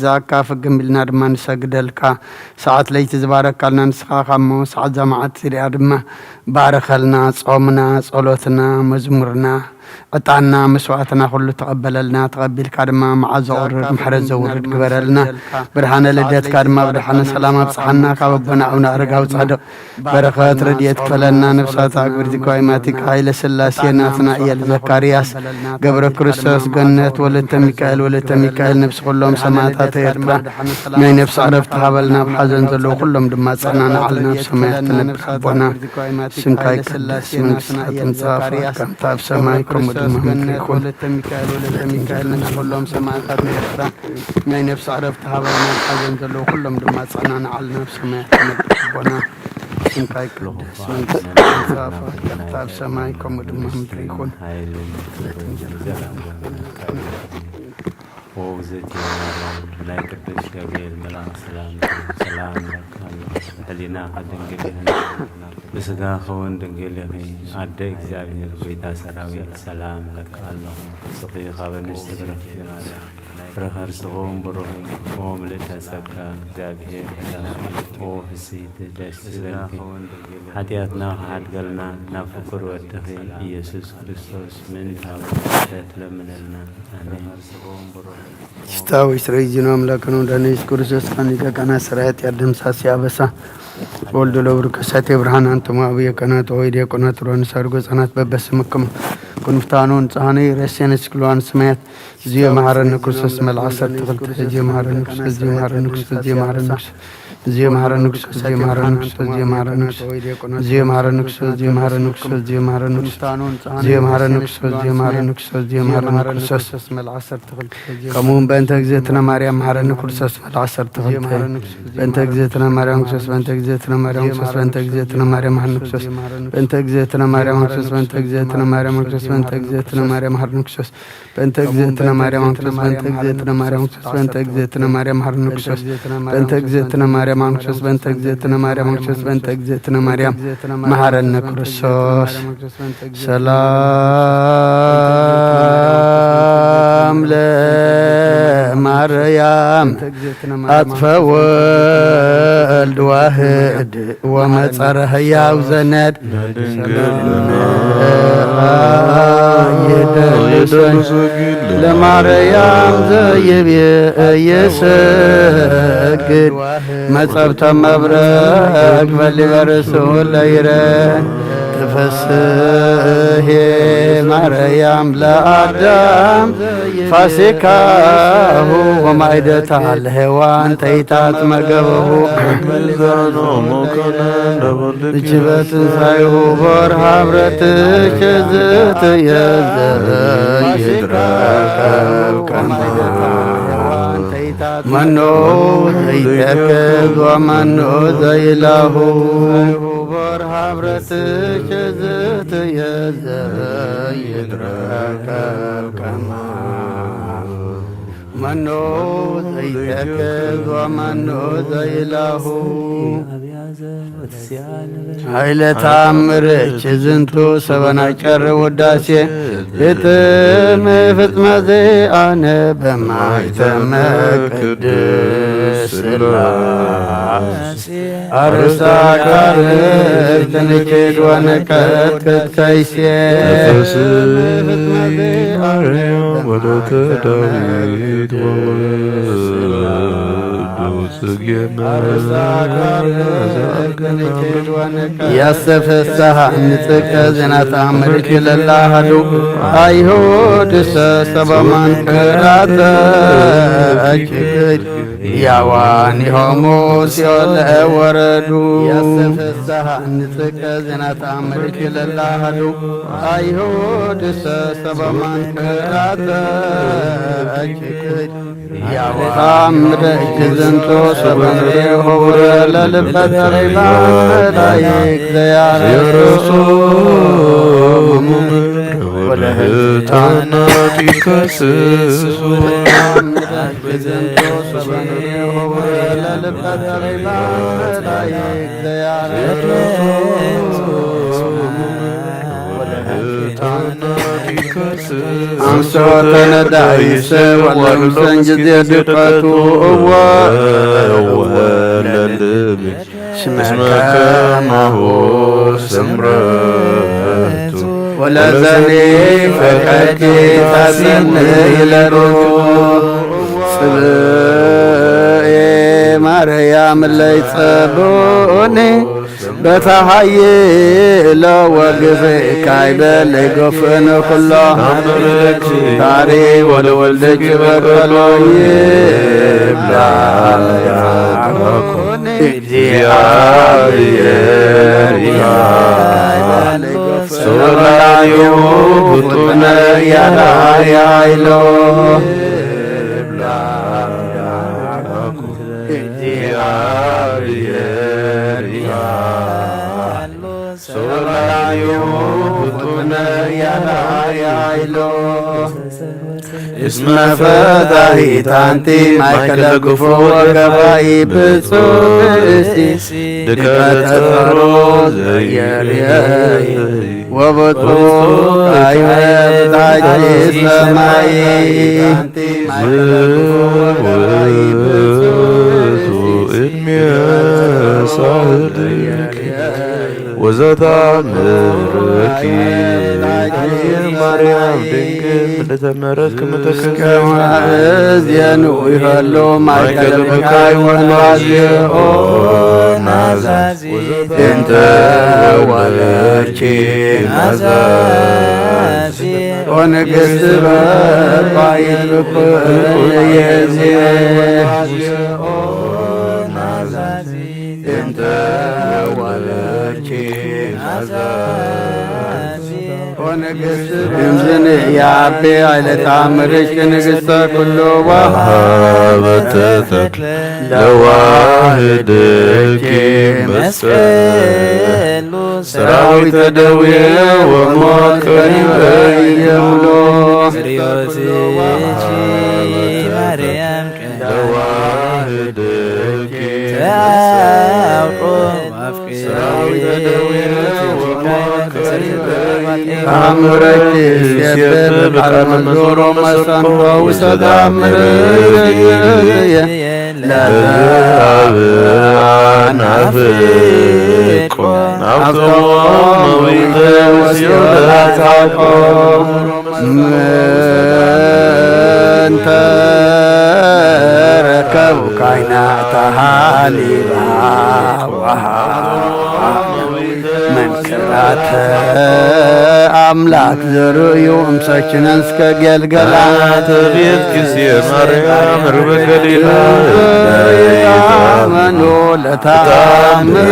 ዛካ ፍግም ኢልና ድማ ንሰግደልካ። ሰዓት ለይቲ ዝባረካልና ንስኻ ኻሞ ሰዓት ዛመዓት እዚኣ ድማ ባርኸልና። ጾምና፣ ጸሎትና፣ መዝሙርና፣ ዕጣንና፣ መስዋዕትና ኩሉ ተቐበለልና። ተቐቢልካ ድማ መዓዛ ቁርብ ምሕረት ዘውርድ ግበረልና። ብርሃነ ልደትካ ድማ ብድሓነ ሰላም ኣብጽሓና። ካብ ኣቦና ኣቡነ ኣረጋዊ ጻድቕ በረኸት ረድኤት ክፈለና። ነፍሳት ኣግብርቲ ኳይማቲካ ሃይለ ስላሴ ናትናኤል ዘካርያስ ገብረ ክርስቶስ ገነት ወለተ ሚካኤል ወለተ ሚካኤል ነፍሲ ኩሎም ሰማዕታት ኤርትራ ናይ ነፍሲ ዕረፍቲ ሃበልና። ኣብ ሓዘን ዘለዉ ኩሎም ድማ ኣጽናንዓልና። ኣብ ሰማያት ትነብር ኣቦና ስምካ ይቀደስ መንግስትካ ትምጻእ ፈቃድካ ከምቲ ኣብ ሰማይ ከምኡ ድማ ምድሪ ይኹን። ናይ ነፍሲ ዕረፍቲ ሃበልና። ኣብ ሓዘን ዘለዉ ኩሎም ድማ ኣጽናንዓልና። ኣብ ሰማያት ትነብር ኣቦና ስምካ ይቀደስ መንግስትካ ትምጻእ ፈቃድካ ከምቲ ኣብ ሰማይ ከምኡ ድማ ምድሪ ይኹን። ወውዘት ማርያም ናይ ቅዱስ ገብርኤል መልኣክ ሰላም ሰላም እለካ ኣለኹ። ብሕሊናኺ ድንግል ኢኺ፣ ብስጋኺ እውን ድንግል ኢኺ። ኣደ እግዚኣብሔር ጎይታ ሰራዊት ሰላም እለካ ኣለኹ። ንስኺ ካብ ኣንስቲ ብርኽቲ ኢኺ፣ ፍረ ከርስኺ እውን ብሩኽ እዩ። ኦ ምልእተ ጸጋ እግዚኣብሔር ምሳኺ፣ ኦ ፍስሕቲ ደስ ዝበልኪ፣ ሓጢኣትና ክሓድገልና ናብ ፍቁር ወድኺ ኢየሱስ ክርስቶስ ምእንቲ ሓጢኣትና ለምነልና። ኣሜን። ጌታ ሆይ ስረይ ዚኖ ኣምላክን ወልዳን ኢየሱስ ክርስቶስ ካኒ ከቀና ስራያት ያደምሳሲ ኣበሳ ወልዶ ለብሩ ከሳቴ ብርሃን አንተሞ አብየ ቀናት ወይ ዲያቆናት ሮንስ አድርጎ ህጻናት በበስምክም ኩንፍታኑ ንጽሃኑ ረሴን ስክልዋን ስማያት ዝዮ መሐረነ ክርስቶስ መልዓ ሰርተ ክልተ ዝዮ መሐረነ ክርስቶስ ዝዮ መሐረነ ክርስቶስ ዝዮ መሐረነ ክርስቶስ ዝዮ መሐረነ ክርስቶስ ዝዮ መሐረነ ክርስቶስ ዝዮ መሐረነ ክርስቶስ ዝዮ መሐረነ ክርስቶስ ዝዮ መሐረነ ክርስቶስ ዝዮ መሐረነ ክርስቶስ ዝዮ መሐረነ ክርስቶስ ዝዮ መሐረነ ክርስቶስ ዝዮ መሐረነ ክርስቶስ ከምኡ እውን በእንተ እግዝእትነ ማርያም መሐረነ ክርስቶስ መልዓ ሰርተ ክልተ በእንተ እግዝእትነ ማርያም ክርስቶስ በእንተ እግዝእትነ ማርያም ክርስቶስ በእንተ እግዝእትነ ማርያም መሐረነ ክርስቶስ በእንተ እግዝእትነ ማርያም ክርስቶስ በእንተ እግዝእትነ ማርያም ክርስቶስ በእንተ እግዝእትነ ማርያም መሐረነ ክርስቶስ በእንተ እግዝእትነ ማርያም ክርስቶስ በእንተ እግዝእትነ ማርያም ክርስቶስ በእንተ እግዝእትነ ማርያም መሐረነ ክርስቶስ በእንተ እግዝእትነ ማርያም ክርስቶስ በእንተ እግዝእትነ ማርያም ክርስቶስ በእንተ እግዝእትነ ማርያም መሐረነ ክርስቶስ ሰላም ለማርያም አጥፈ ወልድ ዋህድ ወመጸረ ህያው ዘነድ ይደልሰን ለማርያም ዘይብየ እየሰግድ መጸብተ መብረቅ በሊበ ርእሱ ለይረ ትፈስሄ ማርያም ለአዳም ፋሲካሁ ወማይደታ ለሔዋን ተይታት መገበሁ እጅበ ትንሳኤሁ ቦር ሀብረት ሸዝት የዘ ይድረከብ ከማ መኖ ዘይተክዝ ወመኖ ዘይላሁ ቦር ሀብረት ሸዝት የዘ ይድረከብ ከማ መኖ ዘይተክዝ ወመኖ ዘይላሁ ኃይለ ተአምር እች ዝንቱ ሰበና ጨር ውዳሴ ግጥም ፍጽመ ዜአነ በማይተመ ቅድስ ስላሴ አርሳ ካርር ትንችድ ወንቀት ክትከይሴ ማርያም ወለተ ዳዊት ወወልድ ጽጌ ያሰፈሳሃ ንጽቀ ዜና ተአምርኪ ለላሃዱ አይሁድ ሰሰበማን ክራተ እጅግድ ያዋኒሆሙ ሲኦል ወረዱ። ያሰፈሳሃ ንጽቀ ዜና ተአምርኪ ለላሃዱ አይሁድ ሰሰበማን ክራተ እጅግድ ያለታምረች ዝንቶ ሰበንሬ ሆረ ለልበ ጠቢባን መዳይቅ ዘያረሱ ወለህታና ቲከስሱ ዝንቶ ሰበንሬ ሆረ ለልበ ጠቢባን መዳይቅ ዘያረሱ ኣምስዖ ተነዳሂ ሰብ ወለምሰን ግዜ ድቀቱ እወ እወ ለልብ እስመ ከማሁ ስምረቱ ወለዘኒ ፈቀድኪ ታስኒ ለርቱ ጽብእ ማርያም ለይጸብኡኒ በታ ሃይለ ወግዜ ካይበል ጎፍን ኩሎ ታሪ ወለወልድ ክበከሎ ይብላ እግዚኣብሔር ይሃሉ ሰላዩ ፍጡነ ያዳያይሎ እግዚኣብሔር ይሃሉ ሰላዩ ፍጡነ ያዳያይሎ እስመ ፈታሂት ኣንቲ ማእከለ ክፉ ወገባኢ ብጽብእቲ ድቀተሮ ዘየርየይ ወብጹ ኣይወብታች ሰማይ ዝውቱ እድሜ ሳህል ወዘተአምረኪ ማርያም ድንግል ምልዕተ ምሕረት ክምተክስከማእዝየን ይኸሉ ማእከለ ብካይ ወናዝኦ ናዛዚ እንተ ወለድኪ ናዛዚ ኦ ንግስቲ በባይል ብኩል የዜ እንተ ወለድኪ ናዛዚ ኦ ንግስቲ እምዝን ያቤ ኣይለታምርሽ ንግስተ ኩሉ ወሃበተ ተክለ ለዋህድኪ መስቀሉ ሰራዊተ ደዌ ወሞት ቀሪበ ይብሎ ሪዮስኪ ማርያም ለዋህድኪ ተአውቆ አምረኪ ሲየብ ቃል መዞሮ መሰንቆ ውሰዳ ምርየ ለተአብ አናፍቆ ናፍቆ መዊተ ወሲዮዳት አቆ ምንተ ረከቡ ካይና ተሃሊባ ወሃ መንክራተ ኣምላክ ዘርእዩ እምሰችነን እስከ ገልገላ ተቤት ጊዜ ማርያም ርበ ገሊላ ያመኑ ለታምር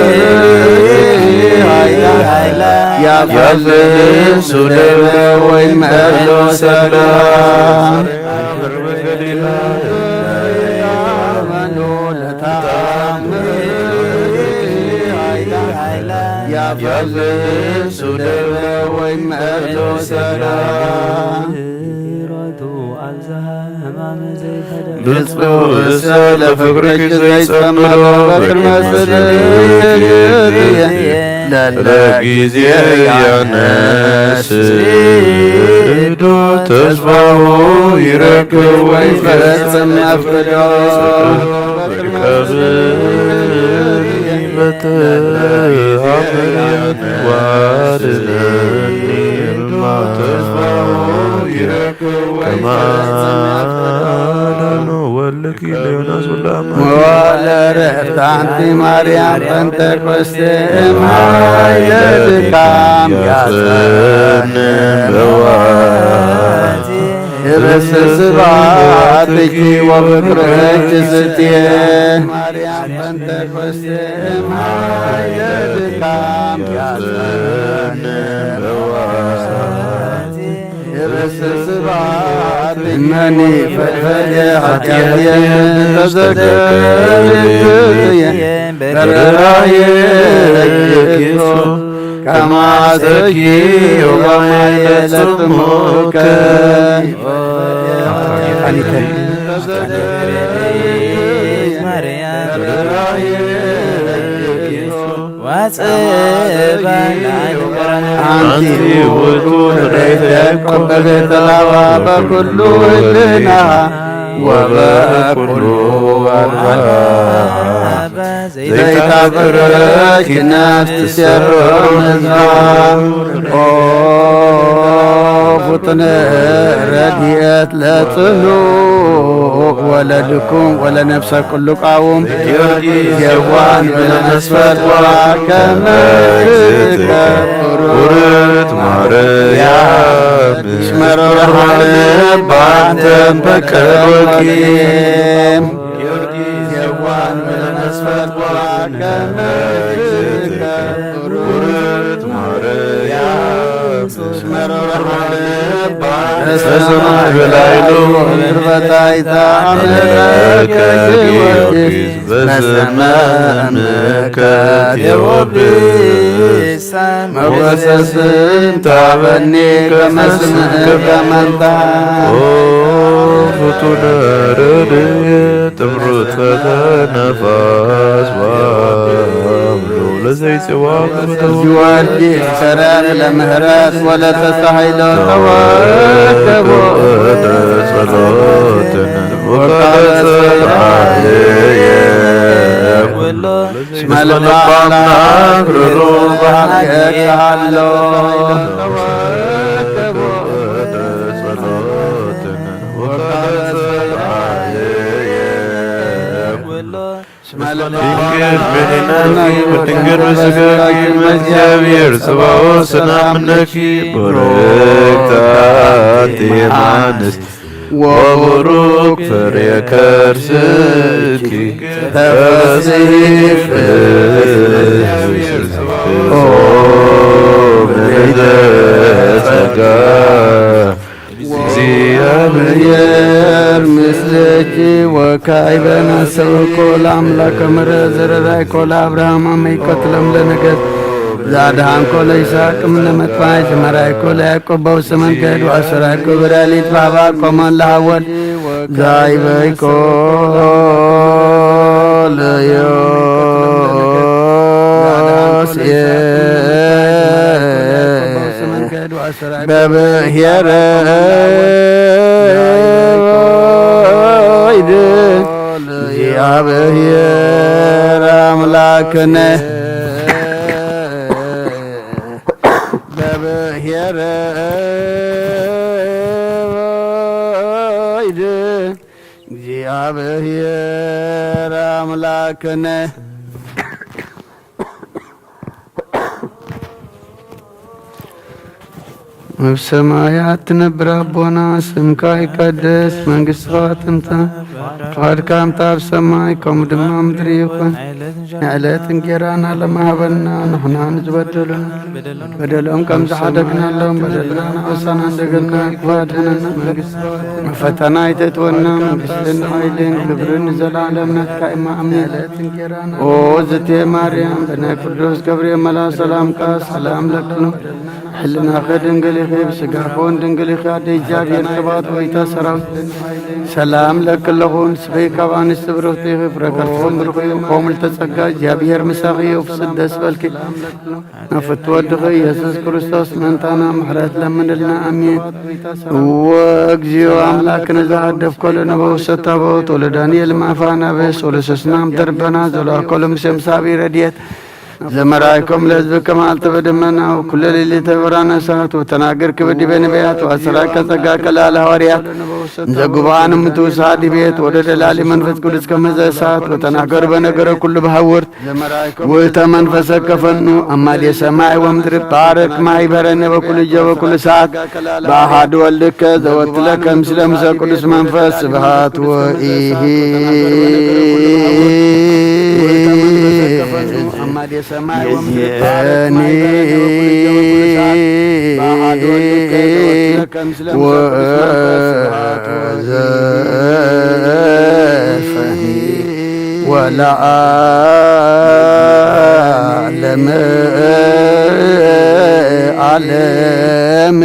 ያፈልሱ ደብረ ወይን መሎ ሰላ ብፁዕ እሰ ለፍቅርኪ ዘይጸምዶ በትር መስል ለለ ጊዜ ያነስዶ ተስፋሁ ይረክብ ወይ ፈጽም መፍቅዶ ከማዳኑ ወልኪ ለዮናስ ወለአማ ወለረፍታንቲ ማርያም ጴንጠቆስቴ እምሃይ ለድካም ያጸንበዋ ርእስ ስብሐትኪ ወፍቅርኪ ስትየ ማርያም ጴንጠቆስቴ እምሃይ ለድካም ያጸንበዋ ርእስ ስብሐት እመኒ ፈድፈደ ኃጢአትየ ተዘከርትየ በርራየ እጅኪሶ ከማሰኪ ዮባማይ ለጽሙከ አንቲ ውእቱ ወበቤተ ላዋ በኩሉ ህልና ወበኩሉ ዘይታፍቅረኪ ነፍስ ትሴሮ መዝባ። ኦ ፍጡነ ረድኤት ለጽኑ ወለድኩም ወለነፍሰ ኩሉ ቃውም ጊዮርጊስ የዋን ብለመስፈርዋ ከመ ትከብሩ። ቡርክት ማርያም እስመ ሮርሃነ ባንተን በቀልወኪ። ጊዮርጊስ የዋን ብለመስፈርዋ ከመ ትከብሩ። ቡርክት ማርያም እስመ ሮርሃነ በሰማይ በላይሉ ምድር በታሕታ አምላከ ጊዮርጊስ በስመ እምከ ቴዎብስ ሞገሰ ስም ታበኒ ከመ ስምከ መንታ። ኦ ፍጡነ ረድኤት ጥምሩት ፈተ ነፋስ ዋብሎ ለዘይጽዋ ጊዮርጊስ ሰረር ለምህረት ወለተሳሂሎ ተወከቦ ጸሎትን ወቃለ ሰብአየ ኩሎ እስመ ልባና ግርሩ ባህል የካሎ። ጸሎትን ወቃለ ሰብአየ ኩሎ ድንግል በዲናኪ ወድንግል በስጋኪ እመ እግዚአብሔር ጸባኦት ሰላም ለኪ። ቡርክት አንቲ እም አንስት ወቡሩክ ፍሬ ከርስኪ ተፈሥሒ ፍስሕት። ኦ ምልዕተ ጸጋ እግዚአብሔር ምስሌኪ ወካዕበ ናሰብኮ ለአምላከ ምሕረት ዘረዳይኮ ለአብርሃም አመ ኢኮትሎም ለነገድ ዘአድኃንኮ ለይስሐቅ እምነ መጥፋይ ዘመራይኮ ለያዕቆብ በውስተ መንገድ ወአሰራይኮ በዳሊት ባባ ቆመን ለሐወል ዛይበይኮ ለዮሴፍ በብሔረ ወይድ እግዚአብሔር አምላክነ በብሔረ ወይድ እግዚአብሔር አምላክነ። ኣብ ሰማያት ትነብር ኣቦና፣ ስምካ ይቀደስ፣ መንግስትኻ ትምጻእ፣ ፍቓድካ እምታ ኣብ ሰማይ ከምኡ ድማ ምድሪ ይኹን። ናይ ዕለት እንጌራና ሎሚ ሃበና፣ ንሕና ንዝበደሉና በደሎም ከም ዝሓደግናሎም በደልና ንኣውሳና እንደገና ክፋድህነና መንግስቲ መፈተና ኣይተእትወና መንግስትን ሓይልን ክብርን ንዘለዓለም ናትካ እማ ኣሜን። ኦ ዝቴ ማርያም ብናይ ቅዱስ ገብርኤል መልኣክ ሰላምካ ሰላም ለክኑ ሕልናኸ ድንግል ኢኺ ብስጋኸ እውን ድንግል ኢኺ ኣደ እግዚኣብሔር ክብርት ሆይ ሰራዊት ሰላም ለኪ ኣለኹ ንስኺ ካብ ኣንስቲ ብርኽቲ ኢኺ ፍረ ከርስኺ ብሩኽ እዩ። ኦ ምልዕተ ጸጋ እግዚኣብሔር ምሳኺ እዩ ፍስት ደስ በልኪ። ናብ ፍትወ ወድኺ ኢየሱስ ክርስቶስ ምእንታና ምሕረት ለምንልና ኣሜን። እወ እግዚኦ ኣምላክ ነዛ ኣደፍ ኮሎ ነበውሰታ በወት ወለዳንኤል ማፋ ናበስ ወለሰስናም ደርበና ዘሏኮሎ ምስም ሳቢ ረድኤት ዘመራይኮም ለህዝብ ከማልተ በደመና ወኩለ ሌሊተ በራነ እሳት ወተናገር ክብር ዲበ ነቢያት ወአሰራቀ ጸጋ ከላለ ሐዋርያት እንዘ ጉባኤ ንምትውሳ ዲቤት ወደ ደላሊ መንፈስ ቅዱስ ከመዘ እሳት ወተናገር በነገረ ኩሉ በሐውርት ውእተ መንፈሰ ከፈኑ አማሌ ሰማይ ወምድር ባረክ ማይበረነ በኩሉ እጀ በኩሉ ሰዓት በአሃዱ ወልድከ ዘወትለከ ምስለ ምሰ ቅዱስ መንፈስ ስብሃት ወኢሂ የዚአኒ ወዘፈኒ ወለዓለመ ዓለም።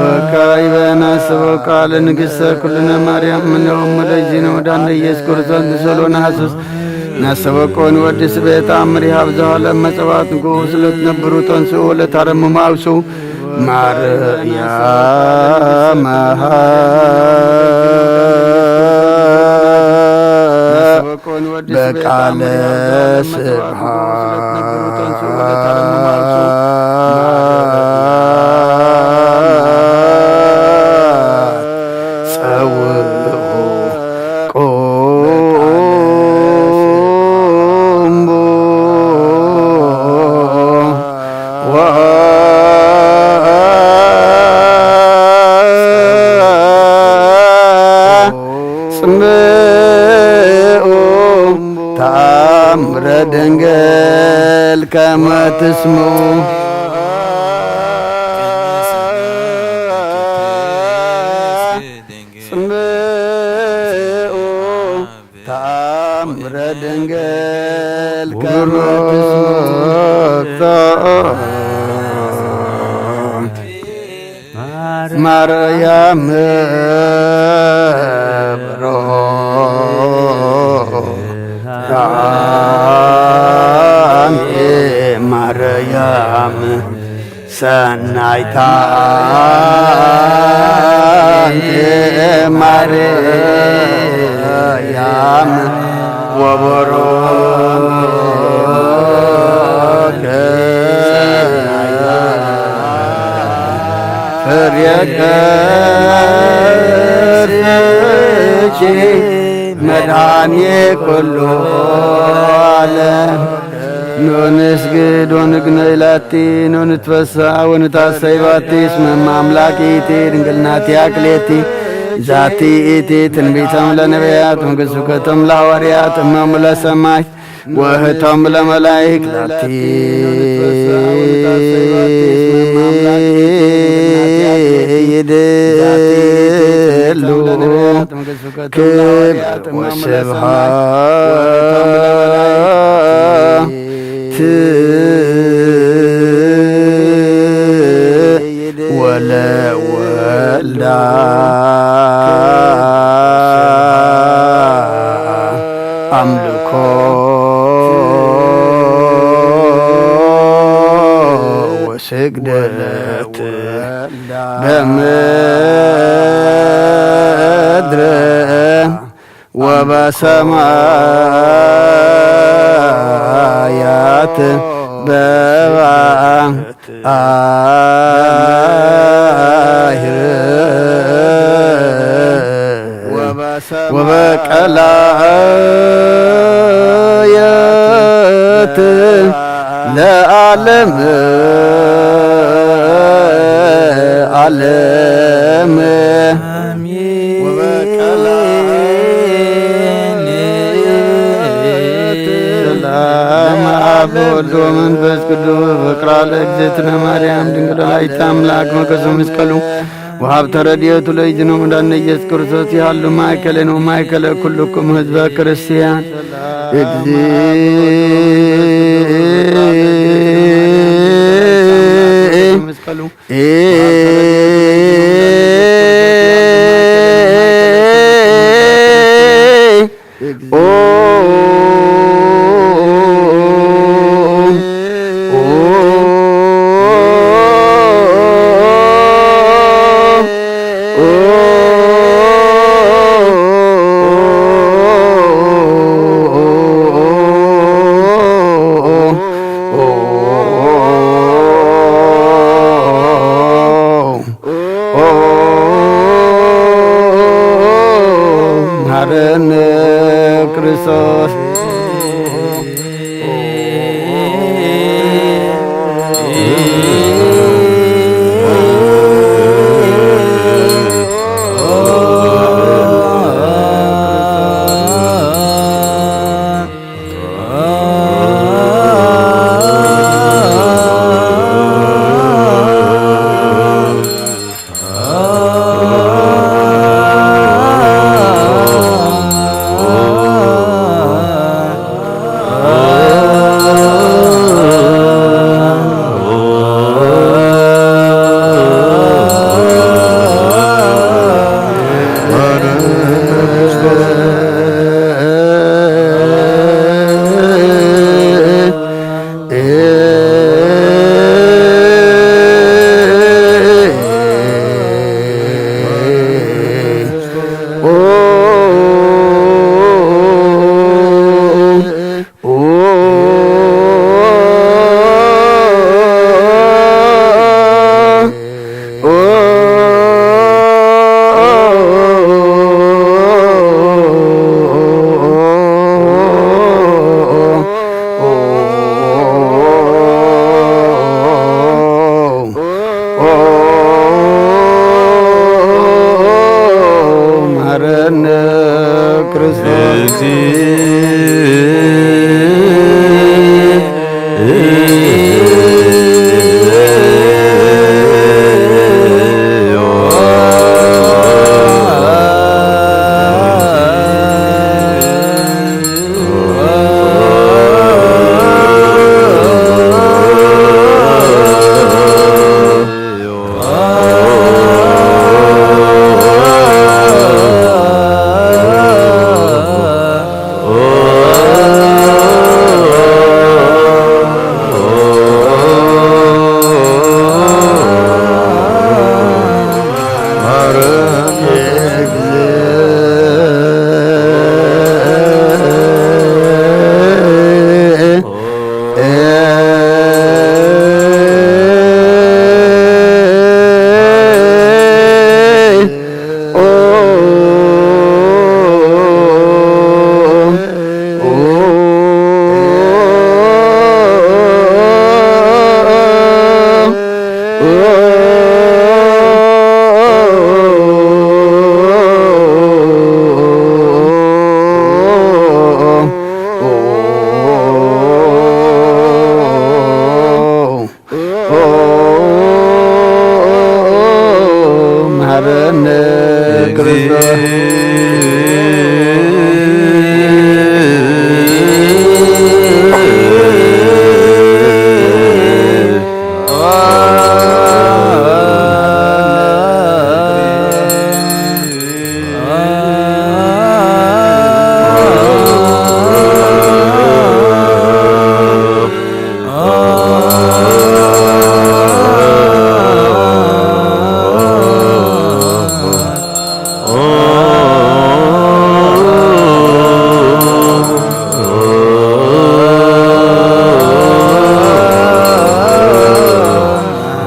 ወካዕበ ናስበ ቃለ ንግሥተ ኩልነ ማርያም እምነ ወእሙ ለእግዚእነ ወዳነ ኢየሱስ ክርስቶስ ንሰሎ ነሐስስ ነሰበኮ ንወዲ ስቤ ተኣምር ይሃብ ዘሃለ መጸዋት ንጉስ ለትነብሩ ተንስኡ ለታረሙ ማውሱ ማርያም በቃለ ስብሐት ጸውዑ ቁምቡ ወጽምኡ ተኣምረ ድንግል ከመ ትስምኡ። ጽምኡ ተኣምረ ድንግል ከመ ትስምኡ። ማርያም ብሩክ ኣንቲ ማርያም ሰናይታ ኣንቲ ማርያም ወበሩክ ፍሬ ከርሥኪ መድኃኔ ኩሉ ዓለም። ኖ ንስግድ ወንግነይ ላቲ፣ ኖ ንትፈሳህ ወንታሰይ ባቲ፣ እስመ እመ አምላክ ይእቲ፣ ድንግል ናቲ አክሌቲ፣ ዛቲ ይእቲ ትንቢቶም ለነቢያት፣ ወስብከቶም ለሐዋርያት፣ እመሙ ለሰማይ፣ ወህቶም ለመላይክ ላቲ ይድሉ ክብር ወስብሐት ወለወልዳ አምልኮ ወስግደት በምድር ወበሰማያት በባ አሕር ወበቀላየት ለዓለም ዓለም። ሰላም አብ ወወልድ ወመንፈስ ቅዱስ ፍቅራ ለእግዝእትነ ማርያም ድንግል ወላዲተ አምላክ ሞገሰ መስቀሉ ወሀብተ ረድኤቱ ለእግዚእነ መድኃኒነ ኢየሱስ ክርስቶስ ይሃሉ ማእከሌነ ወማእከለ ኩልኩም ህዝበ ክርስቲያን። እግዚእ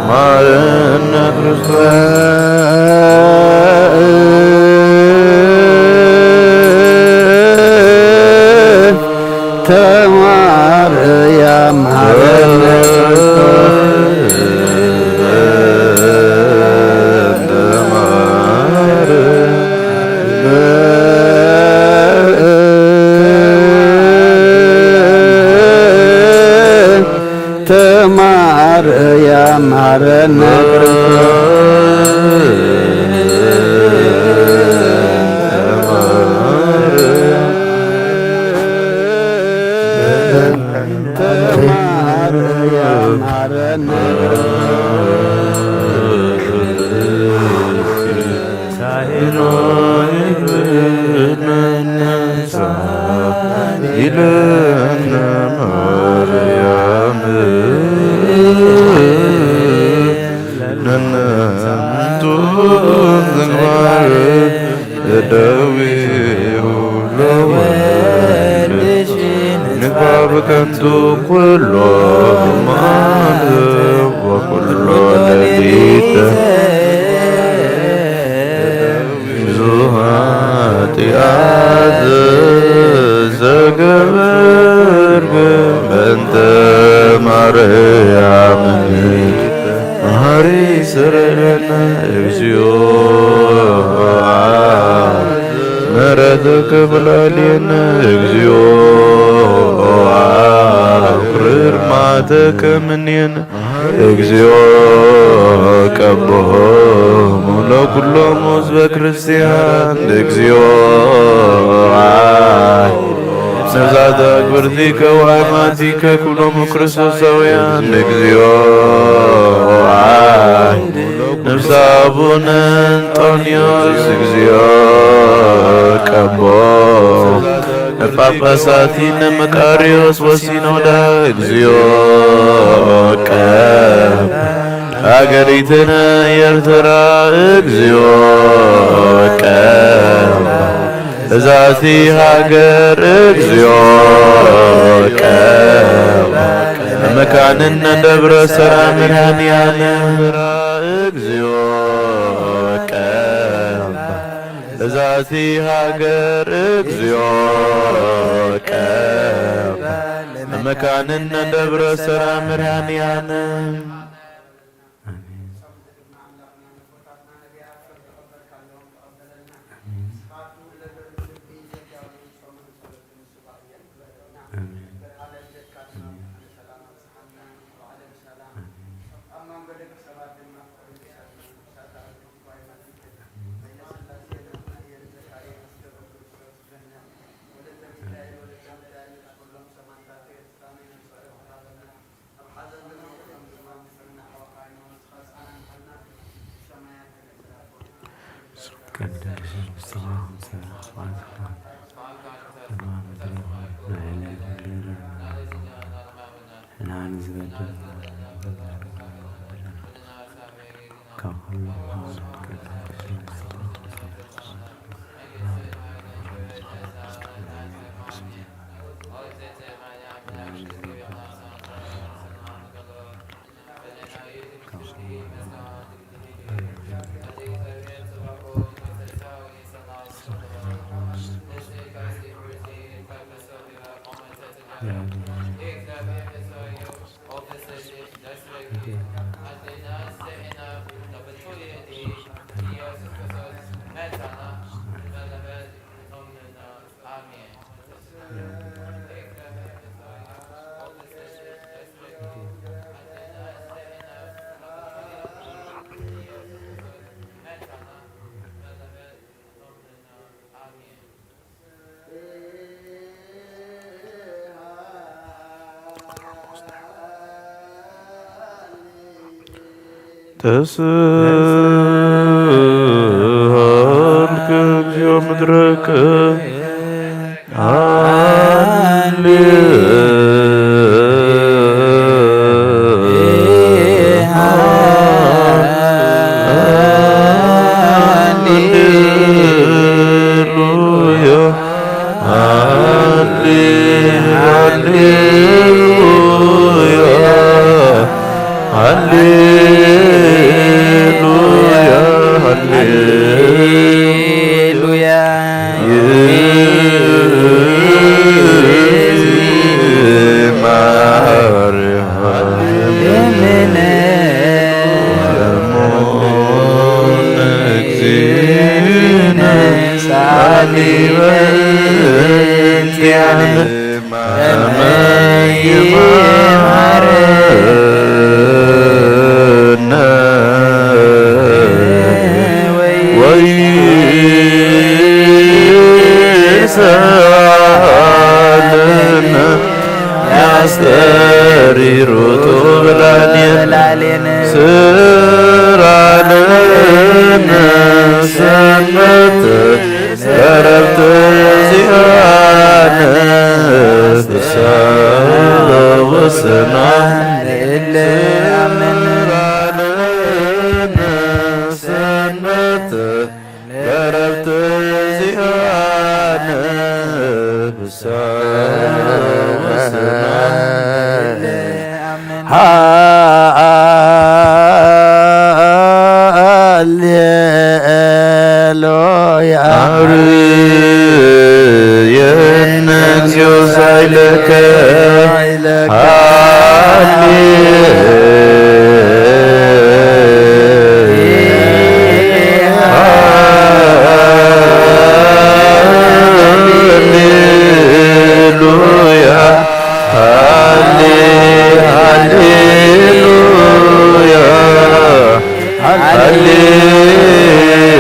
ማረነ ክርስቶስ። ተማርያም ማረነ ክርስቶስ። ተማርያም ማረነ ክርስቶስ። ተማርያም ማረነ ሳይኖ ይብነሳ ኢለነ ማርያም ነነ ምንቱ ምግባር እደዊሁ ለወልድ ንግባብ ከንቱ ኩሎ መዓልት ወኩሎ ሌሊት ብዙ ኃጢአት ዘገበርክ በእንተ ማርያም መሐሪ ስረለነ እግዚኦ። ምሕረትከ ብላዕሌነ እግዚኦ። አኩርር መዓተከ እምኔነ እግዚኦ። ቀቦሙ ለኩሎሙ ህዝበ ክርስቲያን እግዚኦ። ነፍሳተ አግብርቲከ ወአማቲከ ኩሎሙ ክርስቶሳውያን እግዚኦ። ነፍሰ አቡነ እንጦንዮስ እግዚኦ። ቀቦ ጳጳሳቲነ መቃርዮስ ወሲኖዳ እግዚኦ። ቀብ ሃገሪትነ ኤርትራ እግዚኦ። ቀብ እዛቲ ሃገር እግዚኦ። ቀብ መካንነ ደብረ ሰላም መድኃኔዓለም እግዚኦ። ቀብ እዛቲ ሃገር እግዚኦ። ቀብ መካንነ ደብረ ሰላም መድኃኔዓለም። አሜን። አሜን። አሜን። ተስሃልከ እግዚኦ ምድረከ። ሃሌ ሃሌሉያ። ሃሌ ሃሌሉያ። ሃሌሉያ። ሃሌሉያ። ይማርያም። ያስተሪሩቱ ብላሌን ስራልን ሰንበት ለረብት ዚኣነ ፍስሐ ወሰናይ ለእለ ኣምን። ሰንበት ለረብት ዚኣነ ፍስሐ ወሰናይ። ሃሌሉያ። አርየነ እግዚኦ ሳይለከ። ሃሌ ሃሌሉያ። ሃሌ ሃሌሉያ።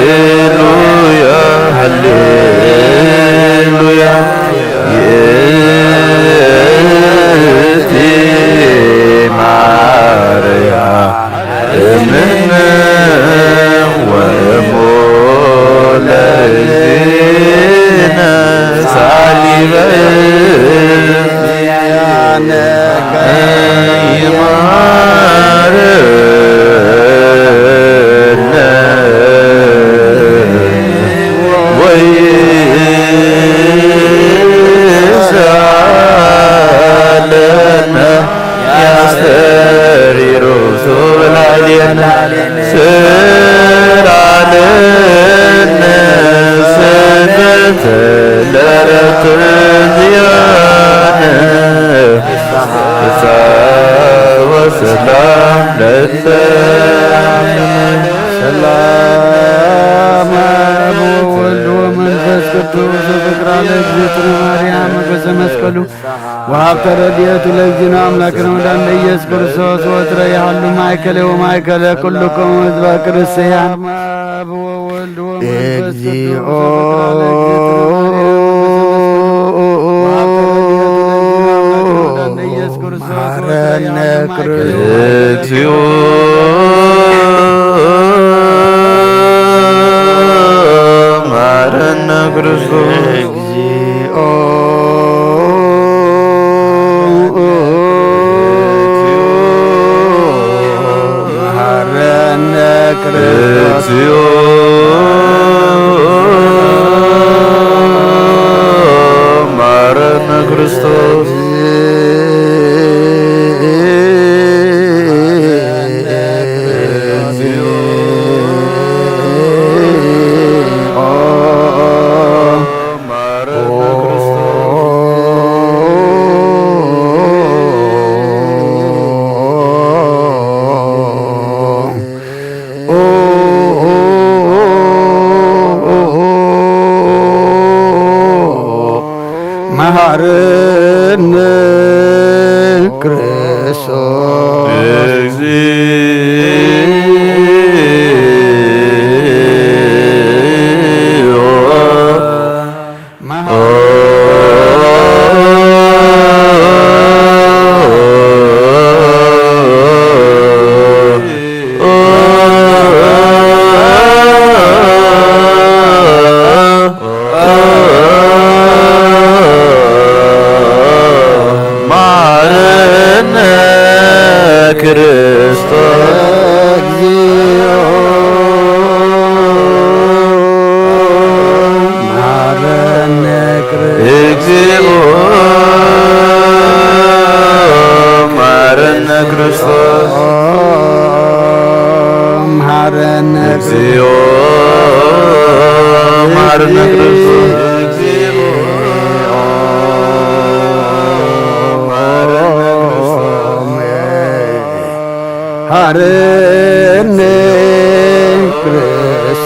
ሃሌሉያ። ሃሌሉያ። ይእቲ ማርያም እምነ ወእሞ ለእግዚእነ ሳሊበ ይማረነ ወይስአለነ። ያስተሪሩ ሱላሌነ ስራልን ሰንበት ለረትንዚያን ፍስሐ ወሰላም ለእንተ ሰላም አብ ወወልድ ወመንፈስ ቅዱስ ፍቅራ ለእግዝእትነ ማርያም በዘመስቀሉ ወሀብተ ረድኤቱ ለእግዚእነ አምላክነ ወመድኃኒነ ኢየሱስ ክርስቶስ ወትረ ይሃሉ ማእከለ ወማእከለ ኩልኩም ህዝበ ክርስቲያን። አብ ወወልድ ወመንፈስ ቅዱስ እግዚኦ። መሐረነ ክርስቶስ። እግዚኦ መሐረነ ክርስቶስ። እግዚኦ መሐረነ ክርስቶስ። እግዚኦ መሐረነ ክርስቶስ። መሐረነ ክርስቶስ። እግዚኦ መሐረነ ክርስቶስ። መሐረነ ክርስቶስ።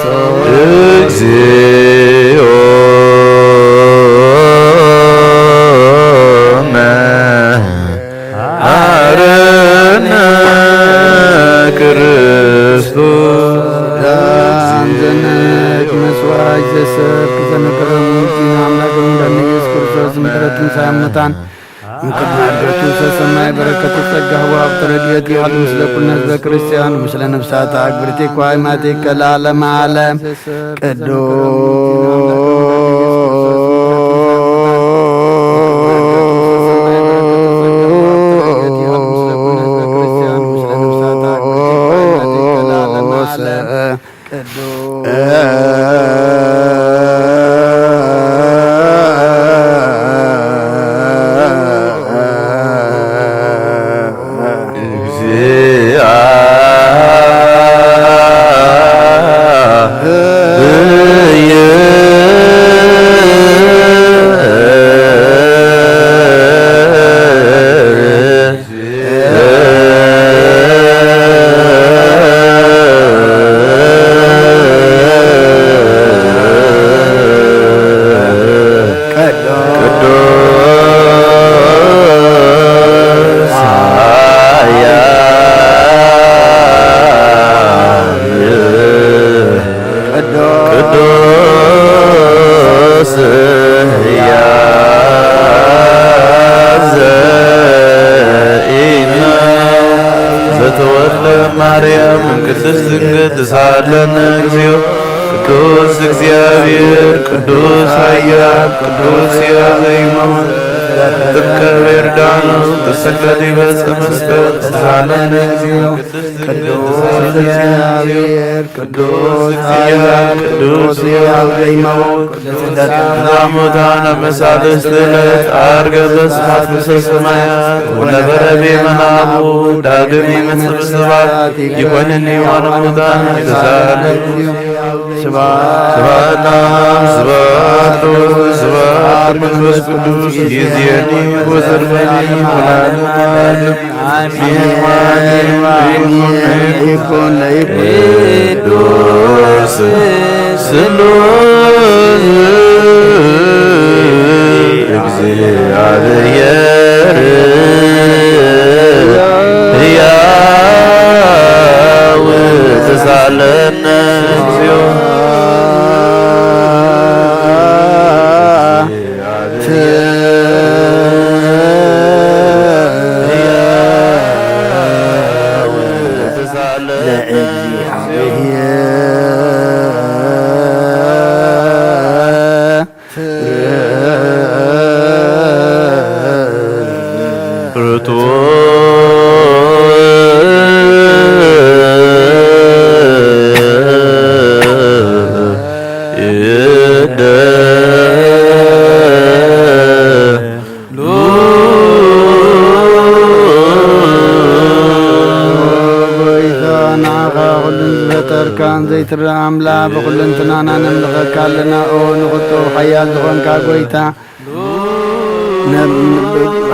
እግዚኦ መሐረነ ክርስቶስ። ዳን ዘነክ መስዋዕት ዘሰብ ዘነገረሙ ዲን ኣምላክ መድኃኒነ ኢየሱስ ክርስቶስ ምሕረት ትንሳኤ ሙታን እንክብናገቱ ሰሰማይ በረከቱ ጸጋ ወሀብተ ረድኤት ይሃሉ ምስለ ኩልነ ህዝበ ክርስቲያን ምስለ ነፍሳት ኣግብርቲ ኳይማቲ ከለዓለመ ዓለም ቅዱስ ቅዱስ ኃያል ቅዱስ ሕያው ዘኢነ ዘተወልደ ማርያም እምቅድስት ድንግል ተሳለነ እግዚኦ። ቅዱስ እግዚኣብሔር ቅዱስ ኃያል ቅዱስ ሕያው ዘይመውት እርከብ ዮርዳኖስ ተሰቅለ ዲበ ዕፀ መስቀል ተሳለነ እግዚኦ። ቅዱስ እግዚኣብሔር ቅዱስ ኃያል ቅዱስ ሕያው ዘይመውት ቅዱስ ተስፋ ሙታን ኣብ መሳልስቲ ዕለት ዐርገ በስብሐት ውስተ ሰማያት ወነበረ በየማነ አቡሁ ዳግም ይመጽእ በስብሐት ይኮንኒ ዋነ ሙታን ተሳለ። ስብሐት ስብሐት ለአብ ስብሐት ለወልድ ስብሐት ለመንፈስ ቅዱስ ይእዜኒ ወዘልፈኒ ወለዓለመ ዓለም። አሜን። ይኩን ለይኩን ቅዱስ ስሉስ እግዚአብሔር ሕያው ተሳለነ እግዚኦ። ጎይታ ንዓኻ ኩሉ ዝፈጠርካን ዘይትረኣ ኣምላኽ ብኹልንትናና ነምልኸካ ኣለና። ኦ ንቑጡብ ሓያል ዝኾንካ ጎይታ፣ ነብ-፣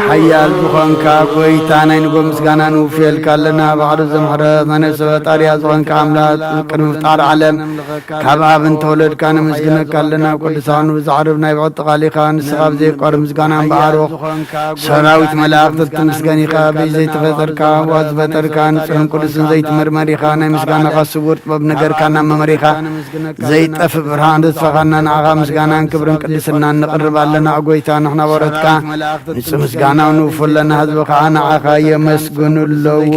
ሓያል ዝኾንካ ጎይታ ናይ ንጎ ምስጋና ንውፍየልካ ኣለና። ባዕሉ ዘምሕረት ናይ ነፍሲ ፈጣሪያ ዝኾንካ ኣምላኽ ቅድሚ ምፍጣር ዓለም ካብ ኣብ እንተወለድካ ነመስግነካ ኣለና። ቅዱሳኑ ብዛዕርብ ናይ ብዕጥቓሊኻ ንስኻ ብዘይቋርብ ምስጋና እምበኣር ሰራዊት መላእኽቲ ትምስገን ኢኻ። ብእይ ዘይተፈጠርካ፣ እዋ ዝፈጠርካ፣ ንጹሕን ቅዱስን ዘይትምርመር ኢኻ። ናይ ምስጋናኻ ስውር ጥበብ ነገርካ እናመመሪኻ፣ ዘይጠፍእ ብርሃን ተስፋኻና ንዓኻ ምስጋናን ክብርን ቅድስናን ነቕርብ ኣለና። ኦ ጎይታ፣ ንሕና ባሮትካ ንጹህ ምስጋና ንውፉ ኣለና። ህዝቢ ኸዓ ንዓኻ የመስግኑ ኣለዉ።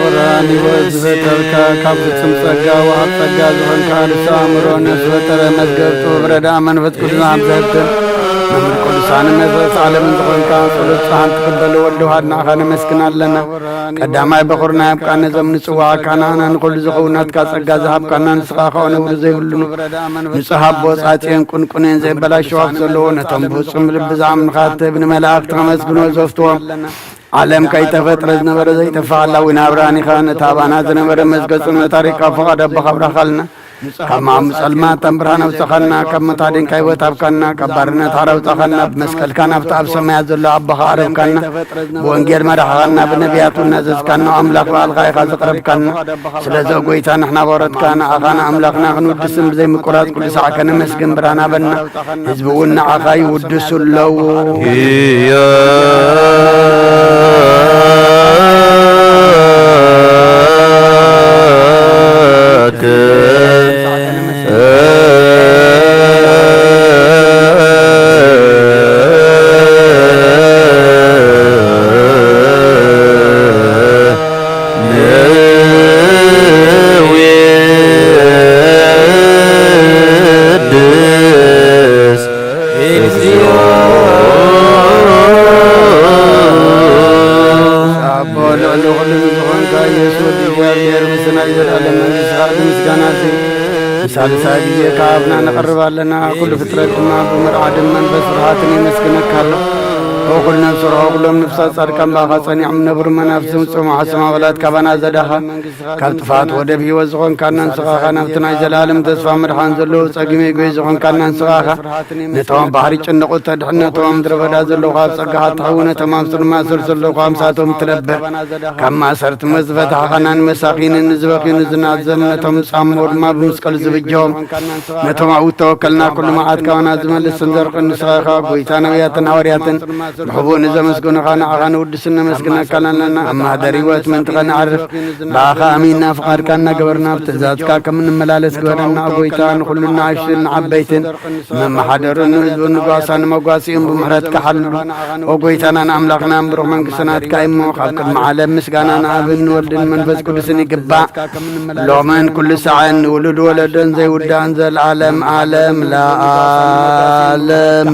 ወራን ሕይወት ዝፈጠርካ፣ ካብ ፍጹም ጸጋ ወሃብ ጸጋ ዝኾንካ፣ ርእሰ ኣእምሮ ነፍሲ ፈጠረ መዝገብ ጥበብ ረድኣ መንፈስ ቅዱስ ኣብ ዘህብተን መምህር ቅዱሳን መሰረት ዓለምን ዝኾንካ፣ ጸሎት ጻሕን ትቕበል ወልድ ውሃድ ንዓኻ ነመስግን ኣለና። ቀዳማይ በኹርና ያብቃን ነዞም ንጽዋዓካ ንዓና ንኹሉ ዝኸውን ናትካ ጸጋ ዝሃብካና ንስኻ ከኣ ነውሪ ዘይብሉ ንጹህ ኣቦ ጻጽየን ቁንቁኔን ዘይበላሸዋ ዘለዎ ነቶም ብፍጹም ልቢ ዝኣምንኻ ትህብ ንመላእኽቲ ከመስግኖ ዘፍትዎም ዓለም ከይተፈጥረ ዝነበረ ዘይጠፍእ ሓላዊ ናብራን ኢኻ። ነታ ኣባና ዝነበረ መዝገ ጽልመት ኣሪቕካ ፍቓድ ኣቦኻ ኣብራኻልና። ካብ ማሙ ጸልማት ከም ብርሃን ኣውጻኻና፣ ካብ መታደንካ ህይወት ሃብካና፣ ካብ ባርነት ሓራ ኣውጻኻና፣ ብመስቀልካ ናብቲ ኣብ ሰማያት ዘሎ ኣቦኻ ኣረብካና፣ ብወንጌል መራሕኻና፣ ብነቢያት እውን ናዘዝካና፣ ኣምላኽ ባዕልኻ ኢኻ ዘቕረብካና። ስለዚ ጎይታ ንሕና ባሮትካ ንዓኻ ንኣምላኽና ክንውድስን ብዘይምቁራጽ ኩሉ ሳዕ ከነመስግን ብርሃን ሃበና። ህዝቢ እውን ንዓኻ ይውድሱ ኣለዉ። ንውድስ እግዚኦ። ኣቦ ልዕሊ ኩሉ ንዝኾንካ ኢየሱስ ወዲ እግዚኣብሔር፣ ምስ ናይ ዘላለም መንግስትኻ እቲ ምስጋና እዚ ንሳልሳይ ግዜ ካብ ኣብና ነቕርብ ኣለና። ኩሉ ፍጥረት ድማ ብመርዓ ደም መንፈስ ፍርሃትን የመስግነካ ኣሎ። ኦ ኩሉ ነፍሲ ርሆ ኩሎም ነፍሳት ጻድቃን ብኣኻ ጸኒዖም ነብሩ መናፍስም ጽሙዓ ስም ኣባላት ካባና ዘዳኻ ካብ ጥፍኣት ወደብ ህይወት ዝኾንካና ንስኻ ኢኻ። ናብቲ ናይ ዘላለም ተስፋ መድሓን ዘለዎ ጸጊመ ይጎይ ዝኾንካና ንስኻ ኢኻ። ነቶም ኣብ ባሕሪ ጭንቑ ተድሕን፣ ነቶም ኣብ ምድረ በዳ ዘለዉ ካብ ጸጋኻ ትሕው፣ ነቶም ኣብ ጽልማት ስር ዘለዉ ካብ ምሳቶም ትነብር፣ ካብ ማእሰርቲ ሞት ዝፈታሕኻና፣ ንመሳኺንን ንዝበኽዩ ንዝናዘም፣ ነቶም ዝጻመዉ ድማ ብመስቀል ዝብጀዎም፣ ነቶም ኣብኡ እተወከልና ኩሉ መዓት ካባና ዝመልስን ዘርቅን ንስኻ ኢኻ። ጎይታ ነቢያትን ሃዋርያትን ብሕቡእ ንዘመስገኑኻ ንዓኻ ንውድስን ነመስግነካን ኣለና። ኣብ ማህደር ህይወት ምእንቲ ኸነዕርፍ ብኣኻ ኣሚንና ፍቓድካ እናገበርና ኣብ ትእዛዝካ ከም እንመላለስ ግበረና። ጎይታ ንኹሉ ንኣሽቱን ንዓበይትን መመሓደሩ ንህዝቡ ንጓሳ ንመጓሲኡን ብምሕረትካ ሓሉ። ኦ ጎይታናን ኣምላኽናን ብሩኽ መንግስቲ ናትካ እሞ ካብ ቅድሚ ዓለም ምስጋና ንኣብን ንወልድን መንፈስ ቅዱስን ይግባእ። ሎምን ኩሉ ሳዕን ንውሉድ ወለዶን ዘይውዳእን ዘልኣለም ኣለም ለኣለም።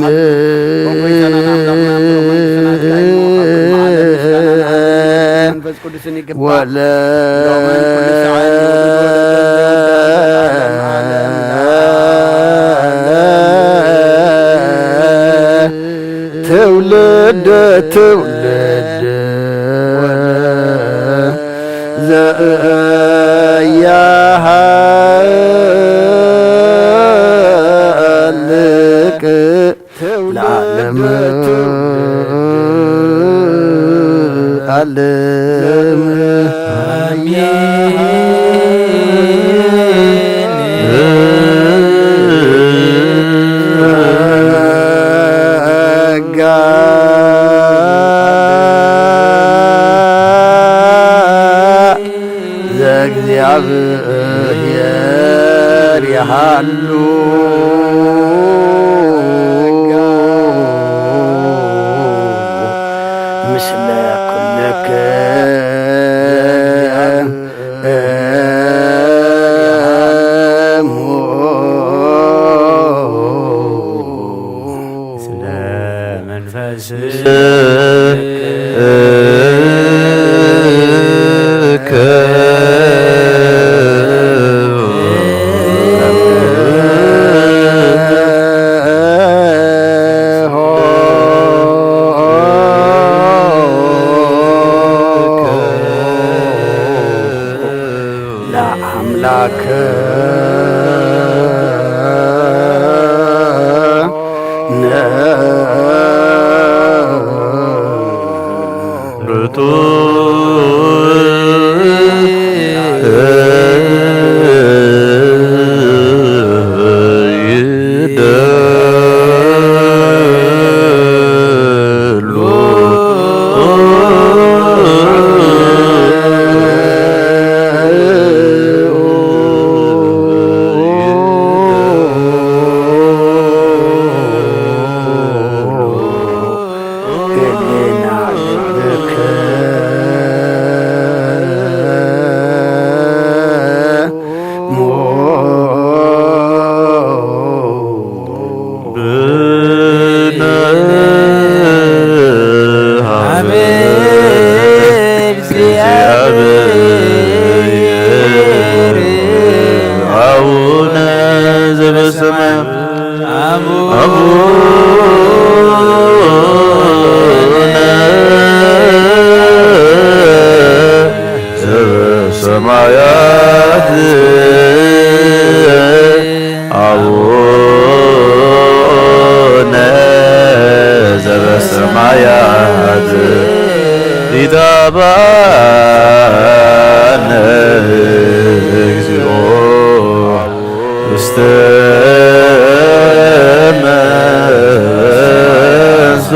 ወለ ትውልድ ትውልድ ዘያሃልቅ ለዓለም ዓለም። ጸጋ ዘእግዚኣብሔር ይሃሉ ምስለ ኩልክሙ። ስለ መንፈስከ ለአምላክ ነ ርቱዕ ይደሉ። ሰማያት አቡነ ዘበሰማያት ይትባረክ እግዚኦ ውስተ መንሱ።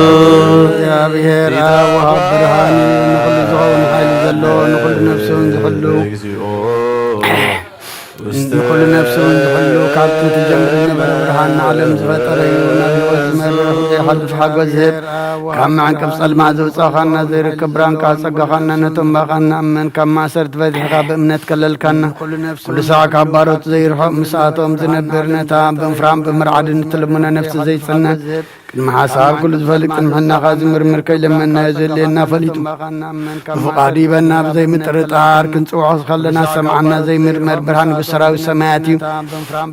እግዚኣብሔር ኣብ ወሃብ ብርሃን እዩ፣ ንኹሉ ዝኸውን ሓይሊ ዘለዎ፣ ንኹሉ ነፍሱን ዝሕሉ፣ ንኹሉ ነፍሱን ዝሕሉ፣ ካብ ጥንቲ ጀምሩ ዝነበረ ብርሃን ንዓለም ዝፈጠረ እዩ። ናብ ህይወት ዝመርሕ ዘይሓልፍ ሓጎስ ዝህብ፣ ካብ መዕንቀፍ ጸልማት ዘውጻኻና፣ ዘይርከብ ብርሃን ከኣ ጸጋኻና፣ ነቶም ባኻና እመን ካብ ማእሰርቲ ፈቲሕካ ብእምነት ከለልካና። ኩሉ ሳዕ ካብ ባሮት ዘይርሕቕ ምስኣቶም ዝነብር፣ ነታ ብምፍራም ብምርዓድን እትልምኖ ነፍሲ ዘይጽነ፣ ቅድሚ ሓሳብ ኩሉ ዝፈልጥ፣ ቅድሚ ሕናኻ ዝምርምር፣ ከይለመንናዮ ዘድልየና ፈሊጡ ብፍቓዱ ይበና። ብዘይ ምጥርጣር ክንጽውዖ ከለና ዝሰምዓና ዘይምርመር ብርሃን ንጉስ ሰራዊት ሰማያት እዩ።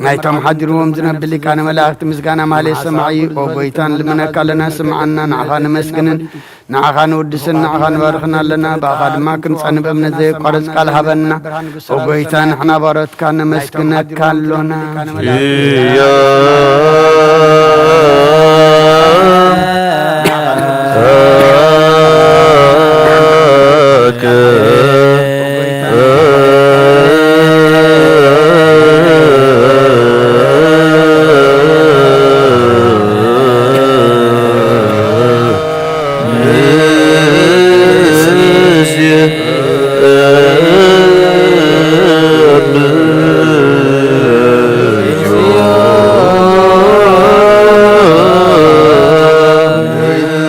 ናይቶም ሓዲርዎም ዝነብር ሊቃነ መላእክቲ ምስጋና ማህሌት ሰማዒ እዩ። ኦ ጎይታ፣ ንልምነካ ኣለና፣ ስምዓና፣ ንዓኻ ነመስግንን ንዓኻ ንውድስን ንዓኻ ንባርኽን ኣለና። ብኣኻ ድማ ክንጸን ብእምነት ዘየቋርጽ ቃል ሃበና። ኦ ጎይታ፣ ንሕና ባሮትካ ነመስግነካ ኣሎና። ኢያ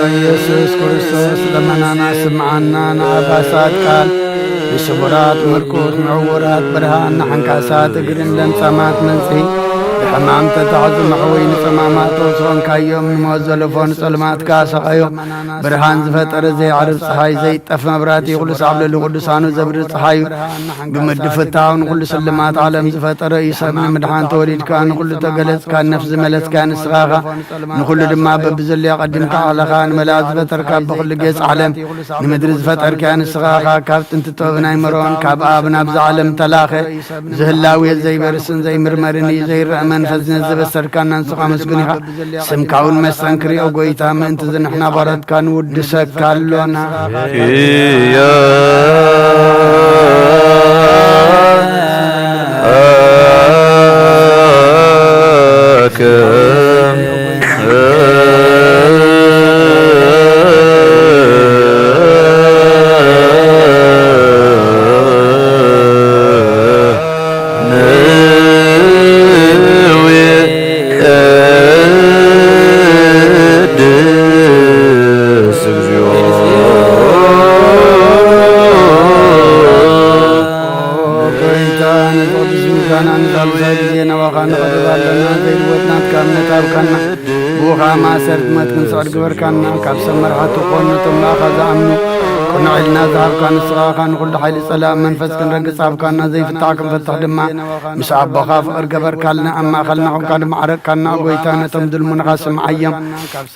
ኢየሱስ ክርስቶስ ለመናና ስምዓና፣ ንኣባሳት ቃል፣ ንስቡራት ምርኩስ፣ ንዕውራት ብርሃን፣ ንሓንካሳት እግርን ለምጻማት መንጽሂ፣ ብሕማም ተታሕዙ መሕወይ ንጸማማት ተውስኾንካዮም፣ ንሞት ዘለፎ ንጸልማትካ ሰቓዮም። ብርሃን ዝፈጠረ ዘይዓርብ ጸሓይ፣ ዘይጠፍ መብራህቲ፣ ኩሉ ሳዕ ኣብ ልዕሊ ቅዱሳኑ ዘብርህ ጸሓዩ፣ ብምድፍታው ንኹሉ ስልማት ዓለም ዝፈጠረ እዩ። ሰብ ንምድሓን ተወሊድካ፣ ንኹሉ ተገለጽካ፣ ነፍሲ ዝመለስካ ንስኻ ኢኻ። ንኹሉ ድማ በብዘለዮ ቀዲምካ ኣዕለኻ፣ ንመላእክት ዝፈጠርካ፣ ብኹሉ ገጽ ዓለም ንምድሪ ዝፈጠርካ ንስኻ ኢኻ። ካብ ጥንቲ ጥበብ ናይ መሮን፣ ካብ ኣብ ናብዛ ዓለም ተላኸ፣ ዝህላዌ ዘይበርስን ዘይምርመርን እዩ። ዘይረአ መንፈስ ነዚ ዘበሰርካና ንስኻ መስጉን ኢኻ። ስምካ እውን መስተንክር እዩ፣ ኦ ጎይታ፣ ምእንቲ እዚ ንሕና ባሮትካ ንውድሰካ ኣሎና። ኢያ ኣከ ነዌ ቅድስ እግዚኦ። ጎይታ፣ ነዚ ቅዱስ ምስጋና ንሳልሳይ ግዜ ናባኻ ንቐርብ ኣለና። ዘይልወጥ ናትካ እምነት ሃብካና። ብኡኻ ማእሰርቲ ሞት ክንስዕር ግበርካና። ካብ ሰብ መራሕቲ ኮን ነቶም ብኣኻ ዝኣምኑ ቅኑዕ ኢልና ዝሃብካ ንስኻ ኢኻ። ንኹሉ ሓይሊ ጸላእ መንፈስ ክንረግጽ ሃብካና። ዘይፍታሕ ክንፈትሕ ድማ ምስ ኣቦኻ ፍቕሪ ገበርካልና። ኣብ ማእኸልና ኮንካ ድማ ዓረቅካና። ኦ ጎይታ፣ ነቶም ዝልምኑኻ ስምዓዮም።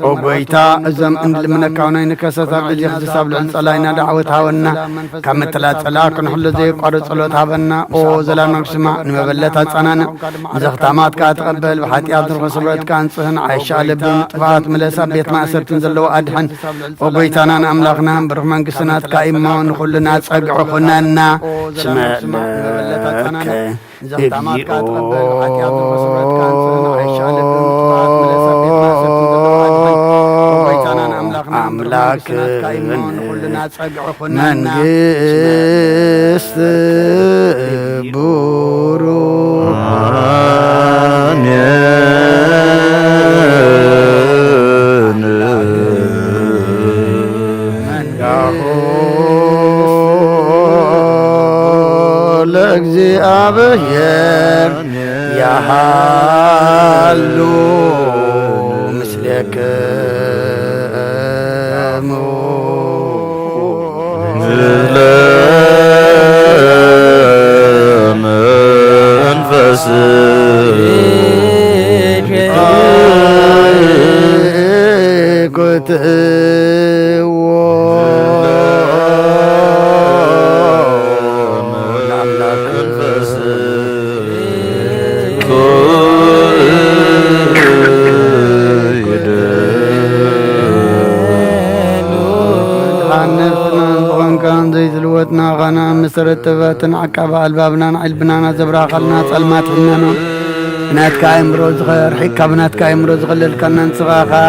ኦ ጎይታ፣ እዞም እንልምነካ እውን ኣይንከሰስ። ኣብ ልዕሊ ክስስ ኣብ ልዕሊ ጸላኢና ዳዕወት ሃበና። ካብ ምትላል ጸላእ ክንሕሎ ዘየቋርጽ ጸሎት ሃበና። ኦ ዘላለም ስማዕ፣ ንመበለት ኣጸናንዕ። ንዘኽታማት ከኣ ተቐበል። ብሓጢኣት ንርኹስ ስብረትካ ኣንጽህን። ዓይሻ ልብን ጥፋኣት ምለስ። ኣብ ቤት ማእሰርትን ዘለዎ ኣድሕን። ኦ ጎይታናን ኣምላኽናን፣ ብሩኽ መንግስቲ ናትካ እሞ ንኹልና ጸግዒ ኩነና። ስመ ለከ ንዘኽታማት ከኣ ተቐበል። ብሓጢኣት ንርኹስ ስብረትካ ኣንጽህን። ዓይሻ ልብን ጥፋኣት ምለስ። ኣብ ቤት ማእሰርትን ዘለዎ ኣድሕን። ኦ ጎይታናን ኣምላኽናን፣ ብሩኽ መንግስቲ ናትካ እሞ ንኹልና ጸግዒ ኩነና። መንግስት ብሩክ። አሜን። መንጋሁ ለእግዚኣብሔር ያሃሉ ምስሌክሙ። ተረተበትን ዓቃባ ኣልባብናን ዕልብናና ዘብራኻልና ጸልማት ሕነኖ ብናትካ ኣእምሮ ዝኸ-፣ ርሒቕካ ብናትካ ኣእምሮ ዝኸለልካና ንስኻ ኸኣ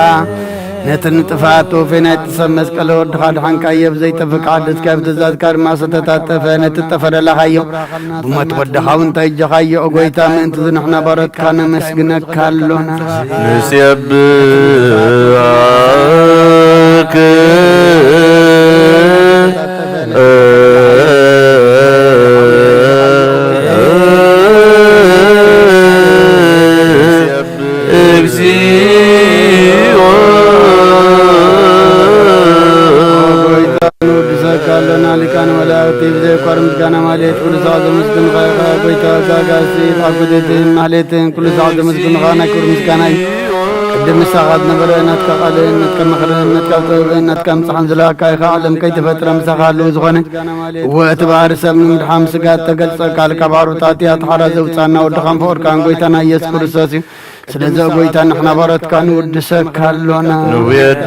ነቲ ንጥፋት ተወፌ ናይቲ ሰብ መስቀል ወድኻ ድሓንካዮ ብዘይጠፍእ ክሓድስካ ብትእዛዝካ ድማ ዝተታጠፈ ነቲ ጠፈ ደላኻዮ ብሞት ወድኻ እውን ተይጀኻዮ። ኦ ጎይታ፣ ምእንቲ እዚ ንሕና ባሮትካ ነመስግነካ ኣሎና። ንሴብሐክ እግዚኦ። ጎይታ ንውድሰካ ኣለና፣ ሊቃነ መላእክቲ ብዘይቋር ምስጋና ማሌት ኩሉ ሰዓት ዘመስግንኻ ኢኻ። ጎይታ ወጋጋሲ ብዓጉዴትን ማሌትን ኩሉ ሰዓት ዘመስግንኻ ናይ ክብሪ ምስጋና እዩ። ቅድም ምሳኻ ዝነበረ ናትካ ቃልን ናትካ ምኽርን ናትካ ጥበብን ናትካ ምጽሓን ዝለኣካ ኢኻ። ዓለም ከይተፈጥረ ምሳኻ ኣለዉ ዝኾነ እወ፣ እቲ ባህሪ ሰብ ንምድሓን ስጋ እተገልጸ ቃልካ ባሮታት እያ። ተሓራ ዘውጻና ወድኻን ፍቕርካን ጎይታና ኢየሱስ ክርስቶስ እዩ። ስለዚ ኦ ጎይታ ንሕና ባሮትካ ንውድሰካ ኣሎና። ንውየድሰክ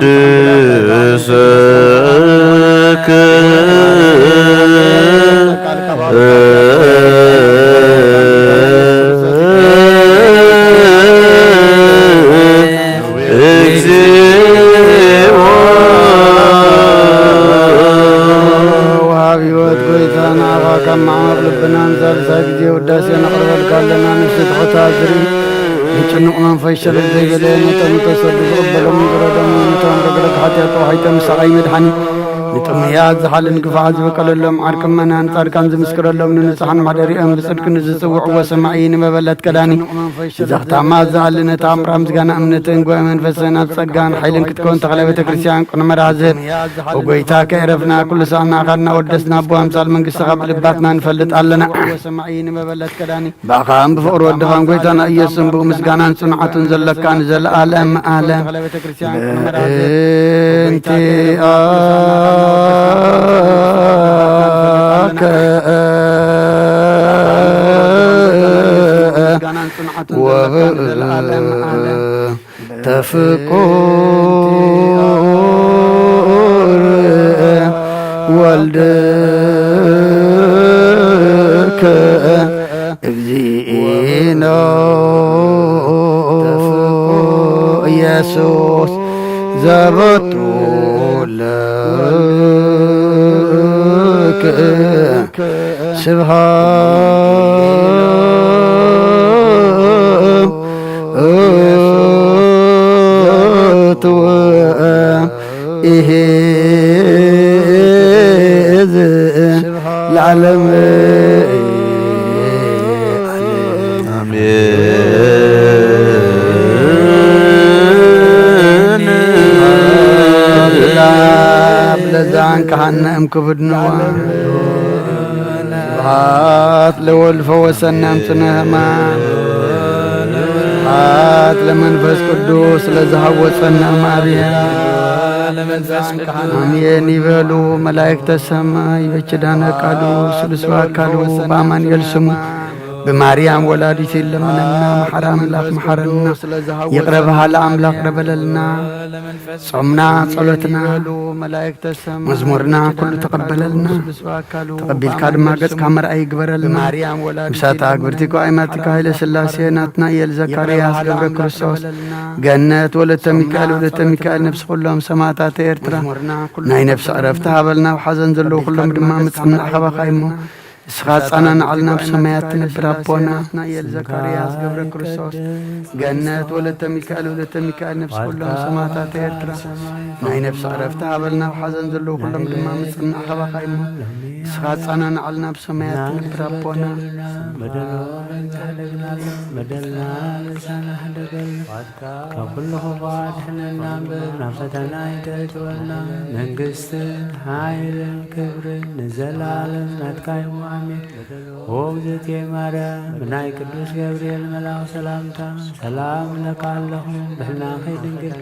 እግዚኦ። ወሃብ ህይወት ጎይታ ንዓኻ ካብ ማዕመቕ ልብና ንሳልሳይ ግዜ ውዳሴ ነቕርበልካ ኣለና። ንስፍሕታት ዝርኢ ንጭኑቕ መንፈስ ሸለል ዘይበለ ነቶም ዝተሰዱ ዝቕበሎም ዝረደሙ ነቶም ረግረግ ሓጢኣት ተዋሒጦም ሰቓይ መድሓኒ ንጥሙያት ዝሓልን ግፋዓት ዝበቀለሎም ዓርቂ መናን ጻድቃን ዝምስክረሎም ንንጹሓን ማሕደሪኦም ብጽድቂ ንዝጽውዕዎ ሰማዒ ንመበለት ከዳኒ ዘኽታማ ዝኣሊ ነታ ኣምራ ምስጋና እምነትን ጉባኤ መንፈስን ኣብ ጸጋን ሓይልን ክትከውን ተኽለ ቤተ ክርስቲያን ቅኑዕ መርሃ ዝህብ። ኦ ጎይታ ከይረፍና ኩሉ ሳዕ ንኣኻ እናወደስና ኣቦ ኣምሳል መንግስትኻ ብልባትና ንፈልጥ ኣለና። ብኣኻን ብፍቕሪ ወድኻን ጎይታና ኢየሱስን ብኡ ምስጋናን ጽንዓቱን ዘለካ ንዘለኣለም ኣለም። በእንቲኣከ ወብእንተ ፍቁር ወልድከ እግዚእነ ኢየሱስ ዘበቱ ለከ ስብሐት ወኢሕዝ ለዓለም። ኣሜን። ለዛን ካህነ እምክብድንዋ ስብሐት ለወልድ ፈወሰነ እምጽነ ሕማም። ስብሐት ለመንፈስ ቅዱስ ለዝሃወፀነ ማርያም። ኣሜን ይበሉ መላእክተ ሰማይ። በኪ ዳነ ቃሉ ስሉስ በአካሉ በአማኑኤል ስሙ ብማርያም ወላዲት ይለምነና። መሐረ አምላክ መሐረና። ይቅረ በሃለ አምላክ ይቅረ በለልና። ጾምና ጸሎትና መዝሙርና ኩሉ ተቐበለልና። ተቐቢልካ ድማ ገጽካ መርኣይ ይግበረልና። ምሳታ ኣግብርቲኮ ኣይማቲካ ኃይለ ሥላሴ ናትናኤል ዘካርያስ ገብረ ክርስቶስ ገነት ወለተ ሚካኤል ወለተ ሚካኤል ነፍሲ ኩሎም ሰማዕታት ኤርትራ ናይ ነፍሲ ዕረፍቲ ሃበልና። ኣብ ሓዘን ዘለዉ ኩሎም ድማ ምጽናዕ ካባኻ እሞ ንስኻ ኣጻናንዓልና ብሰማያት ትነብር ኣቦና። ናትናኤል ዘካርያስ ገብረ ክርስቶስ ገነት ወለተ ሚካኤል ወለተ ሚካኤል ነፍሲ ኩሎም ሰማዕታት ኤርትራ ናይ ነፍሲ ዕረፍቲ ሃበልና። ኣብ ሓዘን ዘለዉ ኩሎም ድማ ምጽናዕ ካባኻ እሞ ንስኻ ኣጻናንዓልና ብሰማያት ትነብር ኣቦና። በደልና ልሳና ሕደገልና ካብ ኩሉ ክፉእ ኣድሕነና እምበር ናብ ፈተና ኣይተእትወና። መንግስትን ሓይልን ክብርን ንዘለኣለም ናትካ እዩ። ኣሜን። ኦ እግዝእትየ ማርያም፣ ብናይ ቅዱስ ገብርኤል መልኣኽ ሰላምታ ሰላም እብለካ ኣለኹ። ብሕልናኺ ድንግል፣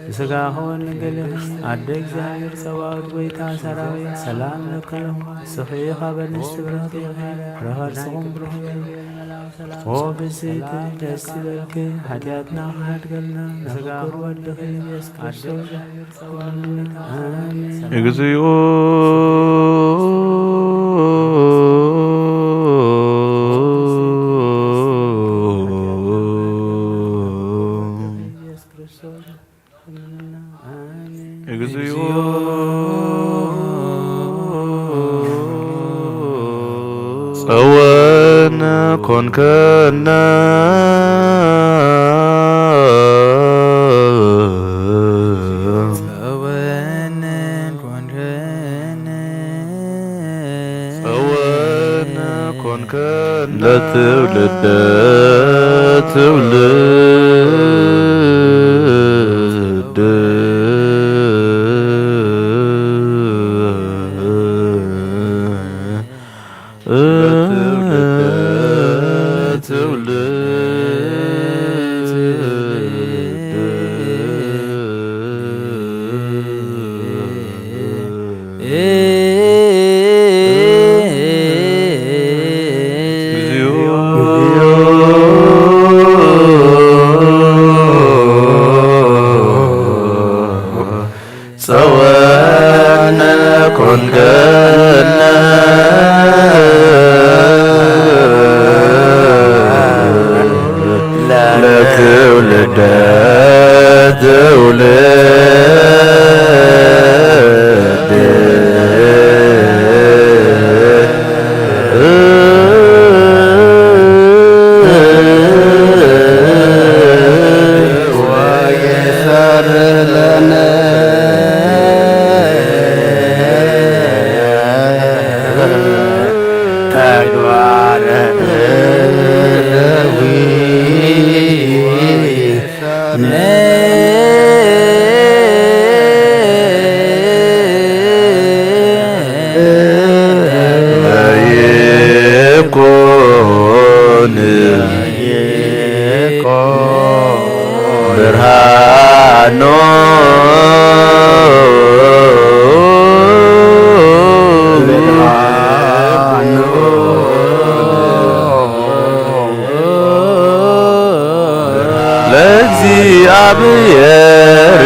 ብስጋኺ እውን ድንግል ኢኺ። ኣደ እግዚኣብሔር ጸባኦት፣ ጎይታ ሰራዊት፣ ሰላም እብለኪ ኣለኹ። ንስኺ ካብ ኣንስቲ ብርኽቲ ኢኺ፣ ፍረ ከርስኺ እውን ብሩኽ እዩ። ኦ ብፅዕቲ ደስ ይበልኪ፣ ሓጢኣትና ክሓድገልና፣ ንፍቁር ወድኺ ኢየሱስ ክርስቶስ ኣሜን። እግዚኦ ጸወን ኮንከና። ጸወን ኮንከና። ጸወን ኮንከና። ለትውልደ ትውልድ ጸወን ኮንከነ ለትውልደ ትውልድ። ለእግዚኣብሔር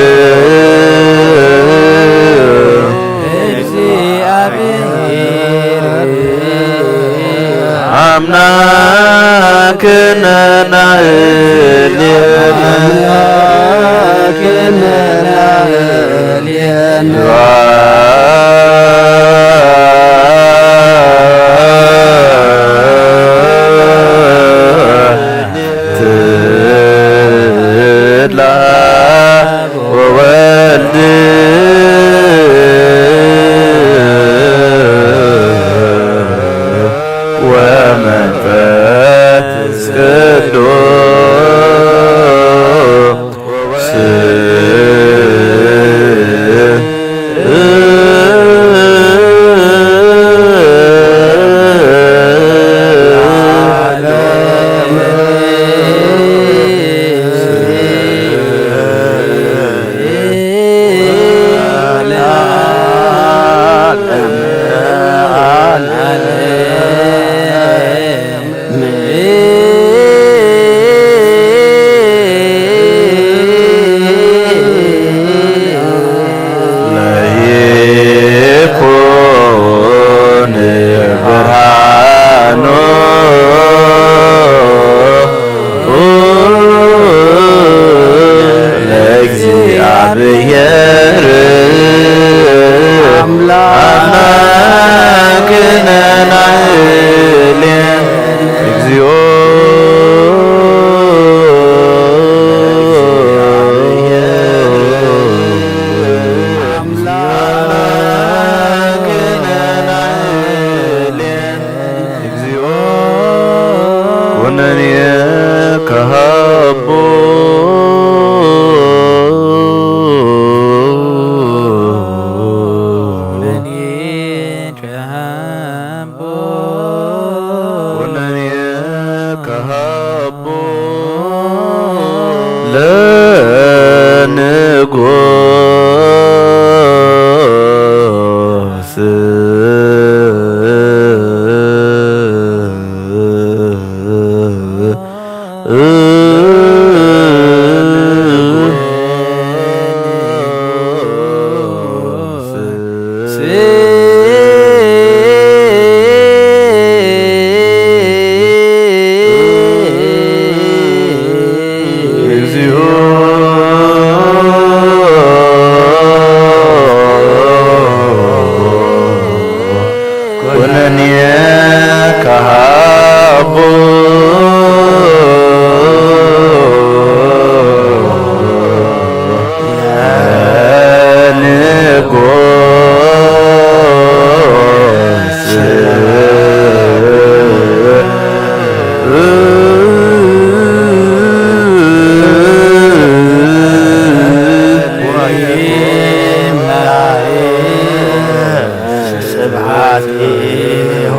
ስብሐት ሊሁ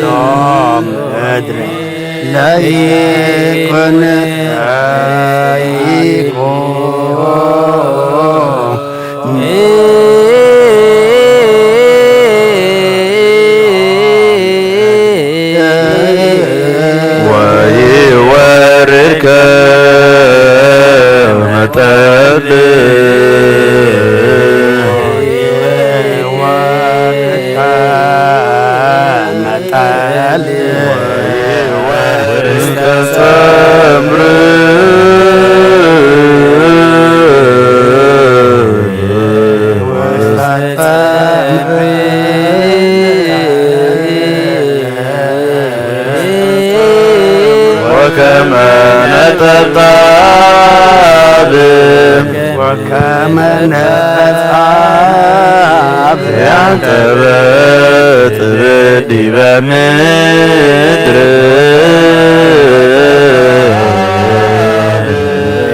ሎም ምድር ለይኩን ለይኩን ወይወርድ ከመ ጠል። ወይወርድ ከመ ጠል። ውስተ ጸምር። ወከመ ነጠብጣብ። ወከመ ነጠብጣብ። ያንጠበጥብ ዲበ ምድር።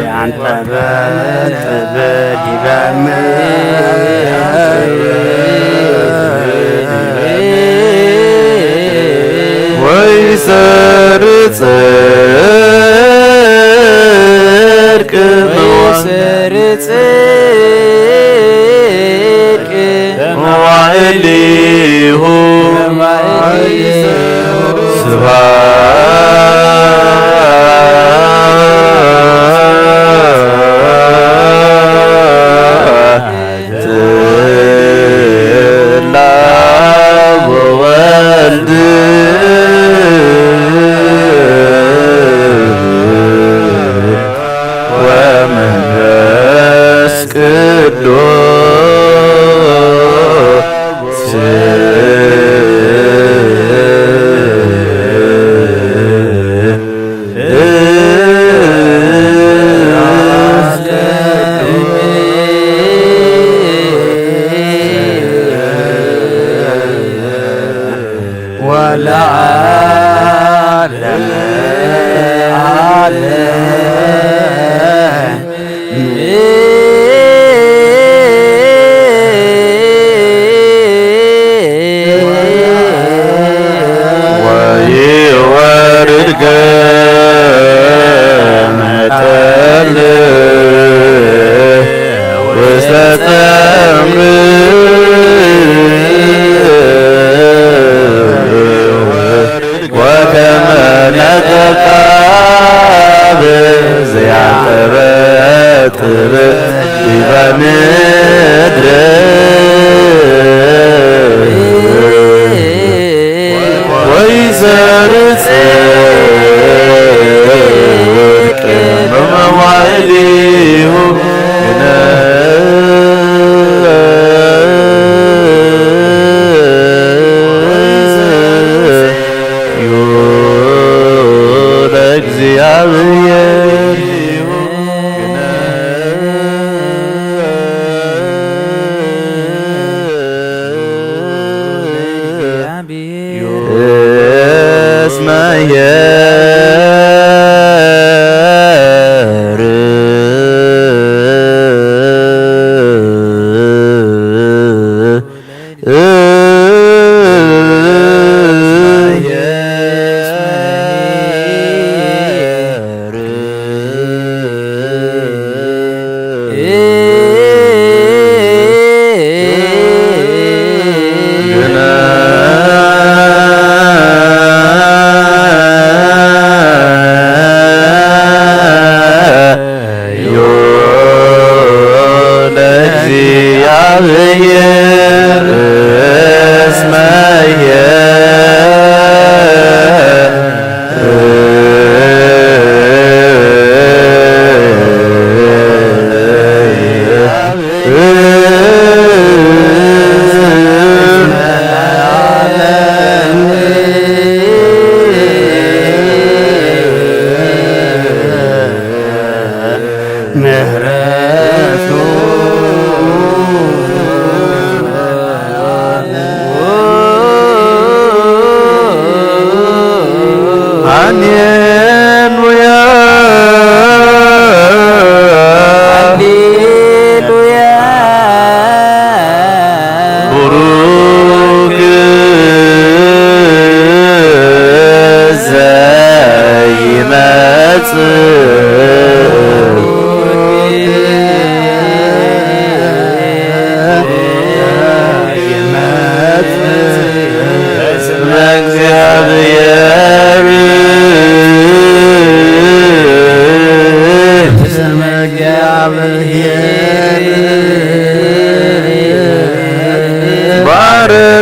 ያንጠበጥብ ዲበ ምድር። ወይሰር ጽድቅ። ወይሰር ጽድቅ። መዋዕሊሁ። ስብሐት ለአብ ወወልድ ወመንፈስ ቅዱስ። ወለዓለመ ዓለም። ወይወርድ ከመ ጠል ውስተ ጸምር። ወከመ ነጠብጣብ ዘያንጠበጥብ ዲበ ምድር። ወይሰር ጽድቅ በመዋዕሊሁ። ለእግዚአብሔር። እስመ ለእግዚአብሔር እስመ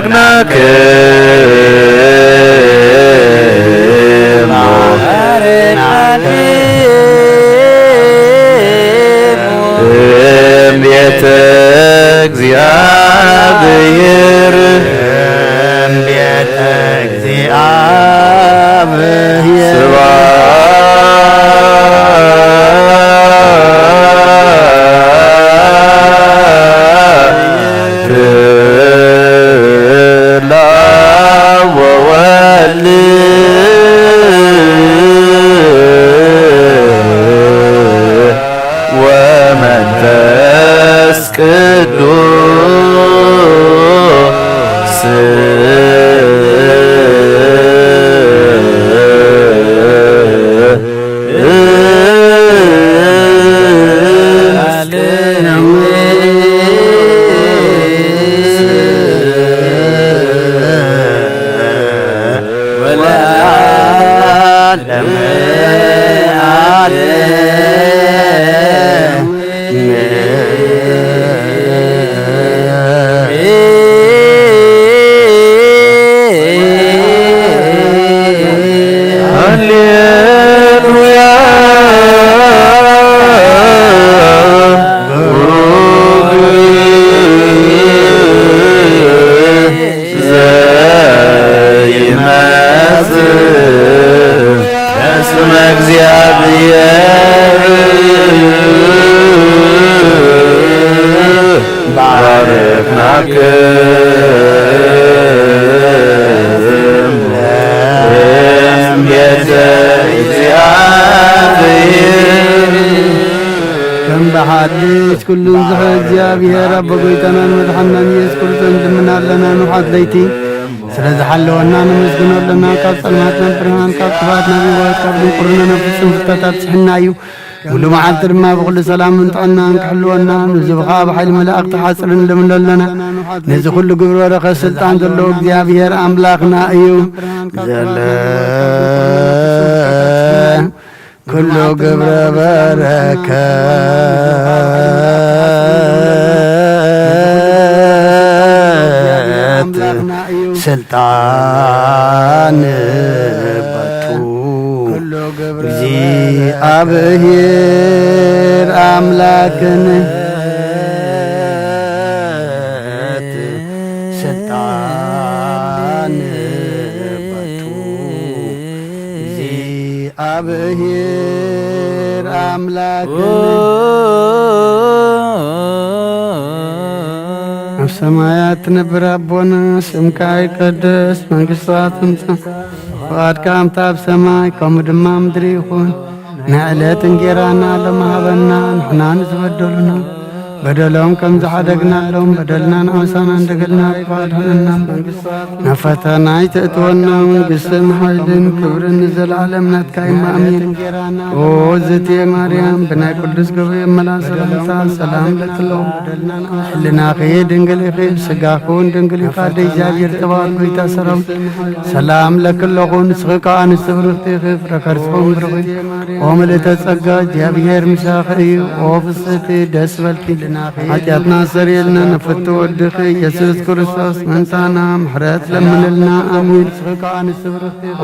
ናክሙ እምቤተ እግዚአብሔር እምቤተ እግዚአብሔር ስብሐት ለአብ ወወልድ ወመንፈስ ቅዱስ ሃሌሉያ። ዘይመጽእ እስመ እግዚአብሔር ባረክናክሙ እምቤተ እግዚአብሔር። ከም ብሓድሽ ኩሉ ዝኽእል እግዚኣብሔር ኣቦ ጎይታናን መድሓንናን ኢየሱስ ክርስቶስ ንልምና ኣለና። ንውሓት ለይቲ ስለ ዝሓለወና ነመስግኖ ኣለና። ካብ ጸልማት ናብ ብርሃን፣ ካብ ጥፍኣት ናብ ህይወት፣ ካብ ድንቁርና ናብ ፍጹም ፍትሕታት ጽሕና እዩ። ሙሉ መዓልቲ ድማ ብኹሉ ሰላምን ጥዕናን ክሕልወና፣ ንዝብኻ ብሓይሊ መላእኽቲ ሓጽር ንልምኖ ኣለና። ነዚ ኩሉ ግብረ በረኸት ስልጣን ዘለዎ እግዚኣብሔር ኣምላኽና እዩ። ዘለ ኩሉ ግብረ በረከት ስልጣን በቱ። እግዚአብሔር ኣምላክን ስልጣን በቱ። እግዚኣብሔር ኣምላክን ኣብ ሰማያት ትነብር ኣቦና፣ ስምካ ይቀደስ፣ መንግስትኻ ትምጻእ፣ ፍቓድካ ከምቲ ኣብ ሰማይ ከምኡ ድማ ኣብ ምድሪ ይኹን። ንዕለት እንጌራና ሎሚ ሃበና፣ ንሕና ንዝበደሉና በደሎም ከም ዝሓደግናሎም በደልና ንዓሳና እንደገልና ኣድሕነና። ናብ ፈተና ኣይተእትወና፣ መንግስትን ሓይልን ክብርን ንዘለዓለም ናትካ እዩ፣ ኣሜን። ኦ ዝእቲ ማርያም፣ ብናይ ቅዱስ ገብርኤል መልኣክ ሰላምታ ሰላም ለክሎ፣ ሕልናኺ ድንግል ኢኺ፣ ስጋኹን ድንግል እዩ፣ ካደ እግዚኣብሔር ተባረክ ጎይታ ሰራዊት። ሰላም ለክለኹ፣ ንስኺ ከኣ ኣንስቲ ብርኽቲ ኢኺ፣ ፍረ ከርስኹም ብሩኽ እዩ። ኦ ምልእተ ጸጋ፣ እግዚኣብሔር ምሳኺ እዩ። ኦ ፍስሕቲ፣ ደስ በልኪ፣ ሓጢኣትና ሰሪልና፣ ንፍቱ ወድኺ ኢየሱስ ክርስቶስ ምእንታና ምሕረት ለምንልና። ኣሜን።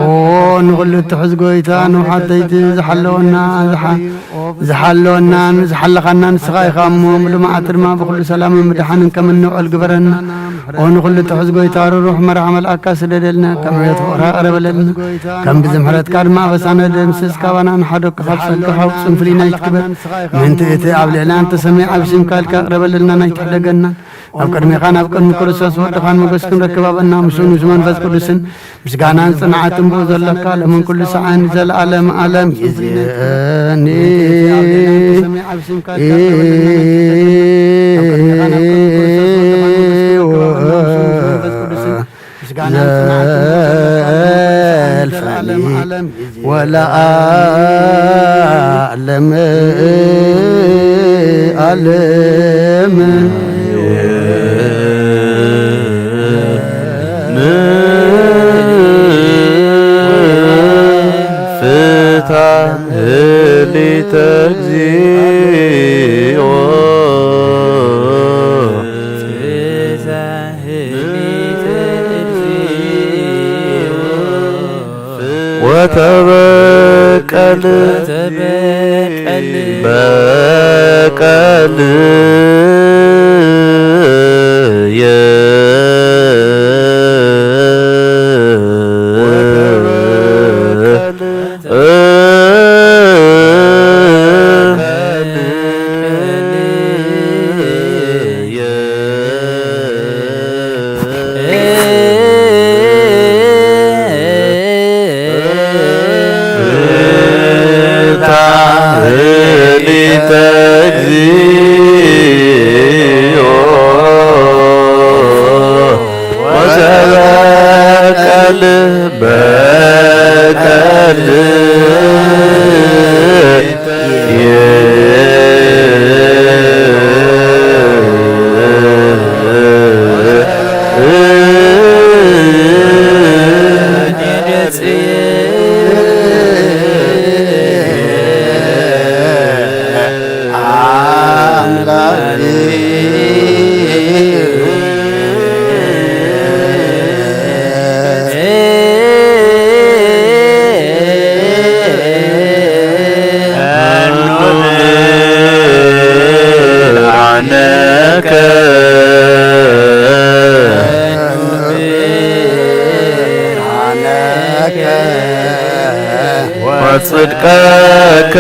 ኦ ንኹሉ እትሕዝ ጎይታ፣ ንውሓተይቲ ዝሓለወና፣ ዝሓ-፣ ዝሓለወናን ዝሓለኻና ንስኻ ኢኻ እሞ፣ ምሉእ መዓልቲ ድማ ብኹሉ ሰላምን ምድሓንን ከም እንውዕል ግበረና። ኦ ንኹሉ እትሕዝ ጎይታ፣ ርሩሕ መራሒ መልኣካ ስደደልና፣ ከም ዕብየት ፍቕርኻ ቅረበለልና። ከም ብዝምሕረትካ ድማ ኣበሳና ደምስስ፣ ካባና ንሓደኩ ካብ ጸልካ ካብ ጽንፍሊና ይትግበር። ምእንቲ እቲ ኣብ ልዕልና እንተሰሚዕ ኣብ ስምካ ኢልካ ቅረበለልና፣ ኣይትሕደገና። ኣብ ቅድሜኻን ኣብ ቅድሚ ክርስቶስ ወድኻን ሞገስ ክንረክብ ኣበና፣ ምስኡ ምስ መንፈስ ቅዱስን ምስጋናን ጽንዓትን ብኡ ዘለካ ለምን ኩሉ ሰዓን ዘለዓለም ዓለም ይዝየኒ። ዘልፈኒ ወለዓለም ዓለም። ፍታ ህሊተ እግዚኦ። ተበቀል ተበቀል በቀልየ ታህሊተ እግዚኦ ወተበቀል በቀል ወጽድቀከ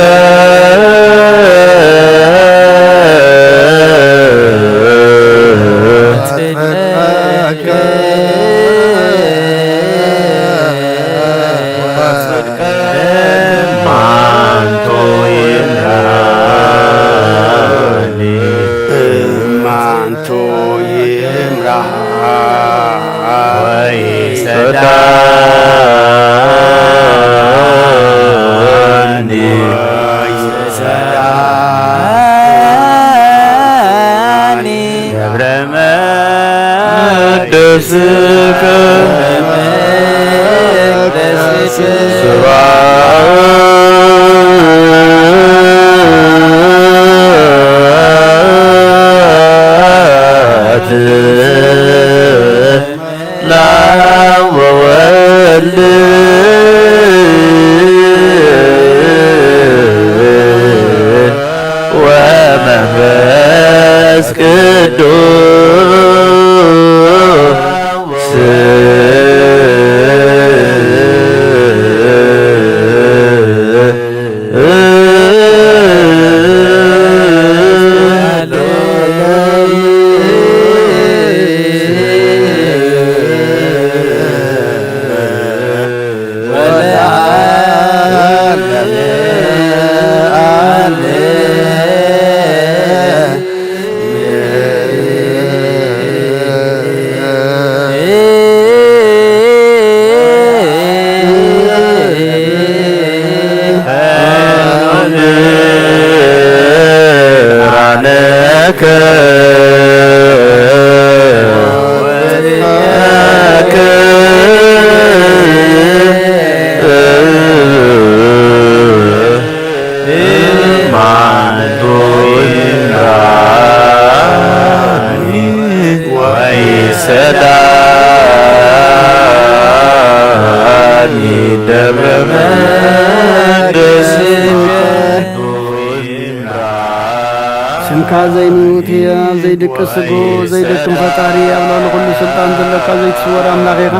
ስምካ ዘይምውት ህያው ዘይድቅስ ስግኡ ዘይደክም ፈጣሪ ኣብ ልዕሊ ኩሉ ስልጣን ዘለካ ዘይትስወር ኣምላኽ ኢኻ።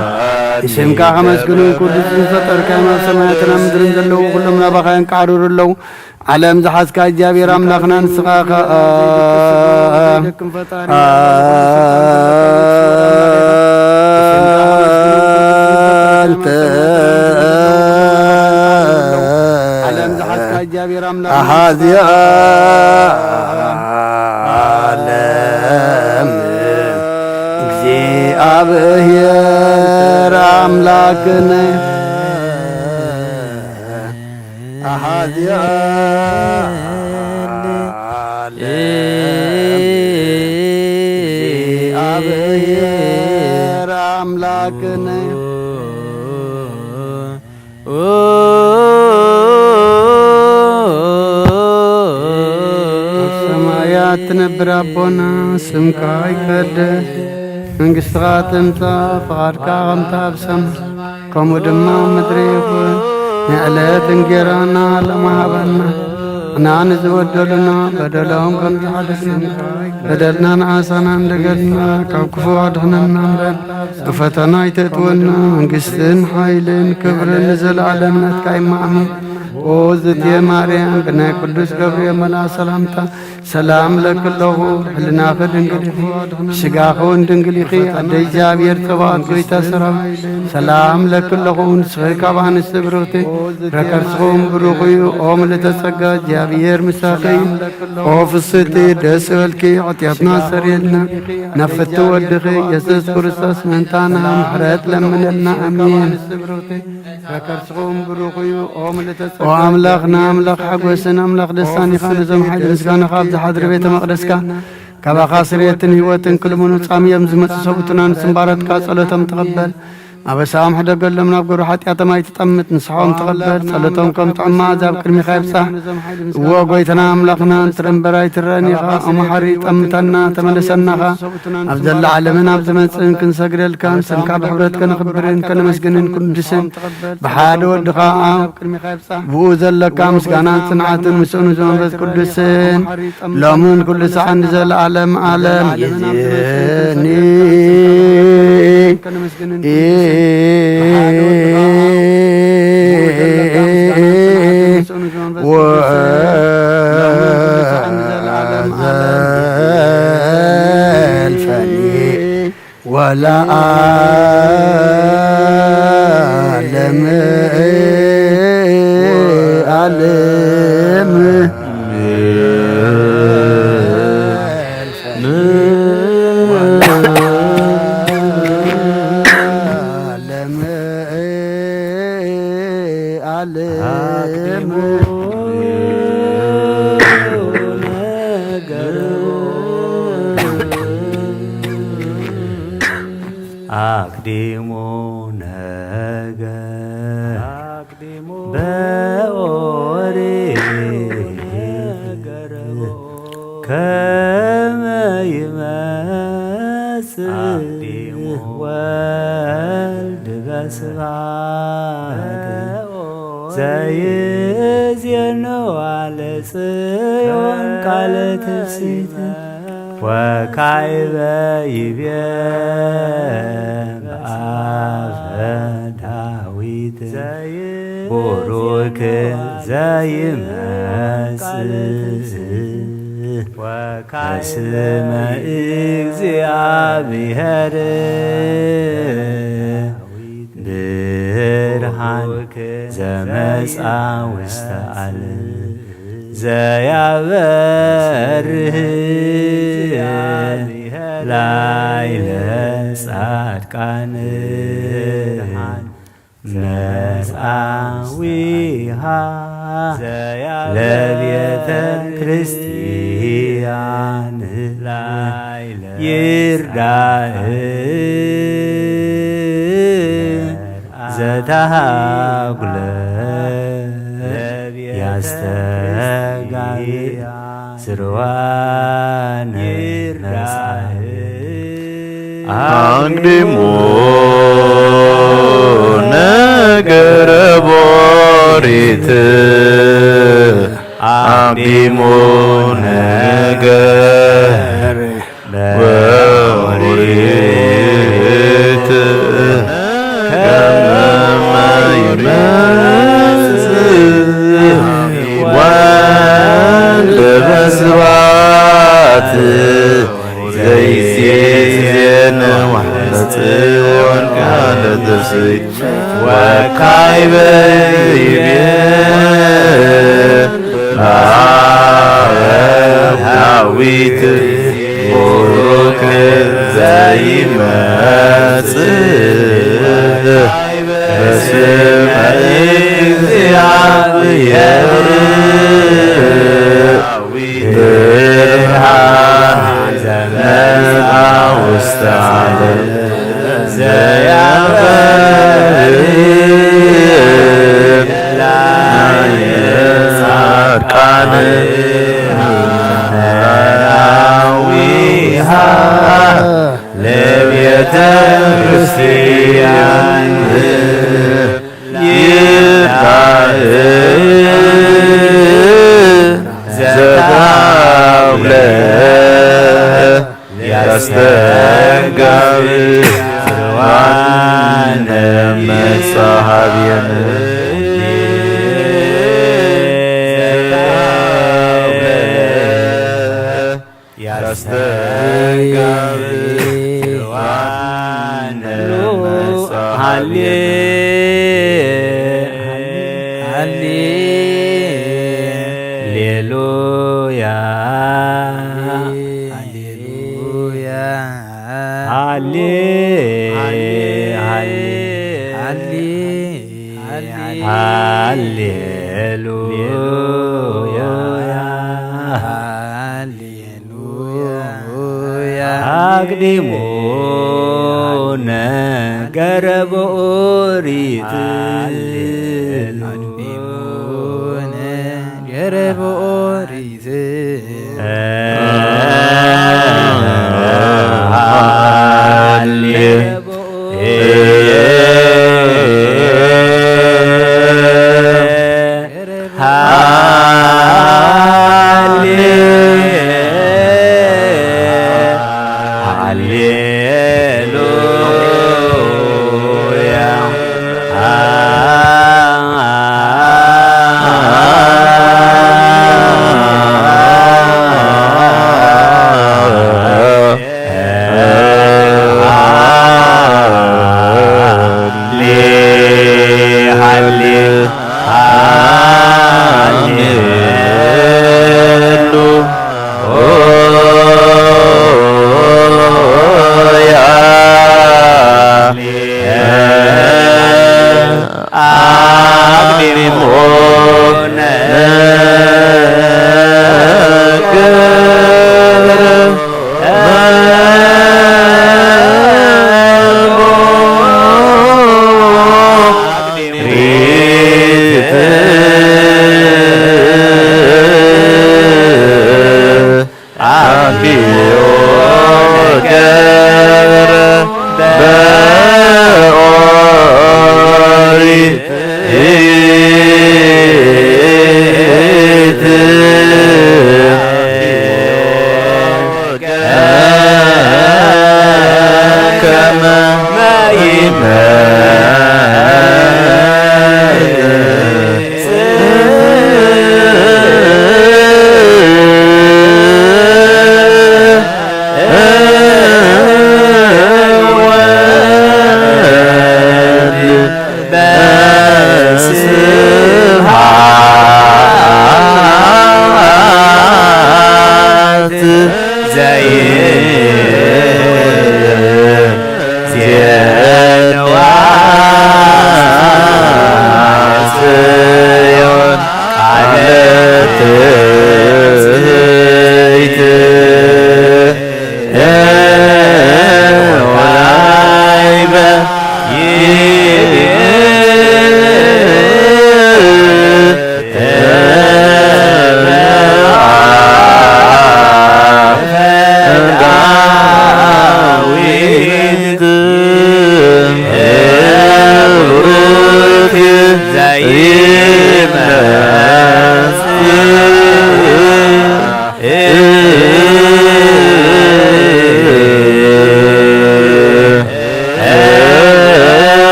ንስምካ ከመስግኑ ኩሉ ዝፈጠርካዮም ኣብ ሰማያትን ኣብ ምድርን ዘለዉ ኩሎም ናባኻ የንቃዕርሩ ኣለዉ። ዓለም ዝሓዝካ እግዚኣብሔር ኣምላኽና ንስኻ ኸኣ ኣንተ ኣሓዚ ዓለም እግዚኣብሔር ኣምላክነ ኣሓዚ ዓለም እግዚኣብሔር ኣምላክነ ኣብ ሰማያት ትነብር ኣቦና፣ ስምካ ይቀደስ፣ መንግስትኻ ትምጻእ፣ ፍቓድካ ከምታ ኣብ ሰማይ ከምኡ ድማ ኣብ ምድሪ ይኹን። ዕለት እንጌራና ለማሃበና፣ እና ንዝበደሉና በደሎም ከም ዝሓደግና፣ በደልና ንኣሳና እንደገድና፣ ካብ ክፉ ኣድሕነና እምበር፣ ብፈተና ኣይተእትወና። መንግስትን ሓይልን ክብርን ንዘለኣለም ናትካ እዩ። ኣሜን። ኦ ዝትየ ማርያም፣ ብናይ ቅዱስ ገብርኤል መልኣ ሰላምታ፣ ሰላም ለኪ ኣለኹ፣ ህልናኺ ድንግል ኢኺ፣ ስጋኺ እውን ድንግል ኢኺ፣ ኣደ እግዚኣብሔር ጸባኦት፣ ጎይታ ሰራዊት፣ ሰላም ለኪ ኣለኹ፣ ንስኺ ካብ ኣንስቲ ብርኽቲ፣ ፍረ ከርስኺ እውን ብሩኽ እዩ። ኦ ምልዕተ ጸጋ፣ እግዚኣብሔር ምሳኺ እዩ። ኦ ፍስሕቲ፣ ደስ ይበልኪ፣ ኃጢኣትና ሰርየልና፣ ናብ ፍቲ ወድኺ ኢየሱስ ክርስቶስ ምእንታና ምሕረት ለምነልና። ኣሜን። ፍረ ከርስኹም ብሩኽ እዩ፣ ኦ ምልዕተ ጸጋ። ኦ ኣምላኽና፣ ኣምላኽ ሓጎስን ኣምላኽ ደስታን ኢኻ። ነዞም ሓይሊ ምስጋናኻ ኣብ ዝሓድር ቤተ መቕደስካ ካባኻ ስርየትን ህይወትን ክልምኑ ጻምዮም ዝመጹ ሰብኡትና ንስምባራትካ ጸሎቶም ተቐበል። ኣበሳኦም ሕደገሎም፣ ናብ ገብሪ ሓጢኣቶም ኣይትጠምት፣ ንስሓኦም ተቐበል። ጸሎቶም ከም ጥዑም መኣዛ ኣብ ቅድሚኻ ይብጻሕ። እዎ ጎይታና ኣምላኽና፣ እንትርምበር ኣይትረአን ኢኻ። ኦ መሓሪ፣ ጠምተና፣ ተመለሰናኻ። ኣብ ዘላ ዓለምን ኣብ ዝመጽእን ክንሰግደልካን፣ ስምካ ብሕብረት ከነኽብርን ከነመስግንን ቅዱስን ብሓደ ወድኻ ኣብ ብኡ ዘለካ ምስጋናን ጽንዓትን ምስኡ ንዘመንፈስ ቅዱስን ሎምን ኩሉ ሰዓን ንዘለዓለም ዓለም ይእዜኒ። ወዘልፈኒ ወለዓለመ ዓለም። ዓለም። አቅዲሙ ነገር በኦሪት ከመ ይመጽእ ወልድ በስብሐት ዘይዜኑ አለ ጽዮን ቃለ ትፍሲት ወካዕበ ይቤ በአፈ ዳዊት ቡሩክ ዘይመጽእ በስመ እግዚአብሔር ብርሃን ዘመጻ ውስተ ዓለም ዘያበርህ ላዕለ ጻድቃን መጻዊሃ ለቤተ ክርስቲያን ይርዳእ ዘተሃጉለ ያስተጋብእ ስርዋነ መጽሐፍ። አቅዲሙ ነገረ በኦሪት፣ አቅዲሙ ነገር በኦሪት ከመ ይመጽእ ወልድ በስብሐት ዘይዜኑ አለ ጽዮን ቃለ ትፍሲት ወካዕበ ይቤ ዳዊት ቡሩክ ዘይመጽእ በስመ እግዚአብሔር ብርሃን ዘመጽአ ውስተ ዓለም ዘያበርህ ላዕለ ጻድቃን መራዊሃ ለቤተ ክርስቲያን ይባል ጽዋነ መጻሃብየነ ያስተጋብ ጽዋነ መጻሃብየነ። ሃሌሉያ። ሃሌሉያ። ሃሌ-፣ ሃሌ-፣ ሃሌ-፣ ሃሌ-፣ ሃሌሉያ። ሃሌሉያ። አቅዲሙ ነገረ በኦሪት። አቅዲሙ ነገረ በኦሪት።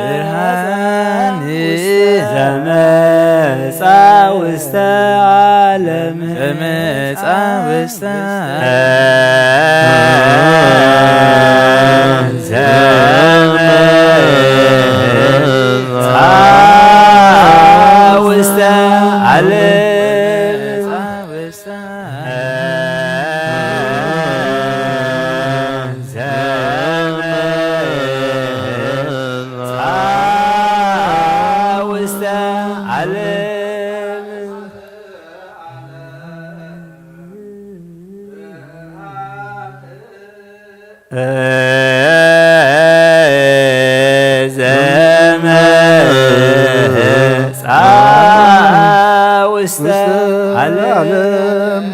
ብርሃን ዘመጻ ውስተ ዓለም፣ ዘመጻ ውስተ ዓለም፣ ዘመጻ ውስተ ዓለም፣ ዘመጻ ውስተ ዓለም። ዘመጻ ውስተ ዓለም።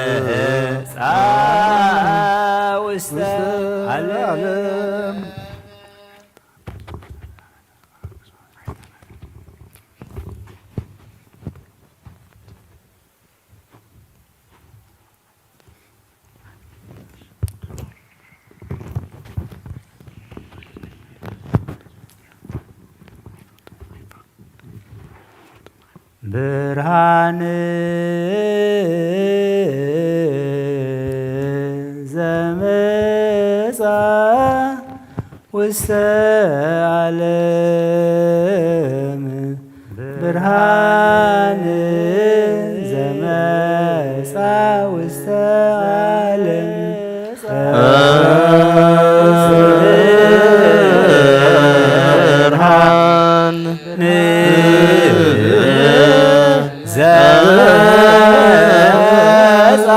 ዘመጻ ውስተ ዓለም። ብርሃን ዘመጻ ውስተ ዓለም፣ ብርሃን ዘመጻ ውስተ ዓለም፣ ብርሃን ዘመጻ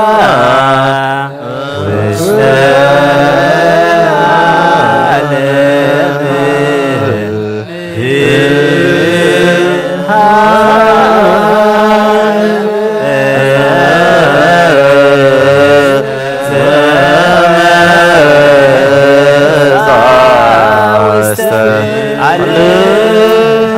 ውስተ ዓለም፣ ብርሃን ዘመጻ ውስተ ዓለም፣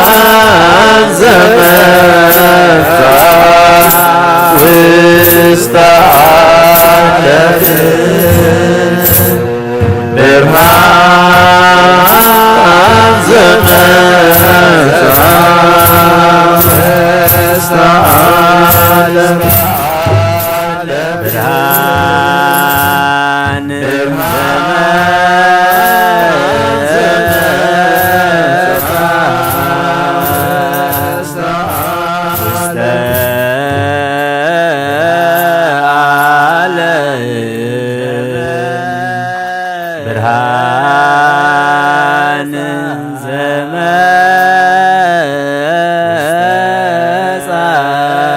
ብርሃን ዘመጻ ውስተ ዓለም፣ ብርሃን ዘመጻ ውስተ ዓለም፣ ብርሃን ዘመጻ ውስተ ዓለም፣ ብርሃን ዘመጻ ውስተ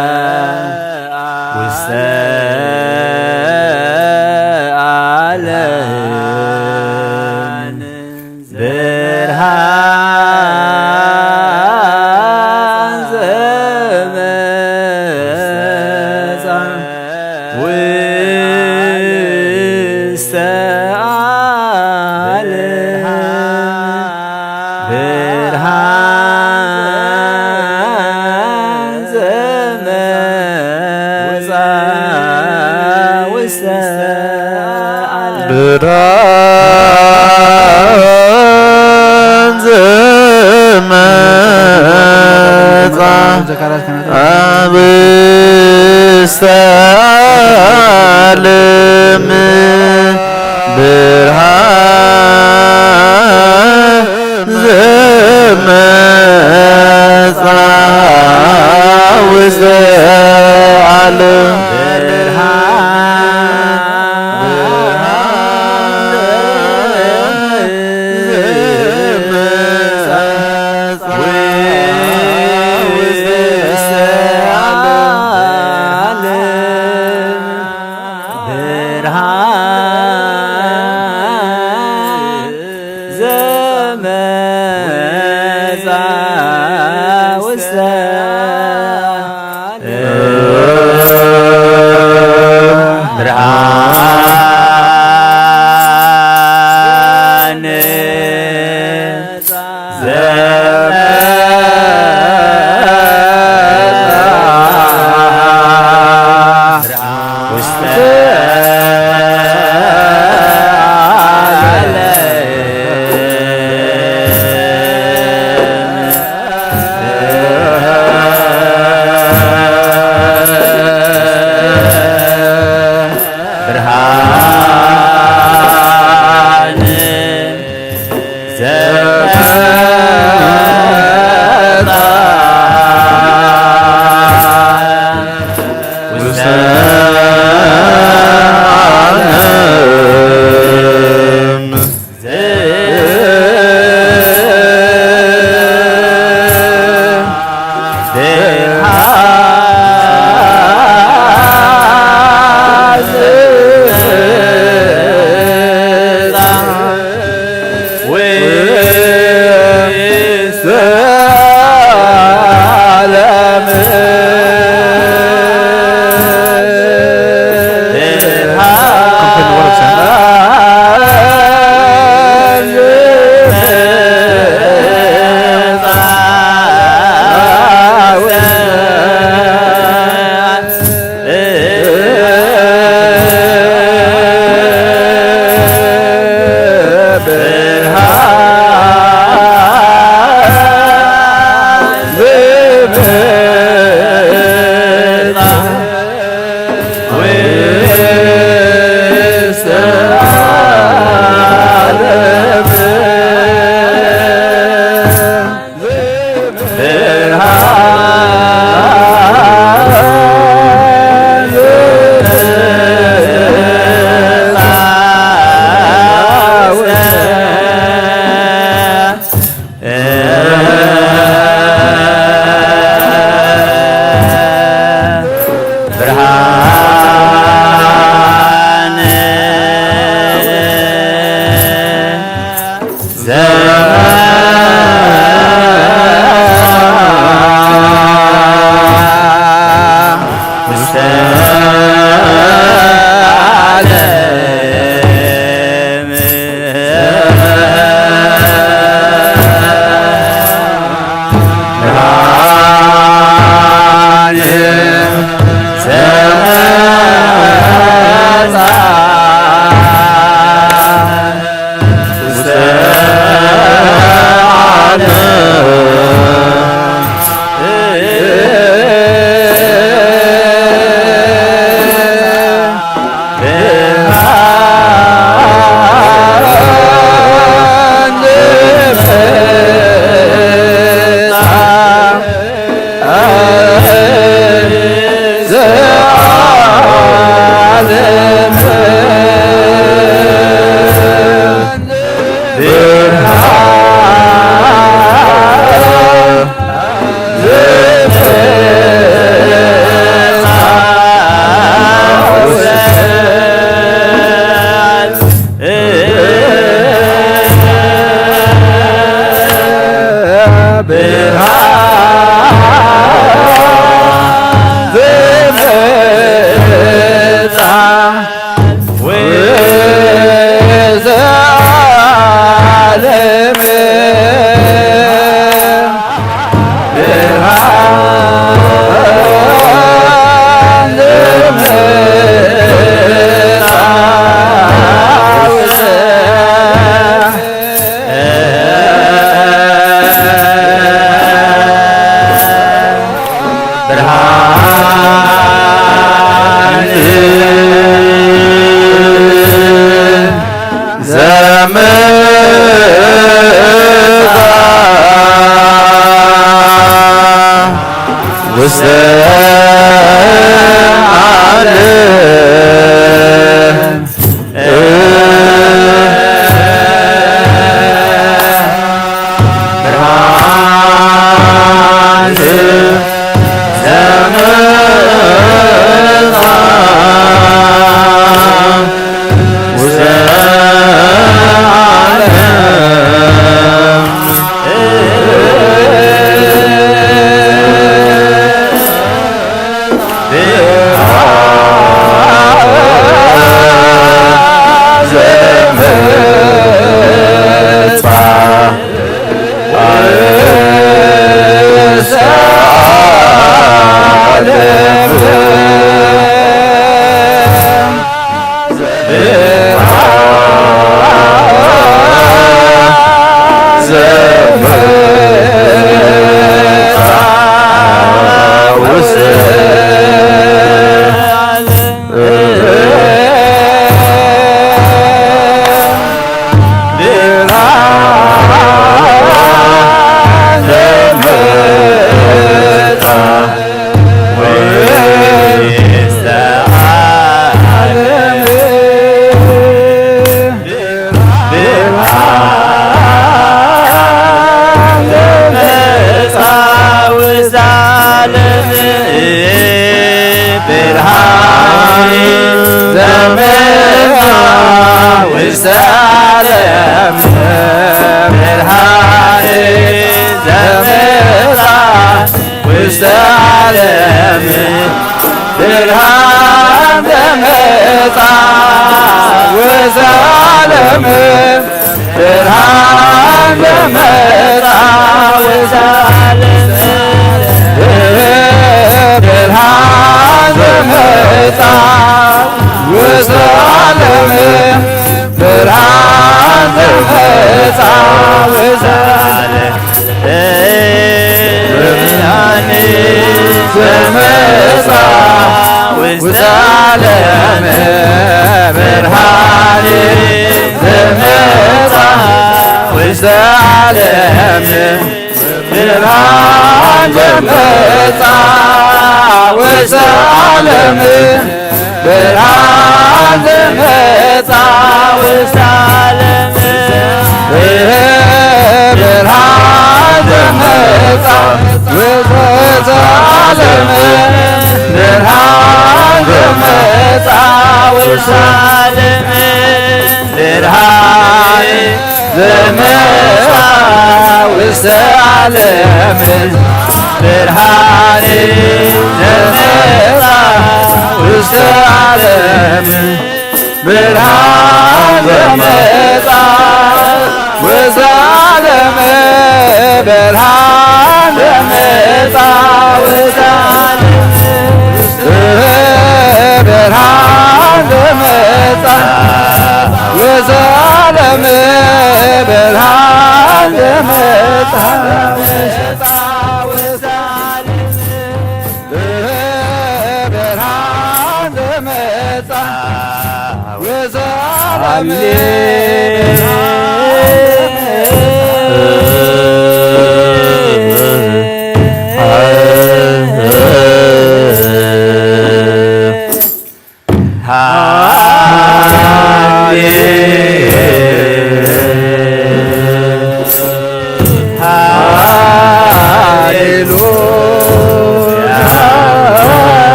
ዓለም፣ ብርሃን ዘመጻ ውስተ ዓለም፣ ብርሃን ዘመጻ ውስተ ዓለም፣ ብርሃን ዘመጻ ውስተ ዓለም፣ ብርሃን ዘመጻ ውስተ ዓለም፣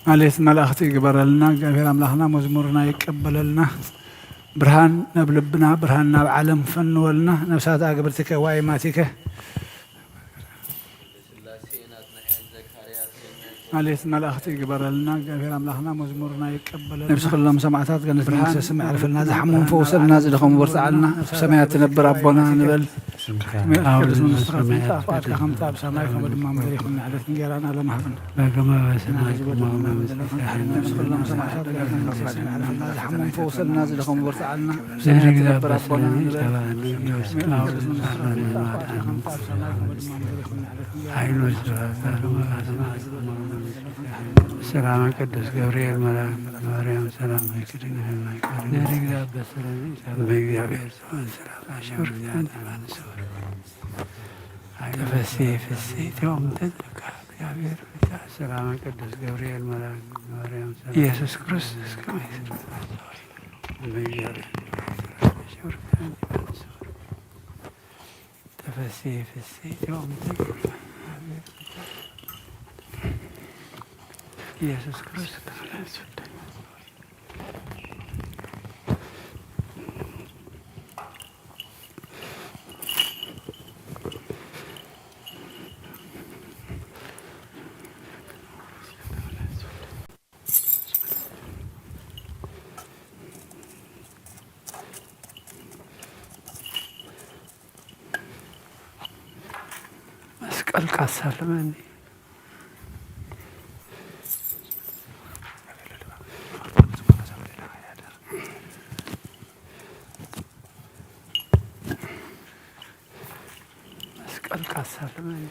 ማሌት መላእኽቲ ይግበረልና። እግዚኣብሔር ኣምላኽና መዝሙርና ይቀበለልና። ብርሃን ናብ ልብና፣ ብርሃን ናብ ዓለም ፈንወልና። ነፍሳት ኣግብርቲከ ዋይማቲከ። ማሌት መላእኽቲ ይግበረልና። እግዚኣብሔር ኣምላኽና መዝሙርና ይቀበለልና። ነፍሲ ኩሎም ሰማዕታት ገነት መንግስተ ሰማይ ያዕርፍልና። ዝሓመሙ ፈውሰልና፣ ዝደኸሙ በርትዓልና። ኣብ ሰማያት ትነብር ኣቦና ንበል። ቅዱስ መንግስትኻ ትምጻእ፣ ፍቓድካ ከምቲ ኣብ ሰማይ ከምኡ ድማ ኣብ ምድሪ ይኹን። ንዕለት እንጌራና ሎሚ ሃበና። በከመ በሰማይ ከማሁ በምድር። ነፍሲ ኩሎም ሰማዕታት ገነት መንግስተ ሰማይ ያዕርፍልና። ዝሓመሙ ፈውሰልና፣ ዝደኸሙ በርትዓልና። ኣብ ሰማያት ትነብር ኣቦና ንበል። ቅዱስ መንግስትኻ ትምጻእ፣ ፍቓድካ ከምቲ ኣብ ሰማይ ከምኡ ድማ ኣብ ምድሪ ይኹን። ንዕለት እንጌራና ሓይሉ ስብሐት ለዓለመ ዓለም። ሰላመ ቅዱስ ገብርኤል መልአክ ማርያም ሰላም ለኪ ድንግል በማርያም። ድንግል በሰላም። በእግዚአብሔር ሰላም። ተፈሲ ፍስሕቲ ኦም ተዘካ እግዚአብሔር። ሰላመ ቅዱስ ገብርኤል መልአክ ማርያም ሰላም። ኢየሱስ ክርስቶስ ከመ ይስብሐ። በእግዚአብሔር ሰላም። ፈሲ፣ ፈሲ፣ ጆምቲ። ኢየሱስ ክርስቶስ። መስቀልካ ኣሳልመኒ። መስቀልካ ኣሳልመኒ።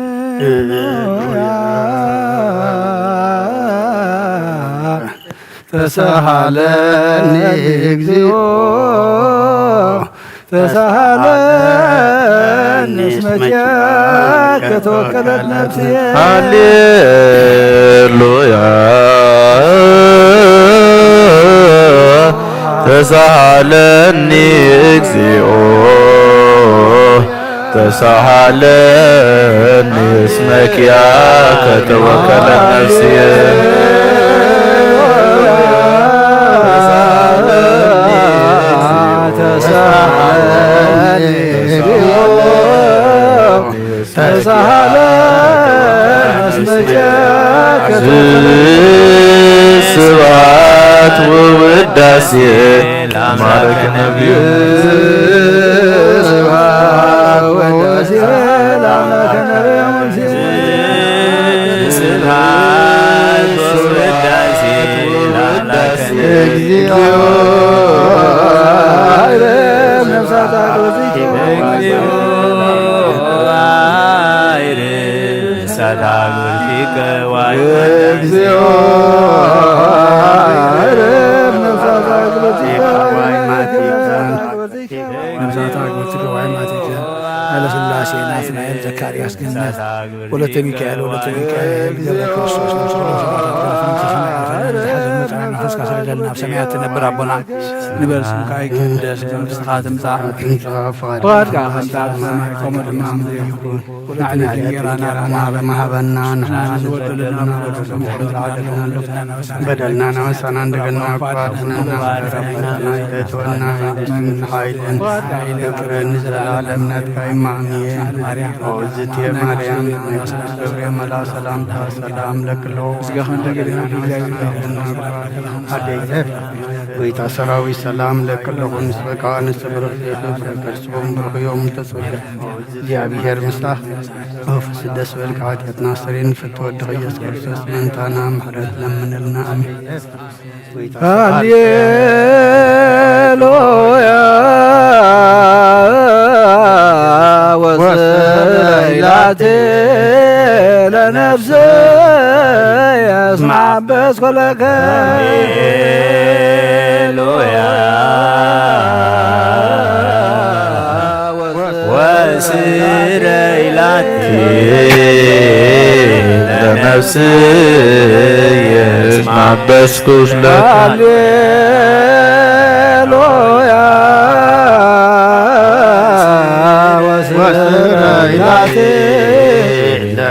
ሃሌሉያ ተሳሃለኒ እግዚኦ ተሳሃለኒ እስመ ኪያከ ተወከለት ነፍስየ። ሃሌሉያ ተሳሃለኒ እግዚኦ ተሳሃለኒ እስመ ኪያከ ተወከለት ነፍስየ። ስብሐት ወውዳሴ ለማርያም ነቢዩ። ስብሐት ወውዳሴ ለአምላከ ነቢዩ ሙሴ። ስብሐት ወውዳሴ ለአምላከ እግዚኦ። ነፍሳት አቅርብኪ። እግዚኦ። ነፍሳት አቅርብኪ። እግዚኦ። ነፍሳት አቅርብኪ። ነፍሳት አቅርብኪ። ኃይለ ሥላሴ ናትናኤል ዘካርያስ ገነት ወለተ ሚካኤል፣ ወለተ ሚካኤል፣ ገብረ ክርስቶስ፣ ነፍሰ ኩሎም ሰማዕታት ገደፍና ተሰናይና፣ ዝሓዘን መጻና ናፈስካ ስደደልና፣ ኣብ ሰማያት ትነብር ኣቦና፣ ንበል ስምካ ይቀደስ፣ መንግስትኻ ትምጻእ፣ ፍቓድካ ከም ትምጻእ ኣብ ሰማይ፣ ከምኡ ድማ ኣብ ምድሪ ይኹን። ናዕሊ እንጌራና ሮማ ሃበና፣ ንሕና ንበደልና ንበደልና በደልና ናበሳና እንደገና እኳ ተወና ሓይልን ክብርን ዘለዓለም ናትካ እዩ። ማርያም ኦ እግዝእትየ ማርያም፣ ገብርኤል መልኣ ሰላምታ ሰላም ለክሎ። ጎይታ ሰራዊት ሰላም ለክሎ፣ ንስበካ ንስብርክ ፍሬ ከርሶም ብሩክ እዮም ተጸበ። እግዚኣብሔር ምሳኻ። ኦፍስ ደስ በልካ፣ ኃጢአትና ስተሪ ንፍቶ ወድኻ ኢየሱስ ክርስቶስ ምእንታና ምሕረት ለምንልና። አሜን። ሃሌሉያ ወሰይላቴ ለነፍስየ እስመ አበስኩ ለከ። ሃሌሉያ ወስረይ ላቲ ለነፍስየ እስመ አበስኩ ለከ። ሃሌሉያ ወስረይ ላቲ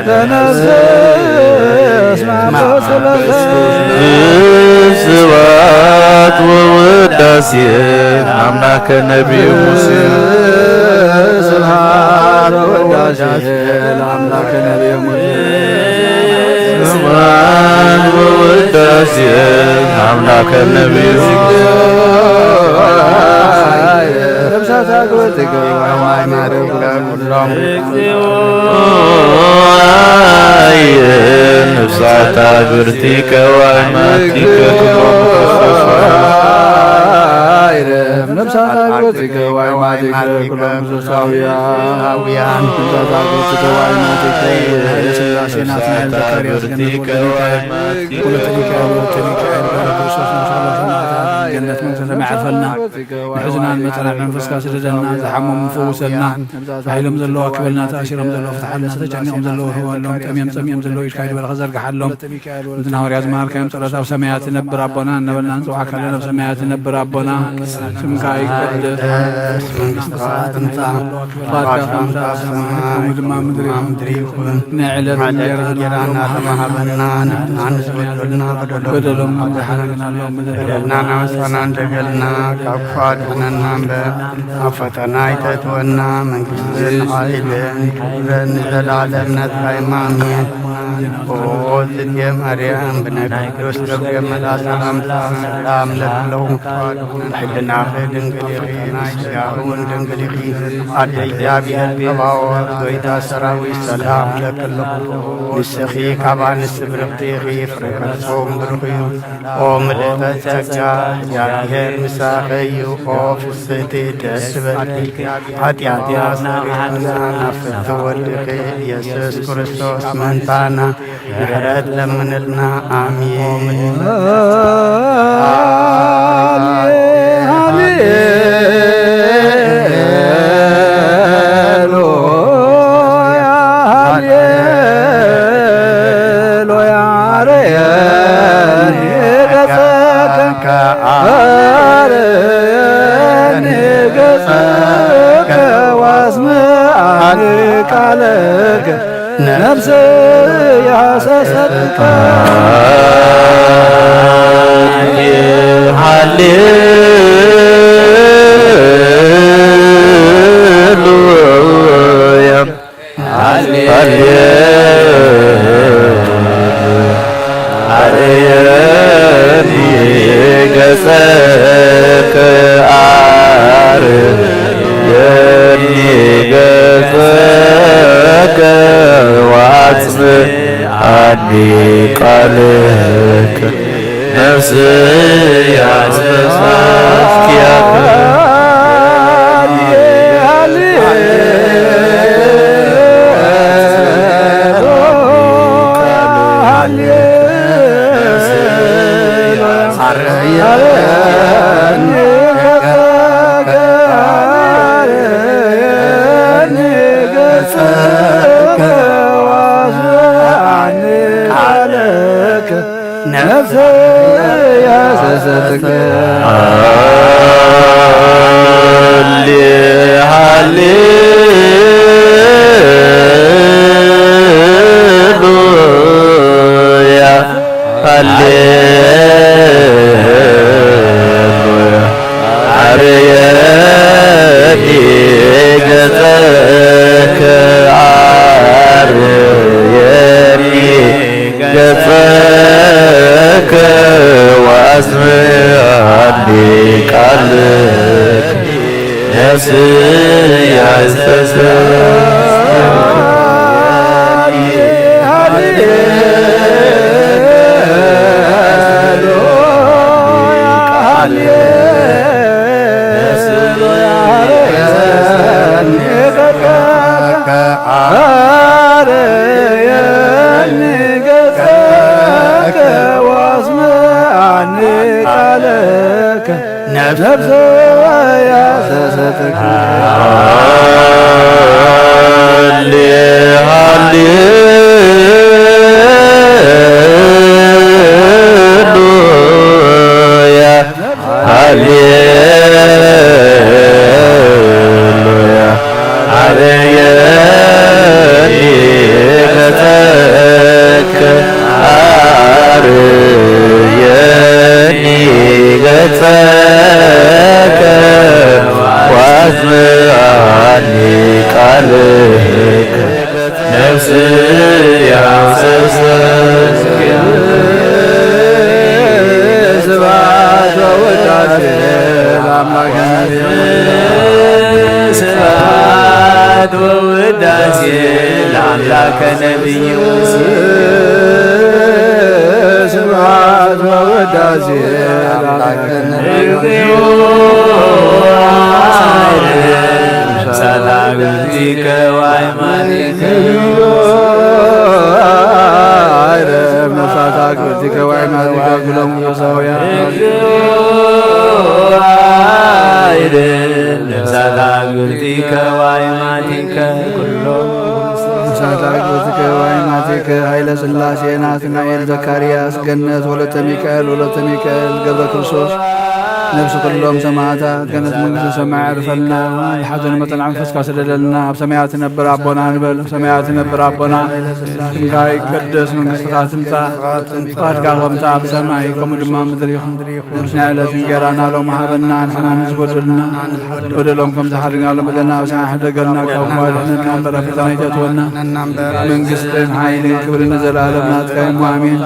ለነፍስየ እስመ አበስኩ ለከ። ስብሐት ወውዳሴ አምላከ ነቢዩ ሙሴ። ስብሐት ወውዳሴ ለአምላከ ነቢዩ ሙሴ። ስብሐት ወውዳሴ አምላከ ነቢዩ ሙሴ። ነፍሳት አግብርቲከ ወአዕማዲከ ኩሎም። አየ ነፍሳት አግብርቲከ ወአዕማዲከ ኩሎም ክርስቶስ። ነፍሳት አግብርቲከ ወአዕማዲከ ኩሎም ክርስቶሳውያን። ነፍሳት አግብርቲከ ወአዕማዲከ ኃይለ ሥላሴ ናትናኤል ዘካርያስ ገነት ወልደ ሚካኤል ወለተ ሚካኤል ገብረ ክርስቶስ ነፍሳት አግብርቲከ ገነት ሰማይ ዓርፈልና። ንሕዙናን መጸናዕ መንፈስካ ስደደልና። ዝሓመሙ ፈውሰልና። ተታሒሎም ዘለዉ ኣክበልና። ተኣሲሮም ዘለዉ ፍትሓልና። ተጨኒቖም ዘለዉ ህወሎም። ጠምዮም ጸሚኦም ዘለዉ ኢድካ ይድበረኸ ዘርግሓሎም። ነቲ ንሃዋርያ ዝመሃርካዮም ጸሎት ኣብ ሰማያት ትነብር ኣቦና እናበልና ንጽውዓካ ኣለና። ኣብ ሰማያት ትነብር ኣቦና ስምካ ይቀደስ። መንግስትኻ ትምጻእ። ፍቓድካ ከምቲ ኣብ ሰማይ ከምኡ ድማ ኣብ ምድሪ ይኹን። ናይ ዕለት እንጀራና ሃበና። ንሕና ንዝበደሉና በደሎም በደሎም ንብርሃና በደልና ናውሳና እንደገልና ካብ ክፉ ኣድሕነና እምበር ኣብ ፈተና ኣይተእትወና። መንግስትን ሓይልን ክብርን ንዘለዓለም ናትካ እዩ። ኣሜን። ኦ ጽጌ ማርያም ብናይ ቅዱስ ገብርኤል መልኣክ ሰላምታ ሰላም ለክለኹም። ሕልናኺ ድንግል ኢኺ፣ ናይ ስጋኺ እውን ድንግል ኢኺ። ኣደ እግዚኣብሔር ጸባኦት፣ ጎይታ ሰራዊት፣ ሰላም ለክለኹ። ንስኺ ካብ ኣንስቲ ብርኽቲ ኢኺ፣ ፍረ ከርሰኹም ብሩኽ እዩ። ኦ ምልእተ ጸጋ፣ እግዚኣብሔር ምሳኺ እዩ። ኦ ፍስሕቲ ደስ በልኪ፣ ኃጢአትና ኣስተሰርይልና፣ ናብ ፍትሒ ወልድኺ ኢየሱስ ክርስቶስ መምጻእና ምሕረት ለምንልና። ኣሜን። ሃሌሉያ፣ ሃሌሉያ፣ አርየኒ ገጸከ፣ አርየኒ ገጸከ፣ ወአስምዓኒ ቃለከ። ነፍስያ ሰሰትካ። ሃሌሉያ፣ ሃሌሉያ። አርየኒ ገጸከ፣ አርየኒ ገጸከ፣ ወአጽምዓኒ ቃልከ። ነፍስያ ሰሰትኪያከ። ነፍሰ ያሰሰትከ። ሃሌ ሃሌሉያ፣ ሃሌሉያ። አርየኒ ገጸከ፣ አርየኒ ገጸከ ወአስምዓኒ ቃልከ። ነፍስያ አርየኒ ገጸከ ወአስምዓኒ ቃለከ። ነፍሰ ያሰሰትከ። ሃሌ ሃሌሉያ፣ ሃሌሉያ። አርየኒ ገጸከ፣ አርየኒ ገጸከ ወአስምዓኒ ቃልከ። ነፍስያ ሰሰትከ። ስብሐት ወውዳሴ ለአምላክ። ስብሐት ወውዳሴ ለአምላከ ነቢዩ። ስብሐት ወውዳሴ ለአምላከ ነቢዩ። እግዚኦ ሰላግብቲከ ወአይማኒከ። አይረ መሳታ ግብቲከ ወአይማኒከ ኩሎም ፈሪሳውያን። ኃይለ ሥላሴ፣ ናትናኤል፣ ዘካርያስ፣ ገነት፣ ወለተ ሚካኤል፣ ወለተ ሚካኤል፣ ገብረ ክርስቶስ፣ ነፍሲ ኩሎም ሰማዕታት፣ ገነት መንግሥተ ሰማይ ያዕርፈልና። ዝሓዘነ መጠን መንፈስካ ስደደልና። ኣብ ሰማያት ትነብር ኣቦና ንበል። ኣብ ሰማያት ትነብር ኣቦና፣ ስምካ ይቀደስ፣ መንግሥትኻ ትምጻእ፣ ፍቓድካ ከምቲ ኣብ ሰማይ ከምኡ ድማ ምድሪ ይኹን። ናይ ዕለት እንጀራና ሎሚ ሃበና፣ ንሕና ንዝበደሉና በደሎም ከም ዝሓድግና በደልና፣ ኣሳሕሕ ደገልና፣ ካብ ክፉ ኣድሕነና እምበር፣ ኣብ ፈተና ኣይተእትወና። መንግስትን ሓይልን ክብርን ንዘለኣለም ናትካ እዩ፣ ኣሜን።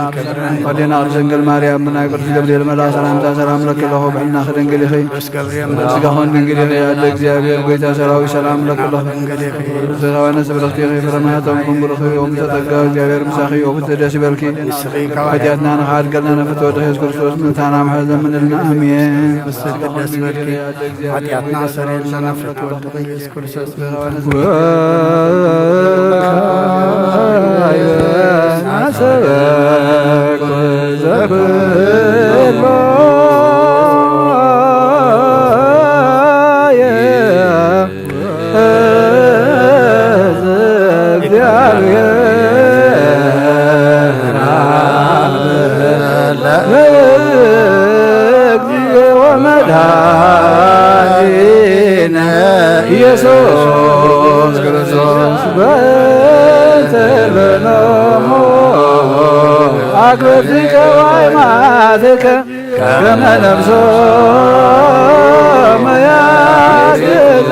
ኣዴና ቅድስት ድንግል ማርያም፣ ብናይ ቅዱስ ገብርኤል መልኣኽ ሰላምታ ሰላም ለኪ ኣለኹ፣ ብሕልና ክድንግል ኢኺ፣ ስጋኹን ድንግል ኢኺ፣ ኣደ እግዚኣብሔር ጎይታ ሰራዊት ሰላም ለኪ ኣለኹ። ስጋዋነ ስብርኽቲ ኢኺ፣ ፍረ ማህፀንኩም ብሩኽ እዩ፣ ኦም ዝተጸጋ እግዚኣብሔር ምሳኺ እዩ፣ ኦም ደስ ይበልኪ። ሓጢኣትና ንኽሓድገልና ንፍትወ ወድኺ የሱስ ክርስቶስ ምእንታና ምሕረት ለምንልና፣ ኣሜን። ንስኺ ደስ ይበልኪ፣ ሓጢኣትና ኣሰረየልና፣ ንፍትወ ወድኺ የሱስ ክርስቶስ ምእንታና። ወካዕበ አሰበኩ ዘኩሎ ኢየሱስ ክርስቶስ በእንተ በኖሙ አግብርቲከ ወአይማትከ ከመ ነፍሶ መያዝዘ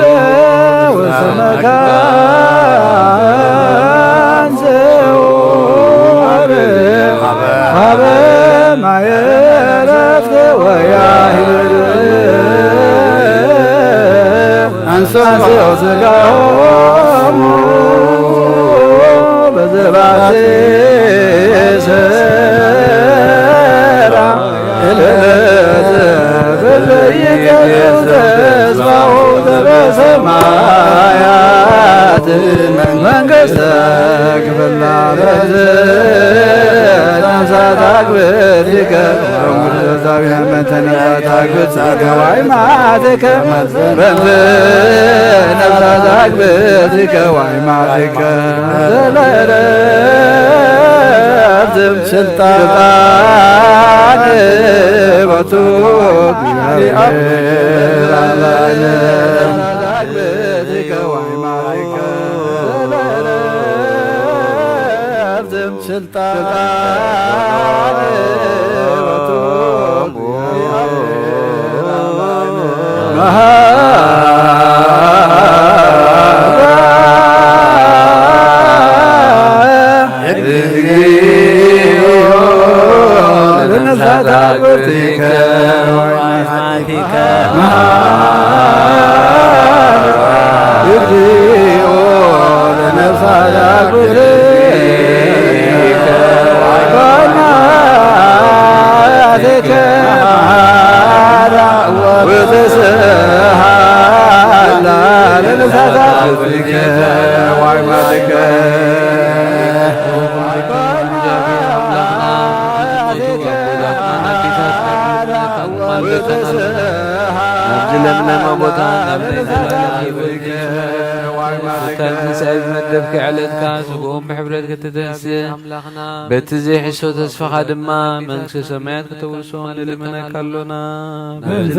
ወሰመካን ዘውር ሀበ ማየ ዕረፍት ወያህይር አንሥኦ ሥጋሆሙ በዘባቲ ሰራ እልልት በዘይቀርብ ተስፋሁ ዘበሰማያት መንግሥተ ክፍላ በዝ ነፍሳት አግብርቲከ ወእግዚአብሔር መንተ ነፍሳት አግብርቲከ ወአይማትከ በእንተ ነፍሳት አግብርቲከ ወአይማትከ ዘለረፍትም ስልጣን በቱ ስልጣን ኣብዚ ለምለመ ቦታ ናብ ናይ ዘላለም ክብሪ ተንስእ። ብመደብካ ዕለትካ ስግኦም ብሕብረት ክትተንስእ፣ በቲ ዘይሕሶ ተስፋኻ ድማ መንግስተ ሰማያት ከተውርሶም ንልምነካ ኣሎና። በእንተ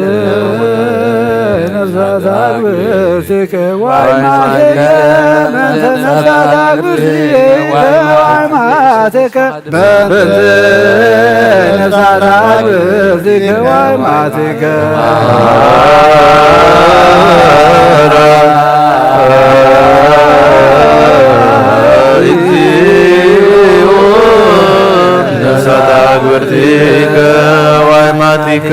ነፍሳት አግብርቲከ ወአይማትከ፣ በእንተ ነፍሳት አግብርቲከ ወአይማትከ፣ በእንተ ነፍሳት አግብርቲከ ወአይማትከ። እግዚኦ ነፍሳት አግብርቲከ ወአይማቲከ።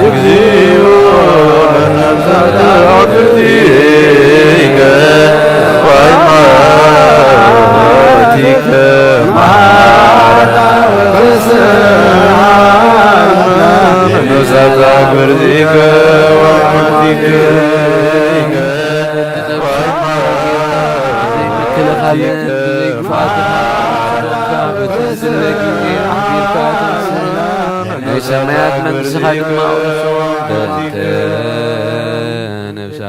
እግዚኦ ነፍሳት አግብርቲከ ወአይማቲከ። ነፍሳት አግብርቲከ ወአይማቲከ። ዘይምክልኻልን ብዘይ ግፍዓትን በቲ ዝስለ ግዜ ኣኽቢርካ ተንስእ፣ ናይ ሰማያት መንግሥትኻ ድማ ኣውርሶም። በእንተ ነፍሳ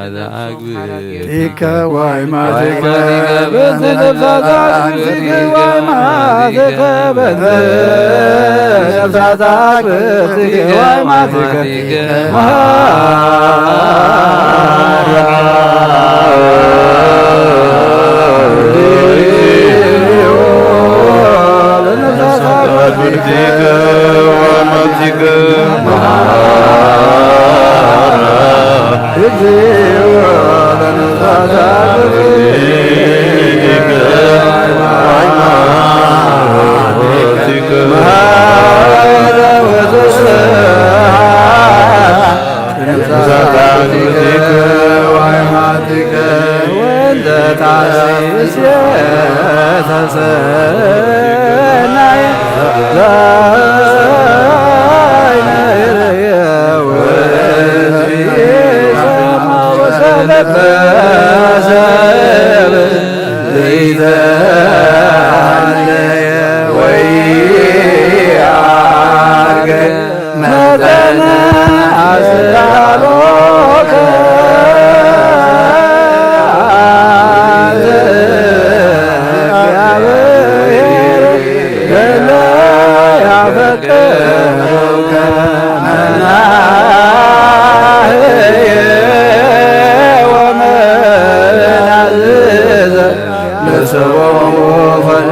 ቲከ ዋይ ማቲከ በንቲ ነፍሳት አግብቲከ ዋይ ማቲከ በንቲ ነፍሳት አግብቲከ ዋይ ማቲከ መጠነ አስራሮከ አንተ እግዚአብሔር ለለ ያፈቅሩከ መናህየ ወመናዝዘ ለሰቦሙ ፈኖ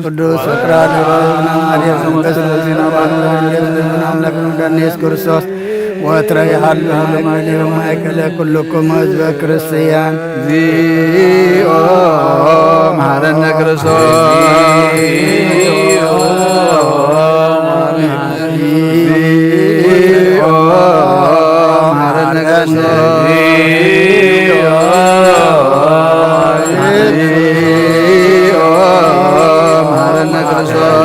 ቅዱስ ፍቅራ ለባህና ማርያም መንፈስ ዜና ባንበረንጌት ዝብን አምላክ መድኃኒት ኢየሱስ ክርስቶስ ወትረ ይሃሉ ለማሌው ማእከለ ኩልኩም ህዝበ ክርስቲያን። እግዚኦ መሐረነ ክርስቶስ። እግዚኦ መሐረነ ክርስቶስ። እግዚኦ መሐረነ ክርስቶስ።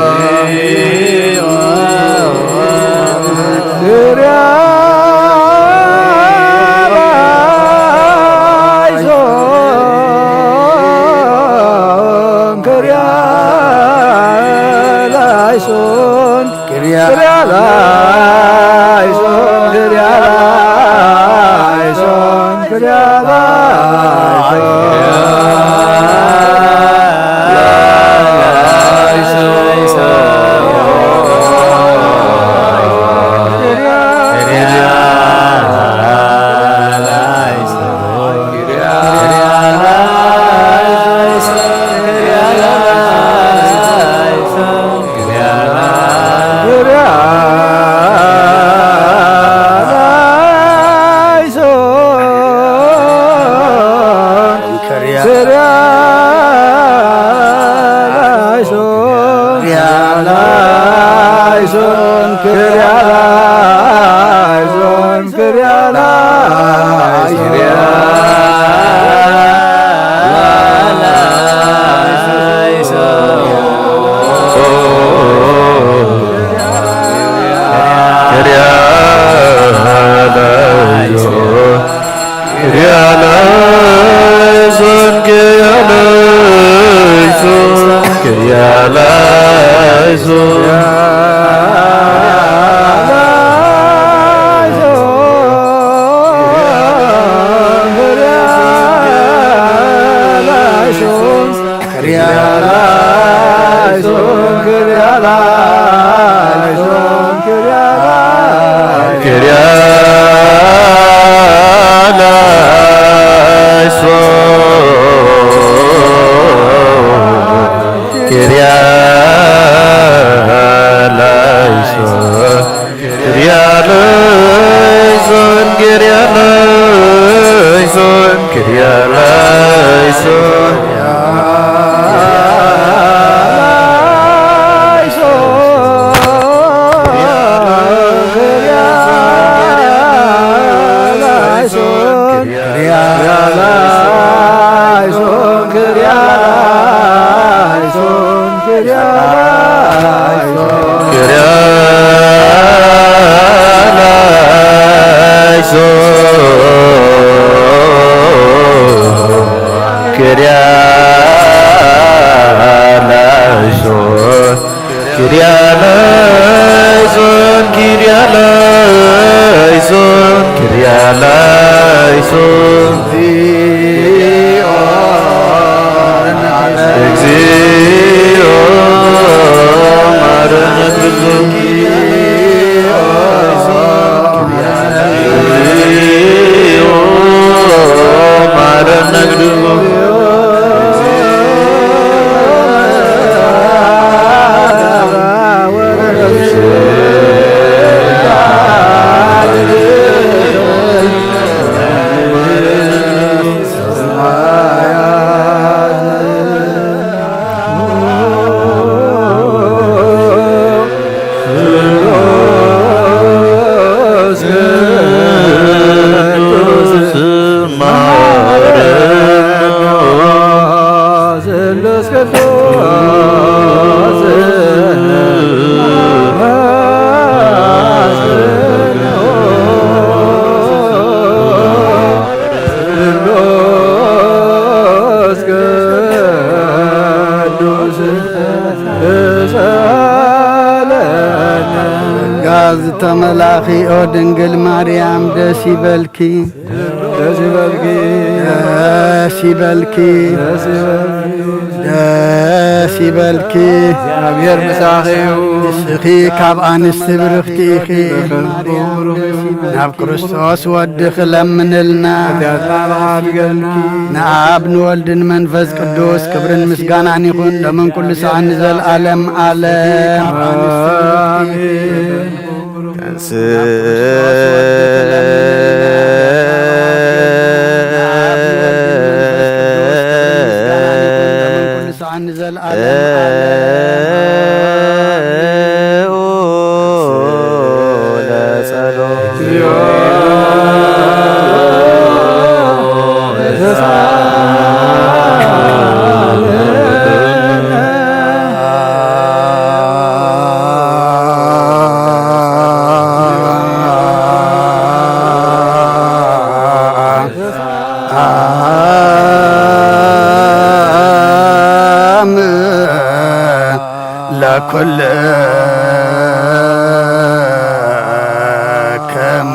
Kyrieleison, Kyrieleison, Kyrieleison. Kyrieleison, Kyrieleison, Kyrieleison. Kyrieleison, Kyrieleison, Kyrieleison, Kyrieleison. እግዚኦ መሐረነ ክርስቶስ። እግዚኦ መሐረነ ክርስቶስ። ጸጋ ዝተመላኺ ኦ ድንግል ማርያም ደስ ይበልኪ። ደስ ይበልኪ። ደስ ይበልኪ። ደስ ይበልኪ። ደስ ይበልኪ። እግዚኣብሔር ምሳኺ እዩ። ንስኺ ካብ ኣንስቲ ብርኽቲ ኢኺ። ብሩኽ እዩ። ናብ ክርስቶስ ወድኺ ለምንልና። ኃጢኣትና ይሓድገልና። ንኣብ ንወልድን መንፈስ ቅዱስ ክብርን ምስጋናን ይኹን፣ ሎምን ኩሉ ሰዓት ንዘለዓለም ዓለም። ኣሜን። ለኩልክሙ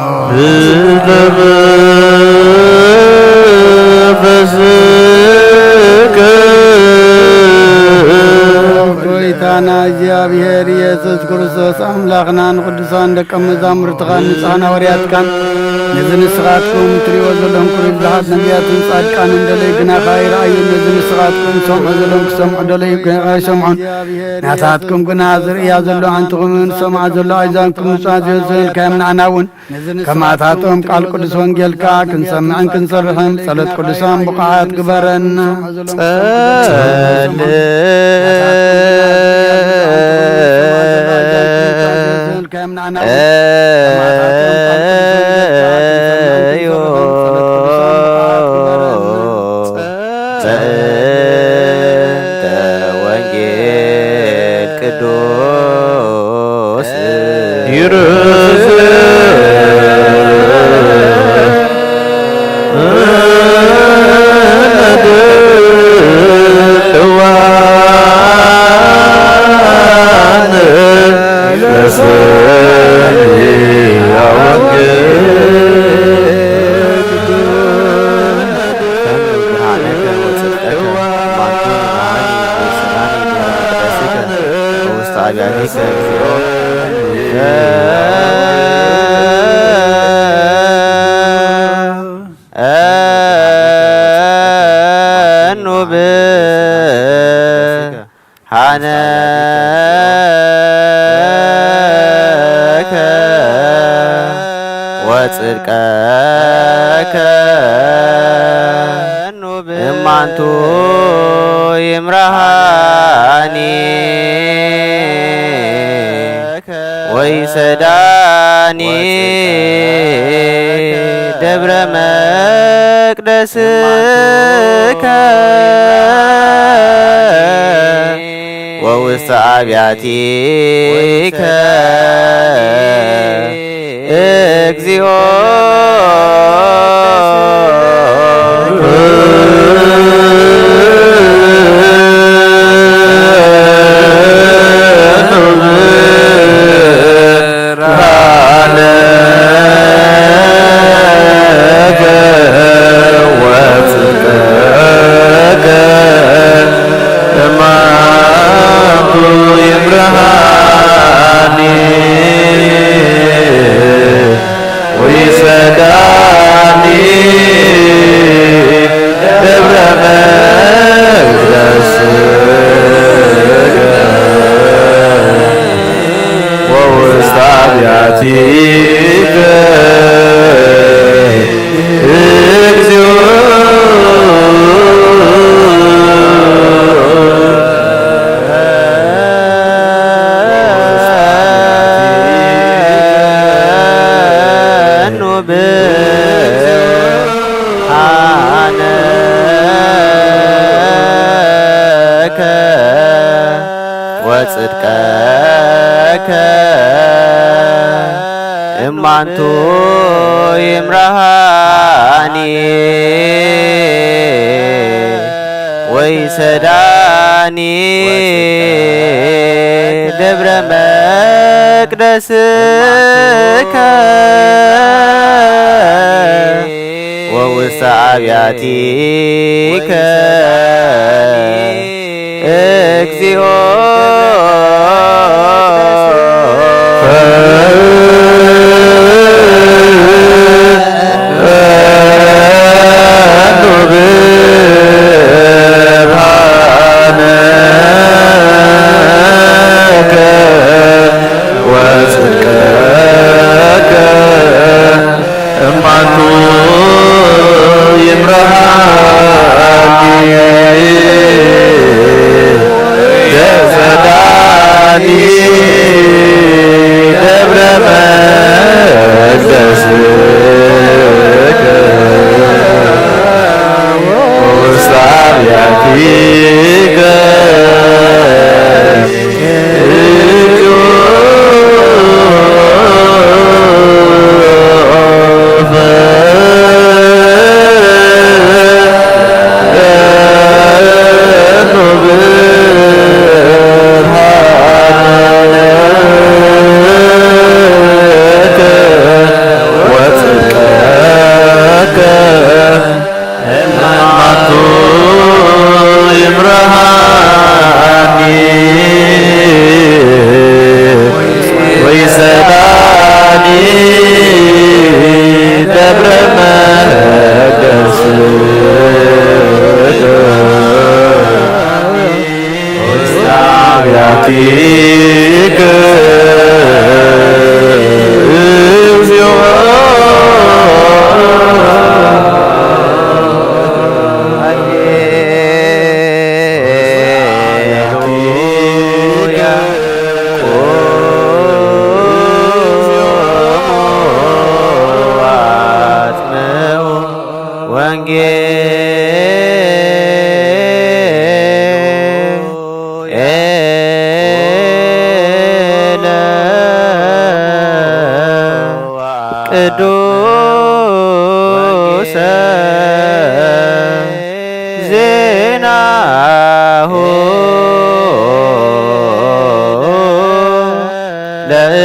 ጎይታና እግዚኣብሔር ኢየሱስ ክርስቶስ ኣምላኽና ንቅዱሳን ደቀ መዛሙርትኻን ንጹሓን ሃዋርያትካን ነዚ ንስኻትኩም ትርእይዎ ዘለኹም ክብሪ ብዙሓት ነቢያትን ጻድቃንን ደለዩ ግናኻ ይረኣዩ። ነዚ ንስኻትኩም ትሰምዑ ዘለኹም ክሰምዑ ደለዩ ግናኻ ይሰምዑን። ናታትኩም ግና ዝርእያ ዘሎ ኣዕንትኹምን ዝሰምዓ ዘሎ ኣእዛንኩም ንጹሃት ይበዝሑ ኢልካዮም። ንዓና እውን ከማታቶም ቃል ቅዱስ ወንጌልካ ክንሰምዕን ክንሰርሕን ጸሎት ቅዱሳን ብቑዓት ግበረና። ጸልዮ በእንተ ወንጌል ቅዱስ ይርስ አብያቲከ እግዚኦ ኑ ብርሃነ ከ ወጽድቀከ እማንቱ ይምርሃኒ ወይሰዳኒ ደብረ መቅደስከ ወውስተ አብያቲከ እግዚኦ ወይሰዳኒ ደብረ መቅደስከ ወውስተ አብያቲከ እግዚኦ ኑ ብርሃነከ ወጽድቀከ እማንቱ ይምርሃኒ ወይሰዳኒ ደብረ መቅደስከ ወውስተ አብያቲከ እግዚኦ እማኑ ይምርሃኒ ዘሰዳኒ ደብረ መቅደስከ ውስተ አብያቲከ ወይሰዳኒ ደብረ መቅደስከ ውስተ አብያቲከ እግዚኦ። ቅዱሰ ዜናሁ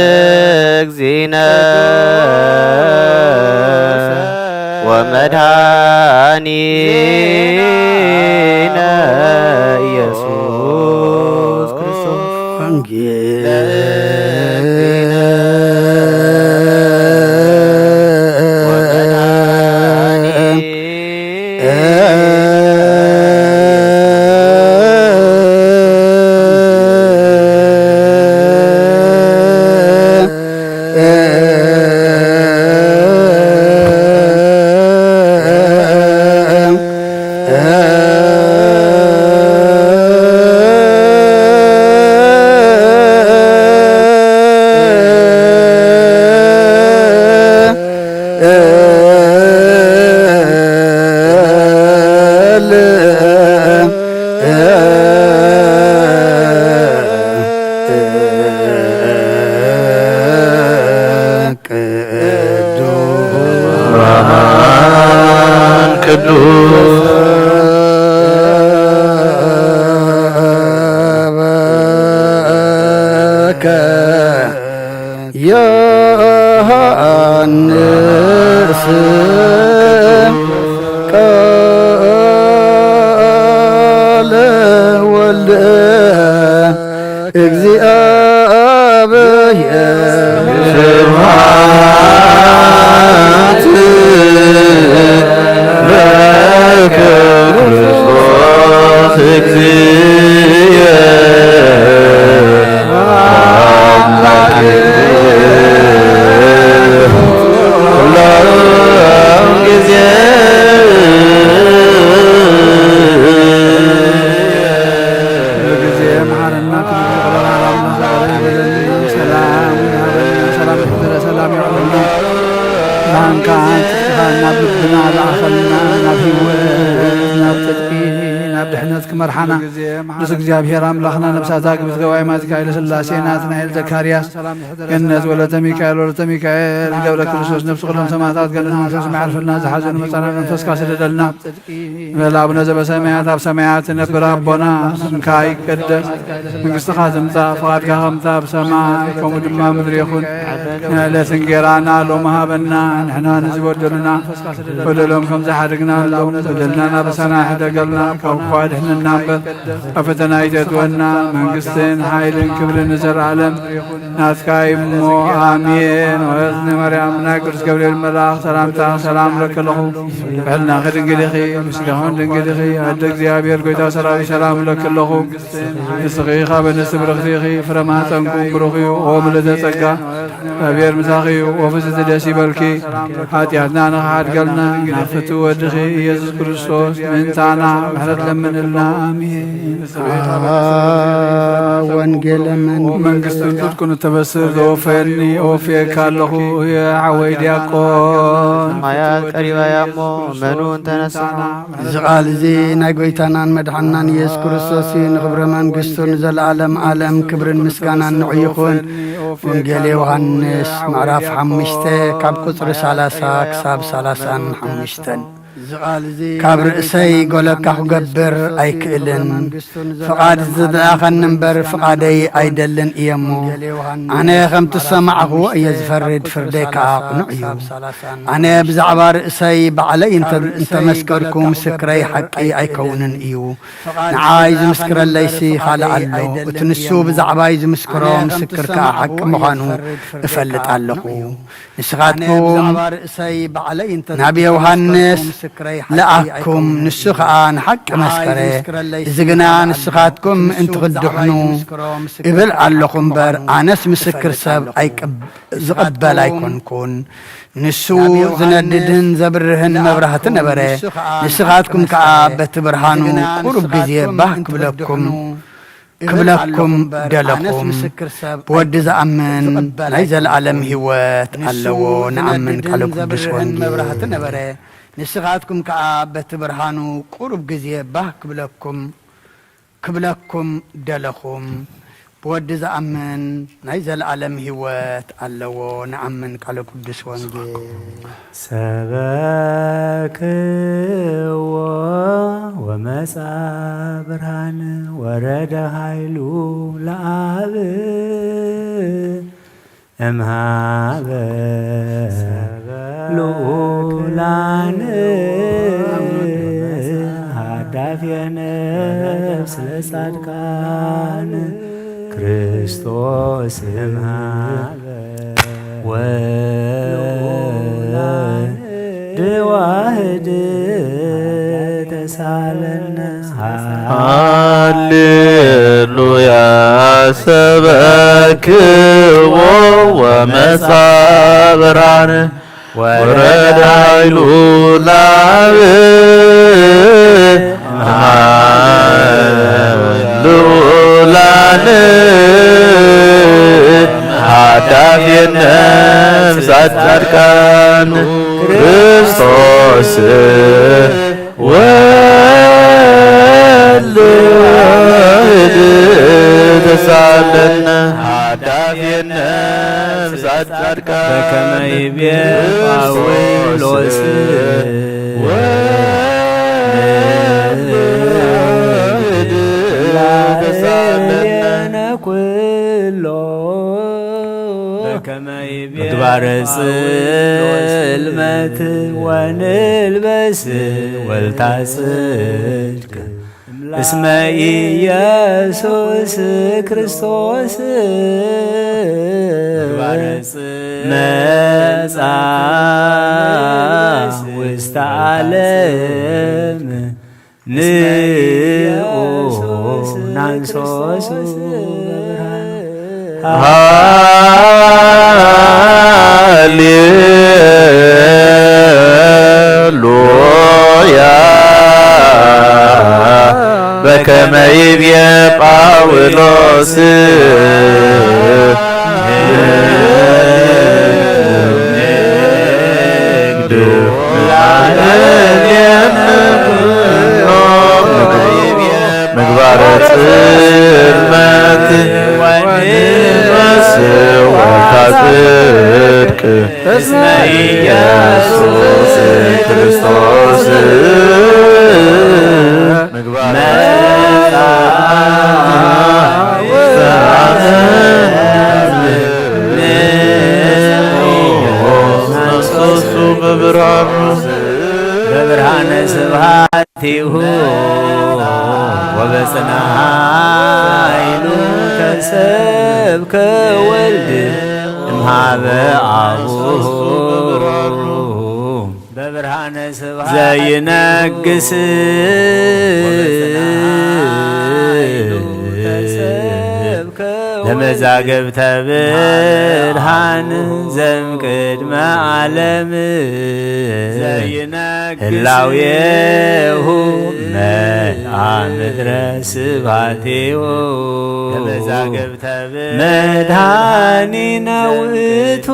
ለእግዚእነ ወመድኃኒነ ኢየሱስ ክርስቶስ። ቅዱስ ዮሐንስ ቃለ ወልደ እግዚአብሔር። ስብሐት ለከ ክርስቶስ እግዚእ አምላክ ኩሎም ጊዜ። ሁሉ ጊዜ መሐረና ክብር ይቅበላል። አምላክ ሆይ በደልን ሰላም ያበልና፣ ሰላም ይፍጠር፣ ሰላም ይሁንና። ብርሃንካ ጽድቅኻ ናብ ልብና ዝኣኸልና፣ ናብ ህይወት፣ ናብ ጽድቂ፣ ናብ ድሕነት ክመርሓና ቅዱስ እግዚኣብሔር ኣምላኽና ነብሳታ ግብጽ ገባይ ማትካ ኃይለ ሥላሴ ናትናኤል ዘካርያስ ገነት ወለተ ሚካኤል ወለተ ሚካኤል ገብረ ክርስቶስ ነብሲ ኩሎም ሰማዕታት ገነት መንፈስ መዓርፍልና ዝሓዘኑ መጻና መንፈስካ ስደደልና። በል ኣቡነ ዘበሰማያት ኣብ ሰማያት ትነብር ኣቦና ስምካ ይቀደስ መንግስትኻ ትምጻእ ፍቓድካ ከምታ ኣብ ሰማይ ከምኡ ድማ ምድሪ ይኹን። ንዕለት እንጌራና ሎሚ ሃበና ንሕና ንዝበደሉና በደሎም ከም ዝሓደግና ሎም በደልና ናበሳና ሕደገልና ካብ ክፉ ኣድሕነና እምበር ኣብ ፈተና ኣይተእትወና። መንግስትን ሓይልን ክብርን ንዘለዓለም ናትካ እሞ ኣሜን። ወእዝኒ ማርያም ናይ ቅዱስ ገብርኤል መልኣኽ ሰላምታ ሰላም ለክለኹ ብሕልናኺ ድንግል ኢኺ ብስጋኹን ድንግል ኢኺ ኣደ እግዚኣብሔር ጎይታ ሰራዊት ሰላም ለክለኹ። ንስኺ ካብ ኣንስቲ ብርኽቲ ኢኺ ፍረ ማህፀንኩም ብሩኽ እዩ። ኦ ምልእተ ጸጋ እግዚኣብሔር ምሳኺ እዩ። ኦ ፍስሕቲ ደስ ይበልኪ። ኃጢኣትና ንኽሓድገልና ናብ ፍትው ወድኺ ኢየሱስ ክርስቶስ ምእንታና ምሕረት ለምንልና። ኣሜን። ወንጌለ መንግስትን ጽድቅን እተበስር ዘወፈየኒ እወፍየካ ኣለኹ። እየ ሓወይ ዲያቆን። ሰማያት ቀሪባ እያ እሞ መኑ እንተነስኖ። እዚ ቃል እዚ ናይ ጐይታናን መድሓንናን ኢየሱስ ክርስቶስ እዩ። ንኽብረ መንግስቱ ንዘለዓለም ዓለም ክብርን ምስጋናን ንዑ ይኹን። ወንጌል ዮሃንስ ምዕራፍ ሓሙሽተ ካብ ቁጽሪ ሰላሳ ክሳብ ሰላሳን ሓሙሽተን። ካብ ርእሰይ ጐለካ ኽገብር ኣይክእልን፣ ፍቓድ ዝለኣኸኒ እምበር ፍቓደይ ኣይደልን እየ እሞ፣ ኣነ ኸምቲ ዝሰማዕኽዎ እየ ዝፈርድ፣ ፍርደይ ከኣ ቅኑዕ እዩ። ኣነ ብዛዕባ ርእሰይ ባዕለይ እንተ-፣ እንተ መስከርኩ፣ ምስክረይ ሓቂ ኣይከውንን እዩ። ንዓይ ዝምስክረለይሲ ኻልእ ኣሎ፣ እቲ ንሱ ብዛዕባይ ዝምስክሮ ምስክር ከኣ ሓቂ ምዃኑ እፈልጥ ኣለኹ። ንስኻትኩም ናብ ዮሃንስ ለኣኽኩም፣ ንሱ ኸኣ ንሓቂ መስከረ። እዚ ግና ንስኻትኩም ምእንቲ ኽትድሕኑ እብል ኣለኹ እምበር፣ ኣነስ ምስክር ሰብ ኣይቅብ-፣ ዝቕበል ኣይኮንኩን። ንሱ ዝነድድን ዘብርህን መብራህቲ ነበረ። ንስኻትኩም ከኣ በቲ ብርሃኑ ቁሩብ ግዜ ባህ ክብለኩም፣ ክብለኩም ደለኹ። ብወዲ ዝኣምን ናይ ዘለኣለም ህይወት ኣለዎ። ንኣምን ቃለ ቅዱስ ወንጌል። ንስኻትኩም ከኣ በቲ ብርሃኑ ቁሩብ ግዜ ባህ ክብለኩም፣ ክብለኩም ደለኹ። ብወዲ ዝኣምን ናይ ዘለኣለም ህይወት ኣለዎ። ንኣምን ቃለ ቅዱስ ወንጌል። ሰበክዎ ወመጻ ብርሃን ወረደ ኃይሉ ለአብ እምሃበ ልዑላን ሃዳፊ ነፍስ ለጻድቃን ክርስቶስ እምሃበ ወልድ ዋህድ ተሳለነ። ሃሌሉያ ሰበክዎ ወመጻ ብርሃን ወረደ ኃይሉ ለአብ ልዑላን ሃዳፊ ነፍሳት ጻድቃን ክርስቶስ ወልድ ጻድቃን በከመ ይቤ ጳውሎስ ላዕሌነ ኩሎ በከመ ይቤ ምግባረ ጽልመት ወንልበስ ወልታ ጽድቅ እስመ ኢየሱስ ክርስቶስ መጻ ውስተ ዓለም ንዑ ናንሶሱ በብርሃኑ። ሃሌሉያ በከመ ይቤ ጳውሎስ ንግድ ላዕሌነ ኩሎ ምግባረ ጽልመት ወንመስዋዕታ ጽድቅ እስመ ኢየሱስ ክርስቶስ መጻ ውስተ ዓለም ንዑ ናንሶሱ በብርሃኑ በብርሃነ ስብሐት ቲሁ ወበጽንዓ ኃይሉ ተሰብከ ወልድ እምሃበ አቡሁ በብርሃነ ስብሐት ዘይነግስ ለመዛግብተ ብርሃን ዘምቅድመ ዓለም ዘይነግስ ህላዌሁ መአ ምድረ ስብሐቲሁ ለመዛግብተ ብርሃን መድኃኒነ ውእቱ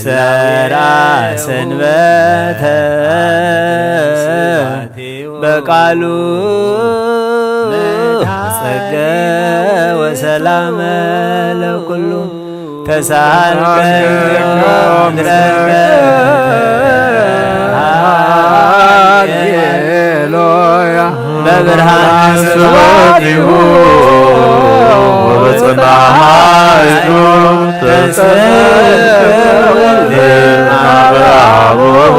ሰራ ሰንበተ በቃሉ ጸገ ወሰላመ ለኩሉ ተሳልቀ ሃሌሉያ በብርሃን ስብሐቲሁ ወበጽንዓ ኃይሉ ተሰብከ ወልድ አብ አቡሁ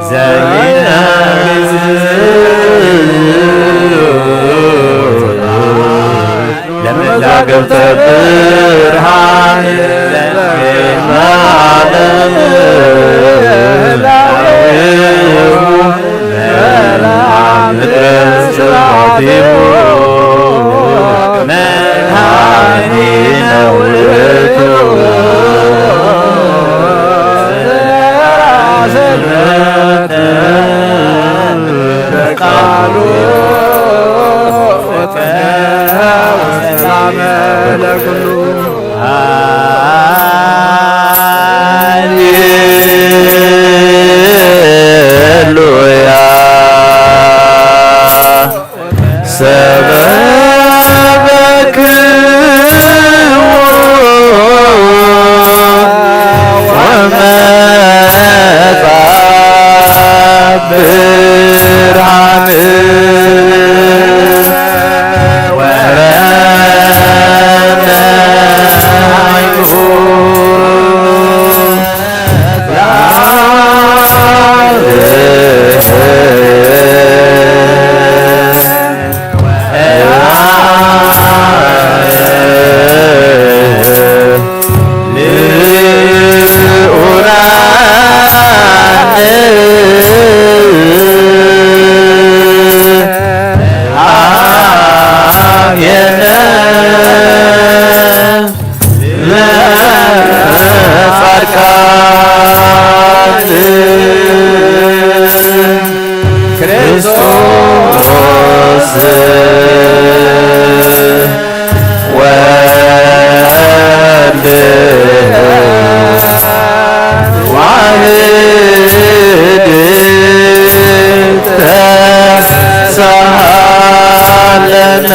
ዘይነግስ ለመዛግብተ ብርሃን ለዓለም ምድረ ስብሐቲሁ መድኃኒነ ውእቱ በቃሉ ወጸጋ ወሰላመ ለኩሉ ሃሌሉያ ሰበክዎ ወመጻ ብርሃን ወረነ ኃይሉ ለጻድቃን ክርስቶስ ወልድ ዋህድ ተሳሃለነ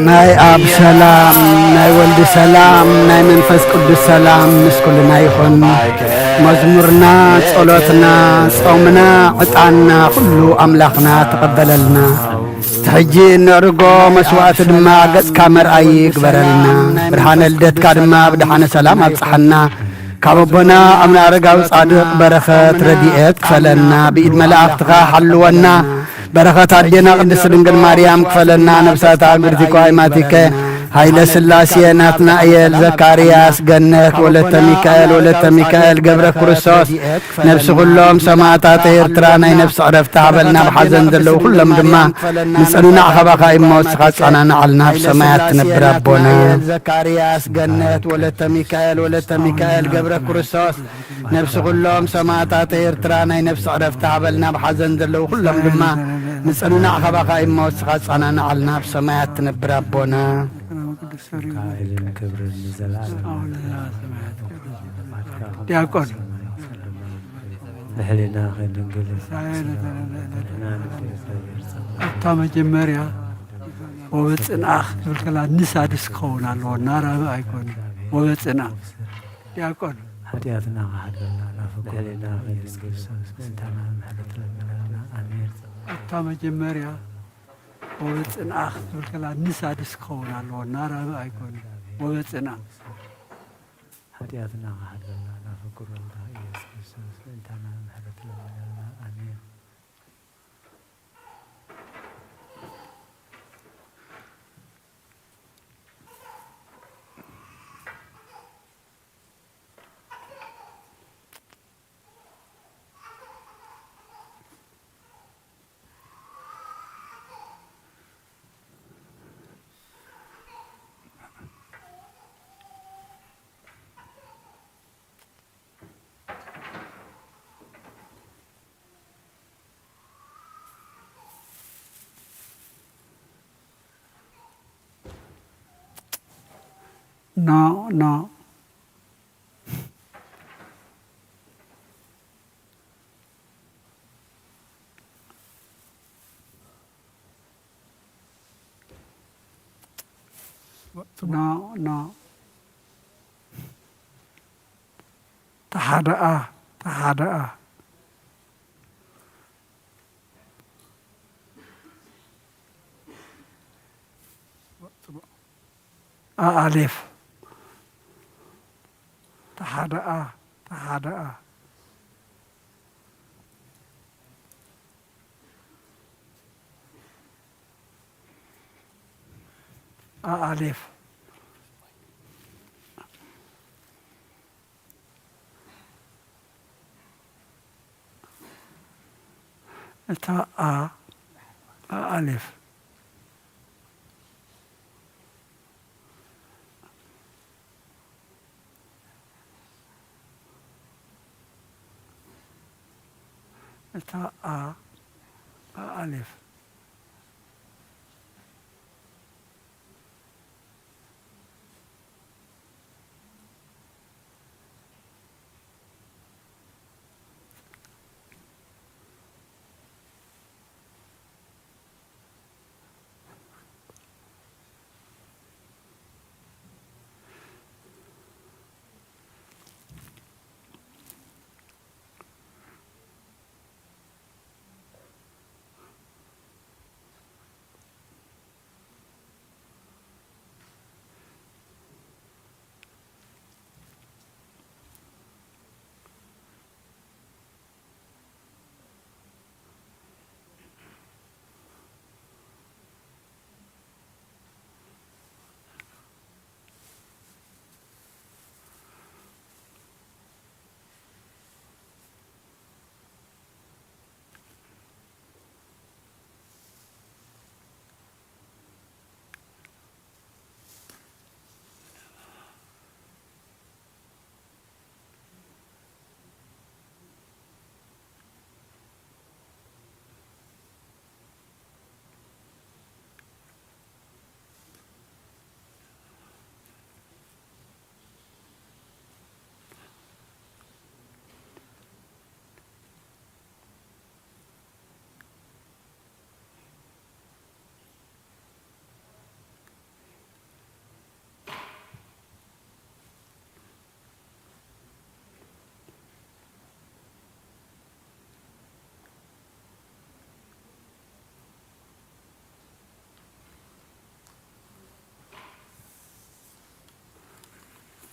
ናይ ኣብ ሰላም ናይ ወልድ ሰላም፣ ናይ መንፈስ ቅዱስ ሰላም ምስ ኩልና ይኹን። መዝሙርና፣ ጸሎትና፣ ጾምና፣ ዕጣንና፣ ኩሉ ኣምላኽና ተቐበለልና። እቲ ሕጂ እነዕርጎ መስዋእቲ ድማ ገጽካ መርኣዪ ይግበረልና። ብርሃነ ልደትካ ድማ ብደሓነ ሰላም ኣብጽሓና። ካብ ኣቦና ኣቡነ ኣረጋዊ ጻድቕ በረኸት ረድኤት ክፈለና። ብኢድ መላእኽትኻ ሓልወና። በረኸት ኣዴና ቅድስት ድንግል ማርያም ክፈለና። ነብሳታ ግርቲኮ ኣይማቲከ፣ ኃይለ ሥላሴ፣ ናትናኤል፣ ዘካርያስ፣ ገነት፣ ወለተ ሚካኤል፣ ወለተ ሚካኤል፣ ገብረ ክርስቶስ፣ ነብሲ ኩሎም ሰማዕታት ኤርትራ ናይ ነብሲ ዕረፍቲ ሃበልና። ብሓዘን ዘለዉ ኩሎም ድማ ንጽንናዕ፣ ካባኻ እሞ ንስኻ ኣጸናንዓልና። ኣብ ሰማያት ትነብር ኣቦና። ዘካርያስ፣ ገነት፣ ወለተ ሚካኤል፣ ወለተ ሚካኤል፣ ገብረ ክርስቶስ፣ ነብሲ ኩሎም ሰማዕታት ኤርትራ ናይ ነብሲ ዕረፍቲ ሃበልና። ብሓዘን ዘለዉ ኩሎም ድማ ንጽንናዕ፣ ካባኻ እሞ ንስኻ ኣጸናንዓልና። ኣብ ሰማያት ትነብር ኣቦና። ዲያቆን። ኣብታ መጀመርያ ወበጽንኣኽ ትብል ከላ ንሳድስ ክኸውን ኣለዎ፣ ናራብእ ኣይኮነ። ወበጽንኣ። ዲያቆን። ሓጢኣትና ክሓድገልና ናብ ፍቁር ልዕሌና ኢየሱስ ክርስቶስ ምእንታና ምሕረት ለምነልና። ኣሜን። ኣብታ መጀመርያ ወበጽንኣኽ ትብል ከላ ንሳድስ ክኸውን ኣለዎ፣ ናራብእ ኣይኮነ። ወበጽንኣ። ሓጢኣትና ክሓድገልና ናብ ፍቁር ወልድኻ ኢየሱስ ክርስቶስ ምእንታና ምሕረት ለምነልና። ኣሜን። ኖ፣ ኖ። ኖ፣ ኖ። ተሓደኣ፣ ተሓደኣ። ኣኣሌፍ። ተሓደኣ፣ ተሓደኣ። ኣኣሌፍ። እታ ኣ፣ ኣኣሌፍ። እታ ኣ፣ ኣኣሌፍ።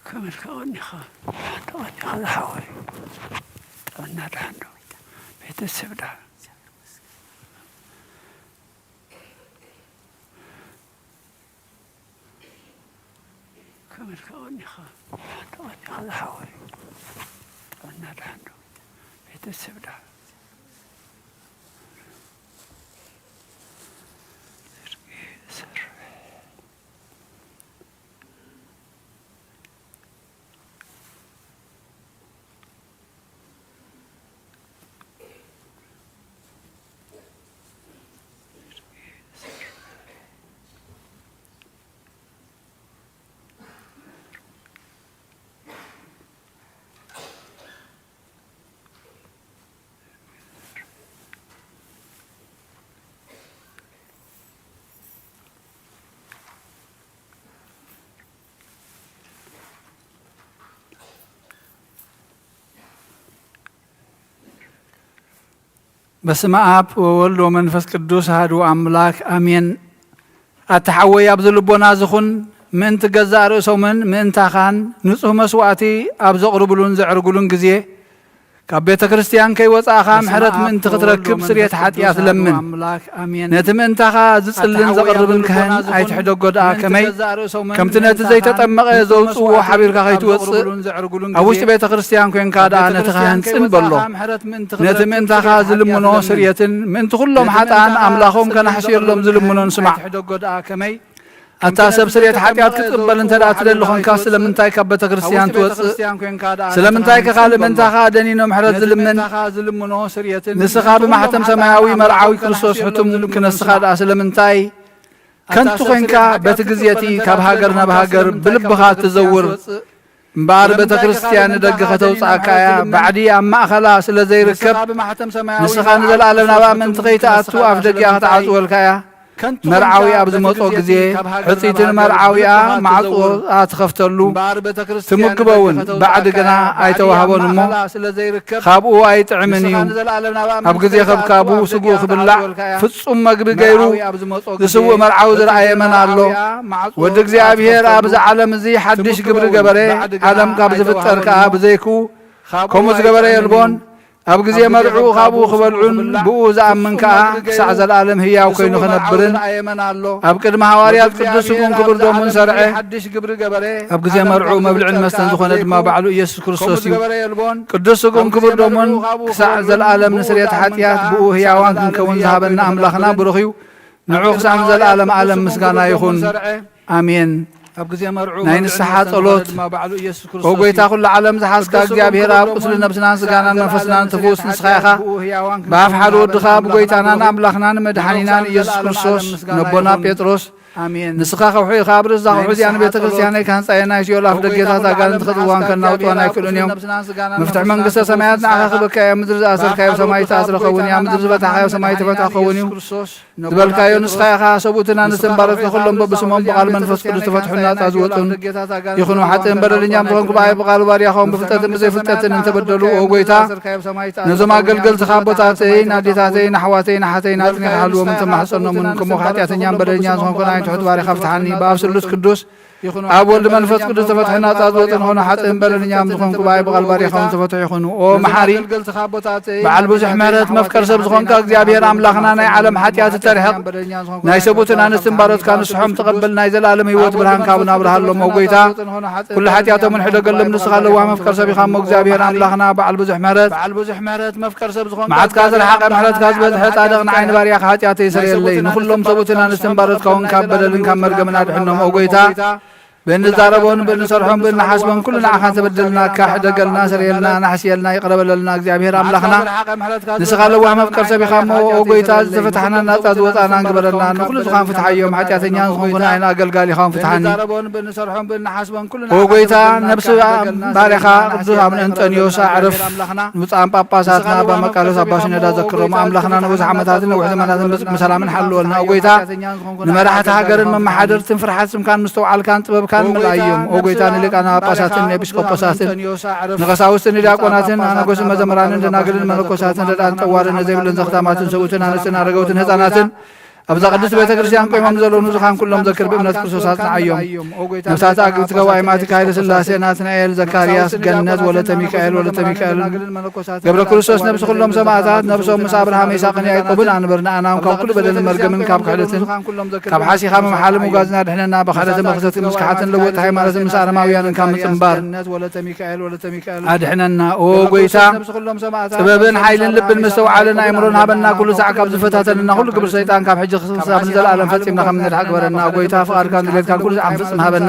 ከመልካ ቀኒኻ? ተቐኒኻ ዝሓወይ? ጥዕና ደሓን ዶ? ቤተሰብ ደሓን? ከመልካ ቀኒኻ? ተቐኒኻ ዝሓወይ? ጥዕና ደሓን ዶ? ቤተሰብ ደሓን? በስመ አብ ወወልድ ወመንፈስ ቅዱስ አሐዱ አምላክ አሜን። ኣታ ሓወይ ኣብዚ ልቦና ዝኹን ምእንቲ ገዛእ ርእሶምን ምእንታኻን ንጹህ መስዋእቲ ኣብ ዘቕርብሉን ዘዕርግሉን ግዜ ካብ ቤተ ክርስቲያን ከይወጻእኻ ምሕረት ምእንቲ ክትረክብ ስርየት ሓጢኣት ለምን። ነቲ ምእንታኻ ዝጽልን ዘቕርብን ካህን ኣይትሕደጎ ደኣ ከመይ ከምቲ ነቲ ዘይተጠመቐ ዘውጽእዎ ሓቢርካ ከይትወጽእ ኣብ ውሽጢ ቤተ ክርስቲያን ኮንካ ደኣ ነቲ ካህን ጽን በሎ። ነቲ ምእንታኻ ዝልምኖ ስርየትን ምእንቲ ኩሎም ሓጥኣን ኣምላኾም ከናሕስየሎም ዝልምኖን ስማዕ። ኣታ ሰብ ስርየት ሓጢኣት ክትቅበል እንተ ደኣ ትደሊ ኾንካ ስለምንታይ ካብ ቤተ ክርስቲያን ትወጽእ? ስለምንታይ ከ ካልእ ምእንታኻ ደኒኖ ምሕረት ዝልምን? ንስኻ ብማሕተም ሰማያዊ መርዓዊ ክርስቶስ ሕቱም ክነስኻ ደኣ ስለምንታይ? ከንቱ ኾንካ በቲ ግዜ እቲ ካብ ሃገር ናብ ሃገር ብልብኻ እትዘውር እምበኣር ቤተ ክርስቲያን ንደገ ከተውጽኣካ እያ። ባዕዲ ኣብ ማእኸላ ስለ ዘይርከብ ንስኻ ንዘለኣለም ናብኣ ምእንቲ ከይትኣቱ ኣፍ ደጊኣ ክትዓጽወልካ እያ። መርዓዊ ኣብ ዝመጾ ግዜ ሕጽይቲ ንመርዓዊኣ ማዕጾኣ ትኸፍተሉ ትምግቦ እውን ባዕዲ ግና ኣይተዋህቦን እሞ ካብኡ ኣይጥዕምን እዩ። ኣብ ግዜ ከብካቡ ስግኡ ክብላዕ ፍጹም መግቢ ገይሩ ዝስውእ መርዓዊ ዝረኣየ መን ኣሎ? ወዲ እግዚኣብሔር ኣብዚ ዓለም እዚ ሓድሽ ግብሪ ገበረ፣ ዓለም ካብ ዝፍጠር ከኣ ብዘይክኡ ከምኡ ዝገበረ የልቦን። ኣብ ግዜ መርዕኡ ካብኡ ክበልዑን ብኡ ዝኣምን ከኣ ክሳዕ ዘለኣለም ህያው ኮይኑ ክነብርን ኣብ ቅድሚ ሃዋርያት ቅዱስ ስግኡን ክቡር ደሙን ሰርዐ። ኣብ ግዜ መርዕኡ መብልዕን መስተን ዝኾነ ድማ ባዕሉ ኢየሱስ ክርስቶስ እዩ። ቅዱስ ስግኡን ክቡር ደሙን ክሳዕ ዘለኣለም ንስርየት ሓጢኣት ብኡ ህያዋን ክንከውን ዝሃበና ኣምላኽና ብሩኽ እዩ። ንዑ ክሳዕ ንዘለኣለም ዓለም ምስጋና ይኹን። ኣሜን። ናይ ንስሓ ጸሎት። ኦ ጐይታ ኩሉ ዓለም ዝሓዝካ እግዚኣብሔር ኣብ ቁስሊ ነብስናን ስጋናን መንፈስናን ትፍውስ ንስኻ ኢኻ። ብኣፍ ሓደ ወድኻ ብጐይታናን ኣምላኽናን መድሓኒናን ኢየሱስ ክርስቶስ ነቦና ጴጥሮስ ንስኻ ከውሒ ኢኻ፣ ኣብ ርእስዛ ከውሒ እዚኣ ንቤተ ክርስቲያነይ ክሃንጻ እየ፣ ናይ ሲኦል ኣፍ ደጌታት ኣጋንንቲ ከጽውዋን ከናውጽዋን ኣይክእሉን እዮም። መፍትሒ መንግስተ ሰማያት ንዓኻ ክህበካ እየ፣ ኣብ ምድሪ ዝኣሰርካዮ ኣብ ሰማይ ዝተኣስረ ክኸውን እዩ፣ ኣብ ምድሪ ዝፈታሕካዮ ኣብ ሰማይ ዝተፈትሐ ክኸውን እዩ። ዝበልካዮ ንስኻ ኢኻ። ሰብኡትን ኣንስትን ባሮትካ ኩሎም በብስሞም ብቓል መንፈስ ቅዱስ ተፈትሑን ናጻ ዝወጹን ይኹኑ። ሓጥእን በደለኛን ዝኾንኩ ብኣይ ብቓል ባርያኻውን ብፍልጠትን ብዘይፍልጠትን እንተበደሉ፣ ኦ ጐይታ፣ ነዞም ኣገልገልትኻ ኣቦታተይን ኣዴታተይን ኣሕዋተይን ኣሓተይን ኣጽኒኻ ሃልዎምን ተማሕጸኖምን። ከምኡ ሓጢኣተኛን በደለኛን ዝኾንኩ ንዓይ ትሑት ባርያኻ ፍትሓኒ። ብኣብ ስሉስ ቅዱስ ኣብ ወልድ መንፈስ ቅዱስ ተፈትሑ ናጻ ዝወጹ ንኾኑ ሓጥእን በደለኛን ዝኾንኩ ብኣይ ብቓል ባርያኻውን ተፈትሑ ይኹኑ። ኦ መሓሪ በዓል ብዙሕ ምሕረት መፍቀር ሰብ ዝኾንካ እግዚኣብሔር ኣምላኽና ናይ ዓለም ሓጢኣት እተርሕቕ ናይ ሰቡትን ኣንስትን ባሮትካ ንስሖም ተቐበል ናይ ዘለኣለም ህይወት ብርሃንካ ኣብና ኣብርሃሎም። ኦ ጐይታ ኩሉ ሓጢኣቶምን ሕደገሎም ንስኻ ለዋህ መፍቀር ሰብ ኢኻ እሞ እግዚኣብሔር ኣምላኽና በዓል ብዙሕ ምሕረት መዓትካ ዝረሓቐ ምሕረትካ ዝበዝሐ ጻድቕ ንዓይ ንባርያኻ ሓጢኣተይ ይሰረየለይ ንኹሎም ሰቡትን ኣንስትን ባሮትካ እውን ካብ በደልን ካብ መርገምን ኣድሕኖም። ኦ ጐይታ ብእንዛረቦን ብእንሰርሖን ብእንሓስቦን ኩሉ ንዓኻ እንተበደልናካ ሕደገልና፣ ስረየልና፣ ናሕስየልና፣ ይቕረ በለልና። እግዚኣብሔር ኣምላኽና ንስኻ ለዋህ መፍቀር ሰብ ኢኻ እሞ፣ ኦ ጐይታ፣ ዝተፈታሕናን ናጻ ዝወጻእናን ግበረልና። ንኹሉ ዝኻን ፍትሓዮም፣ ሓጢኣተኛን ዝኾንኩ ንዓይን ኣገልጋሊኻውን ፍትሓኒ። ኦ ጐይታ፣ ነብሲ ባርያኻ ቅዱስ ኣቡነ እንጠንዮስ ኣዕርፍ። ንብፁዓን ጳጳሳትና ኣባ መቃርዮስ ኣባ ሽኖዳ ዘክሮም ኣምላኽና ንብዙሕ ዓመታትን ነዊሕ ዘመናትን ብጽድቂ ብሰላምን ሓልወልና። ኦ ጐይታ፣ ንመራሕቲ ሃገርን መመሓደርትን ፍርሓት ስምካን ምስትውዓልካን ጥበብካን ምልኣዮም። ኦ ጐይታ፣ ንሊቃነ ጳጳሳትን ንኤጲስቆጶሳትን ንቐሳውስትን ንዲያቆናትን ኣነገሱን መዘምራንን ደናግልን መነኮሳትን ረድኣትን ጠዋርን ነዘይብለን ዘኽታማትን ሰብኡትን ኣንስትን ኣረገውትን ህፃናትን ኣብዛ ቅድስት ቤተ ክርስቲያን ቆይሞም ዘለዉ ንዙኻን ኩሎም ዘክር ብእምነት ክርስቶስ ኣጽንዓዮም። ነፍሳት ኣግብቲ ገባይ ማቲካ ኃይለ ሥላሴ፣ ናትናኤል፣ ዘካርያስ፣ ገነት፣ ወለተ ሚካኤል፣ ወለተ ሚካኤልን ገብረ ክርስቶስ ነብሲ ኩሎም ሰማዕታት፣ ነብሶም ምስ ኣብርሃም ይስሐቅን ያዕቆብን ኣንበር፣ ንኣናውን ካብ ኩሉ በደልን መርገምን ካብ ክሕደትን ካብ ሓሲኻ ምምሓልን ምጓዝና ድሕነና፣ ብኽሕደትን ብኽሰትን ምስ ክሓትን ለወጥ ሃይማኖትን ምስ ኣረማውያንን ካብ ምጽንባር ኣድሕነና። ኦ ጎይታ፣ ጥበብን ሓይልን ልብን ምስተውዓልን ኣእምሮን ሃበና፣ ኩሉ ሳዕ ካብ ዝፈታተንና ኩሉ ግብር ሰይጣን ካብ ሕጂ ክሳብ ንዘለኣለም ፈጺምና ከም ንድሓ ግበረና። ጎይታ፣ ፍቓድካን ድሌትካን ኩሉ ሳዕ ንፍጽም ሃበና።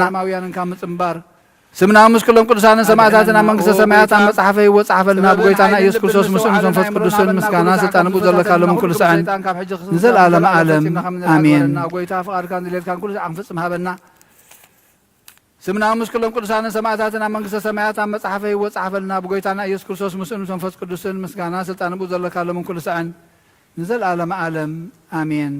ስምና ምስ ኩሎም ቅዱሳንን ሰማዕታትን ኣብ መንግስተ ሰማያት ኣብ መጽሓፈ ህይወት ጸሓፈልና። ብጎይታና ኢየሱስ ክርስቶስ ምስኡን ምስ መንፈስ ቅዱስን ምስጋና ስልጣን ብኡ ዘለካ ሎምን ኩሉ ሳዕን ንዘለኣለም ዓለም ኣሜን። ስምና ምስ ኩሎም ቅዱሳንን ሰማዕታትን ኣብ መንግስተ ሰማያት ኣብ መጽሓፈ ህይወት ጸሓፈልና። ብጎይታና ኢየሱስ ክርስቶስ ምስኡን ምስ መንፈስ ቅዱስን ምስጋና ስልጣን ብኡ ዘለካ ሎምን ኩሉ ሳዕን ንዘለኣለም ዓለም ኣሜን።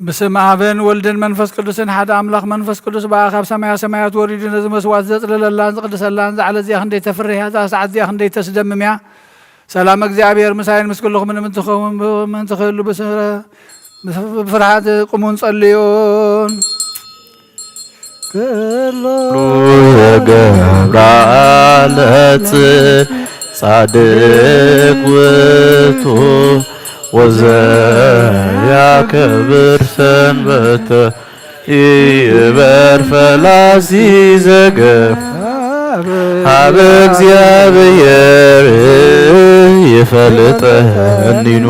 ብስም ኣብን ወልድን መንፈስ ቅዱስን ሓደ ኣምላኽ መንፈስ ቅዱስ ብኣ ካብ ሰማያ ሰማያት ወሪዱ ነዚ መስዋዕት ዘጽለለላን ዝቕድሰላን እዛ ዕለት እዚኣ ክንደይ ተፍርህ እያ፣ እዛ ሰዓት እዚኣ ክንደይ ተስደምም እያ። ሰላም እግዚኣብሔር ምሳይን ምስ ኩልኹምን ምእንቲ ክኸውን ምእንቲ ክህሉ ብስ-፣ ብፍርሃት ቁሙን ጸልዩን። ኩሉ ዘገብራ ለጽድቅ ጻድቅ ውእቱ ወዘያከብር ሰንበተ ይእበር ፈላሲ ዘገብ ሀበ እግዚኣብሔር ይፈልጠኒኑ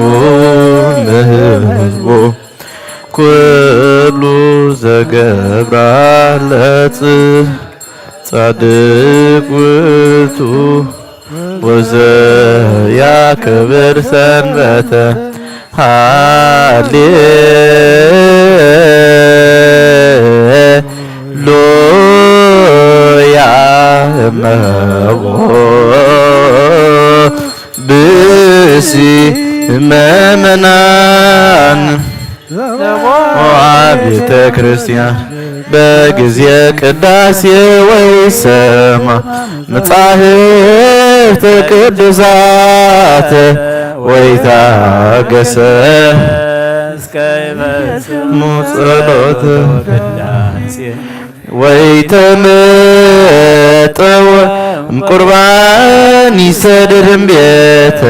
ምህዝቡ ኩሉ ዘገብራ ለጽ ጻድቅ ውእቱ ወዘያከብር ሰንበተ ሃሌሉያ እመቦ ብሲ መመናን ቤተ ክርስቲያን በጊዜ ቅዳሴ ወይሰማ መጻሕፍተ ቅዱሳት ወይታገሰ ጸሎተ ወይተመጠወ እምቁርባን ይሰድርም ቤተ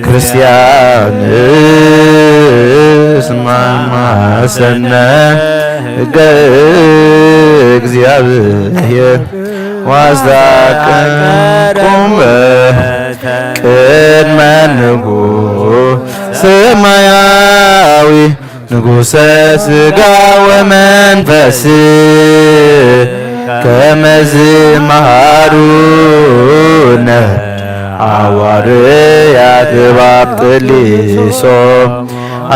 ክርስቲያን እስማማሰነ ሕገ እግዚኣብሔር ዋስታቀ ቁመ ቅድመ ንጉሥ ሰማያዊ ንጉሰ ስጋ ወመንፈስ ከመዝ መሃሩነ ሐዋርያት እባብ ጥሊሶም።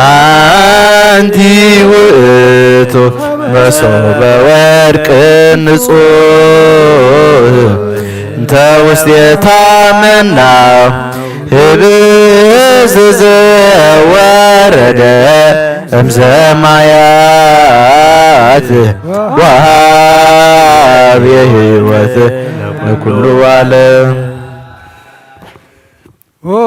አንቲ ውእቱ መሶበ ወርቅ ንጹሕ እንተ ውስቴታ መና ህብስት ዘወረደ እምሰማያት ወሃቤ ሕይወት ለኩሉ ዓለም። ኦ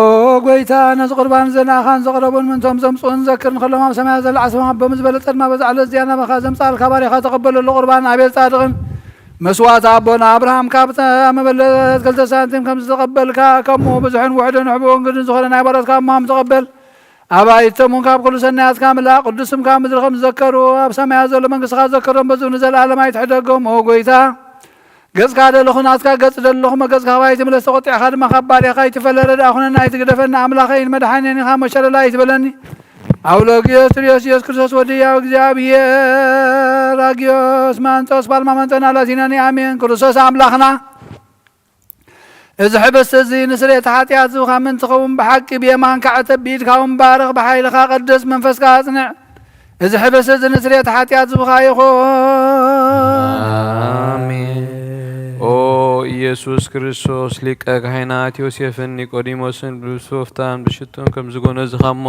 ጎይታ፣ ነዚ ቁርባን ዘናኻን ዘቕረቡን ምንቶም ዘምጽኡን ዘክር ንኸሎም ኣብ ሰማያት ዘላ ዓስቦም ኣቦም ዝበለጸ ድማ በዛ ዕለት እዚኣ ናባኻ ዘምጻልካ ባሪኻ ተቐበለሉ። ቁርባን ኣቤል ጻድቕን መስዋዕቲ ኣቦና ኣብርሃም ካብ መበለት ክልተ ሳንቲም ከም ዝተቐበልካ፣ ከምኡ ብዙሕን ውሑድን ሕቡእን ግድን ዝኾነ ናይ ባሮትካ እሞሃም ተቐበል። ኣባይት እሙን ካብ ኩሉ ሰናያትካ ምላእ፣ ቅዱስ ስምካ ኣብ ምድሪ ከም ዝዘከሩ ኣብ ሰማያት ዘሎ መንግስትኻ ዘከሮም፣ በዚ ንዘለኣለም ኣይትሕደጎም። ኦ ጎይታ፣ ገጽካ ደለኹ ናትካ ገጽ ደለኹ፣ መገጽካ ካባይ ትምለስ፣ ተቖጢዕካ ድማ ካብ ባሪያኻ ኣይትፈለ። ረድኣ ኩነና ኣይትግደፈና፣ ኣምላኸይን መድሓኔን ኢኻ፣ መሸለላ ኣይትበለኒ። ኣውሎጊዮስ ትርዮስ ኢየሱስ ክርስቶስ ወዲ ያው እግዚኣብሔር ኣጊዮስ ማንጦስ ፓልማ መንጠና ላቲናኒ ኣሜን። ክርስቶስ ኣምላኽና፣ እዚ ሕብስቲ እዚ ንስርየት ሓጢኣት ዝብኻ ምእንቲ ኸውን ብሓቂ ብየማንካ ዕተብ፣ ብኢድካ እውን ባርኽ፣ ብሓይልኻ ቀድስ፣ መንፈስካ ኣጽንዕ። እዚ ሕብስቲ እዚ ንስርየት ሓጢኣት ዝብኻ ይኹን። ኣሜን። ኦ ኢየሱስ ክርስቶስ፣ ሊቀ ካህናት ዮሴፍን ኒቆዲሞስን ብሶፍታን ብሽቱን ከም ዝጎነዝኻሞ፣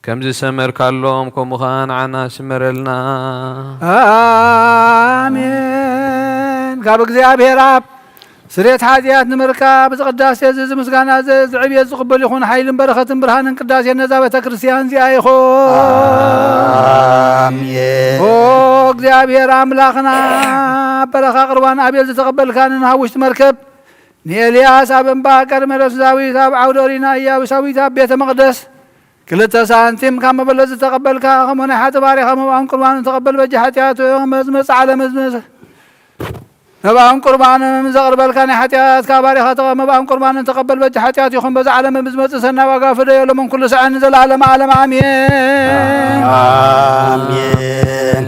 ከም ዝሰመርካሎም፣ ከምኡ ኸዓ ንዓና ስመረልና። ኣሜን። ካብ እግዚኣብሔር ኣብ ስርየት ሓጢኣት ንምርካብ፣ እዚ ቅዳሴ እዚ፣ እዚ ምስጋና እዚ፣ እዚ ዕብየት ዝቕበል ይኹን። ሓይልን በረኸትን ብርሃንን ቅዳሴ ነዛ ቤተ ክርስቲያን እዚኣ ይኹን። ኣሜን። ኦ እግዚኣብሔር ኣምላኽና፣ ኣብ በረኻ ቁርባን ኣቤል ዝተቐበልካ፣ ንኖህ ኣብ ውሽጢ መርከብ፣ ንኤልያስ ኣብ እምባ ቀርሜሎስ፣ ዳዊት ኣብ ዓውደ ኦሪና፣ ኢያቡሳዊት ኣብ ቤተ መቕደስ፣ ክልተ ሳንቲም ካብ መበለት ዝተቐበልካ፣ ከምኡ ናይ ሓጢእ ባሪኻ መብኣን ቁርባን ተቐበል። በጃ ሓጢኣቱ መዝመጽ ዓለም መዝመጽ መብኣን ቁርባን ዘቕርበልካ ናይ ሓጢኣትካ ባሪኻ ተቐ-፣ መብኣን ቁርባን ተቐበል። በጃ ሓጢኣት ይኹን በዛ ዓለም ብዝመጽእ ሰናይ ዋጋ ፍደዮ ሎምን ኩሉ ሰዐን ንዘለዓለመ ዓለም ኣሜን። ኣሜን።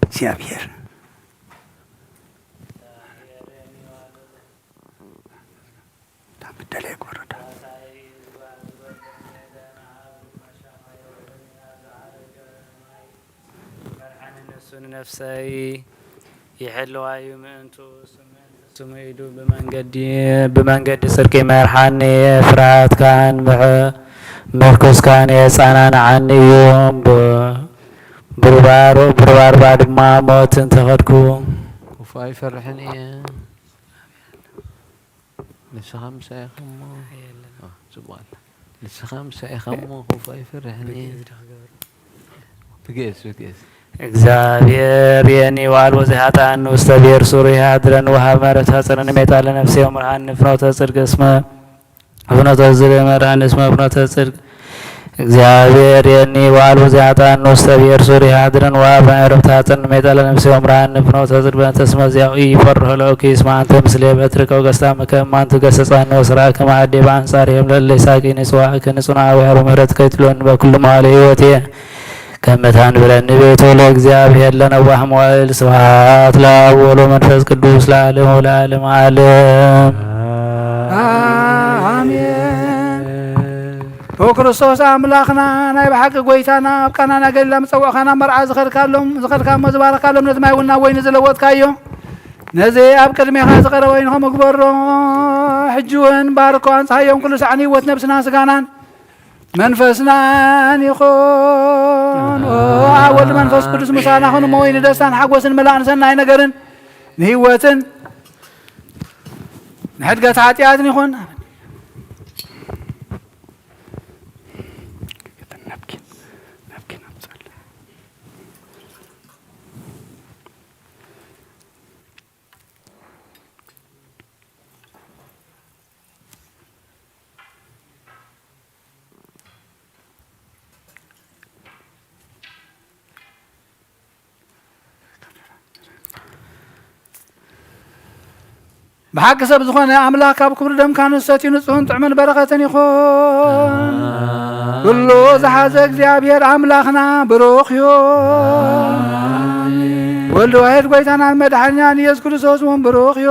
እግዚኣብሔር መርሓኒ ንሱ ንነፍሰይ ይሕልዋ እዩ። ምእንቱ ስሙ ኢሉ ብመንገዲ፣ ብመንገዲ ጽድቂ መርሓኒ። ፍርሃትካን ምሕ-፣ ምርኩስካን የጻናንዓኒ እዩ። ብ-፣ ብርባሮ-፣ ብርባርባ ድማ ሞት እንተኸድኩ። ክፉእ ኣይፈርሕን እየ። ንስኻ ምሳይ ኢኻ እሞ። የለን። ኦ፣ ጽቡቕ ኣላ። ንስኻ ምሳይ ኢኻ እሞ ክፉእ ኣይፈርሕን እየ። ብግእዝ ዶ ክገብሮ? ብግእዝ፣ ብግእዝ። እግዚኣብሔር የኒ ወአልቦ ዘይሃጣን ውስተ ብሔር ሱር ይሃድረን ወሃብ መረታ ጽርን ሜጣ ለነፍሴ ወምርሃን ፍኖተ ጽድቅ እስመ ፍኖተ ጽድቅ መርሃን እስመ ፍኖተ ጽድቅ። እግዚኣብሔር የኒ ወአልቦ ዘይሃጣን ውስተ ብሔር ሱር ይሃድረን ወሃብ መረታ ጽርን ሜጣ ለነፍሴ ወምርሃን ፍኖተ ጽድቅ በእንተ ስመ ዚአው ኢይፈርህ ለኦኪ እስመ አንተ ምስሌ በትርከ ወገስታ ምከ እማንቱ ገሰጻኒ ወስራ ከማዴ በአንጻር የምለለይ ሳቂ ንጽዋ ከንጹና አውያሩ ምህረት ከይትሎን በኩሉ መዋለ ህይወቴ። ከመ ታንብረኒ ቤቶ ለእግዚኣብሔር ለነዋህ መዋእል። ስብሐት ለአብ ወወልድ ወመንፈስ ቅዱስ ለዓለሙ ለዓለመ ዓለም። አሜን። ኦ ክርስቶስ ኣምላኽና፣ ናይ ብሓቂ ጐይታና፣ ኣብ ቃና ናይ ገሊላ ምጸውዕኻና መርዓ ዝኸድካሎም፣ ዝኸድካ እሞ ዝባረኻሎም ነቲ ማይ እውን ናብ ወይኒ ዝለወጥካዮ፣ ነዚ ኣብ ቅድሜኻ ዝቐረበ ወይኒ ከምኡ ግበሮ። ሕጂ እውን ባርኮ፣ ኣንጽሃዮም ኩሉ ሳዕ ንህይወት ነብስና ስጋናን መንፈስናን ይኹን። ኦ ኣብ ወልድ መንፈስ ቅዱስ ምሳና ኹን እሞ ወይ ንደስታን ሓጎስን መላእ ንሰናይ ነገርን ንህይወትን ንሕድገት ሓጢኣትን ይኹን። ናፕኪን፣ ናፕኪን ኣምጻለይ። ብሓቂ ሰብ ዝኾነ ኣምላኽ ካብ ክብሪ ደምካ ንሰትዩ ንጹህን ጥዑምን በረኸትን ይኹን። ኩሉ ዝሓዘ እግዚኣብሔር ኣምላኽና ብሩኽ እዩ። ወልድ ዋሕድ ጐይታናን መድሓኒናን ኢየሱስ ክርስቶስ እውን ብሩኽ እዩ።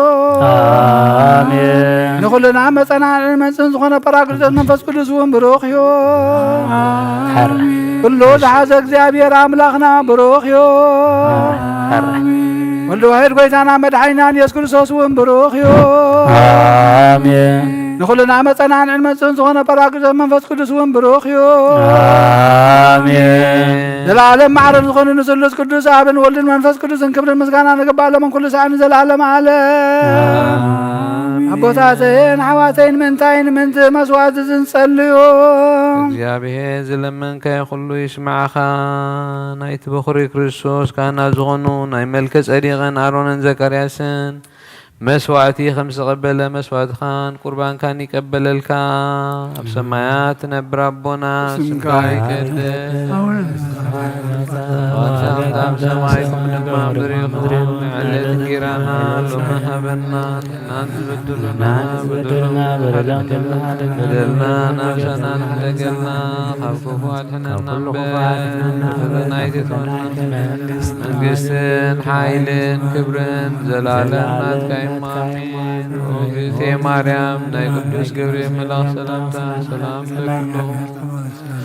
ኣሜን። ንኹልና መጸናንዕን መንጽን ዝኾነ ጳራቅሊጦስ መንፈስ ቅዱስ እውን ብሩኽ እዩ። ሕራይ። ኩሉ ዝሓዘ እግዚኣብሔር ኣምላኽና ብሩኽ እዩ። ሕራይ። ወልድ ዋሕድ ጐይታና መድሓኒናን ኢየሱስ ክርስቶስ እውን ብሩኽ እዩ። ኣሜን። ንኹልና መጸናንዕን መንጽን ዝኾነ ጳራቅሊጦስ መንፈስ ቅዱስ እውን ብሩኽ እዩ። ኣሜን። ዘላለም ማዕረን ዝኾነ ንስሉስ ቅዱስ ኣብን ወልድን መንፈስ ቅዱስን ክብርን ምስጋና ንግባእ ሎምን ኩሉ ሰዓትን ዘላለም ዓለም። ኣሜን። ኣቦታተይን ኣሕዋተይን ምእንታይን ምእንቲ መስዋዕቲ ዝንጸልዩ። እግዚኣብሔር ዝለመንካዮ ኩሉ ይስማዓኻ። ናይቲ በኹሪ ክርስቶስ ካህናት ዝኾኑ ናይ መልከ ጸዲቕን ኣሮንን ዘካርያስን መስዋዕቲ ከም ዝተቐበለ መስዋዕትኻን ቁርባንካን ይቀበለልካ። ኣብ ሰማያት ትነብር ኣቦና፣ ስምካ ይቀደስ፣ መንግስትኻ ትምጻእ፣ ፈቃድካ ከም ኣብ ሰማይ ከምኡ ድማ ኣብ ምድሪ ይኹን። ዕለት እንጌራና ሎሚ ሃበና፣ ንሕናን ዝበደሉና በደልና፣ በደልና ናብ ሰናን ሕደገልና፣ ካብ ክፉ ኣድሕነና እምበር፣ ናይቲ ትኾና መንግስትን ሓይልን ክብርን ዘላለም ናትካ እዩ። ኣሜን። ኦ እግዝእትየ ማርያም፣ ናይ ቅዱስ ገብርኤል መልኣኽ ሰላምታ ሰላም እብለኪ።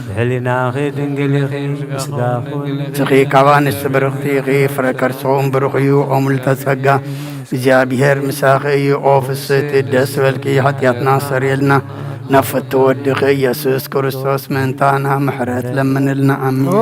ብሕሊናኺ ድንግል ኢኺ፣ ብስጋኺ ንስኺ ካብ ኣንስቲ ብርኽቲ ኢኺ፣ ፍረ ከርስኺ እውን ብሩኽ እዩ። ኦ ምልዕተ ጸጋ፣ እግዚኣብሔር ምሳኺ እዩ። ኦ ፍስሕቲ፣ ደስ በልኪ፣ ሓጢኣትና ኣስተሰርየልና፣ ናብ ፍትው ወድኺ ኢየሱስ ክርስቶስ ምእንታና ምሕረት ለምንልና። ኣሜን። ኦ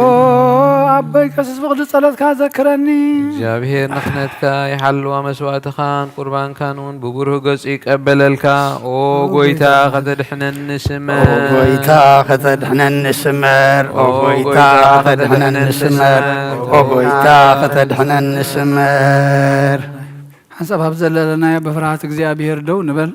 ኣቦይ፣ ቀሲስ ፍቕዲ ጸሎትካ ዘክረኒ። እግዚኣብሔር ንኽነትካ ይሓልዋ፣ መስዋዕትኻን ቁርባንካን እውን ብብሩህ ገጹ ይቀበለልካ። ኦ ጐይታ፣ ከተድሕነኒ ስመር። ኦ ጐይታ፣ ከተድሕነኒ ስመር። ኦ ኦ ጐይታ፣ ጐይታ፣ ከተድሕነኒ ከተድሕነኒ ስመር። ስመር። ኦ ጐይታ፣ ከተድሕነኒ ስመር። ሓንሳብ ኣብ ዘለለናዮ ብፍርሃት እግዚኣብሔር ደው ንበል።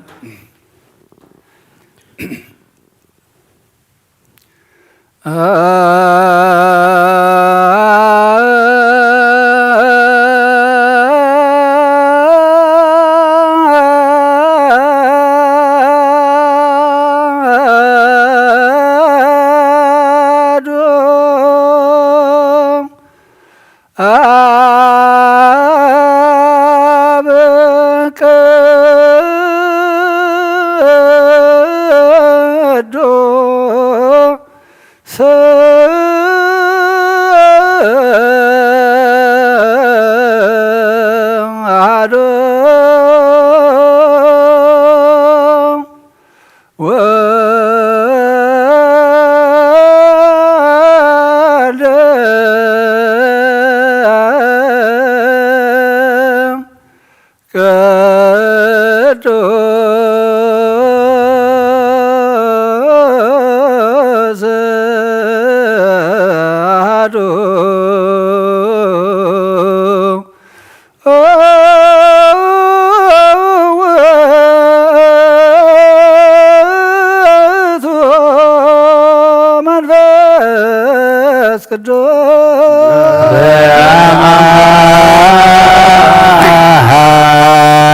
አብ ቅዱስ አሐዱ ወ ቅዱስ አሐዱ ውእቱ መንፈስ ቅዱስ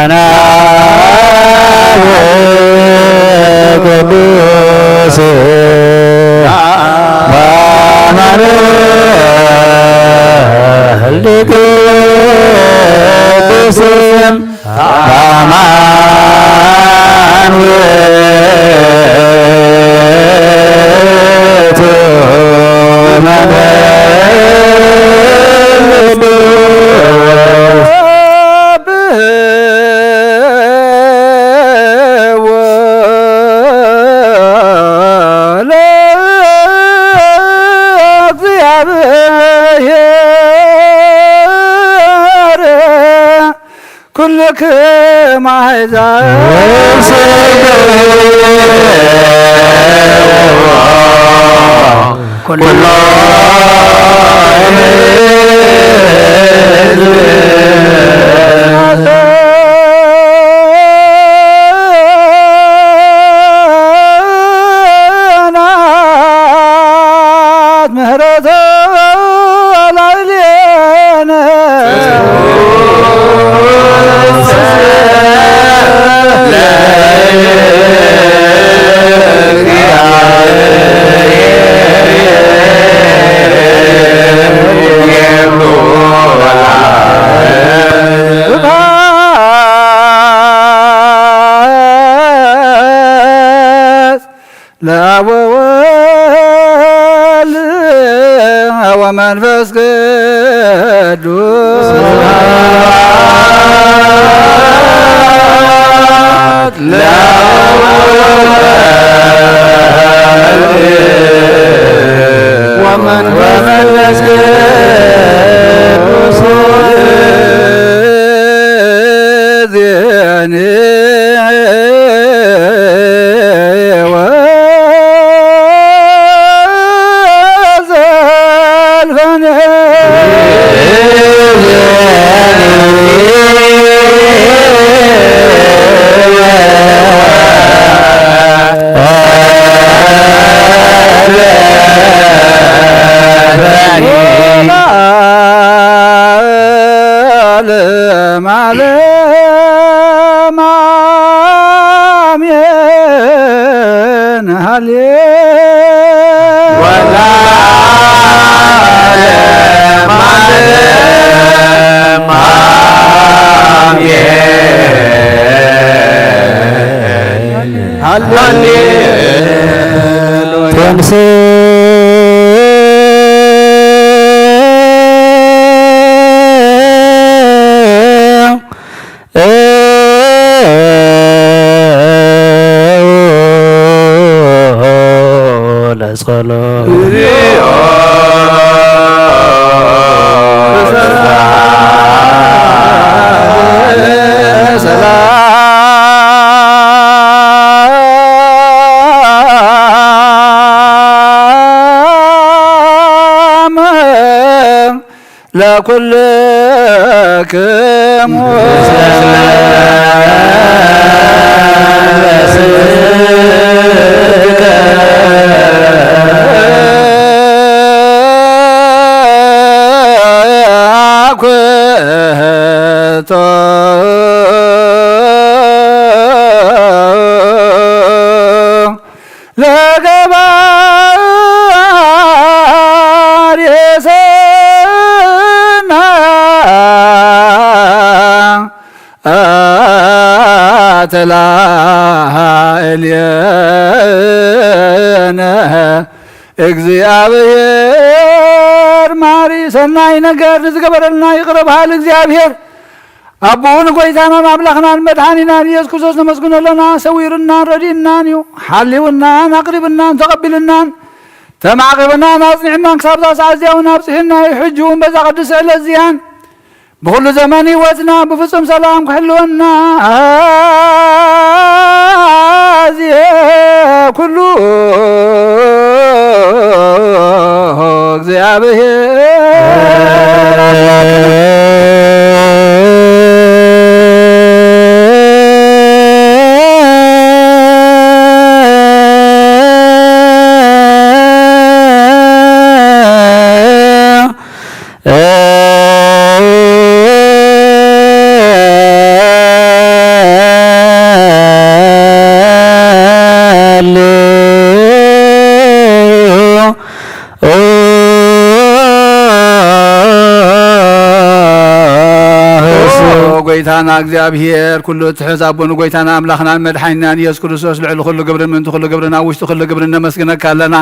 በአማን ቅዱስ በአማን ወልድ ቅዱስ በአማን ውእቱ መንፈስ ቅዱስ ለእግዚአብሔር ኩልክም አሕዛብ ኩሎ ናት ምህረቱ ላዕሌነ። ስብሐት ለአብ ወወልድ ወመንፈስ ቅዱስ። ስብሐት ለአብ ወወልድ ወመንፈስ ቅዱስ። ዜኔ ዓለም አሜን። ሃሌ ወለዓለም ዓለም አሜን። ሃሌ ተንሥእ ለጸሎት ለኩልክሙ ለገባሬ ሰናይ ተላዕሌነ። እግዚአብሔር ማሪ ሰናይ ነገር ንዝገበረልና ይቕረ በሃል እግዚኣብሔር ኣቦኡ ንጎይታናን ኣምላኽናን መድሓኒናን ኢየሱስ ክርስቶስ ነመስግኖ ኣለና። ሰዊሩናን ረዲእናን እዩ። ሓልዩናን ኣቕሪብናን ተቐቢልናን ተማዕቂብናን ኣጽኒዕናን ክሳብ እዛ ሰዓት እዚኣ እውን ኣብጽሑና እዩ። ሕጂ እውን በዛ ቅድስቲ ዕለት እዚኣን ብኹሉ ዘመን ህይወትና ብፍጹም ሰላም ክሕልወና ኣዝየ ኩሉ እግዚኣብሔር ጎይታና እግዚኣብሔር ኩሉ ትሕዝ ኣቦን ጎይታና ኣምላኽናን መድሓኒናን ኢየሱስ ክርስቶስ ልዕሊ ኩሉ ግብርን ምእንቲ ኩሉ ግብርን ኣብ ውሽጢ ኩሉ ግብርን ነመስግነካ ኣለና።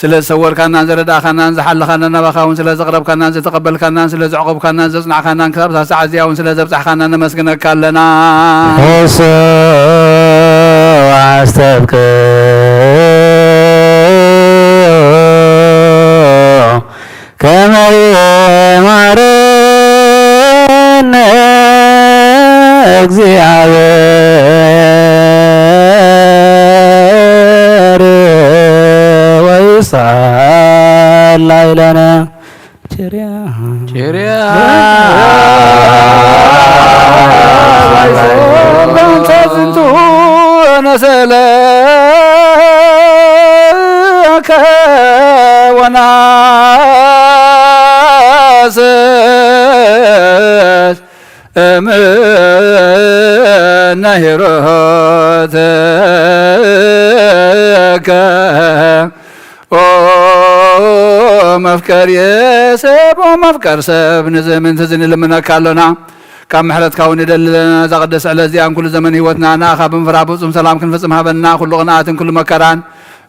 ስለ ዝሰወርካናን ዝረዳእካናን ዝሓለኻናን ናባኻ እውን ስለ ዘቕረብካናን ዝተቐበልካናን ስለ ዘዕቆብካናን ዘጽናዕካናን ክሳብ እዛ ሰዓት እዚኣ እውን ስለ ዘብጻሕካና ነመስግነካ ኣለና። እሱ ኣስተብቅዕ ከመ ይማረነ እግዚኣብሔር ወይሳላ ኢለነ። ቸርያ ቸርያ በእንተ ዝንቱ ነሰእለከ ወናስስ እምነ ሄሮትከ ኦ መፍቀሪ ሰብ፣ ኦ መፍቀር ሰብ፣ ንዚ ምእንቲ እዚ ንልምነካ ኣሎና። ካብ ምሕረትካ እውን ንደሊ ኣለና። እዛ ቅድስቲ ዕለት እዚኣን ኩሉ ዘመን ህይወትና ንኣኻ ብምፍራህ ብፍጹም ሰላም ክንፍጽም ሃበና። ኩሉ ቅንኣትን ኩሉ መከራን፣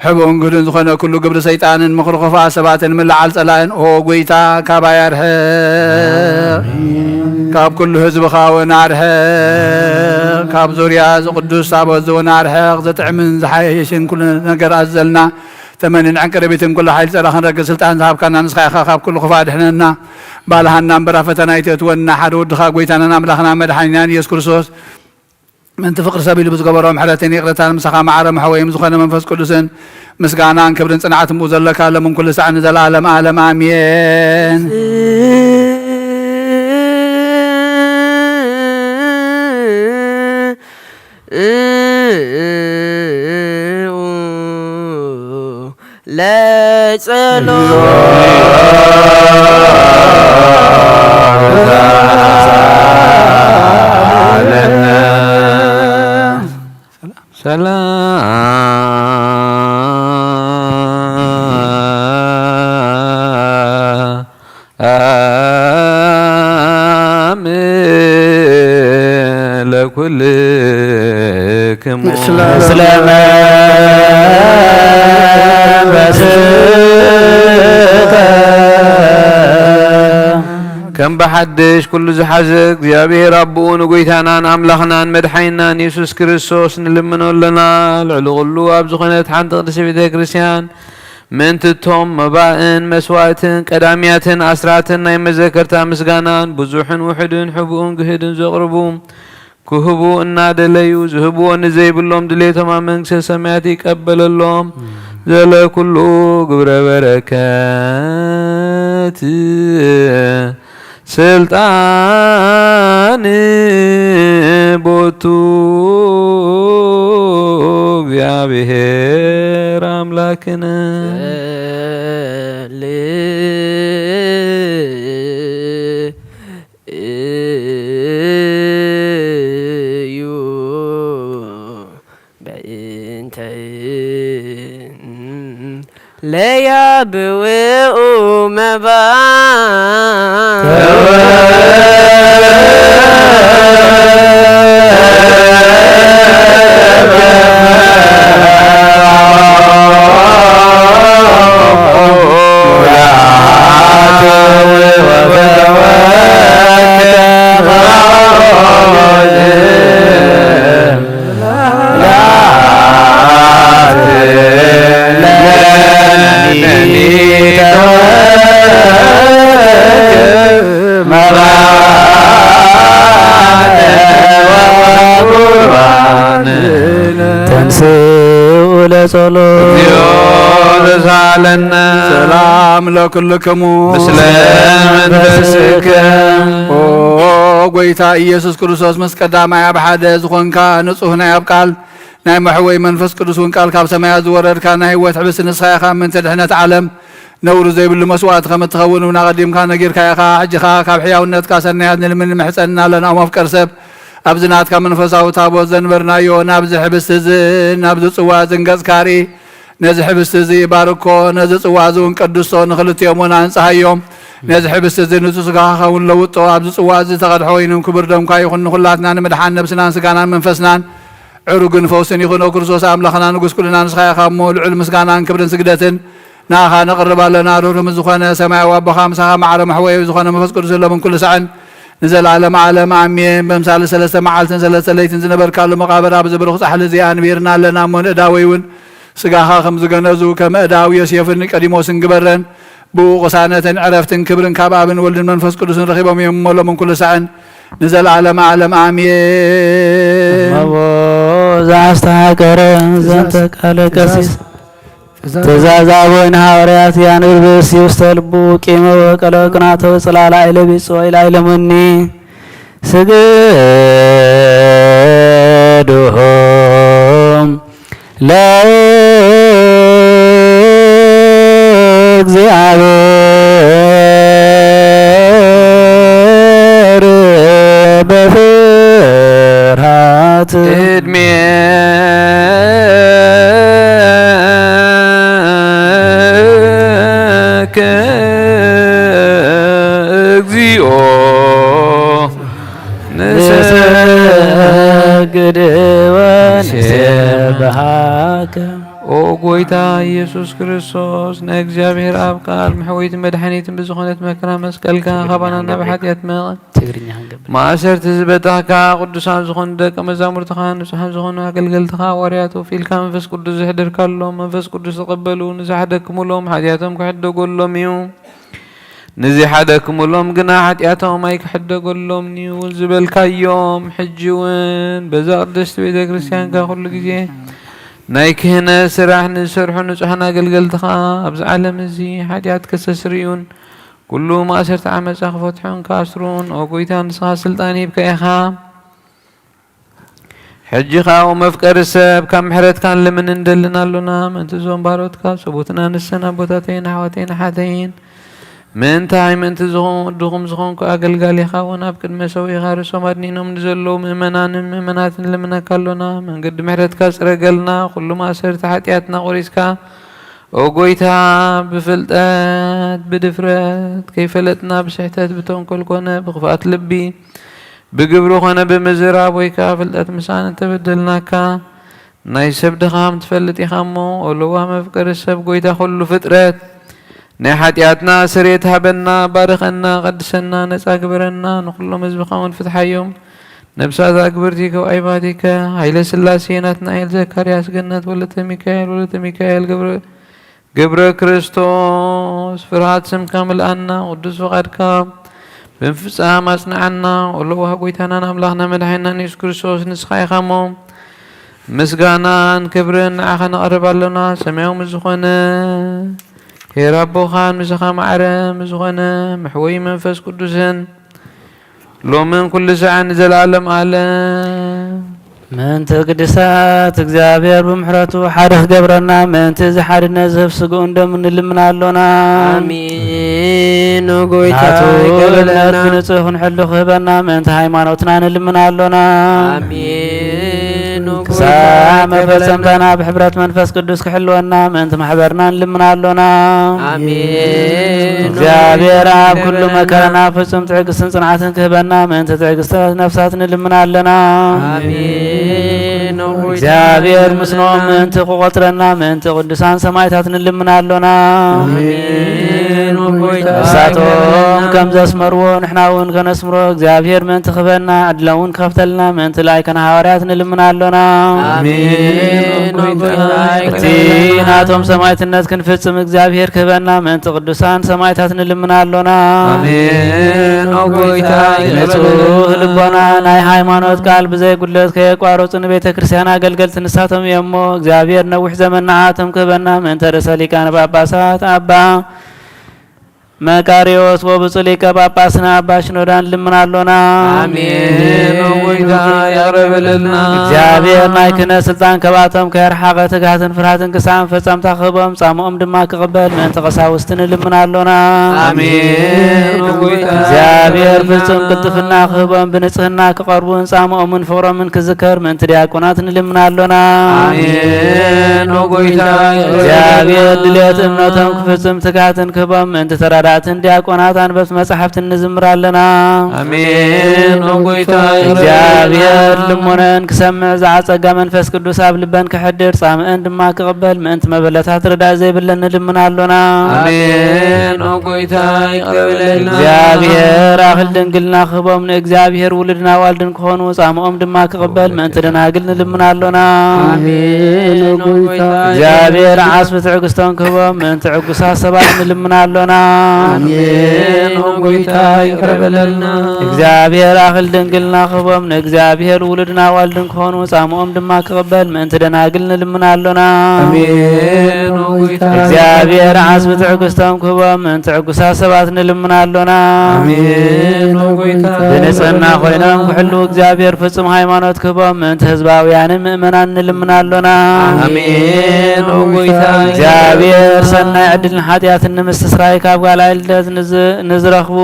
ሕብኡን ግህዱን ዝኾነ ኩሉ ግብሪ ሰይጣንን ምኽሪ ክፉኣት ሰባትን ምልዓል ጸላእን፣ ኦ ጐይታ፣ ካባይ ኣርሕቕ። ኣሜን። ካብ ኩሉ ህዝብኻ እውን ኣርሕቕ። ካብ ዙርያ እዚ ቅዱስ ታቦት እዚ እውን ኣርሕቕ። ዝጥዕምን ዝሓየሽን ኩሉ ነገር ኣዘልና። ተመንን ዕንቅርቢትን ኩሉ ሓይሊ ጸራ ክንረክብ ስልጣን ዝሃብካና ንስኻ ኢኻ። ካብ ኩሉ ክፉእ ኣድሕነና። ባልሃና እምበር ኣብ ፈተና ኣይተእትወና። ሓደ ወድኻ ጐይታናን ኣምላኽናን መድሓኒናን ኢየሱስ ክርስቶስ ምእንቲ ፍቕሪ ሰብ ኢሉ ብዝገበሮ ምሕረትን ይቕረታን ምሳኻ ማዕረ መሕወይም ዝኾነ መንፈስ ቅዱስን ምስጋናን ክብርን ጽንዓትን ብኡ ዘለካ ሎምን ኩሉ ሳዕ ንዘለኣለም ኣለም ኣሜን። ለጸሎት ሰላም ለኩልክሙ። ምስለ መንፈስከ። ከም ብሓድሽ ኩሉ ዝሓዘ እግዚኣብሔር ኣቦኡ ንጎይታናን ኣምላኽናን መድሓኒናን የሱስ ክርስቶስ ንልምኖ ኣለና። ልዕሊ ኩሉ ኣብ ዝኾነት ሓንቲ ቅድስቲ ቤተ ክርስቲያን ምእንቲ እቶም መባእን መስዋእትን ቀዳምያትን ኣስራትን ናይ መዘከርታ ምስጋናን ብዙሕን ውሑድን ሕቡእን ግህድን ዘቕርቡ ክህቡ እናደለዩ ዝህብዎ ንዘይብሎም ድሌቶም ኣብ መንግስተ ሰማያት ይቀበለሎም። ዘለኩሉ ግብረ በረከት ስልጣን ቦቱ እግዚኣብሔር ኣምላክነ። እዩ በእንተ ለያብውኡ መባ ተንስኡ ለጸሎት። እግዚኦ ተሳለነ። ሰላም ለኩልክሙ። ምስለ መንፈስከ። ኦ ጎይታ ኢየሱስ ክርስቶስ፣ ምስ ቀዳማይ ኣብ ሓደ ዝኾንካ፣ ንጹህ ናይ ኣብ ቃል ናይ መሕወይ መንፈስ ቅዱስ እውን ቃል ካብ ሰማያት ዝወረድካ፣ ናይ ህይወት ሕብስቲ ንስኻ ኢኻ። ምእንቲ ድሕነት ዓለም ነውሪ ዘይብሉ መስዋእቲ ከም እትኸውን እውን ኣቐዲምካ ነጊርካ ኢኻ። ሕጂ ኸኣ ካብ ሕያውነትካ ሰናያት ንልምን ንምሕጸን ኣለና። ኦ መፍቀር ሰብ፣ ኣብዚ ናትካ መንፈሳዊ ታቦት ዘንበርናዮ፣ ናብዚ ሕብስቲ እዚ ናብዚ ጽዋ እዚ ንገጽካ ርኢ። ነዚ ሕብስቲ እዚ ባርኮ፣ ነዚ ጽዋ እዚ እውን ቀድሶ፣ ንኽልቲኦም እውን ኣንጽሃዮም። ነዚ ሕብስቲ እዚ ንጹህ ስጋኻ ክኸውን ለውጦ። ኣብዚ ጽዋ እዚ ዝተቐድሐ ወይንን ክቡር ደምካ ይኹን፣ ንኹላትና ንምድሓን ነብስናን ስጋናን መንፈስናን ዕሩግን ፈውስን ይኹን። ኦ ክርስቶስ ኣምላኽና ንጉስ ኩልና ንስኻ ኢኻ እሞ፣ ልዑል ምስጋናን ክብርን ስግደትን ንኣኻ ነቕርብ ኣለና። ርህሩህ ምስ ዝኾነ ሰማያዊ ኣቦኻ፣ ምሳኻ ማዕረ መሕወዮ ዝኾነ መንፈስ ቅዱስ፣ ሎምን ኩሉ ሳዕን ንዘለኣለም ዓለም ኣሜን። በምሳሌ ሰለስተ መዓልትን ሰለስተ ለይትን ዝነበርካሉ መቓብር፣ ኣብዚ ብሩኽ ጻሕሊ እዚ ኣንቢርና ኣለና እሞ፣ ንእዳወይ እውን ስጋኻ ከም ዝገነዙ፣ ከም እዳው ዮሴፍን ኒቆዲሞስን ግበረን። ብኡ ቅሳነትን ዕረፍትን ክብርን ካብ ኣብን ወልድን መንፈስ ቅዱስን ረኺቦም እዮም እሞ፣ ሎምን ኩሉ ሳዕን ንዘለኣለም ዓለም ኣሜን። እመቦ ዘአስተሐቀረ ዘንተ ቃለ ቀሲስ ትእዛዝ አበዊነ ሐዋርያት ያንብብስ ውስተ ልቡ ቂመ ወቀለ ቅናተ ወጽላላ ኢለ ቢጾ ኢላ ኢለሙኒ ስግድሆም ለእግዚአብሔር በፍርሃት። ቅድሜከ እግዚኦ ንሰግድ ወንሴብሐከ። ኦ ጎይታ ኢየሱስ ክርስቶስ፣ ናይ እግዚኣብሔር ኣብ ቃል መሕወይትን መድሓኒትን ብዝኾነት መከራ መስቀልካ ካባና ናብ ሓጢኣት መ-፣ ትግርኛ ክንገብር። ማእሰርቲ ዝበጣሕካ፣ ቅዱሳን ዝኾኑ ደቀ መዛሙርትኻ፣ ንጹሓን ዝኾኑ ኣገልገልትኻ ሃዋርያት ወፊልካ፣ መንፈስ ቅዱስ ዘሕደርካሎም፣ መንፈስ ቅዱስ ተቐበሉ፣ ንዝሓደክሙሎም ሓጢኣቶም ክሕደጎሎም እዩ። ንዝሓደክሙሎም ግና ሓጢኣቶም ኣይክሕደጎሎምን እዩ ዝበልካዮም፣ ሕጂ እውን በዛ ቅድስቲ ቤተ ክርስቲያንካ ኩሉ ግዜ ናይ ክህነት ስራሕ ንዝሰርሑ ንጹሓን ኣገልገልትኻ ኣብዚ ዓለም እዚ ሓጢኣት ከስተስርዩን ኩሉ ማእሰርቲ ዓመጻ ክፈትሑን ክኣስሩን፣ ኦ ጎይታ፣ ንስኻ ስልጣን ሂብካ ኢኻ። ሕጂ ኸኣ፣ ኦ መፍቀሪ ሰብ፣ ካብ ምሕረትካ ንልምን እንደልን ኣሎና። ምእንቲ እዞም ባሮትካ፣ ሰቡትና ንሰን ኣቦታተይን ኣሕዋተይን ኣሓተይን፣ ምእንታይ ምእንቲ ዝኾ-፣ ድኹም ዝኾንኩ ኣገልጋሊኻ እውን ኣብ ቅድመ ሰውኢኻ ርእሶም ኣድኒኖም ንዘለዉ ምእመናንን ምእመናትን ንልምነካ ኣሎና። መንገዲ ምሕረትካ ጽረገልና። ኩሉ ማእሰርቲ ሓጢኣትና ቖሪጽካ፣ ኦ ጎይታ፣ ብፍልጠት፣ ብድፍረት፣ ከይፈለጥና ብስሕተት፣ ብተንኮል ኮነ ብኽፍኣት ልቢ፣ ብግብሪ ኾነ ብምዝራብ ወይ ከኣ ፍልጠት ምሳን እንተበደልናካ፣ ናይ ሰብ ድኻም ትፈልጥ ኢኻ እሞ፣ ኦ ለዋህ መፍቀሪ ሰብ፣ ጎይታ ኩሉ ፍጥረት፣ ናይ ሓጢኣትና ስርየት ሃበና፣ ባርኸና፣ ቀድሰና፣ ነጻ ግበረና፣ ንኹሎም ህዝብኻ እውን ፍትሓዮም። ነብሳት ኣግብርቲ ካብ ኣይባቲከ፣ ሃይለ ስላሴ፣ ናትናኤል፣ ዘካርያስ፣ ገነት፣ ወለተ ሚካኤል፣ ወለተ ሚካኤል፣ ገብረ ገብረ ክርስቶስ፣ ፍርሃት ስምካ ምልኣና፣ ቅዱስ ፍቓድካ ብምፍጻም ኣጽንዓና። ኦ ለዋህ ጎይታናን ኣምላኽና መድሓኒናን የሱስ ክርስቶስ፣ ንስኻ ኢኻ እሞ፣ ምስጋናን ክብርን ንዓኻ ነቕርብ ኣሎና። ሰማያዊ ምስ ዝኾነ ኄር ኣቦኻን ምሳኻ ማዕረ ምስ ዝኾነ መሕወዪ መንፈስ ቅዱስን፣ ሎምን ኩሉ ሳዕን ንዘለኣለም ዓለም። ምእንቲ ቅድሳት እግዚኣብሔር ብምሕረቱ ሓደ ክገብረና፣ ምእንቲ እዚ ሓድነት ዝህብ ስግኡን ደሙን ንልምን ኣሎና። ኣሜን። ጎይታ ናቱ ይቀበለና። እምነት ብንጹህ ክንሕሉ ክህበና፣ ምእንቲ ሃይማኖትና ንልምን ኣሎና። ኣሜን። ጎይታ ክሳብ ይቀበለና። መፈጸምታና ብሕብረት መንፈስ ቅዱስ ክሕልወና፣ ምእንቲ ማሕበርና ንልምን ኣሎና። ኣሜን። እግዚኣብሔር ኣብ ኩሉ ይቀበለና። መከራና ፍጹም ትዕግስትን ጽንዓትን ክህበና፣ ምእንቲ ትዕግስቲ ነፍሳት ንልምን ኣለና። ኣሜን። እግዚኣብሔር ምስኖም ምእንቲ ክቆጽረና፣ ምእንቲ ቅዱሳን ሰማዕታት ንልምን ኣሎና። ኣሜን። ንሳቶም ከም ዘስመርዎ ንሕና እውን ከነስምሮ እግዚኣብሔር ምእንቲ ክህበና ዕድሎም እውን ክኸፍተልና ምእንቲ ላይከና ሃዋርያት ንልምን ኣሎና። ኣሜን። ኦ ጎይታ፣ ይቅረ እቲ በለና። ናቶም ሰማዕትነት ክንፍጽም እግዚኣብሔር ክህበና ምእንቲ ቅዱሳን ሰማዕታት ንልምን ኣሎና። ኣሜን። ኦ ጎይታ፣ ይቅረ ንጹህ በለና። ልቦና ናይ ሃይማኖት ቃል ብዘይ ጉድለት ከየቋረጹ ንቤተ ክርስቲያን ኣገልገልቲ ንሳቶም እዮም እሞ እግዚኣብሔር ነዊሕ ዘመን ንዓቶም ክህበና ምእንቲ ርእሰ ሊቃነ ጳጳሳት ኣባ መቃርዮስ ወብፁዕ ሊቀ ጳጳስና ኣባ ሽኖዳ ንልምን ኣሎና። ኣሜን። ኦ ጎይታ፣ ይቅረ በለልና። እግዚኣብሔር ናይ ክህነት ስልጣን ከባቶም ከየርሓቐ ትግሃትን ፍርሃትን ክሳብ መፈጸምታ ክህቦም ጻምኦም ድማ ክቕበል ምእንቲ ቀሳውስቲ ንልምን ኣሎና። ኣሜን። ኦ ጎይታ፣ እግዚኣብሔር ይቅረ በለልና። ፍጹም ቅልጥፍና ክህቦም ብንጽህና ክቐርቡን ጻምኦምን ፍቕሮምን ክዝከር ምእንቲ ዲያቆናት ንልምን ኣሎና። ኣሜን። ኦ ጎይታ፣ ይቅረ በለልና። እግዚኣብሔር ድልየት እምነቶም ክፍጽም ትግሃትን ክህቦም ምእንቲ ተራዳእትን ዲያቆናት ኣንበብቲ መጻሕፍትን ንዝምር ኣለና። ኣሜን። ኦ ጎይታ፣ ይቅረ በለልና። እግዚኣብሔር ልመነን ክሰምዕ ዝዓጸጋ መንፈስ ቅዱስ ኣብ ልበን ክሕድር ጻምእን ድማ ክቕበል ምእንቲ መበለታት ርዳእ ዘይብለን ንልምን ኣሎና። ኣሜን። ኦ ጎይታ፣ ይቅረ በለልና። እግዚኣብሔር ኣኽል ድንግልና ክህቦም ንእግዚኣብሔር ውሉድን ኣዋልድን ክኾኑ ጻምኦም ድማ ክቕበል ምእንቲ ደናግል ንልምን ኣሎና። ኣሜን። ኦ ጎይታ፣ እግዚኣብሔር ዓስቢ ትዕግስቶም ክህቦም ምእንቲ ዕጉሳት ሰባት ንልምን ኣሎና። ኣሜን። ኦ ጎይታ፣ ይቅረ በለልና። እግዚኣብሔር ኣኽል ድንግልና ክህቦም ንእግዚኣብሔር ውሉድን ኣዋልድን ክኾኑ ጻምኦም ድማ ክቕበል ምእንቲ ደናግል ንልምን ኣሎና። ኣሜን። ኦ ጎይታ፣ እግዚኣብሔር ዓስቢ ትዕግስቶም ክህቦም ምእንቲ ዕጉሳት ሰባት ንልምን ኣሎና። ኣሜን። ኦ ጎይታ፣ ብንጽህና ኮይኖም ክሕልዉ እግዚኣብሔር ፍጹም ሃይማኖት ክህቦም ምእንቲ ህዝባውያንን ምእመናን ንልምን ኣሎና። ኣሜን። ኦ ጎይታ፣ እግዚኣብሔር ሰናይ ዕድልን ሓጢኣትን ንምስትስራይ ካብ ጓል ልደት ንዝ-፣ ንዝረኽቡ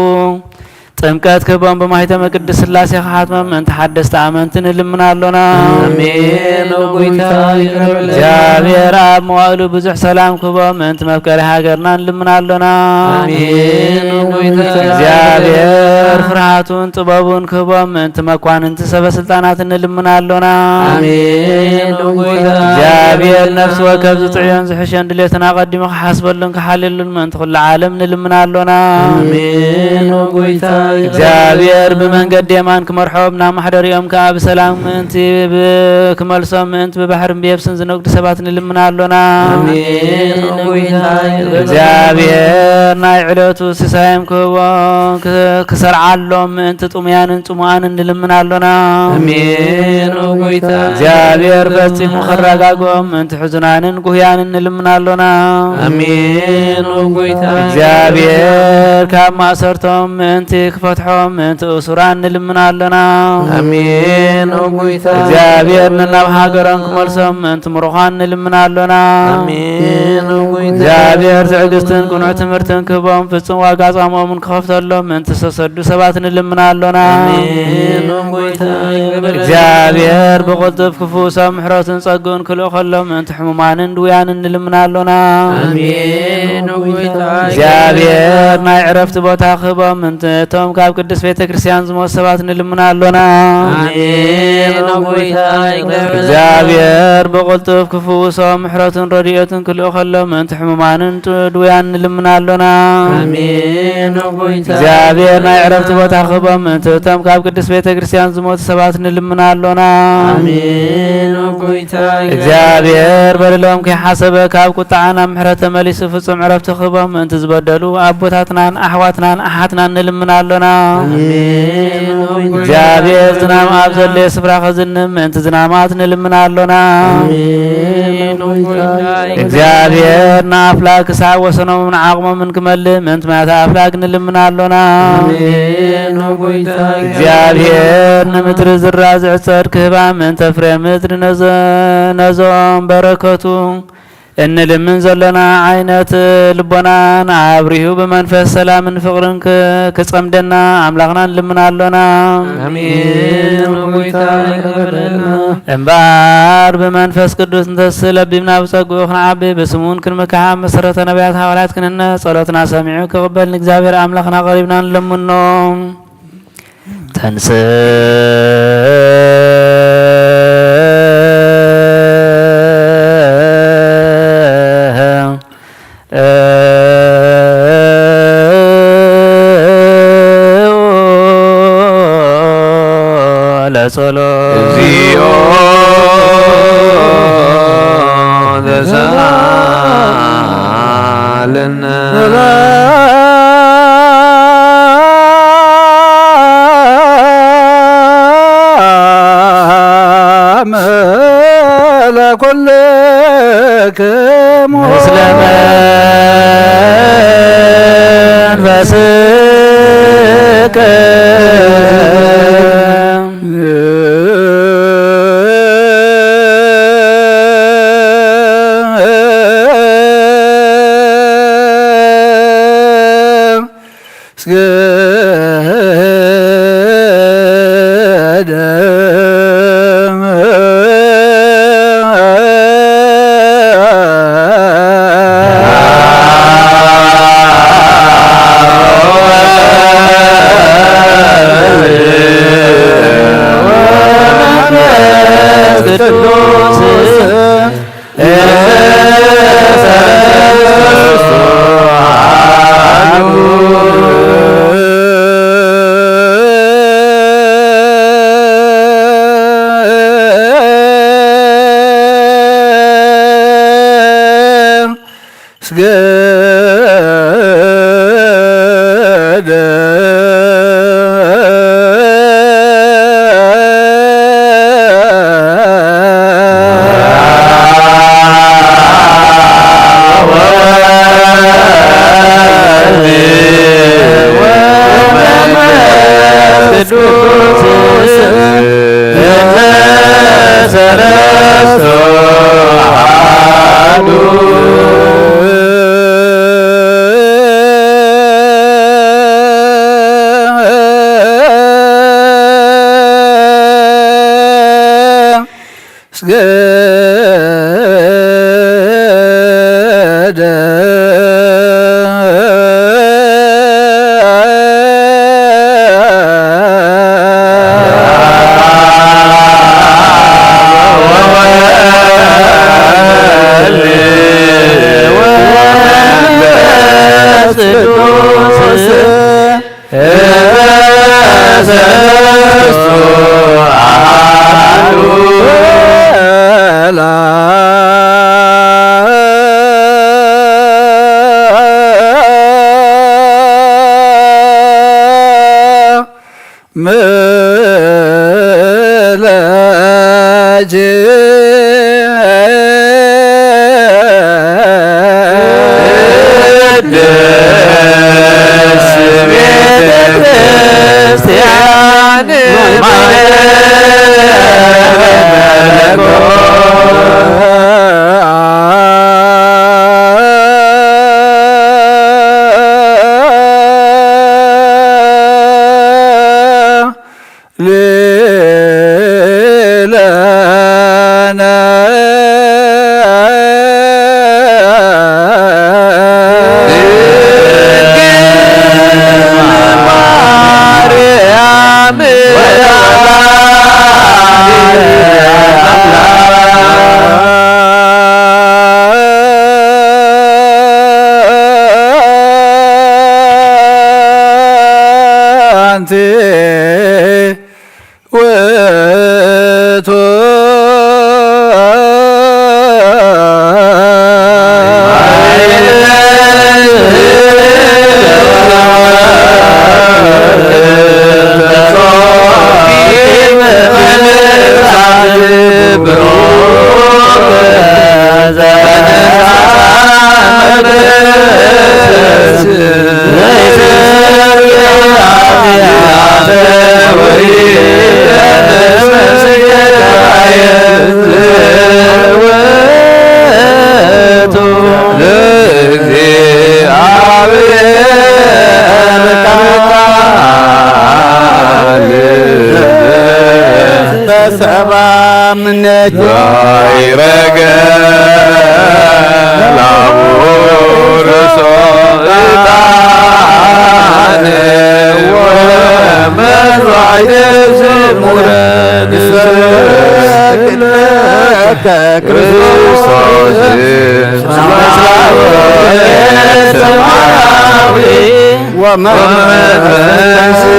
ጥምቀት ክህቦም ብማሕተመ ቅድስት ሥላሴ ክሓትሞም ምእንቲ ሓደስቲ ኣመንቲ ንልምን ኣሎና። ኣሜን። ኦ ጎይታ፣ ይቅረ በለልና። እግዚኣብሔር ኣብ መዋእሉ ብዙሕ ሰላም ክህቦም ምእንቲ መፍቀሪ ሃገርና ንልምን ኣሎና። ኣሜን። ኦ ጎይታ፣ እግዚኣብሔር ፍርሃቱን ጥበቡን ክህቦም ምእንቲ መኳንንቲ ሰበ ስልጣናት ንልምን ኣሎና። ኣሜን። ኦ ጎይታ፣ እግዚኣብሔር ነፍሲ ወከፍ ዝጥዕዮን ዝሕሸን ድሌትን ኣቐዲሙ ክሓስበሉን ክሓልየሉን ምእንቲ ኩሉ ዓለም ንልምን ኣሎና። ኣሜን። ኦ ጎይታ፣ ይቅረ እግዚኣብሔር ብመንገዲ የማን ክመርሖም ናብ ማሕደሪኦም ከኣ ብሰላም ምእንቲ ብ-፣ ክመልሶም ምእንቲ ብባሕርን ብየብስን ዝነግዱ ሰባት ንልምን ኣሎና። ኣሜን። ኦ ጎይታ፣ ይቅረ በለልና። እግዚኣብሔር ናይ ዕለቱ ሲሳዮም ክህቦም ክ-፣ ክሰርዓሎም ምእንቲ ጥሙያንን ጽሙኣንን ንልምን ኣሎና። ኣሜን። ኦ ጎይታ፣ እግዚኣብሔር ፈጺሙ ከረጋግኦም ምእንቲ ሕዙናንን ጉህያንን ንልምን ኣሎና። ኣሜን። ኦ ጎይታ፣ እግዚኣብሔር ካብ ማእሰርቶም ምእንቲ ክፈትሖም ምእንቲ እሱራን ንልምን ኣሎና። ኣሜን። ኦ ጎይታ፣ እግዚኣብሔር ንናብ ሃገሮም ክመልሶም ምእንቲ ምሩኻን ንልምን ኣሎና። ኣሜን። ኦ ጎይታ፣ እግዚኣብሔር ትዕግስትን ቅኑዕ ትምህርትን ክህቦም ፍጹም ዋጋ ጻምኦምን ክኸፍተሎም ምእንቲ ዝተሰዱ ሰባት ንልምን ኣሎና። ኣሜን። ኦ ጎይታ፣ ይቅረ በለልና። እግዚኣብሔር ብቕልጡፍ ክፍውሶም ምሕረቱን ጸግኡን ክልእኸሎም ምእንቲ ሕሙማንን ድውያንን ንልምን ኣሎና። ኣሜን። ኦ ጎይታ፣ እግዚኣብሔር ናይ ዕረፍቲ ቦታ ክህቦም ምእንቲ እቶም ካብ ቅድስት ቤተ ክርስቲያን ዝሞቱ ሰባት ንልምን ኣሎና። ኣሜን። ኦ ጎይታ፣ ይቅረ በለልና። እግዚኣብሔር ብቕልጡፍ ክፍውሶም ምሕረቱን ረድኤቱን ክልእኸሎም ምእንቲ ሕሙማንን ጥ-፣ ድውያን ንልምን ኣሎና። ኣሜን። ኦ ጎይታ፣ እግዚኣብሔር ናይ ዕረፍቲ ቦታ ክህቦም ምእንቲ እቶም ካብ ቅድስት ቤተ ክርስቲያን ዝሞቱ ሰባት ንልምን ኣሎና። ኣሜን። ኦ ጎይታ፣ እግዚኣብሔር በደሎም ከይሓሰበ ካብ ቁጥዓ ናብ ምሕረት ተመሊሱ ፍጹም ዕረፍቲ ክህቦም ምእንቲ ዝበደሉ ኣቦታትናን ኣሕዋትናን ኣሓትናን ንልምን ኣሎና። ኣሜን። ኦ ጎይታ፣ እግዚኣብሔር ዝናም ኣብ ዘድለየ ስፍራ ከዝንብ ምእንቲ ዝናማት ንልምን ኣሎና። ኣሜን። ኦ ጎይታ፣ እግዚኣብሔር ንኣፍላግ ክሳብ ወሰኖምን ዓቕሞምን ክመልእ ምእንቲ ማያተ ኣፍላግ ንልምን ኣሎና። ኣሜን። ኦ ጎይታ፣ እግዚኣብሔር ንምድሪ ዝራዝዕ ጸድ ክህባ ምእንተ ፍሬ ምድሪ ነዘ-፣ ነዞም በረከቱ እንልምን ዘሎና ዓይነት ልቦናን ኣብሪሁ ብመንፈስ ሰላምን ፍቕርን ክ-፣ ክጸምደና ኣምላኽና ንልምን ኣሎና። ኣሜን። ኦ ጎይታ፣ ይቅረ በለልና። እምበኣር ብመንፈስ ቅዱስ እንተስ ለቢብና ብጸግኡ ክንዓቢ ብስሙን ክንምካሕ ኣብ መሰረተ ነቢያት ሃዋርያት ክንነ ጸሎትና ሰሚዑ ክቕበል ንእግዚኣብሔር ኣምላኽና ቀሪብና ንለምኖ። ተንስ ጸሎት። እግዚኦ ተሳለነ። ሰላም ለኩልክሙ። ምስለ መንፈስከ። ወመንፈስከ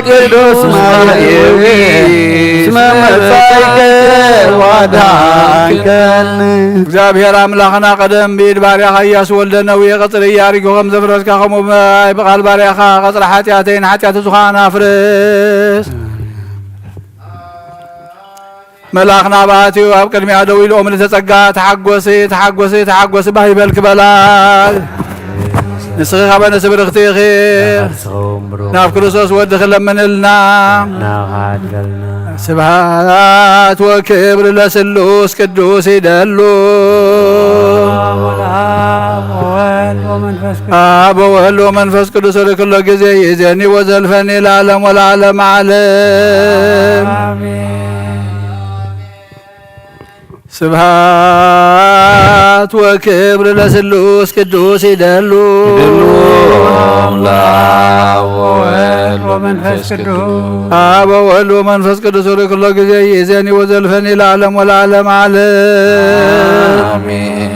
ቅዱስ ማርያዊ እስመ መጻእከ ዋዳንከኒ። እግዚኣብሔር ኣምላኽና ቀደም ብኢድ ባርያኻ ኢያሱ ወልደ ነዌ ቀጽሪ ኢያሪኮ ከም ዘፍረስካ፣ ከምኡ ብማይ ብቓል ባርያኻ ቀጽሪ ሓጢኣተይን ሓጢኣት ብዙኃን ኣፍርስ። መልኣኽ ናብኣ ኣትዩ ኣብ ቅድሚኣ ደው ኢሉ፣ ኦም ልተጸጋ ተሓጎሲ፣ ተሓጎሲ፣ ተሓጎሲ፣ ባህ ይበልኪ በላ። ንስኺ ኻበነ ስብርኽቲ ኢኺ፣ ናብ ክርስቶስ ወድኺ ለምንልና። ስብሐት ወክብር ለስሉስ ቅዱስ ይደሉ። አብ ወወልድ ወመንፈስ ቅዱስ ወደ ኩሎ ጊዜ ይእዜኒ ወዘልፈኒ ለዓለም ወለዓለም ዓለም። ስብሐት ወክብር ለስሉስ ቅዱስ ይደሉ። ይደሉ ለአብ ወወልድ ወመንፈስ ቅዱስ። አብ ወወልድ ወመንፈስ ቅዱስ ወደ ኩሎ ጊዜ ይእዜኒ ወዘልፈኒ ለዓለም ወለዓለም ዓለም። አሜን።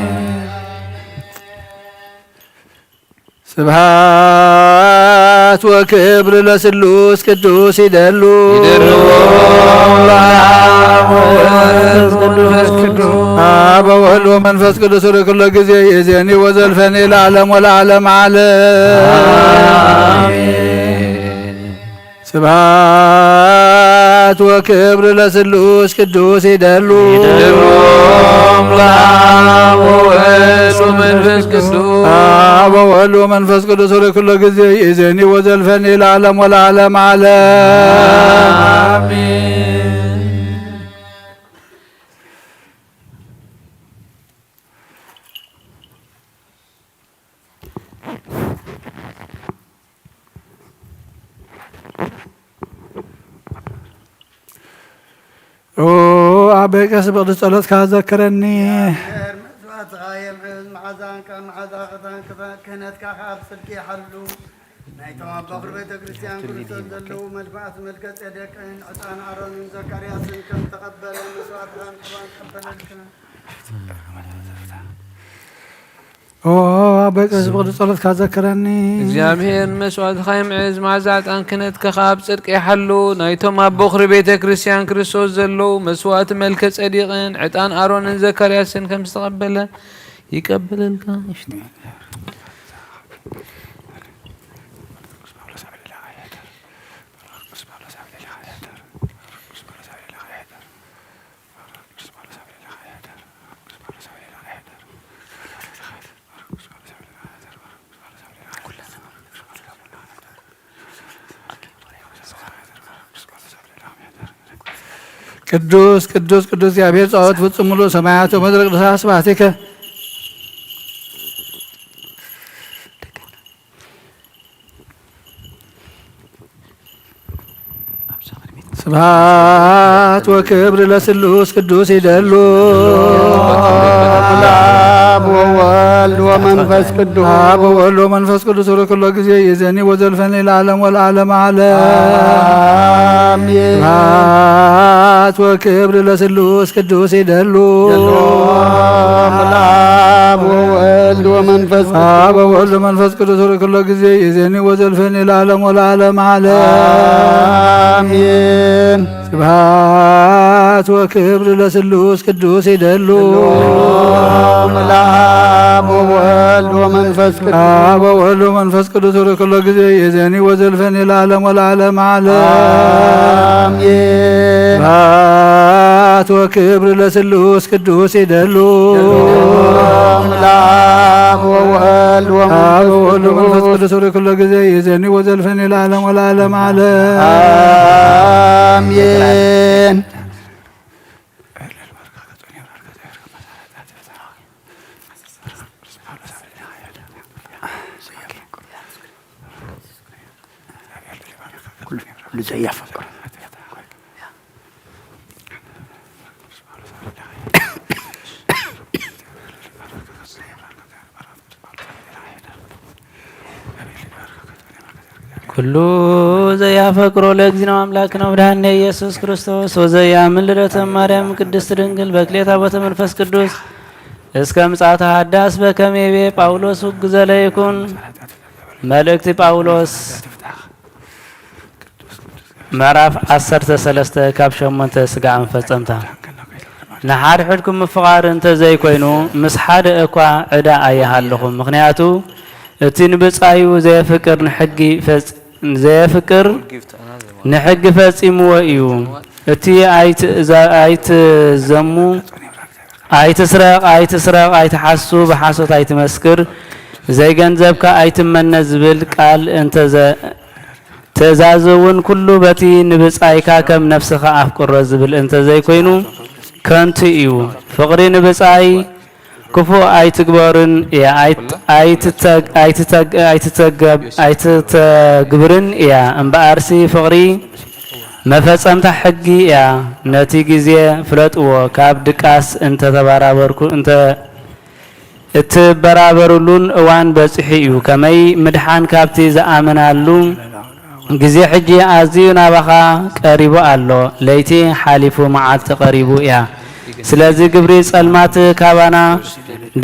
ስብሐት ወክብር ለስሉስ ቅዱስ ይደሉ። ይደሉ ለአብ ወወልድ ወመንፈስ ቅዱስ። አብ ወወልድ ወመንፈስ ቅዱስ ወደ ኩሎ ጊዜ ይእዜኒ ወዘልፈኒ ለዓለም ወለዓለም ዓለም። አሜን። ስብሐት ወክብር ለስሉስ ቅዱስ ይደሉ። ይደሉ ለአብ ወወልድ ወመንፈስ ቅዱስ። አብ ወወልድ ወመንፈስ ቅዱስ ወደ ኩሎ ጊዜ ይእዜኒ ወዘልፈኒ ለዓለም ወለዓለም ዓለም። አሜን። ኦ ኣበይ ቀስ ብቕዱስ ጸሎትካ ዘክረኒ። መስዋዕትኻ የምዕዝ፣ መዓዛን ካብ መዓዛ ክዳን ክህነትካ ካብ ጽድቂ ይሓሉ። ናይቶም ኣብ በኹሪ ቤተ ክርስቲያን ክርስቶስ ዘለዉ መስዋዕቲ መልከ ጼዴቅን ዕጣን ኣሮንን ዘካርያስን ከም ተቐበለ መስዋዕትኻ ንሕና ንቀበለልካ። ኦ ኣቦይ ቅዱስ ብቕዱስ ጸሎትካ ዘክረኒ። እግዚኣብሔር መስዋዕትኻ ይምዕዝ፣ መዓዛ ዕጣን ክህነትካ ኸኣ ኣብ ጽድቂ ይሓሉ። ናይቶም ኣብ በኹሪ ቤተ ክርስቲያን ክርስቶስ ዘለዉ መስዋዕቲ መልከ ጼዴቅን ዕጣን ኣሮንን ዘካርያስን ከም ዝተቐበለ ይቀበለልካ። ቅዱስ ቅዱስ ቅዱስ እግዚኣብሔር ጸባኦት ፍጹም ምሉእ ሰማያት ወምድር ቅዱሳት ስብሐቲከ። ስብሐት ወክብር ለስሉስ ቅዱስ ይደሉ። ለአብ ወወልድ ወመንፈስ ቅዱስ። አብ ወወልድ ወመንፈስ ቅዱስ ወደ ኩሎ ጊዜ ይእዜኒ ወዘልፈኒ ለዓለም ወለዓለም ዓለም። አሜን። ስብሐት ወክብር ለስሉስ ቅዱስ ይደሉ። ለአብ ወወልድ ወመንፈስ አብ ወወልድ ወመንፈስ ቅዱስ ወደ ኩሎ ጊዜ ይእዜኒ ወዘልፈኒ ለዓለም ወለዓለም ዓለም። አሜን። ስብሐት ወክብር ለስሉስ ቅዱስ ይደሉ። ለአብ ወወልድ ወመንፈስ ቅዱስ። አብ ወወልድ ወመንፈስ ቅዱስ ወደ ኩሎ ጊዜ ይእዜኒ ወዘልፈኒ ለዓለም ወለዓለም ዓለም። አሜን። ስብሐት ወክብር ለስሉስ ቅዱስ ይደሉ። ለአብ ወወልድ ወመንፈስ አብ ወወልድ ወመንፈስ ቅዱስ። ቅዱስ ወደ ኩሎ ጊዜ ይእዜኒ ወዘልፈኒ ለዓለም ወለዓለም ዓለም። አሜን። ኩሉ ዘያፈቅሮ ኩሉ ዘያፈቅሮ ለእግዚእነ አምላክነ ወመድኃኒነ ኢየሱስ ክርስቶስ ወዘያምን ልደተ ማርያም ቅድስት ድንግል በክሌታ ቦተ መንፈስ ቅዱስ እስከ ምጽአተ ሐዳስ በከመ ይቤ ጳውሎስ ውግዘ ለይኩን። መልእክቲ ጳውሎስ ምዕራፍ ዓሰርተ ሰለስተ ካብ ሸሞንተ ስጋዕ መፈጸምታ። ንሓድሕድኩም ምፍቓር እንተ ዘይኮይኑ፣ ምስ ሓደ እኳ ዕዳ ኣይሃልኹም። ምኽንያቱ፣ እቲ ንብጻዩ ዘየፍቅር ንሕጊ ፈጽ-፣ ዘየፍቅር ንሕጊ ፈጺምዎ እዩ። እቲ ኣይትእዛ-፣ ኣይትዘሙ፣ ኣይትስረቕ፣ ኣይትስረቕ፣ ኣይትሓሱ፣ ብሓሶት ኣይትመስክር፣ ዘይገንዘብካ ኣይትመነ ዝብል ቃል እንተ ዘ-፣ ትእዛዝ እውን ኩሉ በቲ ንብጻይካ ከም ነፍስኻ ኣፍቅሮ ዝብል እንተ ዘይኮይኑ ከንቱ እዩ። ፍቕሪ ንብጻይ ክፉእ ኣይትግበርን እያ፣ ኣይት-፣ ኣይትተግ-፣ ኣይትተግ-፣ ኣይትተገብ-፣ ኣይትተግብርን እያ። እምበኣርሲ ፍቕሪ መፈጸምታ ሕጊ እያ። ነቲ ግዜ ፍለጥዎ፣ ካብ ድቃስ እንተተባራበርኩ-፣ እንተ-፣ እትበራበሩሉን እዋን በጺሑ እዩ። ከመይ ምድሓን ካብቲ ዝኣመናሉ ግዜ ሕጂ ኣዝዩ ናባኻ ቀሪቡ ኣሎ። ለይቲ ሓሊፉ መዓልቲ ቀሪቡ እያ። ስለዚ ግብሪ ጸልማት ካባና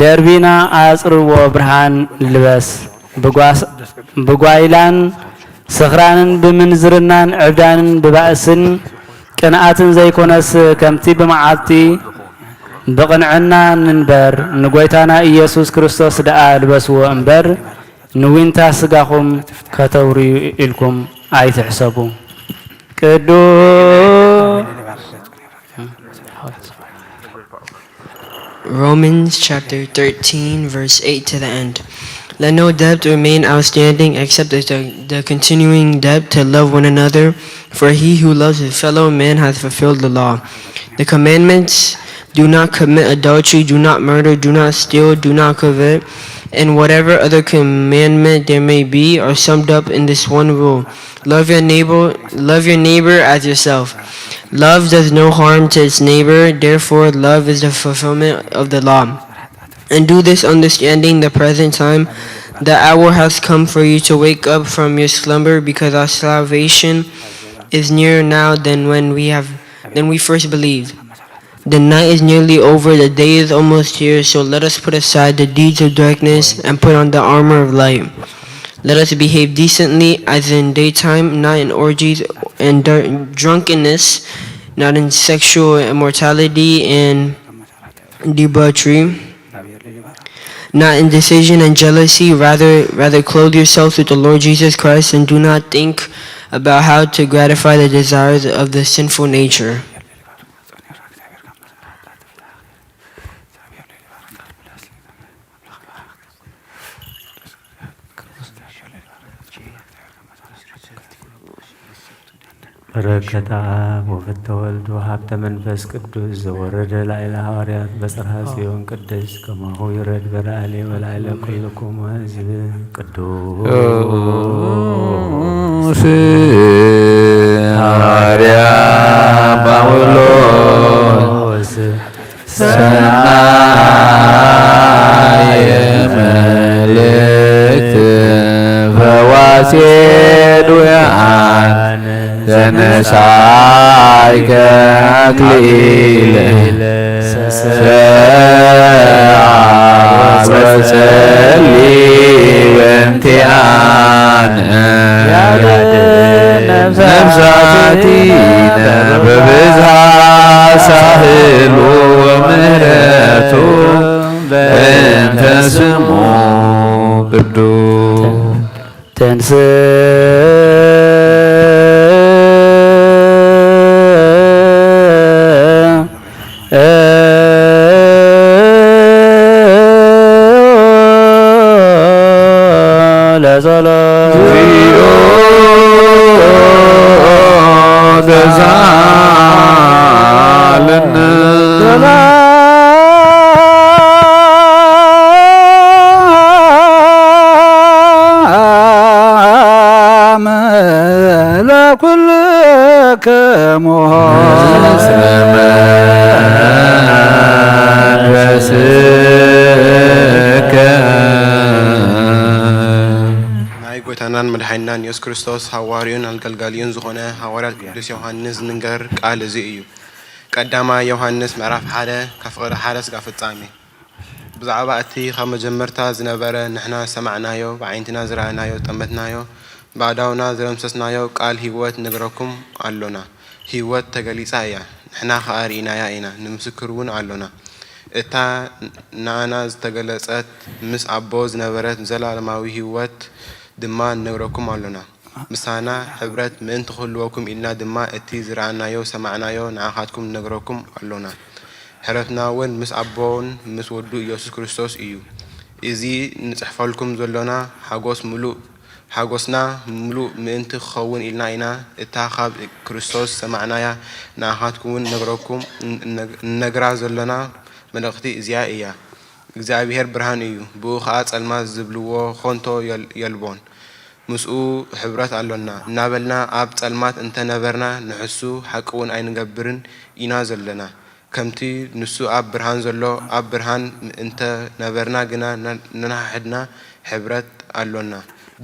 ደርቢና ኣጽርዎ፣ ብርሃን ልበስ። ብጓስ-፣ ብጓይላን ስኽራንን ብምንዝርናን ዕብዳንን ብባእስን ቅንኣትን ዘይኮነስ፣ ከምቲ ብመዓልቲ ብቕንዕና ንንበር፣ ንጐይታና ኢየሱስ ክርስቶስ ደኣ ልበስዎ እምበር፣ ንዊንታ ስጋኹም ከተውርዩ ኢልኩም ኣይትሕሰቡ። ቅዱስ Romans chapter thirteen, verse eight to the end. Let no debt remain outstanding except the, the continuing debt to love one another, for he who loves his fellow man has fulfilled the law. The commandments: do not commit adultery, do not murder, do not steal, do not covet, and whatever other commandment there may be are summed up in this one rule: love your neighbor, love your neighbor as yourself. Love does no harm to its neighbor, therefore, love is the fulfillment of the law. And do this understanding the present time, the hour has come for you to wake up from your slumber, because our salvation is nearer now than when we have than we first believed. The night is nearly over, the day is almost here, so let us put aside the deeds of darkness and put on the armor of light. Let us behave decently as in daytime, not in orgies and dar- drunkenness, not in sexual immorality and debauchery, not in decision and jealousy. Rather, rather clothe yourselves with the Lord Jesus Christ, and do not think about how to gratify the desires of the sinful nature. በረከተ አብ ወፍተ ወልድ ወሀብተ መንፈስ ቅዱስ ዘወረደ ላዕለ ሃዋርያት በጽርሐ ጽዮን ቅድስት ከማሁ ይውረድ በላዕሌ ወላዕለ ኩልኩም ህዝብ ቅዱስ ቅዱስ ሐዋርያ ጳውሎስ ሰናየ መልእክት ፈዋሴ ድውያን ዘነሳይከ አክሊል ሰብአ ወጸሊ በእንቲአነ ያድን ነፍሳቲነ በብዝሃ ሳህሉ ወምህረቱ በእንተ ስሙ ቅዱስ ተንስእ ለጸሎት እግዚኦ ተሳሃለነ ሰላም ለኩልክሙ ናይ ጎይታናን መድሓኒናን የሱስ ክርስቶስ ሃዋርዩን ኣገልጋሊኡን ዝኾነ ሃዋርያ ቅዱስ ዮሃንስ ዝንገር ቃል እዚ እዩ። ቀዳማይ ዮሃንስ ምዕራፍ ሓደ ካብ ፍቕዲ ሓደ ስጋብ ፍጻሜ። ብዛዕባ እቲ ካብ መጀመርታ ዝነበረ፣ ንሕና ዝሰማዕናዮ፣ ብዓይንትና ዝረኣናዮ፣ ዝጠመትናዮ፣ ብኣእዳውና ዝደምሰስናዮ ቃል ህይወት ንነግረኩም ኣሎና። ህይወት ተገሊጻ እያ፣ ንሕና ኸኣ ርኢናያ ኢና፣ ንምስክር እውን ኣሎና። እታ ንኣና ዝተገለጸት፣ ምስ ኣቦ ዝነበረት ዘላለማዊ ህይወት ድማ ንነግረኩም ኣሎና። ምሳና ሕብረት ምእንቲ ክህልወኩም ኢልና ድማ እቲ ዝረኣናዮ ዝሰማዕናዮ ንዓኻትኩም ንነግረኩም ኣሎና። ሕብረትና እውን ምስ ኣቦን ምስ ወዱ ኢየሱስ ክርስቶስ እዩ። እዚ ንጽሕፈልኩም ዘሎና ሓጎስ ምሉእ፣ ሓጎስና ምሉእ ምእንቲ ክኸውን ኢልና ኢና። እታ ካብ ክርስቶስ ዝሰማዕናያ ንዓኻትኩም እውን ንነግረኩም፣ ንነግራ ዘሎና መልእኽቲ እዚኣ እያ። እግዚኣብሔር ብርሃን እዩ፣ ብኡ ኸኣ ጸልማት ዝብልዎ ኾንቶ የል-፣ የልቦን። ምስኡ ሕብረት ኣሎና እናበልና ኣብ ጸልማት እንተ ነበርና፣ ንሕሱ ሓቂ እውን ኣይንገብርን ኢና ዘለና። ከምቲ ንሱ ኣብ ብርሃን ዘሎ፣ ኣብ ብርሃን እንተ ነበርና ግና፣ ነ-፣ ነንሓድሕድና ሕብረት ኣሎና።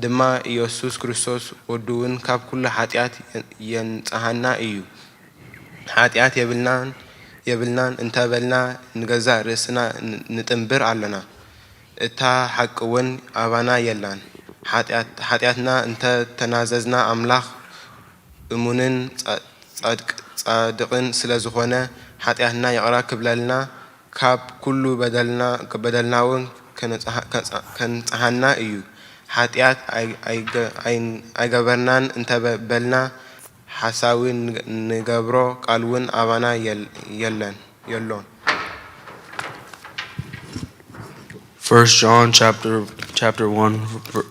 ድማ ኢየሱስ ክርስቶስ ወዱ እውን ካብ ኩሉ ሓጢኣት የን-፣ የንጽሃና እዩ። ሓጢኣት የብልናን፣ የብልናን እንተ በልና፣ ንገዛእ ርእስና ን-፣ ንጥንብር ኣሎና። እታ ሓቂ እውን ኣባና የላን። ሓጢኣት-፣ ሓጢኣትና እንተ ተናዘዝና፣ ኣምላኽ እሙንን ጻ-፣ ጻድቅ-፣ ጻድቅን ስለ ዝኾነ፣ ሓጢኣትና ይቕረ ክብለልና፣ ካብ ኩሉ በደልና፣ በደልና እውን ከነጽሃ-፣ ከንጽ-፣ ከንጽሃና እዩ። ሓጢኣት ኣይ-፣ ኣይገ-፣ ኣይን-፣ ኣይገበርናን እንተ በ-፣ በልና፣ ሓሳዊ ን-፣ ንገብሮ ቃል እውን ኣባና የል-፣ የለን፣ የሎን። First John chapter, chapter one,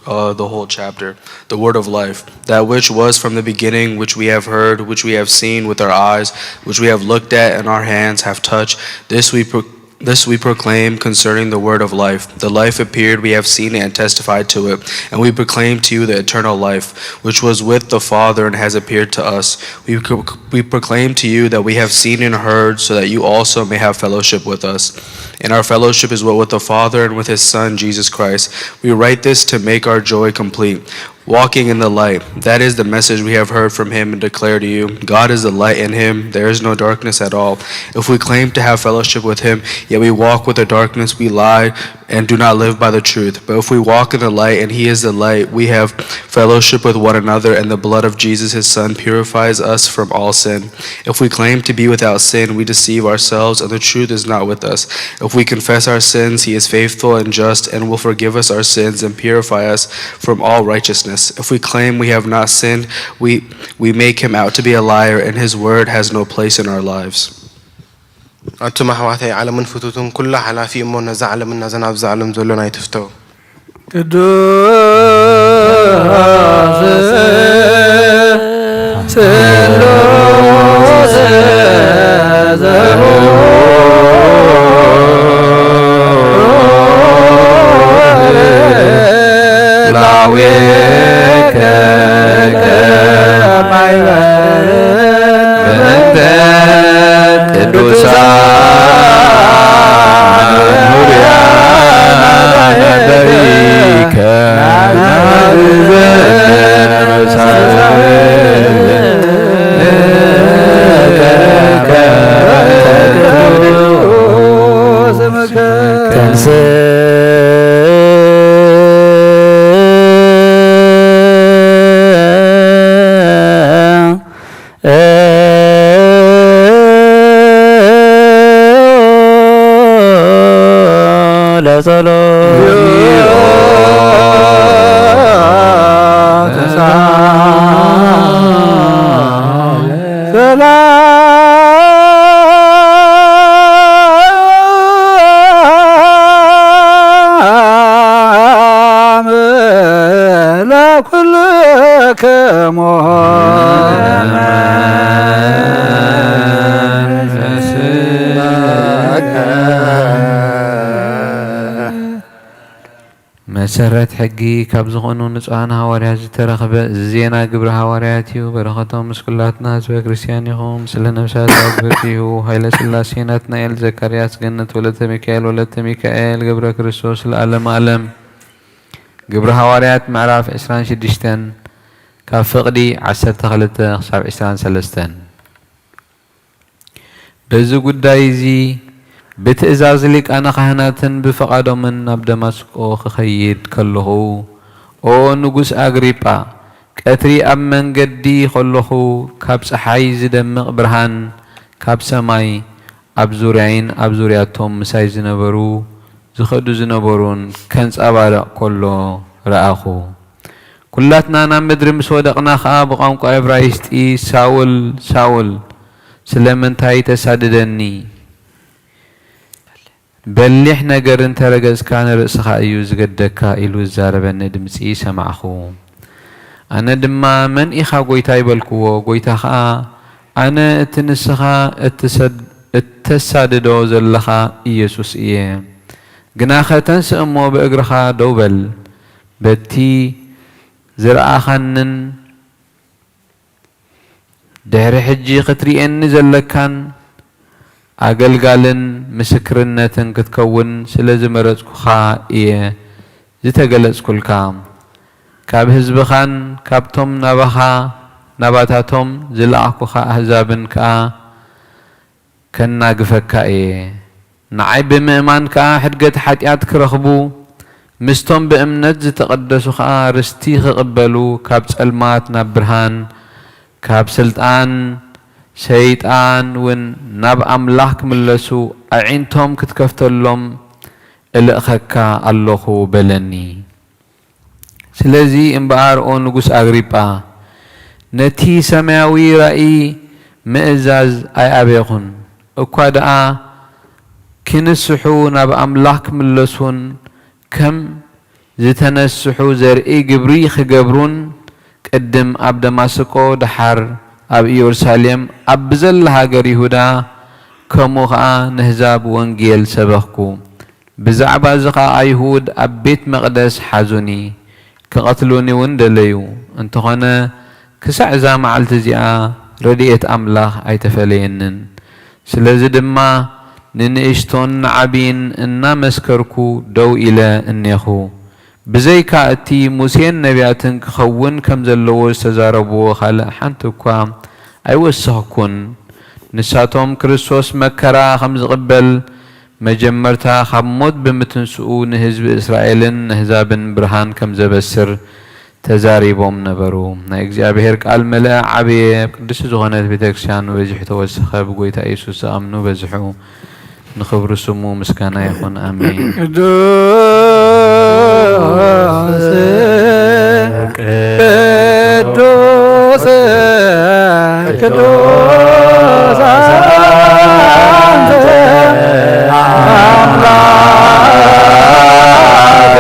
uh, the whole chapter, the word of life, that which was from the beginning, which we have heard, which we have seen with our eyes, which we have looked at, and our hands have touched. This we pro-, this we proclaim concerning the word of life. The life appeared, we have seen it and testified to it, and we proclaim to you the eternal life, which was with the Father and has appeared to us. We, pro- we proclaim to you that we have seen and heard, so that you also may have fellowship with us. And our fellowship is what with the Father and with his Son, Jesus Christ. We write this to make our joy complete. Walking in the light, that is the message we have heard from him and declare to you. God is the light, in him there is no darkness at all. If we claim to have fellowship with him, yet we walk with the darkness, we lie and do not live by the truth. But if we walk in the light, and he is the light, we have fellowship with one another, and the blood of Jesus, his Son, purifies us from all sin. If we claim to be without sin, we deceive ourselves, and the truth is not with us. If we confess our sins, he is faithful and just and will forgive us our sins and purify us from all righteousness. If we claim we have not sinned, we, we make him out to be a liar, and his word has no place in our lives. ኣቱም ኣሕዋተይ፣ ዓለምን ፍትውቱን ኩላ ሓላፊ እሞ፣ ነዛ ዓለምን ነዘን ኣብዚ ዓለም ዘሎን ኣይትፍተው። ቅዱስ ስሉስ ዘውር ላዌከ ከማይበል በእንተ ቅዱሳን ኑርያ ነበሪከ ለጸሎት ሰላም ለኩልክሙ። መሰረት ሕጊ ካብ ዝኾኑ ንጹሃን ሃዋርያት ዝተረኽበ እዚ ዜና ግብሪ ሃዋርያት እዩ። በረኸቶም ምስ ኩላትና ህዝበ ክርስትያን ይኹን። ስለ ነፍሳት ኣግብርቲሁ ሃይለ ስላሴ ናትናኤል ዘካርያስ ገነት ወለተ ሚካኤል ወለተ ሚካኤል ገብረ ክርስቶስ ለዓለም ኣለም። ግብሪ ሃዋርያት ምዕራፍ ዕስራን ሽዱሽተን ካብ ፍቕዲ ዓሰርተ ክልተ ክሳብ ዕስራን ሰለስተን። በዚ ጉዳይ እዚ ብትእዛዝ ሊቃነ ካህናትን ብፍቓዶምን ናብ ደማስቆ ክኸይድ ከለኹ፣ ኦ ንጉስ ኣግሪጳ፣ ቀትሪ ኣብ መንገዲ ከለኹ፣ ካብ ጸሓይ ዝደምቕ ብርሃን ካብ ሰማይ ኣብ ዙርያይን ኣብ ዙርያቶም ምሳይ ዝነበሩ ዝኸዱ ዝነበሩን ከንጸባርቕ ከሎ ረኣኹ። ኩላትና ናብ ምድሪ ምስ ወደቕና ኸኣ ብቋንቋ እብራይስጢ፣ "ሳውል፣ ሳውል፣ ስለምንታይ ተሳድደኒ? በሊሕ ነገር እንተ ረገጽካ ንርእስኻ እዩ ዝገደካ" ኢሉ ዝዛረበኒ ድምጺ ሰማዕኹ። ኣነ ድማ፣ "መን ኢኻ ጐይታይ?" በልክዎ። ጐይታ ኸኣ፣ "ኣነ እቲ ንስኻ እትሰድ-፣ እተሳድዶ ዘለኻ ኢየሱስ እየ። ግናኸ ተንስእ እሞ ብእግርኻ ደው በል። በቲ ዝረኣኻንን ድሕሪ ሕጂ ክትርእየኒ ዘለካን ኣገልጋልን ምስክርነትን ክትከውን ስለ ዝመረጽኩኻ እየ ዝተገለጽኩልካ። ካብ ህዝብኻን ካብቶም ናባኻ፣ ናባታቶም ዝለኣኽኩኻ ኣህዛብን ከኣ ከናግፈካ እየ። ንዓይ ብምእማን ከኣ ሕድገት ሓጢኣት ክረኽቡ፣ ምስቶም ብእምነት ዝተቐደሱ ከኣ ርስቲ ክቕበሉ፣ ካብ ጸልማት ናብ ብርሃን፣ ካብ ስልጣን ሰይጣን እውን ናብ ኣምላኽ ክምለሱ፣ ኣዒንቶም ክትከፍተሎም እልእኸካ ኣለኹ" በለኒ። ስለዚ እምበኣር፣ ኦ ንጉስ ኣግሪጳ፣ ነቲ ሰማያዊ ራእይ ምእዛዝ ኣይኣበኹን፣ እኳ ደኣ ኪንስሑ ናብ ኣምላኽ ክምለሱን ከም ዝተነስሑ ዘርኢ ግብሪ ክገብሩን፣ ቅድም ኣብ ደማስቆ፣ ደሓር ኣብ ኢየሩሳሌም፣ ኣብ ብዘላ ሃገር ይሁዳ፣ ከምኡ ኸኣ ነህዛብ ወንጌል ሰበኽኩ። ብዛዕባ እዚ ኸኣ ኣይሁድ ኣብ ቤት መቕደስ ሓዙኒ፣ ክቐትሉኒ እውን ደለዩ። እንተኾነ፣ ክሳዕ እዛ መዓልቲ እዚኣ ረድኤት ኣምላኽ ኣይተፈለየንን። ስለዚ ድማ ንንእሽቶን ንዓብይን እናመስከርኩ ደው ኢለ እኔኹ። ብዘይካ እቲ ሙሴን ነቢያትን ክኸውን ከም ዘለዎ ዝተዛረብዎ ካልእ ሓንቲ እኳ ኣይወሰኽኩን። ንሳቶም ክርስቶስ መከራ ከም ዝቕበል፣ መጀመርታ ካብ ሞት ብምትንስኡ ንህዝቢ እስራኤልን ነህዛብን ብርሃን ከም ዘበስር ተዛሪቦም ነበሩ። ናይ እግዚኣብሔር ቃል መለኣ ዓበየ። ኣብ ቅድስቲ ዝኾነት ቤተ ክርስቲያን በዚሑ ተወሰኸ። ብጎይታ ኢየሱስ ዝኣምኑ በዝሑ። ንኽብሪ ስሙ ምስጋና ይኹን። ኣሜን። ቅዱስ ቅዱስ ቅዱስ አንተ አምላክ አበ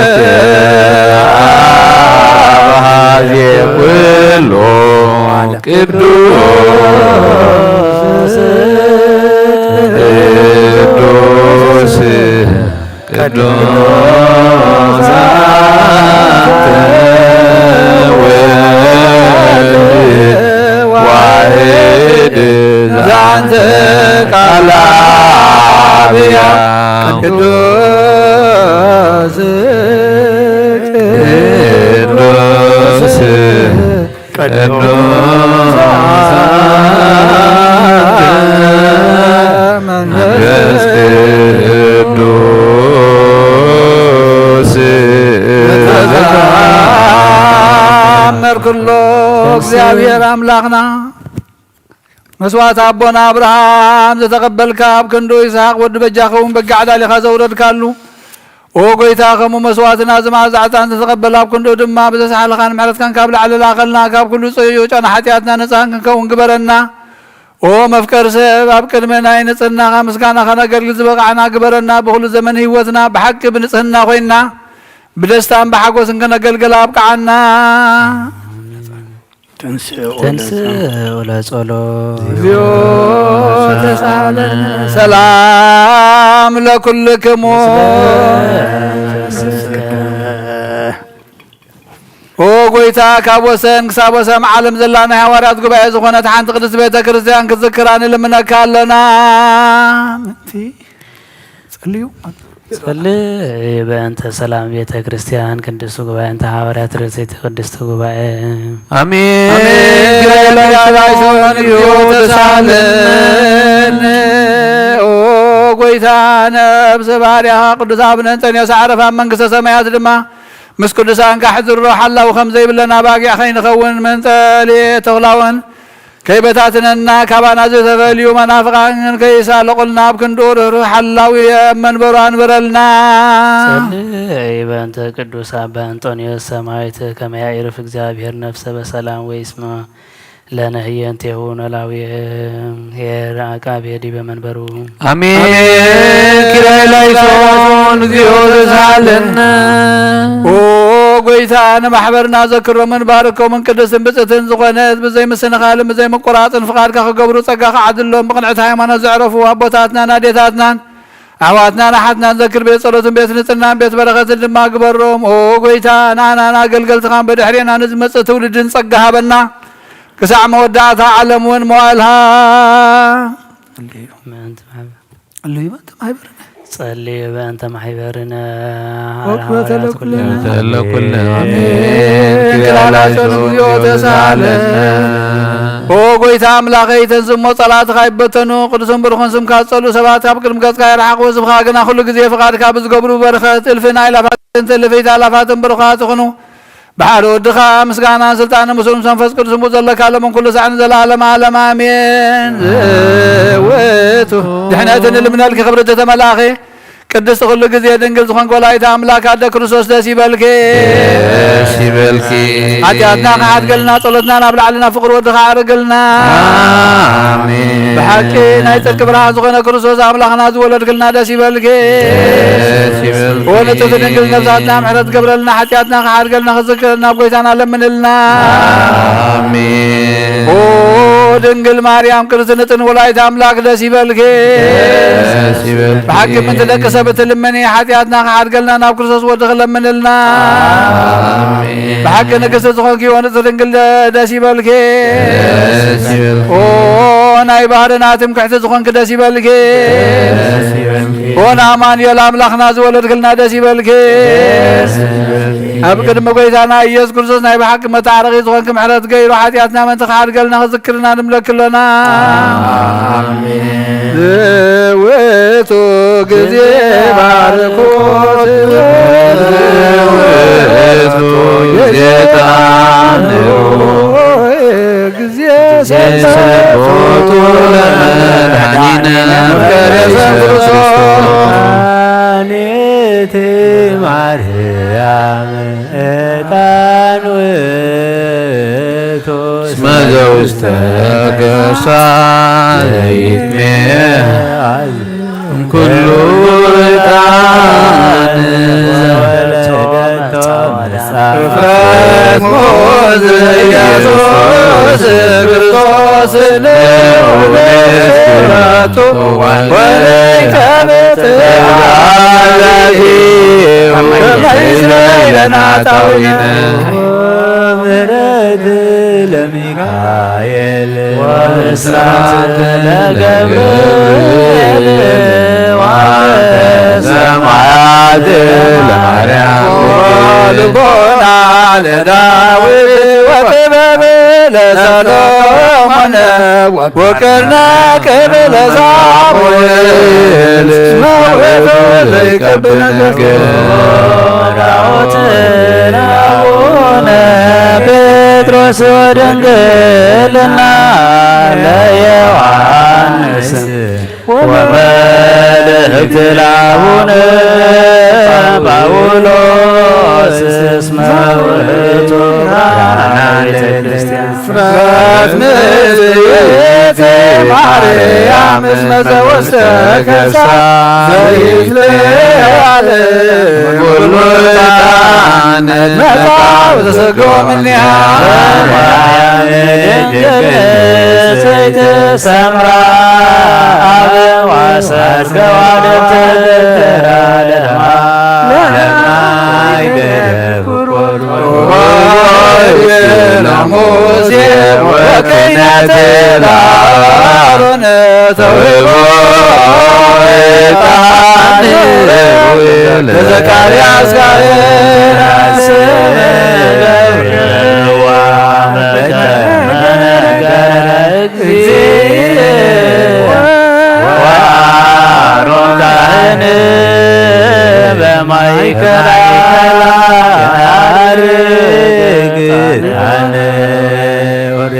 ኃዜ ኩሉ ቅዱስ ቅዱስ ቅዱስ አንተ ወልድ ዋሕድ ዘአንተ ቃል አብያ ቅዱስ ቅዱስ ቅዱስ መንፈስ ቅዱስ ተአምር ኩሎ እግዚኣብሔር ኣምላኽና መስዋዕት ኣቦና ኣብርሃም ዝተቐበልካ ኣብ ክንዱ ይስሐቅ ወዲ በጃ ኸውን በጊዕ ዳሊኻ ዘውረድካሉ ኦ ጎይታ፣ ከምኡ መስዋዕትና እዚ መዓልቲ ዕጣን ዝተቐበል ኣብ ክንድኡ ድማ ብዘስሓልኻን ምሕረትካን ካብ ላዕሊ ላኸልና። ካብ ኩሉ ጽዩው ጨና ሓጢኣትና ነጻን ክንከውን ግበረና። ኦ መፍቀሪ ሰብ፣ ኣብ ቅድሚ ናይ ንጽህናኻ ምስጋና ከነገልግል ዝበቓዕና ግበረና። ብኹሉ ዘመን ህይወትና ብሓቂ ብንጽህና ኮይንና ብደስታን ብሓጎስን ከነገልግል ኣብቅዓና። ተንሥእ ተንሥእ ወለጸሎት። ወለጸሎት። እግዚኦ ተሳለን። ሰላም ለኩልክሙ። ኦ ጎይታ፣ ካብ ወሰን ክሳብ ወሰን ዓለም ዘላ ናይ ሃዋርያት ጉባኤ ዝኾነት ሓንቲ ቅድስት ቤተ ክርስቲያን ክትዝክራ ንልምነካ ኣለና። ምንቲ ጸልዩ። ጸልይ በእንተ ሰላም ቤተ ክርስቲያን ቅድስት ጉባኤ እንተ ሐዋርያት ርእሰይቲ ቅድስት ጉባኤ። አሜን። አሜን። ተሳለን። ኦ ጎይታ፣ ነፍሲ ባርያኻ ቅዱስ ኣቡነ እንጠንዮስ ኣዕረፋ ኣብ መንግስተ ሰማያት ድማ ምስ ቅዱሳን ካሕድሮ ሓላው ከም ዘይብለን ኣባጊዕ ከይንኸውን መንጠልየ ተኹላውን ከይበታትነና ካባና ዝተፈልዩ መናፍቓን ከይሳለቑልና ኣብ ክንድኡ ርህሩህ ሓላዊ ኣብ መንበሩ ኣንብረልና። ጸልይ በእንተ ቅዱስ ኣባ እንጦንዮስ ሰማዕት ከመ ያዕርፍ እግዚኣብሔር ነፍሰ በሰላም ወይስማ ለነ ህየንቴሁ ኖላዊ ኄር አቃቤ ዲበ መንበሩ። አሜን። ኪራይ ላይሶን እግዚኦ ዘሳለነ። ኦ ጎይታ፣ ንማሕበርና ዘክሮምን ባርኮምን ቅድስትን ብጽእትን ዝኾነት ብዘይ ምስንኻልን ብዘይ ምቁራጽን ፍቓድካ ክገብሩ ጸጋ ክዓድሎም ብቕንዕቲ ሃይማኖት ዘዕረፉ ኣቦታትናን ኣዴታትናን ኣሕዋትናን ኣሓትናን ዘክር። ቤት ጸሎትን ቤት ንጽህናን ቤት በረኸትን ድማ ግበሮም። ኦ ጎይታ፣ ንኣናን ኣገልገልትኻን ብድሕሬና ንዝመጽእ ትውልድን ጸጋ ሃበና። ክሳዕ መወዳእታ ዓለም እውን መዋእልሃ ምእንቲ ማሕበር-፣ ጸልዩ በእንተ ማሕበርነ። ጸልዩ በእንተ ማሕበርነ። ወኩበተ ለኩልነ። ኩበተ ለኩልነ። አሜን። ክላላቸው እግዚኦ ተሳለነ። ኦ ጎይታ ኣምላኸይ፣ ተንስሞ ጸላእትኻ ይበተኑ፣ ቅዱስን ብሩኽን ስምካ ዝጸልኡ ሰባት ካብ ቅድሚ ገጽካ ይርሓቑ። ህዝብኻ ግና ኩሉ ግዜ ፍቓድካ ብዝገብሩ በረኸት እልፍን ኣእላፋትን ትእልፍት ኣእላፋትን ብሩኻት ይኹኑ። ብሓደ ወድኻ ምስጋናን ስልጣንን ምስሉ ምስ መንፈስ ቅዱስ ምኡ ዘለካ ሎምን ኩሉ ሳዕ ንዘለዓለመ ዓለም ኣሜን። ዝውቱ ድሕነትን ልምነልኪ ክብርቲ ተመላኺ ቅድስቲ ኩሉ ግዜ ድንግል ዝኾንክ ወላዲተ ኣምላክ ኣደ ክርስቶስ ደስ ይበልኪ። ደስ ይበልኪ። ሓጢኣትና ክሓድገልና ጸሎትና ናብ ላዕሊ ናብ ፍቕሪ ወድኻ ኣዕርግልና። ኣሜን። ብሓቂ ናይ ጽድቂ ብርሃን ዝኾነ ክርስቶስ ኣምላኽና ዝወለድክልና ደስ ይበልኪ። ደስ ይበልኪ። ወንጽሕቲ ድንግል ነፍሳትና ምሕረት ገብረልና ሓጢኣትና ክሓድገልና ክዝክረልና ኣብ ጎይታና ለምንልና። ኣሜን። ኦ ድንግል ማርያም ቅድስቲ ንጽሕቲ ወላዲተ ኣምላክ ደስ ይበልኪ። ደስ ይበልኪ። ብሓቂ ምእንቲ ደቂ ሰብ እትልምኒ ሓጢኣትና ክሓድገልና ናብ ክርስቶስ ወድኺ ለምንልና። ኣሜን። ብሓቂ ንግስቲ ዝኾንኪ ወንጽሕቲ ድንግል ደ-፣ ደስ ይበልኪ። ደስ ይበልኪ። ኦ ናይ ባህርና ትምክሕቲ ዝኾንኪ ደስ ይበልኪ። ደስ ይበልኪ። ኦ ንኣማኑኤል ኣምላኽና ዝወለድክልና ደስ ይበልኪ። ደስ ይበልኪ። ኣብ ቅድሚ ጎይታና ኢየሱስ ክርስቶስ ናይ ብሓቂ መታረቒ ዝኾንኪ ምሕረት ገይሩ ሓጢኣትና ምእንቲ ክሓድገልና ክዝክርና ንምለኪ ኣሎና። ኣሜን። ዝውቱ ግዜ ባርኮት፣ ዝውቱ ግዜ ጣዕሙ፣ ግዜ ሰንበቱ ለመድኃኒነ መፍቀሬ ኢየሱስ ክርስቶስ። መድኃኒት ማርያም ዕጣን ውእቱ እስመ ዘውስተ ከርሳ ዘይትሜ እምኩሉ ዕጣን ዘወለደቶ መጽሐፍ። ፈጽሞ ዘኢየሱስ ክርስቶስ ለእውነት ክብረቱ ወለይከብት አላቲ ከመይስለ ለናታዊነ ምሕረት ለሚ ሚካኤል ወብስራት ለገብርኤል ወሰማያት ለማርያም ልቦና ለዳዊት ወጥበብ ለሰሎሞን ወቅርነ ክብር ለሳሙኤል መውቱ ዘይቀብል ነገር ዳዊት ለአቡነ ጴጥሮስ ወድንግልና ለዮሐንስ ወመልእክት ለአቡነ ጳውሎስ እስመ ውእቱ ብርሃነ ቤተ ክርስቲያን። ፍጥረት ምጽኢት ማርያም እስመ ዘውስተ ከርሳ ዘይትለዓል ኩሉ ዕጣን መጻው ዘሰጎ እምኔሃ። ማርያም ድንግል ንጽሕት ሰምራ አበዋ ሰርገዋ ደብተራ ለማ ለማይ ገደብ ኦሪት ለሙሴ ወክህነት ለአሮን ተውህቦ ዕጣን ለዘካርያስ ካህን ስም ገብርዋ በከመ ነገረ እግዚእ ወአሮን ማእከላ ያርግ ጣነ ወደ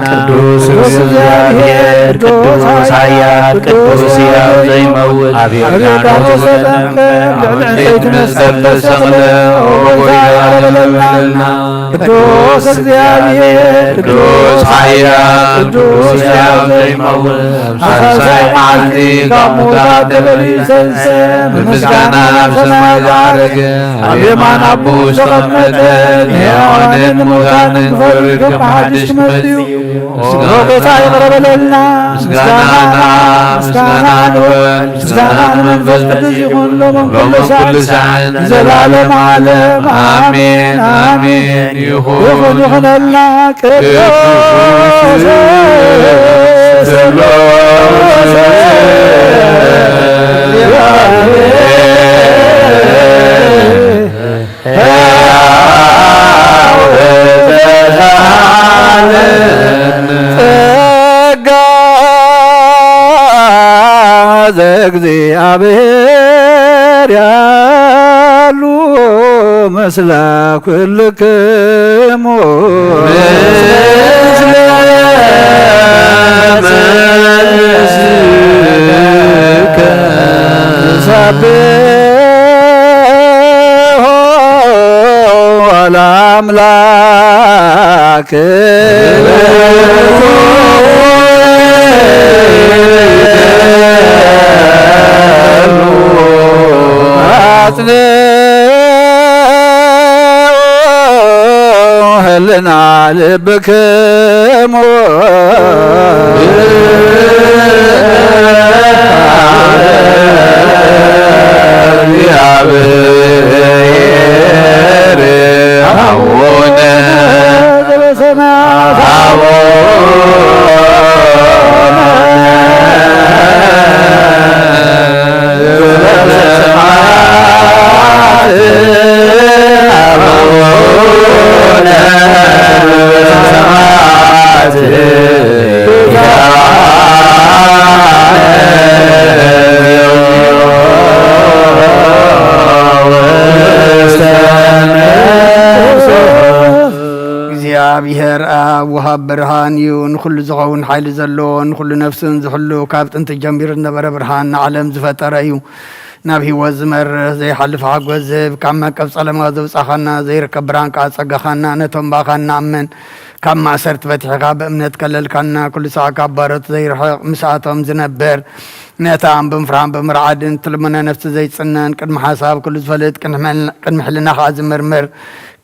ቅዱስ እግዚአብሔር፣ ቅዱስ ኃያል፣ ቅዱስ ሕያው ዘይመውት፣ ኣብ ዮርዳኖስ ተጠምቀ፣ ልዕሊ ዕንፀይቲ መስቀል ተሰቕለ፣ ኦ ጎይታ፣ ይቕረ በለልና። ቅዱስ እግዚአብሔር፣ ቅዱስ ኃያል፣ ቅዱስ ሕያው ዘይመውት፣ ኣብ ሳልሳይ መዓልቲ ካብ ሙታን ተመሊሱ ተንሥአ፣ ብምስጋና ኣብ ሰማይ ዝዓረገ፣ ኣብ የማን ኣቦኡ ዝተቐመጠ፣ ንሕያዋንን ንሙታንን ክፈርድ ከም ብሓድሽ ክመጽእ እዩ። ኦ ጎይታ፣ ይቕረ በለልና። ምስጋና ንኣብ፣ ምስጋና ንወልድ፣ ምስጋና ንመንፈስ ቅዱስ ይኹን፣ ሎምን ኩሉ ሰዓት፣ ንዘለዓለም ዓለም። ኣሜን፣ ኣሜን ይኹን። ይኹን፣ ይኹነልና። ቅዱስ ስሉስ ሕያው ተሳለን ጸጋ ዘእግዚኣብሔር ያሉ ምስለ ኩልክሙ ምስለ መንፈስከ ንሰብሖ ለአምላክ አጽንዑ ህልና ልብክሙ እግዚአብሔር አቡነ ዘበሰማያት አቡነ እግዚኣብሔር ኣብ ወሃብ ብርሃን እዩ። ንኹሉ ዝኸውን ሓይሊ ዘለዎ፣ ንኹሉ ነፍስን ዝሕሉ፣ ካብ ጥንቲ ጀሚሩ ዝነበረ ብርሃን ንዓለም ዝፈጠረ እዩ። ናብ ህይወት ዝመርህ ዘይሓልፍ ሓጎስ ዝህብ፣ ካብ መቀብ ጸለማ ዘውጻኻና፣ ዘይርከብ ብርሃን ከኣ ጸጋኻና፣ ነቶም ብኣኻ እንኣምን፣ ካብ ማእሰርቲ ፈቲሕኻ ብእምነት ከለልካና፣ ኩሉ ሳዕ ካብ ባሮት ዘይርሕቕ፣ ምስኣቶም ዝነብር፣ ነታ ኣም ብምፍርሃን ብምርዓድን ትልመነ ነፍሲ ዘይጽነን፣ ቅድሚ ሓሳብ ኩሉ ዝፈልጥ፣ ቅድሚ ሕል-፣ ቅድሚ ሕልና ከኣ ዝምርምር፣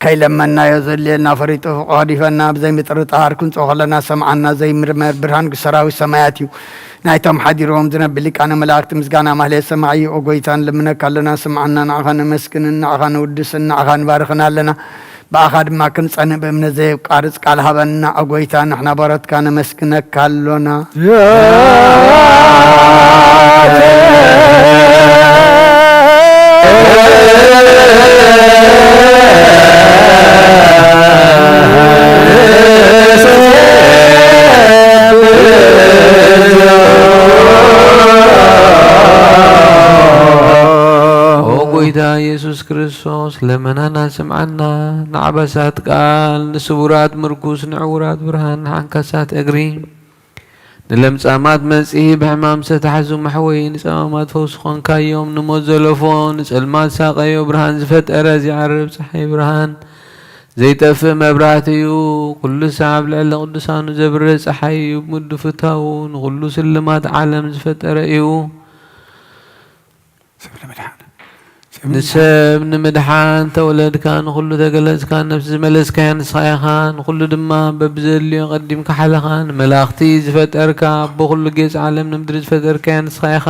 ከይለመንናዮ ዘድልየና ፈሪጡ ፍቕሩ ገዲፈና፣ ብዘይ ምጥርጣር ክንጽኦ ከለና ሰምዓና። ዘይምርመር ብርሃን ሰራዊት ሰማያት እዩ። ናይቶም ሓዲሮም ዝነብር ሊቃነ መላእክት ምስጋና ማህሌት ሰማዒ እዩ። ኦ ጎይታ፣ ንልምነካ ኣለና፣ ስምዓና። ንዓኻ ነመስግንን ንዓኻ ነውድስን ንዓኻ ንባርኽን ኣለና። ብኣኻ ድማ ክንጸንእ ብእምነት ዘየቋርጽ ቃል ሃበና። ኦ ጎይታ፣ ንሕና ባሮትካ ነመስግነካ ኣሎና። ኦ ጎይታ ኢየሱስ ክርስቶስ፣ ለመናና ስምዓና። ንዓበሳት ቃል፣ ንስቡራት ምርኩስ፣ ንዕውራት ብርሃን፣ ንዓንካሳት እግሪ፣ ንለምጻማት መጺ፣ ብሕማም ዝተታሕዙ መሕወይ፣ ንጸማማት ፈውሲ ኾንካዮም፣ ንሞት ዘለፎ፣ ንጸልማት ሳቐዮ፣ ብርሃን ዝፈጠረ፣ ዘይዓርብ ጸሓይ ብርሃን፣ ዘይጠፍእ መብራህቲ እዩ። ኩሉ ሳዕ ኣብ ልዕሊ ቅዱሳኑ ዘብርህ ጸሓይ እዩ። ብምድፍታዉ ንኹሉ ስልማት ዓለም ዝፈጠረ እዩ። ሰብ ንምድሓን። ሰብ ንምድሓን። ንሰብ ንምድሓን ተወለድካ፣ ንኹሉ ተገለጽካ፣ ነፍሲ ዝመለስካያ ንስኻ ኢኻ፣ ንኹሉ ድማ በብዘድልዮ ቀዲምካ ሓለኻ፣ ንመላእኽቲ ዝፈጠርካ፣ ኣቦ ኩሉ ጌጽ ዓለም ንምድሪ ዝፈጠርካያ ንስኻ ኢኻ።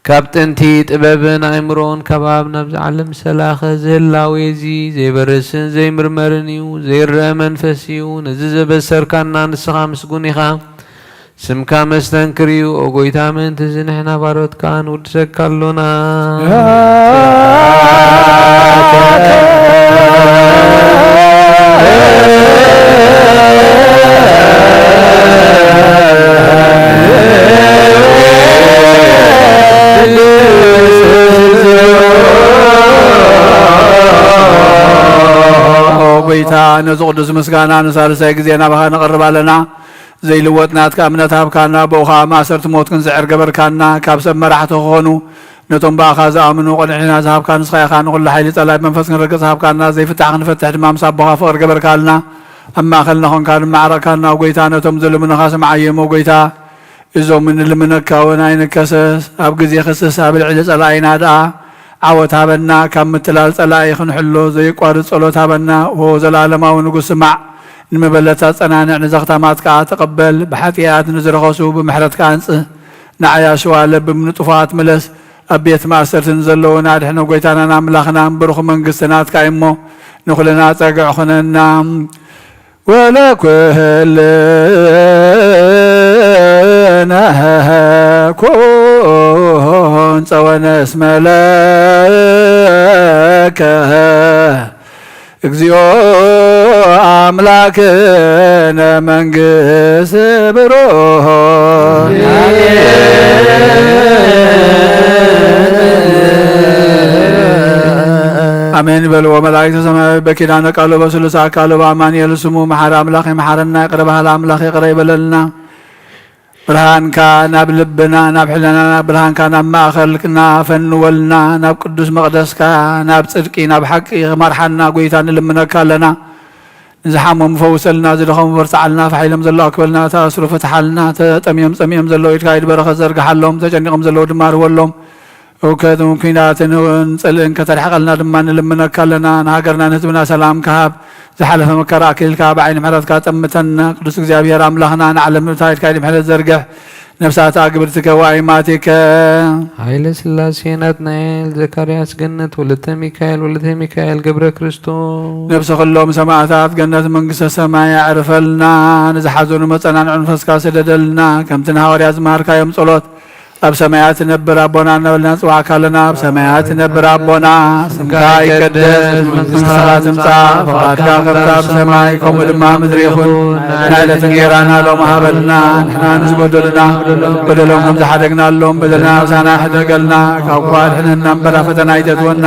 ካብ ጥንቲ ጥበብን ኣእምሮን ካብ ኣብ ናብዚ ዓለም ዝተላኸ፣ እዚ ህላዌ እዚ ዘይበርስን ዘይምርመርን እዩ፣ ዘይረአ መንፈስ እዩ። ነዚ ዘበሰርካና ንስኻ ምስጉን ኢኻ። ስምካ መስተንክር እዩ። ኦ ጎይታ፣ ምእንቲ እዚ ንሕና ባሮትካ ንውድሰካ ኣሎና። ኦ ጎይታ፣ ነዚ ቅዱስ ምስጋና ንሳልሳይ ግዜ ናባኻ ነቕርብ ኣለና። ዘይልወጥ ናትካ እምነት ሃብካና፣ ብኡ ኸኣ ማእሰርቲ ሞት ክንስዕር ገበርካና። ካብ ሰብ መራሕቲ ክኾኑ፣ ነቶም ብኣኻ ዝኣምኑ ቅንዕና ዝሃብካ ንስኻ ኢኻ። ንኹሉ ሓይሊ ጸላኢ ብመንፈስ ክንረግጽ ሃብካና፣ ዘይፍታሕ ክንፈትሕ ድማ ምስ ኣቦኻ ፍቕሪ ገበርካልና። ኣብ ማእከልና ኾንካ ድማ ዓረቕካና። ኦ ጐይታ፣ ነቶም ዝልምኑኻ ስምዓዮም። ኦ ጐይታ፣ እዞም እንልምነካ እውን ኣይንከሰስ። ኣብ ግዜ ክስስ ኣብ ልዕሊ ጸላኢና ደኣ ዓወት ሃበና። ካብ ምትላል ጸላኢ ክንሕሎ ዘየቋርጽ ጸሎት ሃበና። ኦ ዘለኣለማዊ ንጉስ፣ ስማዕ። ንመበለታት ጸናንዕ፣ ንዘኽታማት ከኣ ተቐበል። ብሓጢኣት ንዝረኸሱ ብምሕረትካ ኣንጽህ። ንዓይ ኣሽዋ ለብም፣ ንጥፉኣት ምለስ። ኣብ ቤት ማእሰርቲ ንዘለዉን ኣድሕኖ። ጐይታናን ኣምላኽናን፣ ብሩኽ መንግስቲ ናትካ እዩ እሞ፣ ንኹልና ጸግዒ ኹነና። ወለኩልነ ኩን ጸወነ እስመ ለከ እግዚኦ አምላክነ መንግስት ብሩክ። አሜን በልዎ መላእክተ ሰማይ በኪዳነ ቃሉ በስሉስ አካሉ በአማኑኤል ስሙ። መሐሪ አምላክ ይመሐረና፣ ይቅረ በሀል አምላክ ይቅረ ይበለልና። ብርሃንካ ናብ ልብና፣ ናብ ሕልናና፣ ብርሃንካ ናብ ማእኸልና ፈንወልና፣ ናብ ቅዱስ መቕደስካ፣ ናብ ጽድቂ፣ ናብ ሓቂ ክመርሓና ጐይታ ንልምነካ ኣለና። ንዝሓመሙ ፈውሰልና፣ ዝደኸሙ በርትዓልና፣ ፋሕ ኢሎም ዘለዉ ኣክበልና፣ ተኣስሩ ፍትሓልና፣ ተጠምዮም ጸሚኦም ዘለዉ ኢድካ ኢድ በረኸት ዘርግሓሎም፣ ተጨኒቖም ዘለዉ ድማ ርወሎም። ህውከትን ኲናትን እውን ጽልእን ከተርሕቐልና ድማ ንልምነካ ኣለና። ንሃገርና ንህዝብና ሰላም ክሃብ፣ ዝሓለፈ መከራ ኣክሊልካ ብዓይኒ ምሕረትካ ጠምተና። ቅዱስ እግዚኣብሔር ኣምላኽና፣ ንዓለም ምእንታይትካ ኢድ ምሕረት ዘርግሕ። ነፍሳት ኣግብርትከ ወኣይማቲከ። ኃይለ ሥላሴ ናትናኤል ዘካርያስ ገነት ወለተ ሚካኤል ወለተ ሚካኤል ገብረ ክርስቶስ። ነፍሲ ኩሎም ሰማዕታት ገነት መንግስተ ሰማይ ኣዕርፈልና። ንዝሓዘኑ መጸናንዒ መንፈስካ ስደደልና። ከምቲ ንሃዋርያት ዝመሃርካዮም ጸሎት ኣብ ሰማያት ትነብር ኣቦና እናበልና ንጽዋዕካ ኣለና። ኣብ ሰማያት ትነብር ኣቦና፣ ስምካ ይቀደስ፣ መንግስትኻ ትምጻእ፣ ፍቓድካ ከምታ ኣብ ሰማይ ከምኡ ድማ ምድሪ ይኹን። ናይ ዕለት እንጌራና ሎም ሃበልና፣ ንሕና ንዝበደሉና በደሎም ከም ዝሓደግናሎም በደልና ምሳና ሕደገልና፣ ካብ ክፉእ ኣድሕነና እምበር ኣብ ፈተና ኣይተእትወና።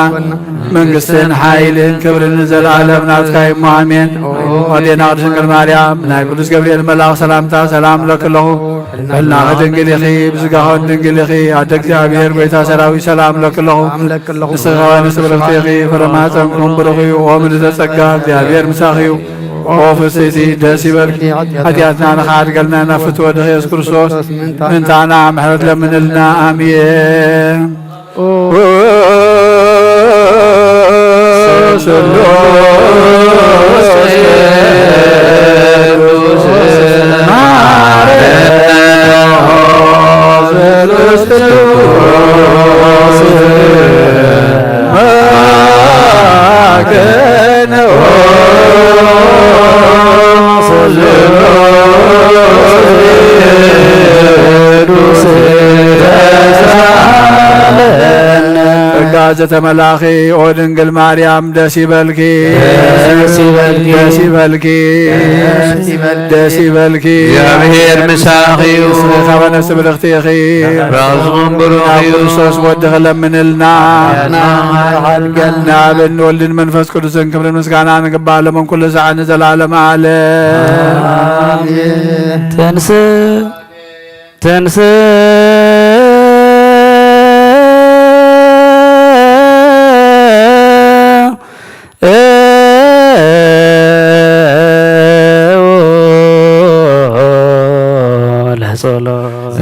መንግስትን ሓይልን ክብርን ንዘለኣለም ናትካ እዩ እሞ ኣሜን። ኣዴና ቅድስት ድንግል ማርያም፣ ናይ ቅዱስ ገብርኤል መልኣኽ ሰላምታ ሰላም እለኪ ኣለኹ። ብሕልናኺ ድንግል ኢኺ፣ ብስጋኺ እውን ድንግል ኢኺ። ኣደ እግዚኣብሔር፣ ጐይታ ሰራዊት፣ ሰላም እለኪ ኣለኹ። ንስኺ ኸኣ ንጽብርቲ ኢኺ፣ ፍረ ማሕፀንኩም ብሩኽ እዩ። ኦ ምልዕተ ጸጋ፣ እግዚኣብሔር ምሳኺ እዩ። ኦ ፍስሕቲ፣ ደስ ይበልኪ። ሓጢኣትና ንኽሓድገልና ናብ ፍትወ ወድኺ ኢየሱስ ክርስቶስ ምእንታና ምሕረት ለምንልና። ኣሜን። ስሉስ ቅዱስ ማርያም ስሉስ ቅዱስ ጸጋ ዘተመላኺ ኦ ድንግል ማርያም ደስ ይበልኪ፣ ደስ ይበልኪ፣ ደስ ይበልኪ፣ ደስ ይበልኪ፣ ደስ ይበልኪ። እግዚኣብሔር ምሳኺ እዩ። ንስኺ ካብ ኣንስቲ ብርኽቲ ኢኺ። ራስኹም ብሩኽ ናብ እዩ። ክርስቶስ ወድኺ ለምንልና። ሓድገልና። ንኣብን ወልድን መንፈስ ቅዱስን ክብርን ምስጋና ንግባእ፣ ሎምን ኩሉ ሰዓት ንዘለዓለም ዓለም። ኣሜን። ትንስእ ትንስእ ለጸሎት።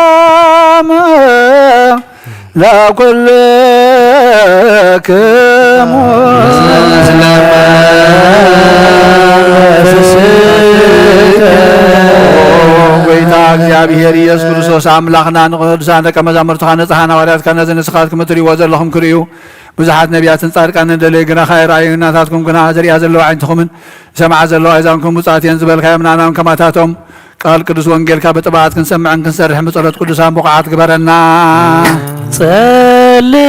ሰላም ለኩልክሙ። ጎይታ እግዚኣብሔር ኢየሱስ ክርስቶስ ኣምላኽና ንቅዱሳን ደቀ መዛሙርትኻ ንጽሓን ሃዋርያትካ ነዚ ንስኻትኩም እትርእይዎ ዘለኹም ክርእዩ ብዙሓት ነቢያትን ጻድቃንን ደለዩ ግናኻ ኣይረኣዩ። ናታትኩም ግና ዝርእያ ዘለዋ ኣዒንትኹምን ዝሰምዓ ዘለዋ ኣእዛንኩም ብፁዓት እየን ዝበልካዮም ንኣናውን ከማታቶም ቃል ቅዱስ ወንጌልካ ብጥብዓት ክንሰምዕን ክንሰርሕን ብጸሎት ቅዱሳን ብቑዓት ግበረና። ጸልየ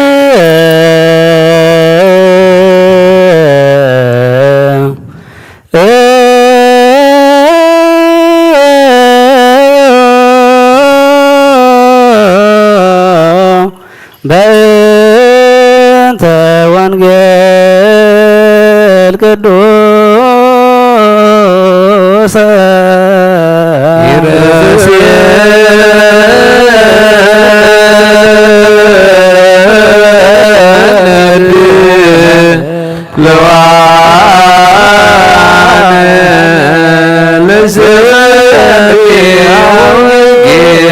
በእንተ ወንጌል ቅዱሰ ይረስየ ለዋን ለዘቢያ ወንጌል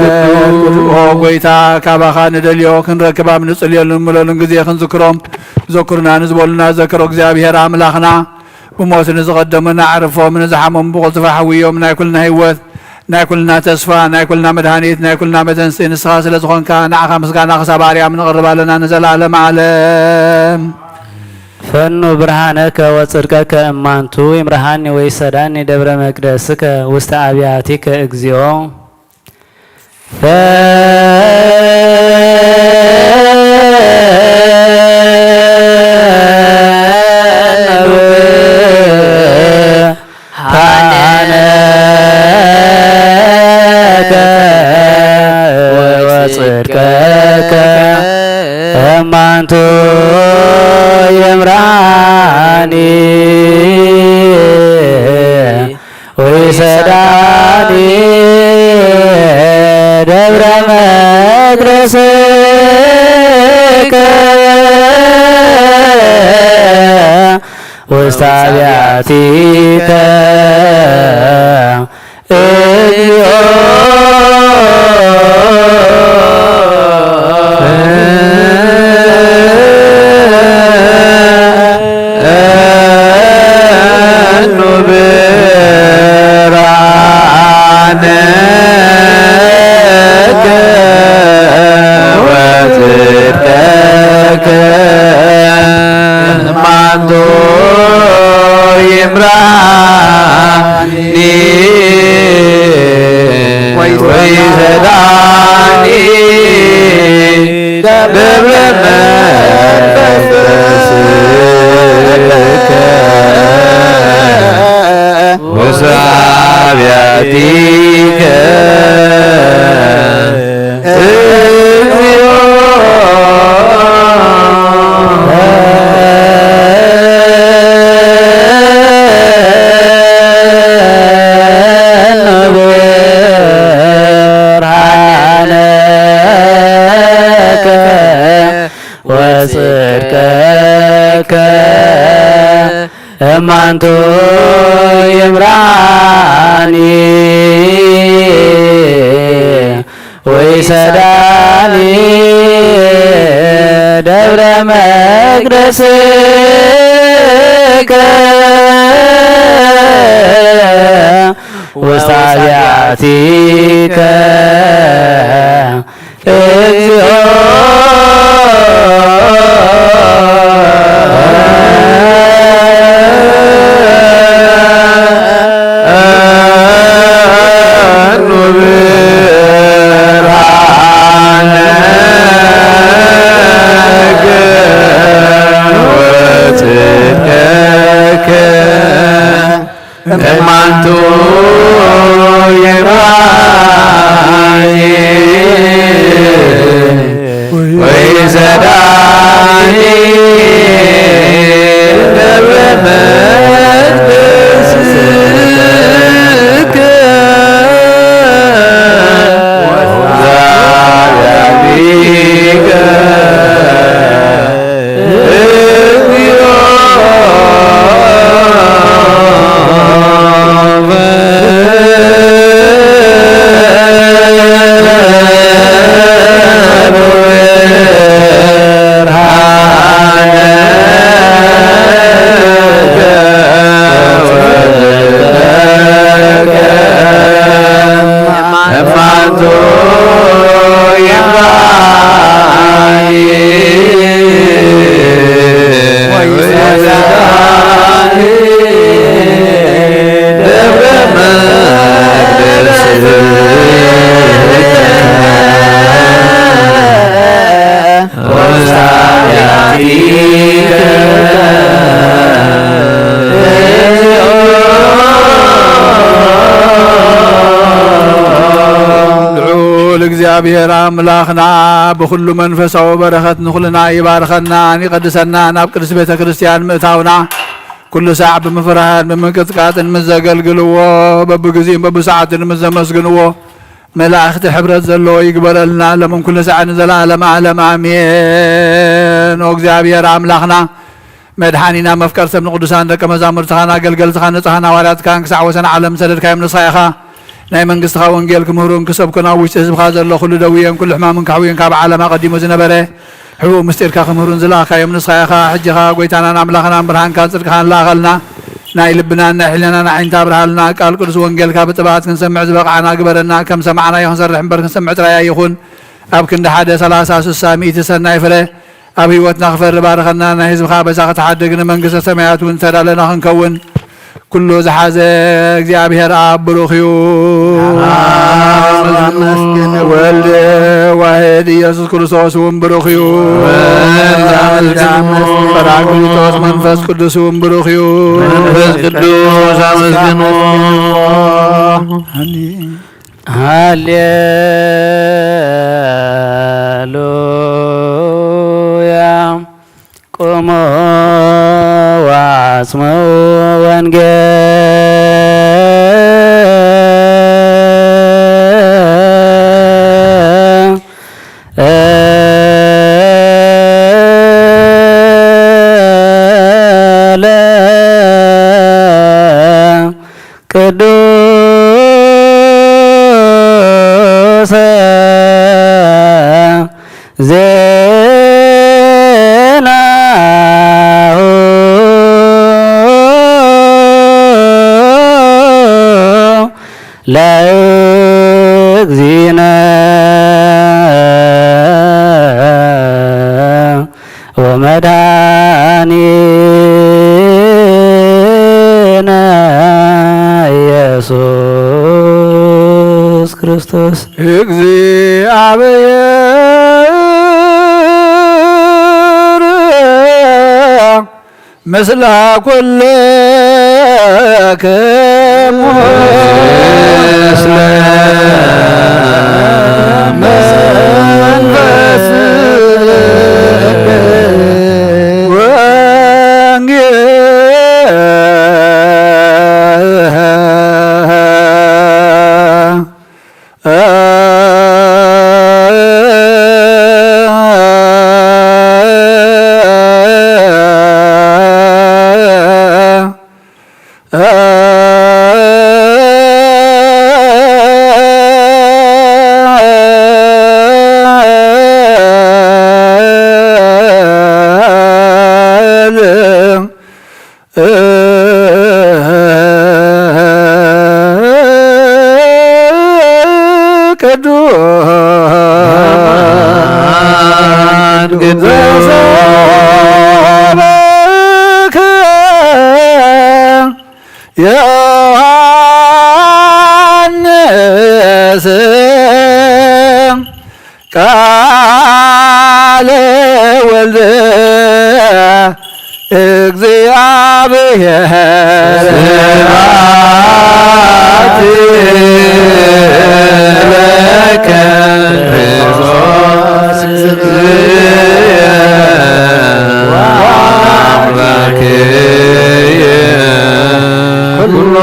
ቅዱስ። ኦ ጎይታ፣ ካባኻ ንደልዮ ክንረክብ ኣብ ንጽልየሉን ምለሉን ግዜ ክንዝክሮም፣ ዘኩሩና ንዝበሉና ዘክሮ እግዚኣብሔር ኣምላኽና፣ ብሞት ንዝቐደሙና ኣዕርፎም፣ ንዝሓመሙ ብቕልጥፋ ሕውዮም፣ ናይ ኩልና ህይወት ናይ ኩልና ተስፋ፣ ናይ ኩልና መድሃኒት፣ ናይ ኩልና መተንስኢ ንስኻ ስለ ዝኾንካ፣ ንዓኻ ምስጋና ክሳብ ኣርያም ንቕርብ ኣለና ንዘለኣለም ዓለም። ፈኑ ብርሃነከ ወጽድቀከ እማንቱ ይምርሃኒ ወይሰዳኒ ደብረ መቅደስከ ውስተ ኣብያቲከ እግዚኦ። ፈኑ ብርሃነከ ወጽድቀከ እማንቱ ይምራኒ ወይሰዳኒ ደብረ መቅደስከ ውስተ አብያቲከ እግዚኦ። እማንቱ ይምራኒ ወይሰዳኒ ደብረ መቅደስከ ውስተ አብያቲከ እግዚኦ። እማንቱ ይርአይ ወይሰዳኒ ደብረ መቅደስከ ወዛብያቲከ ልዑል እግዚኣብሔር ኣምላኽና ብኹሉ መንፈሳዊ በረኸት ንኹልና ይባርኸናን ይቐድሰናን። ናብ ቅድስት ቤተ ክርስቲያን ምእታውና ኩሉ ሳዕ ብምፍርሃን ብምንቅጥቃጥን ምስ ዘገልግልዎ፣ በብግዜን በብሰዓቱን ምስ ዘመስግንዎ፣ መላእኽቲ ሕብረት ዘለዎ ይግበረልና፣ ለምን ኩሉ ሳዕ ንዘለዓለም ዓለም ኣሜን። ኦ እግዚኣብሔር ኣምላኽና፣ መድሓኒና፣ መፍቀር ሰብ ንቅዱሳን ደቀ መዛሙርትኻን ኣገልገልትኻን ንጹሓን ሃዋርያትካን ክሳዕ ወሰን ዓለም ዝሰደድካዮም ንስኻ ኢኻ። ናይ መንግስትኻ ወንጌል ክምህሩን ክሰብኩን ኣብ ውሽጢ ህዝብኻ ዘሎ ኩሉ ደውየን ኩሉ ሕማምን ከሕውየን ካብ ዓለም ኣቐዲሙ ዝነበረ ሕቡእ ምስጢርካ ክምህሩን ዝለኣኻዮም ንስኻ ኢኻ። ሕጂ ኸኣ ጐይታናን ኣምላኽናን ብርሃንካን ጽድቅኻን ለኣኸልና። ናይ ልብናን ናይ ሕልናናን ኣዒንቲ ኣብርሃልና። ቃል ቅዱስ ወንጌልካ ብጥብዓት ክንሰምዕ ዝበቕዓና ግበረና። ከም ሰማዕናዮ ክንሰርሕ እምበር ክንሰምዕ ጥራይ ኣይኹን። ኣብ ክንዲ ሓደ ሰላሳ፣ ስሳ፣ ሚእቲ ሰናይ ፍረ ኣብ ህይወትና ክፈሪ ባርኸና። ናይ ህዝብኻ ኣበሳ ክትሓድግ ንመንግስተ ሰማያት እውን ዝተዳለና ክንከውን ኩሉ ዝሓዘ እግዚኣብሔር ኣብ ብሩኽ እዩ። ኣብ ኣመስግንዎ። ወልድ ዋሕድ ኢየሱስ ክርስቶስ እውን ብሩኽ እዩ። ወልድ ኣመስግንዎ። ጳራቅሊጦስ መንፈስ ቅዱስ እውን ብሩኽ እዩ። መንፈስ ቅዱስ ኣመስግንዎ። ሃሌሉያ። ቁሙ ወአጽምዑ ወንጌለ ቅዱሰ ዜናሁ ለእግዚእነ ወመድኃኒነ ኢየሱስ ክርስቶስ። እግዚኣብሔር ምስለ ኩልክሙ። ምስለ መንፈስከ። ወንጌል ዘሰበከ ዮሐንስ ቃለ ወልድ እግዚአብሔር ስብሐት ለከ ክርስቶስ እግዚእየ ወአምላክየ ኩሉ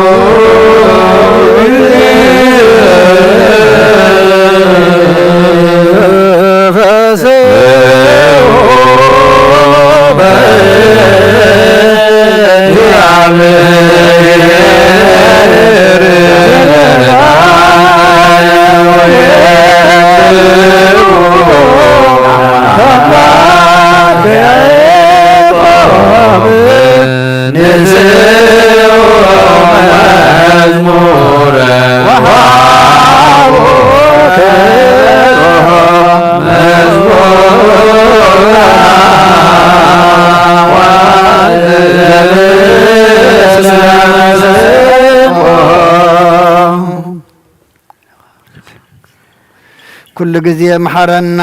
ኩሉ ግዜ ምሓረና፣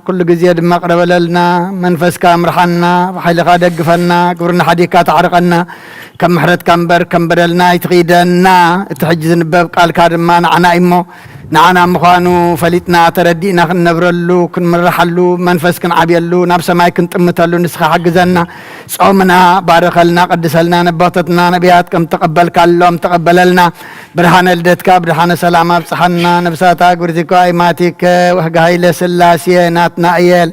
ኩሉ ግዜ ድማ ቅረበለልና። መንፈስካ ምርሓና፣ ብሓይልኻ ደግፈና፣ ግብርና ሓዲግካ ተዓርቐና። ከም ምሕረትካ እምበር ከም በደልና ኣይትኺደና። እቲ ሕጂ ዝንበብ ቃልካ ድማ ንዓና እዩ እሞ፣ ንዓና ምዃኑ ፈሊጥና ተረዲእና ክንነብረሉ፣ ክንምርሓሉ፣ መንፈስ ክንዓብየሉ፣ ናብ ሰማይ ክንጥምተሉ ንስኻ ሓግዘና። ጾምና ባርኸልና፣ ቀድሰልና። ነቦታትና ነቢያት ከም ተቐበልካሎም ተቐበለልና። ብርሃነ ልደትካ ብድሓነ ሰላም ኣብጽሓና። ነብሳታ ግብርቲካ ኣይማቲከ፣ ወህጋ ሃይለ ስላሴ፣ ናትናእየል፣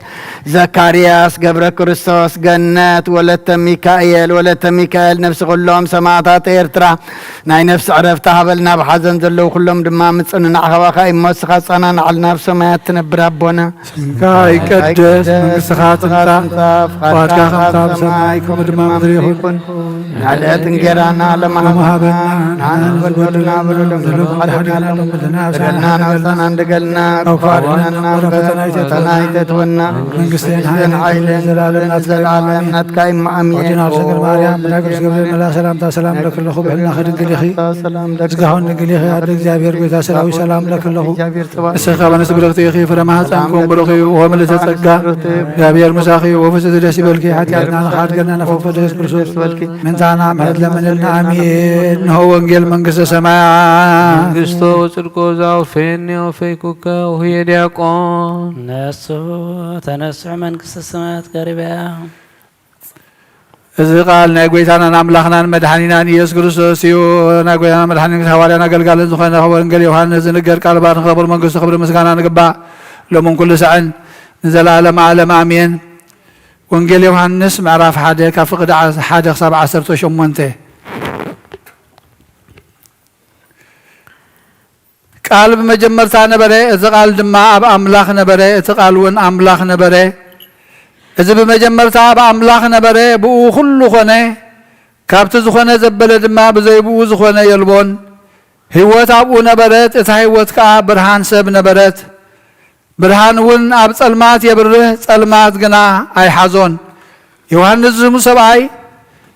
ዘካርያስ፣ ገብረ ክርስቶስ፣ ገነት፣ ወለተ ሚካኤል፣ ወለተ ሚካኤል፣ ነብሲ ኩሎም ሰማዕታት ኤርትራ ናይ ነፍሲ ዕረፍቲ ሃበልና። ብሓዘን ዘለዉ ኩሎም ድማ ምጽንናዕ ካባኻ እዩ እሞ፣ ንስኻ ኣጸናንዓልና። ኣብ ሰማያት ትነብር ኣቦና፣ ስምካ ይቀደስ፣ መንግስትኻ ትምጻእ፣ ፍቓድካ ከምታ ኣብ ሰማይ ከምኡ ድማ ምድሪ ይኹን። ንዕለት እንጌራና ለማሃበና፣ ንዓና ንበደልና በደሎም፣ ዘለኹም ሓድግና በደልና፣ በደልና ንብሳና እንደገልና፣ ካብ ክፉ ኣድሕነና፣ ፈተና ኣይተእትወና፣ መንግስትን መንግስትን ሓይልን ሓይልን ዘለዓለም ናትካ እዩ። ዘለዓለም ናትካ እዩ። ኣሜን። ኣሜን። ወዲና ኣብ ሰገር ማርያም፣ ብናይ ቅዱስ ገብርኤል መልኣክ ሰላምታ ሰላም እብለኪ ኣለኹ፣ ብሕልናኺ ድንግል ኢኺ፣ ሰላም ለኪ ስጋሁን ድንግል ኢኺ፣ ኣደ እግዚኣብሔር ጎይታ ሰራዊት ሰላም እብለኪ ኣለኹ። ንስኺ ካብ ኣንስቲ ብርኽቲ ኢኺ፣ ፍረ ማህፀንኩም ብሩኽ እዩ። ወምልእተ ጸጋ፣ እግዚኣብሔር ምሳኺ፣ ወፍስቲ ደስ ይበልኪ፣ ሓጢኣትና ንኽሓድገና ነፈት ወልደ ኢየሱስ ክርስቶስ ምንታና ምሕረት ለምንልና። ኣሜን። እንሆ ወንጌል መንግስተ ሰማያት። መንግስቶ ወጽድቆ ዛውፌኒ ወፈይኩከ ወሁየ ዲያቆን። ነሱ ተነስሑ መንግስተ ሰማያት ቀሪባ እያ። እዚ ቃል ናይ ጐይታናን ኣምላኽናን መድሓኒናን ኢየሱስ ክርስቶስ እዩ። ናይ ጐይታና መድሓኒን ሃዋርያን ኣገልጋልን ዝኾነ ወንጌል ዮሃንስ ዝንገር ቃል ባር ንኽረኽቦ መንግስቱ ክብሪ ምስጋና ንግባእ ሎምን ኩሉ ሳዕን ንዘለኣለም ዓለም ኣሜን። ወንጌል ዮሃንስ ምዕራፍ ሓደ ካብ ፍቕዲ ዓ-፣ ሓደ ክሳብ ዓሰርተ ሸሞንተ። ቃል ብመጀመርታ ነበረ፣ እቲ ቃል ድማ ኣብ ኣምላኽ ነበረ፣ እቲ ቃል እውን ኣምላኽ ነበረ። እዚ ብመጀመርታ ኣብ ኣምላኽ ነበረ፣ ብእኡ ኹሉ ኾነ፣ ካብቲ ዝኾነ ዘበለ ድማ ብዘይ ብኡ ዝኾነ የልቦን። ህይወት ኣብኡ ነበረት፣ እታ ህይወት ከኣ ብርሃን ሰብ ነበረት። ብርሃን እውን ኣብ ጸልማት የብርህ፣ ጸልማት ግና ኣይሓዞን። ዮሃንስ ዝስሙ ሰብኣይ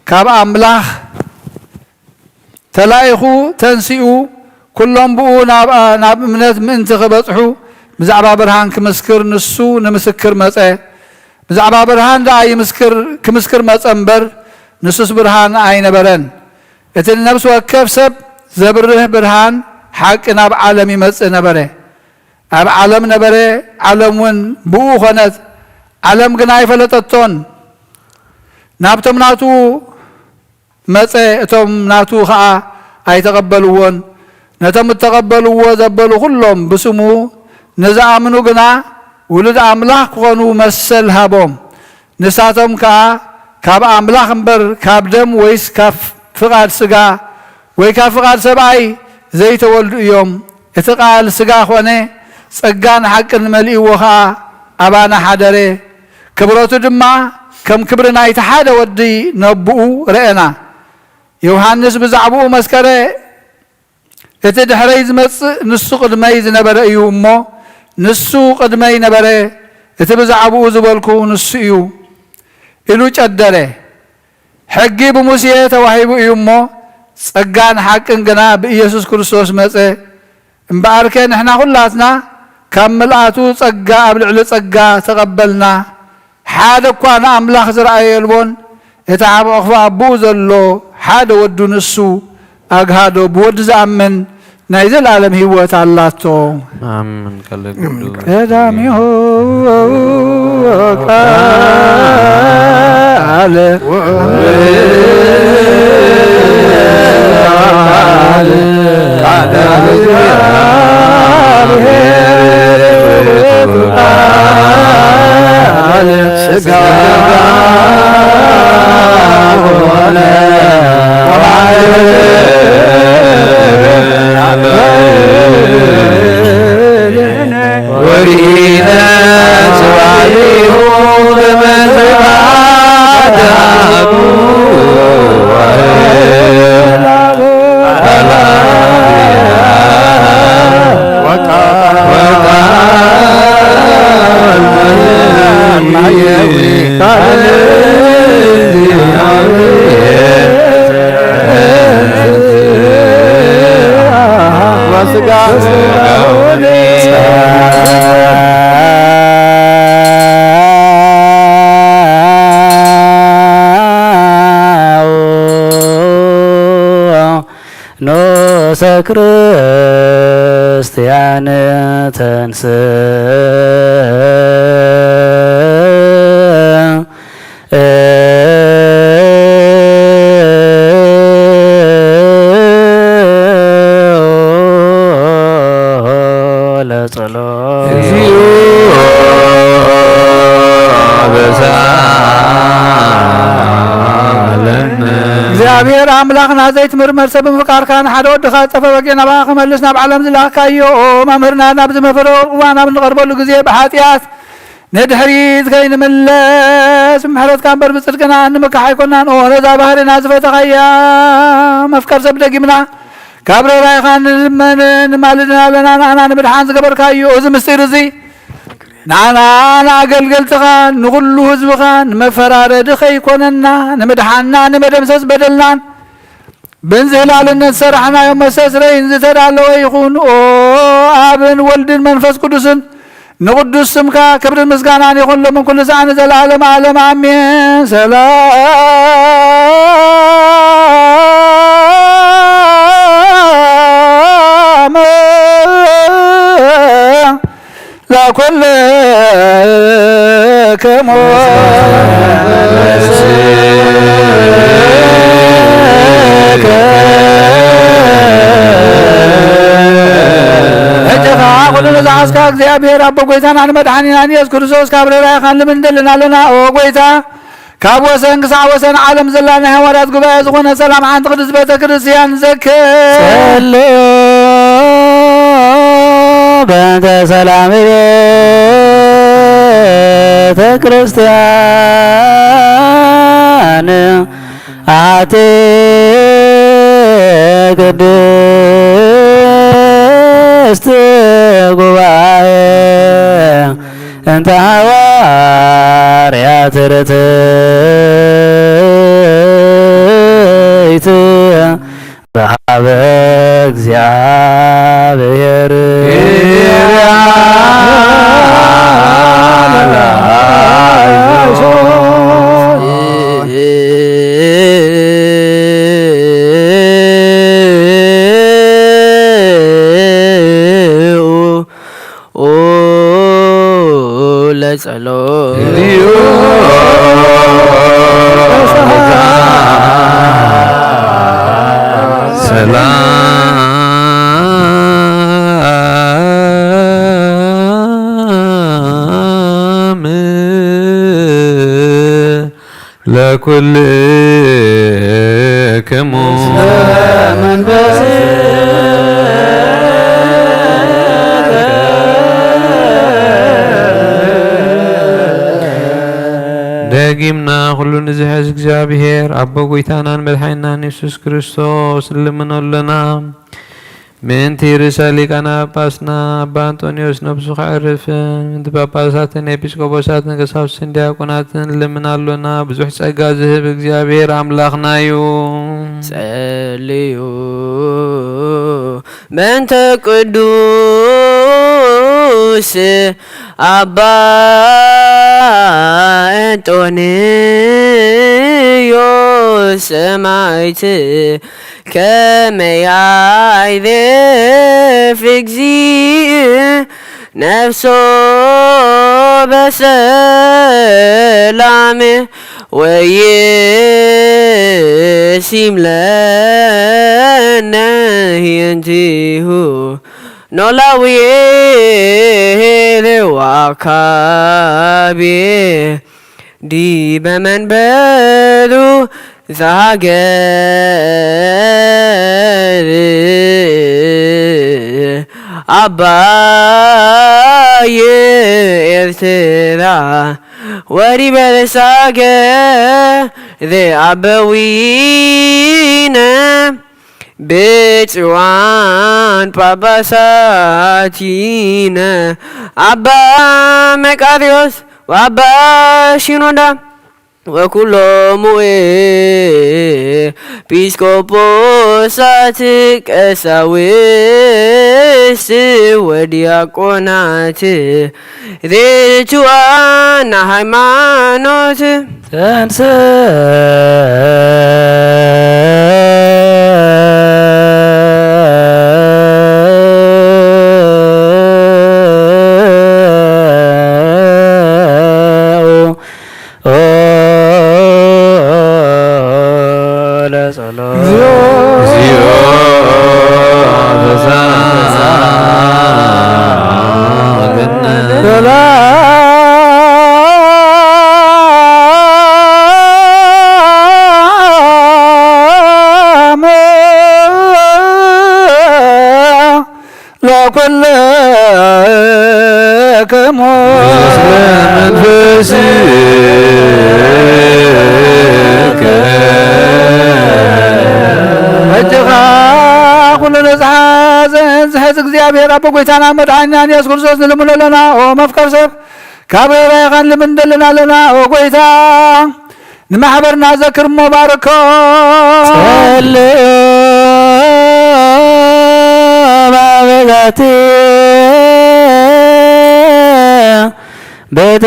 ካብ ኣምላኽ ተላኢኹ ተንሲኡ፣ ኩሎም ብኡ ናብ፣ ናብ እምነት ምእንቲ ክበጽሑ ብዛዕባ ብርሃን ክምስክር ንሱ ንምስክር መጸ። ብዛዕባ ብርሃን ደኣ ይምስክር፣ ክምስክር መጸ እምበር፣ ንሱስ ብርሃን ኣይነበረን። እቲ ንነፍሲ ወከፍ ሰብ ዘብርህ ብርሃን ሓቂ ናብ ዓለም ይመጽእ ነበረ። ኣብ ዓለም ነበረ፣ ዓለም እውን ብኡ ኾነት፣ ዓለም ግና ኣይፈለጠቶን። ናብቶም ናቱ መጸ፣ እቶም ናቱ ኸኣ ኣይተቐበልዎን። ነቶም እተቐበልዎ ዘበሉ ኹሎም ብስሙ ንዝኣምኑ ግና ውሉድ ኣምላኽ ክኾኑ መሰል ሃቦም። ንሳቶም ከኣ ካብ ኣምላኽ እምበር ካብ ደም ወይስ ካብ ፍቓድ ስጋ ወይ ካብ ፍቓድ ሰብኣይ ዘይተወልዱ እዮም። እቲ ቃል ስጋ ኾነ፣ ጸጋን ሓቅን መሊእዎ ኸኣ ኣባና ሓደረ። ክብረቱ ድማ ከም ክብሪ ናይቲ ሓደ ወዲ ነብኡ ረኤና። ዮሃንስ ብዛዕባኡ መስከረ፣ እቲ ድሕረይ ዝመጽእ ንሱ ቅድመይ ዝነበረ እዩ እሞ፣ ንሱ ቅድመይ ነበረ፣ እቲ ብዛዕባኡ ዝበልኩ ንሱ እዩ ኢሉ ጨደረ። ሕጊ ብሙሴ ተዋሂቡ እዩ እሞ፣ ጸጋን ሓቅን ግና ብኢየሱስ ክርስቶስ መጸ። እምበኣርከ ንሕና ኹላትና ካብ ምልኣቱ ጸጋ ኣብ ልዕሊ ጸጋ ተቐበልና። ሓደ እኳ ንኣምላኽ ዝረኣየ የልቦን። እቲ ኣብ ዕቕፎ ኣቦኡ ዘሎ ሓደ ወዱ ንሱ ኣግሃዶ። ብወዱ ዝኣምን ናይ ዘለኣለም ህይወት ኣላቶ። ኣሜን። ቃለ ቅዱስ። ቀዳሚሁ ቃል ቃል ቃል ስጋ ሆነ። ወሪነ ጽባሒሁ ብመንፈስ ኖሰ ክርስቲያን ተንስ ለጸሎት። እግዚኦ በሳለነ። እግዚኣብሔር ኣምላኽና ዘይትምርመር ሰብ ምፍቃርካ ንሓደ ወድኻ ዝጠፈ በጊዕ ናባኻ ክመልስ ናብ ዓለም ዝላኽካዮ መምህርና ናብዚ መፈረ እዋን ኣብ እንቐርበሉ ግዜ ብሓጢኣት ንድሕሪት ከይንምለስ ብምሕረትካ እምበር ብጽድቅና እንምካሕ ኣይኮናን። ኦ ነዛ ባህርና ዝፈተኻያ መፍቀር ሰብ ደጊምና ካብ ርህራይኻ ንልመን ንማልድን ኣለና። ንኣና ንምድሓን ዝገበርካዮ እዚ ምስጢር እዚ ንኣና ንኣገልገልትኻ ንኹሉ ህዝብኻ ንመፈራረዲ ከይኮነና ንምድሓንና ንመደምሰስ በደልናን ብንዝህላልነት ዝሰራሕናዮ መስተስረይን ዝተዳለወ ይኹን። ኦ ኣብን ወልድን መንፈስ ቅዱስን ንቕዱስ ስምካ ክብርን ምስጋናን ይኹን ሎምን ኩሉ ሰዓት ንዘለዓለም ዓለም ኣሜን። ሰላም ለኩልክሙ። ሕጂ ኸዓ ኩሉ ንዝሓዝካ እግዚኣብሔር ኣቦ ጐይታና ንመድሓኒናን ኢየሱስ ክርስቶስ ካብ ርህራሄኻ ንልምን ንደልን ኣለና። ኦ ጐይታ፣ ካብ ወሰን ክሳዕ ወሰን ዓለም ዘላ ናይ ሃዋርያት ጉባኤ ዝኾነ ሰላም ሓንቲ ቅድስት ቤተ ክርስቲያን ዘክር። ጸልዩ በእንተ ሰላም ቤተ ክርስቲያን ኣቲ ቅድስት ጉባኤ እንተ ሃዋርያት ርትዕት በሃበ እግዚኣብሔር። ኦ ለጸሎት። ሰላም ለኩልክሙ። ደጊምና ኩሉ ንዝሕዝ እግዚኣብሔር ኣቦ ጐይታናን መድሓኒናን የሱስ ክርስቶስ ንልምኖ ኣለና። ምእንቲ ርእሰ ሊቃነ ጳጳስና ኣባ ኣንጦንዮስ ነብሱ ከዕርፍን፣ ምእንቲ ጳጳሳትን ኤጲስቆጶሳትን ቀሳውስትን ዲያቆናትን ንልምን ኣሎና። ብዙሕ ጸጋ ዝህብ እግዚኣብሔር ኣምላኽና እዩ። ጸልዩ ምእንቲ ቅዱስ ኣባ እንጦንዮስ ሰማዕት፣ ከመይ ኣይሬፍ እግዚእ ነፍሶ በሰላም ወይሲም ለነ ህየንቲሁ ኖላዊ ዋካቤ ዲበ መንበሩ ዛገር ኣባይ ኤርትራ ወዲበ ዛገር ኣበዊነ ብፁዓን ጳጳሳቲነ ኣባ መቃርዮስ ወኣባ ሺኖዳ ወኩሎሙ ኤጲስቆጶሳት ቀሳውስት ወዲያቆናት ርቱዓን ሃይማኖት ተንሥእ ለጸሎት። እግዚኦ ተሳገነ። ሰላም ለኩልክሙ። ምስለ መንፈስከ። ሕጂ ኸኣ ኩሉ ነዝሓ ዘንዝሕዝ እግዚኣብሔር ኣቦ ጐይታና መድሓኒናን የሱስ ክርስቶስ ንልምኖ ኣለና። ኦ መፍቀር ሰብ፣ ካብ ርህራሄኻ ንልምን እንደልን ኣለና። ኦ ጐይታ፣ ንማሕበርና ዘክር እሞ ባርኮ። ጸልዩ ባበዛቲ ቤተ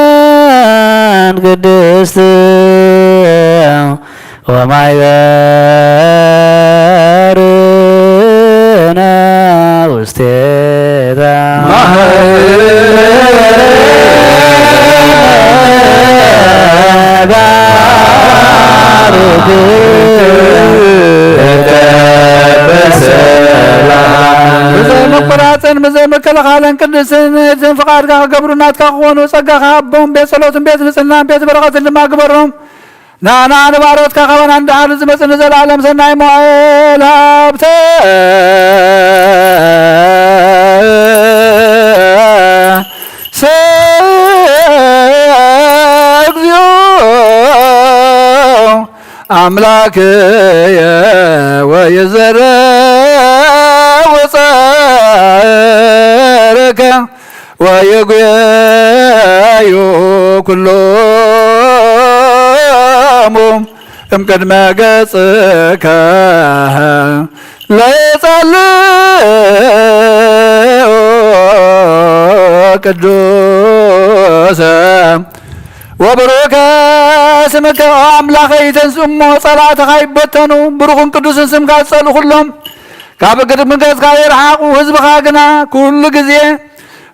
ክርስቲያን ቅድስት ወማይበርነ ውስቴታ። ብዘይ ምቁራጽን ብዘይ ምክልኻልን ቅድስትን ንእድን ፍቓድካ ክገብሩ ናትካ ክኾኑ ጸጋኻ ሃቦም። ቤት ጸሎትን ቤት ንጽህናን ቤት በረኸትን ድማ ግበሮም። ንኣና ንባሮትካ ካባና ንደሓር ዝመጽእ ንዘለኣለም ሰናይ መዋእል ሃብተ እግዚኦ ኣምላክየ ወይዘረው ጸርከ ወይጉየዩ ኩሎሙ እምቅድመ ገጽከ ለጸልኡ ቅዱሰ ወብሩከ ስምከ። ኦ ኣምላኸይ፣ ተንስእ እሞ ጸላእትኻ ይበተኑ፣ ብሩኽን ቅዱስን ስምካ ዝጸልኡ ኩሎም ካብ ቅድሚ ገጽካ ይርሓቑ። ህዝብኻ ግና ኩሉ ግዜ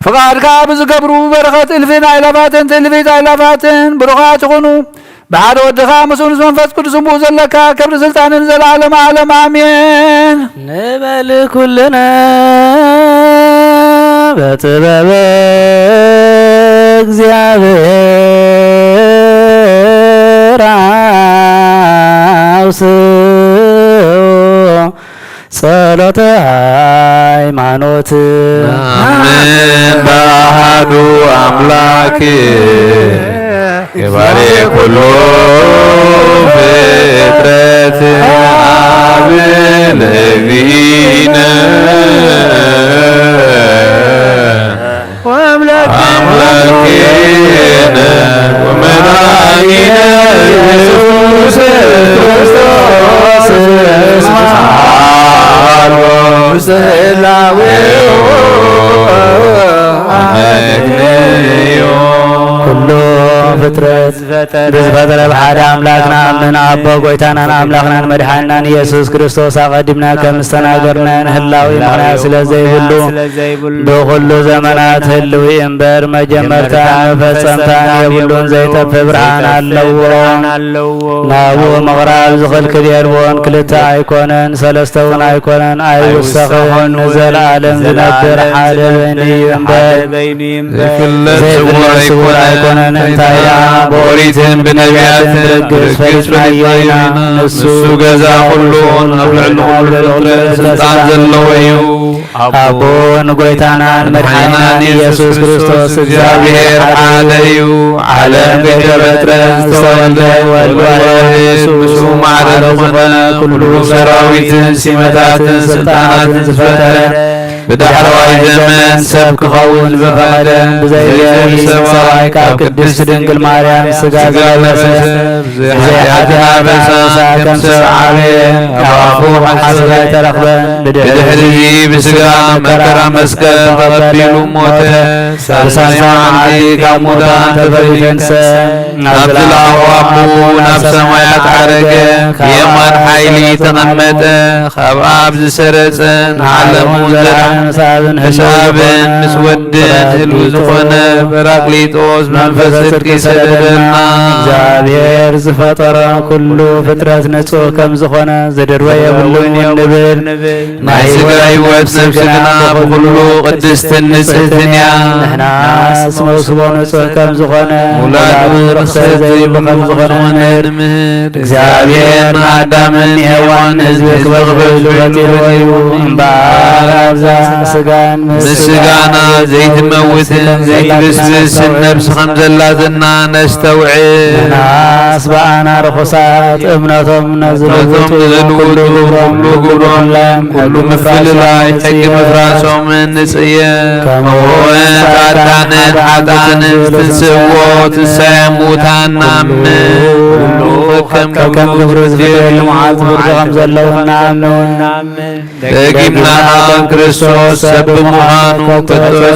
ፍቓድካ ብዝገብሩ በረኸት እልፍን ኣእላፋትን ትእልፊት ኣእላፋትን ብሩኻት ይኹኑ። ብሓደ ወድኻ ምስኡ ምስ መንፈስ ቅዱስን ብኡ ዘለካ ክብሪ ስልጣንን ዘለዓለም ዓለም ኣሜን። ንበል ኩልነ በጥበበ እግዚኣብሔር ኣውስኡ ጸሎተ ሃይማኖት። ናምን በአሐዱ አምላክ ገባሬ ኩሉ ፍጥረት አብ ለዚነ አምላክነ ወመድኃኒነ ኢየሱስ ክርስቶስ ምስለ ውስተ ህላዌሁ አመክንዮ። ኩሉ ፍጥረት ብዝፈጠረ ብሓደ ኣምላክ ንኣምን። ኣቦ ጎይታናን ኣምላኽናን መድሓንናን ኢየሱስ ክርስቶስ ኣቐዲምና ከም ዝተናገርናን ህላዊ ምኽንያት ስለ ዘይብሉ ብኹሉ ዘመናት ህልዊ እምበር መጀመርታን መፈጸምታን የብሉን። ዘይጠፍእ ብርሃን ኣለዎ። ናብኡ ምቕራብ ዝኽልክል የልቦን። ክልተ ኣይኮነን፣ ሰለስተ እውን ኣይኮነን፣ ኣይውሰኽን። ንዘለኣለም ዝነብር ሓደ በይኑ እዩ እምበር ዘይፍለጥ ስውር ኣይኮነን። እንታይ ደኣ ብኦሪትን ብነቢያትን ብርግጽ ፈሊጥናዮ ኢና። ንሱ ገዛ ኩሉን ኣብ ልዕሊ ኩሉ ፍጥረት ስልጣን ዘለዎ እዩ። ኣቦን ጎይታናን መድሓኒናን ኢየሱስ ክርስቶስ እግዚኣብሔር ሓደ እዩ። ዓለም ከይተፈጥረ ዝተወልደ ወልድ ዋሕድ ምስኡ ማዕረ ዝኾነ ኩሉ ሰራዊትን ሲመታትን ስልጣናትን ዝፈጠረ ብዳሕረዋይ ዘመን ሰብ ክኸውን ዝፈቐደ ብዘይ ብዘይ ሰብኣይ ካብ ቅድስት ድንግል ማርያም ስጋ ዝለበሰ ብዘይ ኃጢኣትና በሳ ከም ሰብ ዓበየ። ካብ ኣፉ ሓቂ ኣይተረኽበን። ብድሕሪ እዚ ብስጋ መከራ መስቀል ተቐቢሉ ሞተ። ሳልሳይ መዓልቲ ካብ ሙታን ተፈልዩ ተንሰ። ናብ ዝለኣኾ ኣቦኡ ናብ ሰማያት ዓረገ። ብየማን ሓይሊ ተቐመጠ። ካብ ኣብ ዝሰረጸ ንዓለሙ ዘድሓነ ምስ ኣብን ምስ ወድን ህልው ዝኾነ ጳራቅሊጦስ መንፈስ ጽድቂ ሰደደልና። እግዚኣብሔር ዝፈጠሮ ኩሉ ፍጥረት ንጹህ ከም ዝኾነ ዝድርቦ የብሉን ንብል። ናይ ስጋ ህይወት ነፍሲ ግና ብኹሉ ቅድስትን ንጽህትን እያ። ንሕናስ መውስቦ ንጹህ ከም ዝኾነ ሙላዱ ርኽሰት ዘይብሉ ከም ዝኾነ ንምህር። እግዚኣብሔር ንኣዳምን ንሄዋን ንህዝቢ ክበኽበሉ ፈጢርዎ እዩ። እምበኣር ኣብዛ ስጋን ምስ ስጋና ዘይትመውትን ዘይትብስብስን ነፍሲ ከም ዘላትና ነስተውዕል። ንሕናስ ብኣና ርኹሳት እምነቶም ነቶም ንዝልውጡ ንዝልውጡ ኩሉ ግብሮም ኩሉ ምፍልላይ ሕጊ ምፍራሶምን ንጽየፍ። ከምኡውን ጻድቃንን ኃጥኣንን ትንስእዎ ትንሳኤ ሙታን ንኣምን። ኩሉ ከም ከም ግብሩ ዝፍደየሉ መዓልቲ ፍርዲ ከም ዘለዉ እናኣምን። ደጊምና ክርስቶስ ሰብ ብምዃኑ ከቶ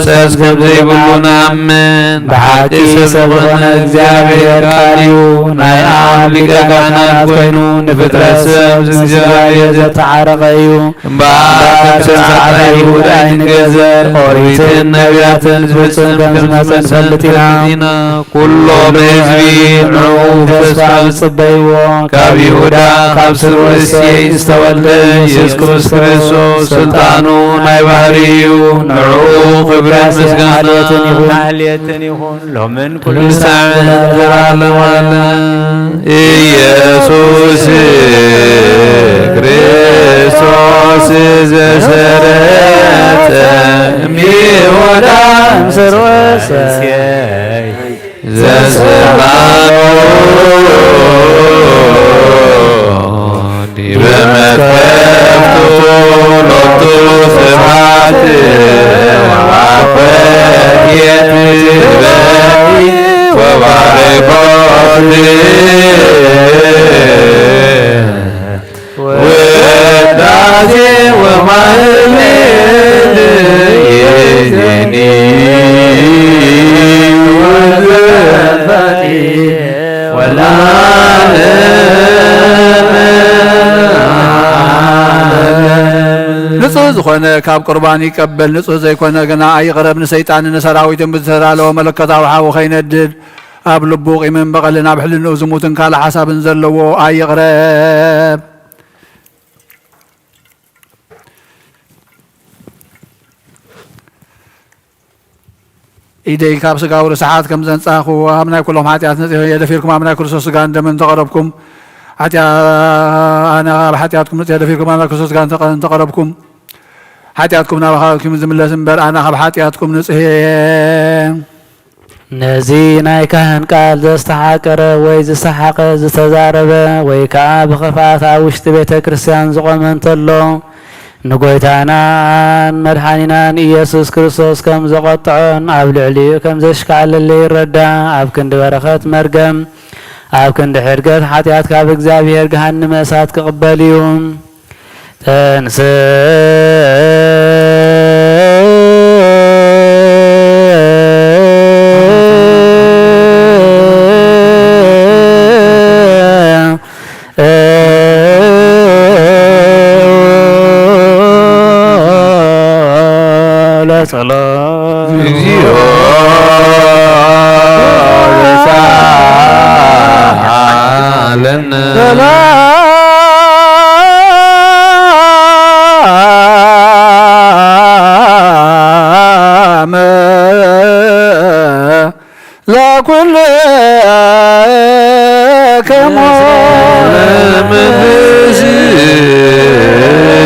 ጸስ ከም ዘይብሉ ንኣምን። ብሓቂ ሰብ ዝኾነ እግዚኣብሔር ቃል እዩ። ናይ ኣብ ሊቀ ካህናት ኮይኑ ንፍጥረት ሰብ ምስ እግዚኣብሔር ዘተዓረቐ እዩ። እምበኣር ከም ስርዓት ኣይሁድ ኣይንገዘር። ኦሪትን ነቢያትን ዝፍጽም ከም ዝመጸ ንፈልጥ ኢና። ኩሎም ህዝቢ ንዕኡ ተስፋ ዝጽበይዎ፣ ካብ ይሁዳ ካብ ስሩ እሴይ ዝተወልደ ኢየሱስ ክርስቶስ ስልጣኑ ናይ ባህሪ እዩ። ንዕኡ ክብርን ምስጋናን ማህሌትን ይኹን፣ ሎምን ኩሉ ሳዕን ዘለዓለም ዓለም። ኢየሱስ ክርስቶስ ዘሰረጸ እምይሁዳ ስርወ እሴይ ዘስልጣኑ ዲበ መትከፍቱ ሎቱ ስብሐት ወአኮቴት ወባርኮት። ውዳሴ ወማህሌት ይእዜኒ ወዘልፈኒ ወለዓለመ ዓለም። ንጹህ ዝኾነ ካብ ቁርባን ይቀበል፣ ንጹህ ዘይኮነ ግና ኣይቕረብ። ንሰይጣንን ንሰራዊቱን ብዝተዳለወ መለኮታዊ ሓዊ ከይነድድ፣ ኣብ ልቡ ቂምን በቐልን ኣብ ሕልንኡ ዝሙትን ካልእ ሓሳብን ዘለዎ ኣይቕረብ። ኢደይ ካብ ስጋዊ ርስሓት ከም ዘንጻኹ፣ ኣብ ናይ ኩሎም ሓጢኣት ንጽሔ እየ። ደፊርኩም ኣብ ናይ ክርስቶስ ስጋን ደምን እንተቐረብኩም፣ ሓጢኣ-፣ ኣነ ኣብ ሓጢኣትኩም ንጽሔ። ደፊርኩም ኣብ ናይ ክርስቶስ ስጋ እንተቐ-፣ እንተቐረብኩም፣ ሓጢኣትኩም ናባኻትኩም ዝምለስ እምበር፣ ኣነ ካብ ሓጢኣትኩም ንጽሔ እየ። ነዚ ናይ ካህን ቃል ዘስተሓቀረ ወይ ዝሰሓቐ ዝተዛረበ ወይ ከኣ ብኽፍኣት ኣብ ውሽጢ ቤተ ክርስቲያን ዝቖመ እንተሎ፣ ንጎይታናን መድሓኒናን ኢየሱስ ክርስቶስ ከም ዘቖጥዖን ኣብ ልዕሊኡ ከም ዘሽካዕለለ ይረዳእ። ኣብ ክንዲ በረኸት መርገም፣ ኣብ ክንዲ ሕድገት ሓጢኣት ካብ እግዚኣብሔር ገሃንመ እሳት ክቕበል እዩ። ተንስ ለጸሎት። እግዚኦ ዘሳለነ። ሰላም ለኩልክሙ።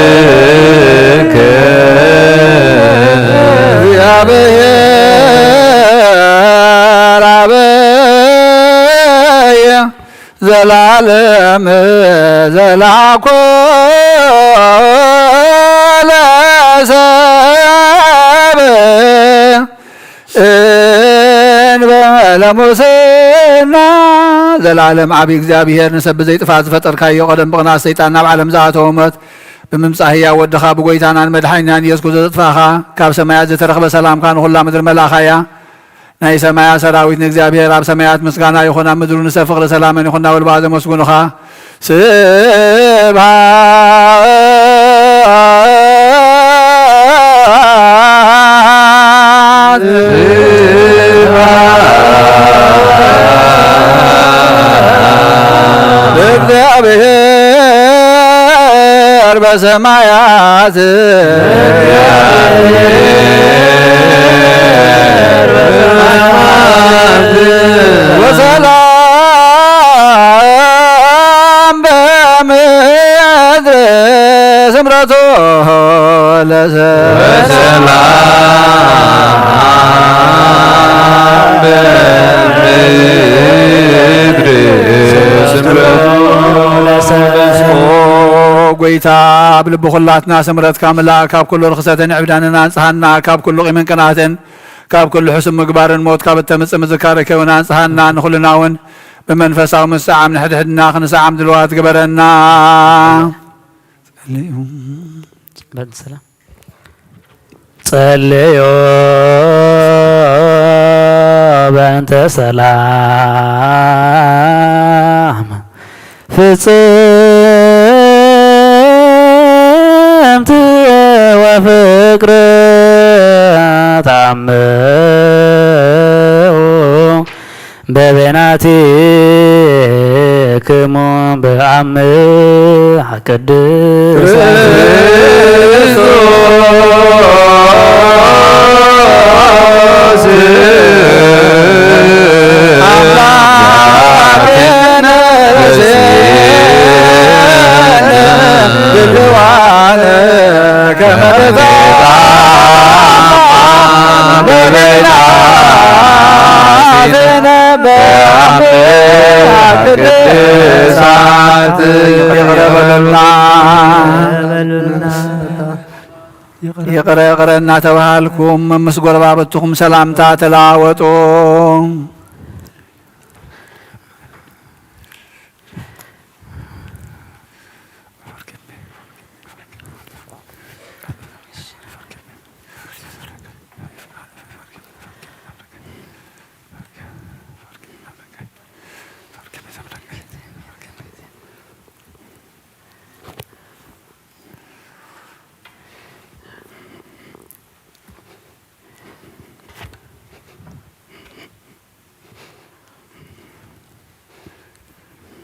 ለመንፈስከ። እግዚአብሔር አበየ ዘላለም ዘላኮ ለሰብ እንበለ ሙስና። ዘላለም ዓቢ እግዚኣብሔር፣ ንሰብ ብዘይጥፋት ዝፈጠርካዮ፣ ቀደም ብቕንኣት ሰይጣን ናብ ዓለም ዝኣተወ ሞት ብምምጻእ ህያው ወድኻ ብጎይታናን መድሓኒናን ኢየሱስ ክርስቶስ ዘጥፋእኻ፣ ካብ ሰማያት ዝተረኽበ ሰላምካ ንኹላ ምድሪ መላእኻ እያ። ናይ ሰማያት ሰራዊት ንእግዚኣብሔር ኣብ ሰማያት ምስጋና ይኹን፣ ኣብ ምድሩ ንሰብ ፍቕሪ ሰላምን ይኹን እናበሉ ብኣ ዘመስግኑኻ። ስብሐት ለእግዚአብሔር በሰማያት። ወሰላም በምድር ስምረቱ ለሰ- ወሰላም በምድር ስምረቱ ለሰ- ኦ ጎይታ፣ ኣብ ልቢ ኩላትና ስምረትካ ምልኣ፣ ካብ ኩሉ ርኽሰትን ዕብዳንን ኣንጽሃና፣ ካብ ኩሉ ቂምን ቅንኣትን፣ ካብ ኩሉ ሕሱም ምግባርን ሞት ካብ እተምጽእ ምዝካረ ከይውን ኣንጽሃና፣ ንኹልና እውን ብመንፈሳዊ ምስዓም ንሕድሕድና ክንሰዓም ድልዋት ግበረና። ጸልዩ። በል ሰላም። ጸልዮ በእንተ ሰላም ፍጽምቲ ወፍቅር ተአምሩ በበይናቲክሙ በአምሃ ቅድስት ክርስቶስ አምላክነ በስነ ድልዋነ ከመ በበይናቲነ በአምሃ ቅድሳት። ይቕረ በሉልና። ይቕረ ይቕረ እናተባሃልኩም ምስ ጎረባብትኹም ሰላምታ ተለዋወጡ።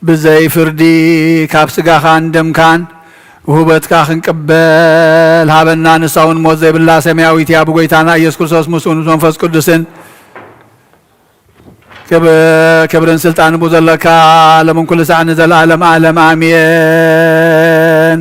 ብዘይ ፍርዲ ካብ ስጋኻን ደምካን ውህበትካ ክንቅበል ሃበና። ንሳ እውን ሞት ዘይብላ ሰማያዊት እያ። ብጎይታና ኢየሱስ ክርስቶስ ምስኡን ምስ መንፈስ ቅዱስን ክብ-፣ ክብርን ስልጣን ብኡ ዘለካ ሎምን ኩሉ ሳዕ ንዘለኣለም ዓለም ኣሜን።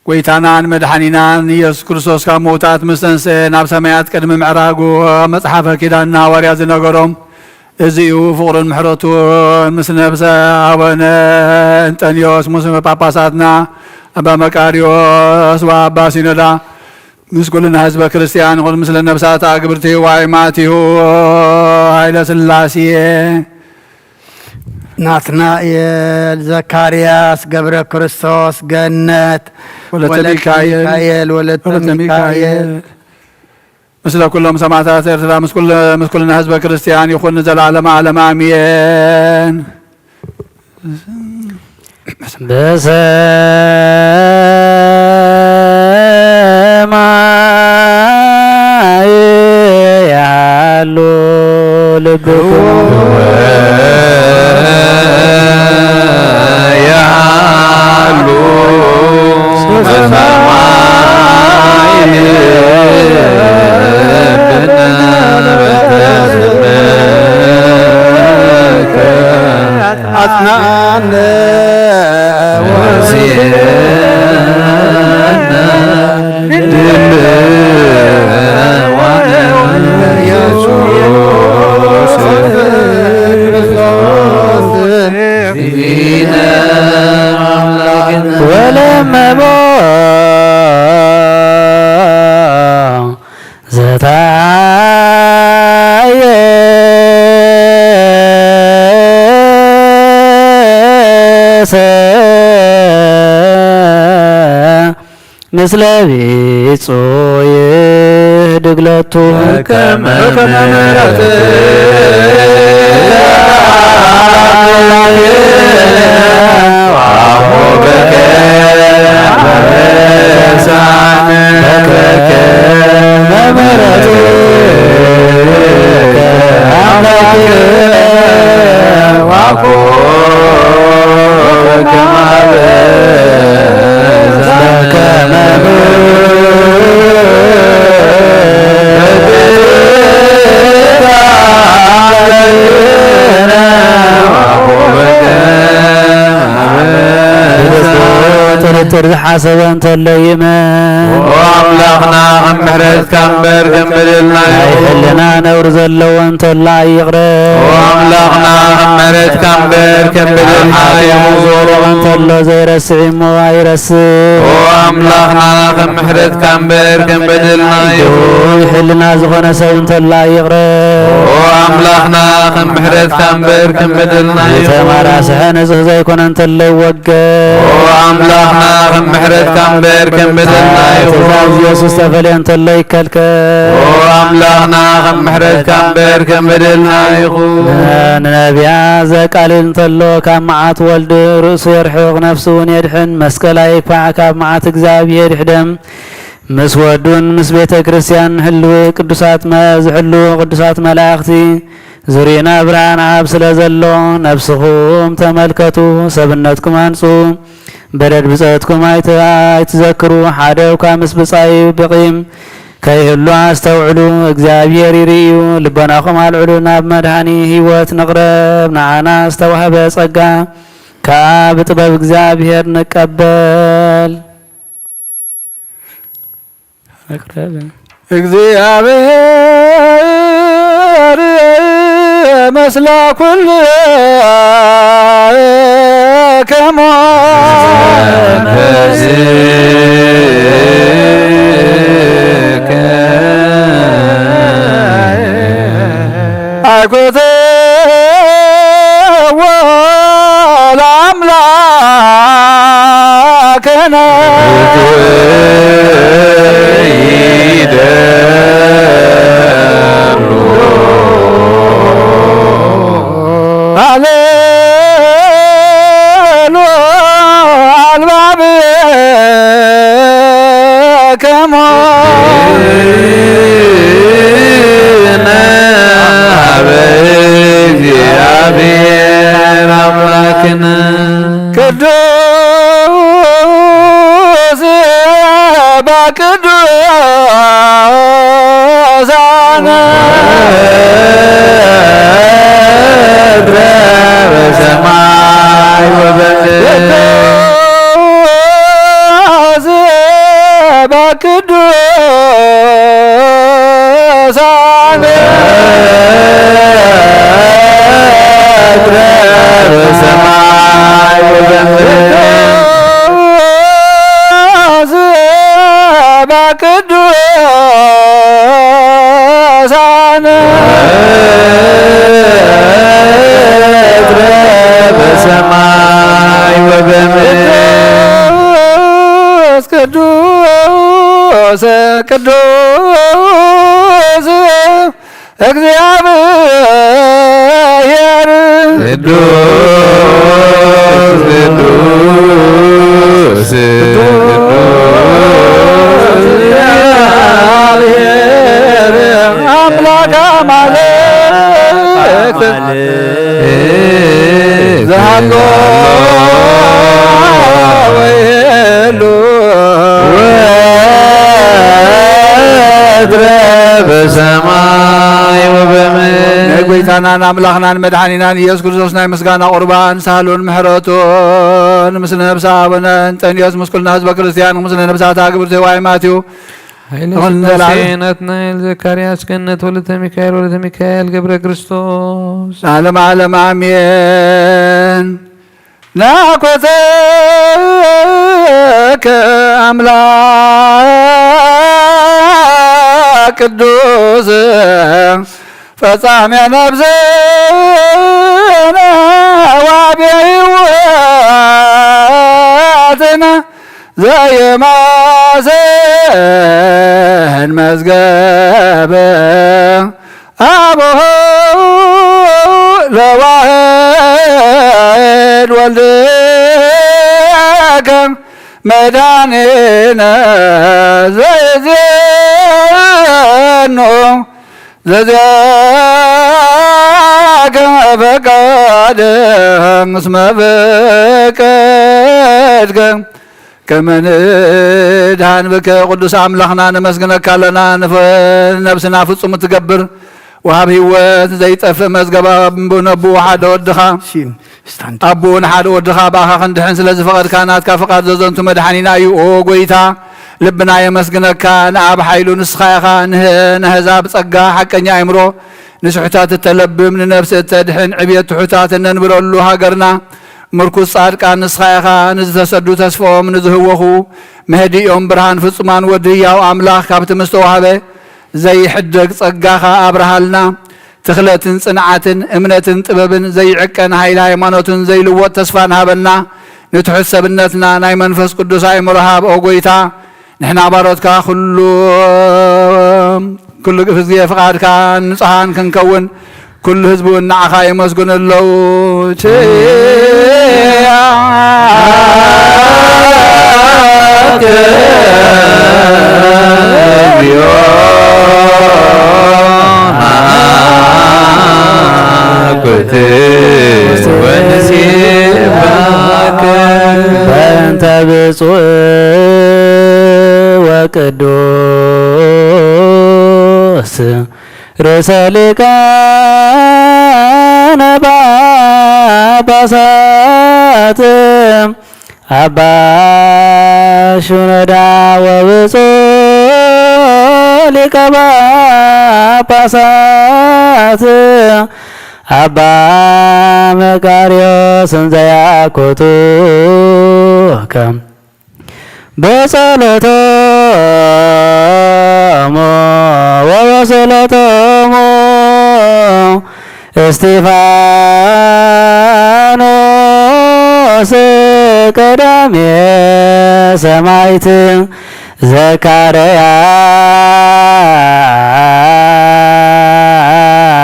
ጎይታናን መድሓኒናን ኢየሱስ ክርስቶስ ካብ ምውታት ምስ ተንስአ ናብ ሰማያት ቅድሚ ምዕራጉ ኣብ መጽሓፈ ኪዳንና ሃዋርያ ዝነገሮም እዚ እዩ። ፍቕሩን ምሕረቱን ምስ ነብሰ ኣበነ እንጠንዮስ ምስ ጳጳሳትና ኣባ መቃርዮስ ወኣባ ሲኖዳ ምስ ኩልና ህዝበ ክርስቲያን ይኹን። ምስለ ነብሳት ኣግብርቲ ዋይ ማቲሁ፣ ሃይለ ስላሴ፣ ናትናኤል፣ ዘካርያስ፣ ገብረ ክርስቶስ፣ ገነት፣ ወለተ ወለተ ሚካኤል፣ ሚካኤል፣ ወለተ ወለተ ሚካኤል። ሚካኤል። ምስለ ኩሎም ሰማዕታት ኤርትራ ምስ ኩል-፣ ምስ ኩልና ህዝበ ክርስቲያን ይኹን ንዘለዓለመ ዓለም ኣሜን። በሰማይ ያሉ ልብኩም ያሉ በሰማይ ልብነ በተስመከ አጽናነ ወሲየነ ድልዋነ ኢየሱስ ክርስቶስ ዚነ አምላክነ ወለመቦ ዘታየ ምስለ ቢጹ ይህድግ ሎቱ በከመ ምሕረት ጥርጥር ዝሓሰበ እንተሎ ይመን። ኦ ኣምላኽና፣ ከም ምሕረትካ እምበር ከም በደልና ናይ ይኹን። ሕልና ነውር ዘለዎ እንተሎ ኣይቕረ። ኦ ኣምላኽና፣ ከም ምሕረትካ እምበር ከም በደልና ሓጢኡ ይኹን። ዝወደቐ እንተሎ ዘይረስዕ እሞ ኣይረስዕ። ኦ ኣምላኽና፣ ከም ምሕረትካ እምበር ከም በደልና ይኹን። ሕልና ዝኾነ ሰብ እንተሎ ኣይቕረ። ኦ ኣምላኽና፣ ከም ምሕረትካ እምበር ከም በደልና ይኹን። ዝተማራስሐ ንጹህ ዘይኮነ እንተሎ ይወገድ። ኦ ኣምላኽና፣ ከም ምሕረትካ እምበር ከም በደልና ይኹን። ትእዛዝ ኢየሱስ ተፈልየ እንተሎ ይከልከል። ኦ ኣምላኽና፣ ከም ምሕረትካ እምበር ከም በደልና ይኹን። ንነቢያት ዘቃልል እንተሎ ካብ መዓት ወልድ ርእሱ የርሕቕ፣ ነፍሱ እውን የድሕን። መስቀል ኣይግፋዕ፣ ካብ መዓት እግዚኣብሔር ይሕደም። ምስ ወዱን ምስ ቤተ ክርስቲያን ህልው ቅዱሳት መ-፣ ዝሕሉ ቅዱሳት መላእኽቲ ዙሪና ብርሃን ኣብ ስለ ዘሎ፣ ነፍስኹም ተመልከቱ፣ ሰብነትኩም ኣንጹ፣ በደል ብጸትኩም ኣይት-፣ ኣይትዘክሩ፣ ሓደ እኳ ምስ ብጻዩ ብቂም ከይህሉ ኣስተውዕሉ፣ እግዚኣብሔር ይርእዩ፣ ልቦናኹም ኣልዕሉ፣ ናብ መድኃኒ ሕይወት ንቕረብ፣ ንዓና ዝተዋህበ ጸጋ ከኣ ብጥበብ እግዚኣብሔር ንቀበል። እግዚኣብሔር መስላ ኩልከሞ ኣይኮተዎ ለኣምላክነ ሃሌሉ ኣልባብ ከሞ አምላክነ ቅዱስ በቅዱሳን በሰማይ ወበምድር በሰማይ ወበምድር። ቅዱስ፣ ቅዱስ፣ ቅዱስ እግዚአብሔር። ቅዱስ፣ ቅዱስ፣ ቅዱስ እግዚአብሔር አምላከ አማልክት። ዘሃሎ ወይሉ ወትረ በሰማይ ወበምድር። ናይ ጎይታናን ኣምላኽናን መድሓኒናን ኢየሱስ ክርስቶስ ናይ ምስጋና ቁርባን ሳህሉን ምሕረቱን ምስ ነብሰ ኣቡነ እንጠንዮስ ምስ ኩልና ህዝበ ክርስቲያን ምስ ነብሳታ ግብርቲ ዋይ ማቴው ኃይለ ይኹን ሥላሴ ዘላለም። ናትናኤል ዘካርያስ ገነት ወለተ ሚካኤል ወለተ ሚካኤል ገብረ ክርስቶስ። ለዓለመ ዓለም ኣሜን። ናኮተከ ኣምላክ ቅዱስ ፈጻሜ ነብስነ ዋቤ ሕይወትነ ዘይማስን መዝገብ ኣቦሆ ለዋህድ ወልድከ መድኃኒነ ዘይዜኑ ዘዚአከ ፈቃድ እስመ ፈቀድከ ከመ ንድኃን ብከ። ቅዱስ ኣምላኽና ነመስግነካ ኣለና። ንፍ-፣ ነብስና ፍጹም እትገብር ወሃብ ህይወት ዘይጠፍእ መዝገብ ኣቦ ነቦ ሓደ ወድኻ ሲን ስታንድ። ኣቦ ንሓደ ወድኻ ብኣኻ ክንድሕን ስለ ዝፈቐድካ ናትካ ፍቓድ ዘዘንቱ መድሓኒና እዩ። ኦ ጎይታ፣ ልብና የመስግነካ። ንኣብ ሓይሉ ንስኻ ኢኻ። ንህ-፣ ንኣህዛብ ጸጋ፣ ሓቀኛ ኣእምሮ፣ ንስሑታት እተለብም፣ ንነፍሲ እተድሕን፣ ዕብየት ትሑታት እነንብረሉ ሃገርና ምርኩስ ጻድቃን ንስኻ ኢኻ። ንዝተሰዱ ተስፍኦም፣ ንዝህወኹ መህድኦም ብርሃን ፍጹማን ወዲ ህያው ኣምላኽ ካብቲ ምስተዋህበ ዘይሕደግ ጸጋኻ ኣብርሃልና። ትኽለትን ጽንዓትን፣ እምነትን ጥበብን፣ ዘይዕቀን ኃይሊ ሃይማኖትን፣ ዘይልወጥ ተስፋን ሃበና። ንትሑት ሰብነትና ናይ መንፈስ ቅዱስ ኣእምሮ ሃብ፣ ኦ ጐይታ። ንሕና ባሮትካ ኩሉ፣ ኩሉ ግዜ ፍቓድካ ንጹሃን ክንከውን፣ ኩሉ ህዝቢ እውን ንዓኻ የመስግኑ ኣለዉ። ችያከ ወንሴባከ በእንተ ብፁዕ ወቅዱስ ርእሰ ሊቃነ ጳጳሳት አባ ሽኖዳ ወብፁዕ ሊቀ ጳጳሳት አባ መቃርዮስ እንዘ ያኩቱ ከም በጸሎቶሙ ወበጸሎቶሙ እስጢፋኖስ ቀዳሜ ሰማዕት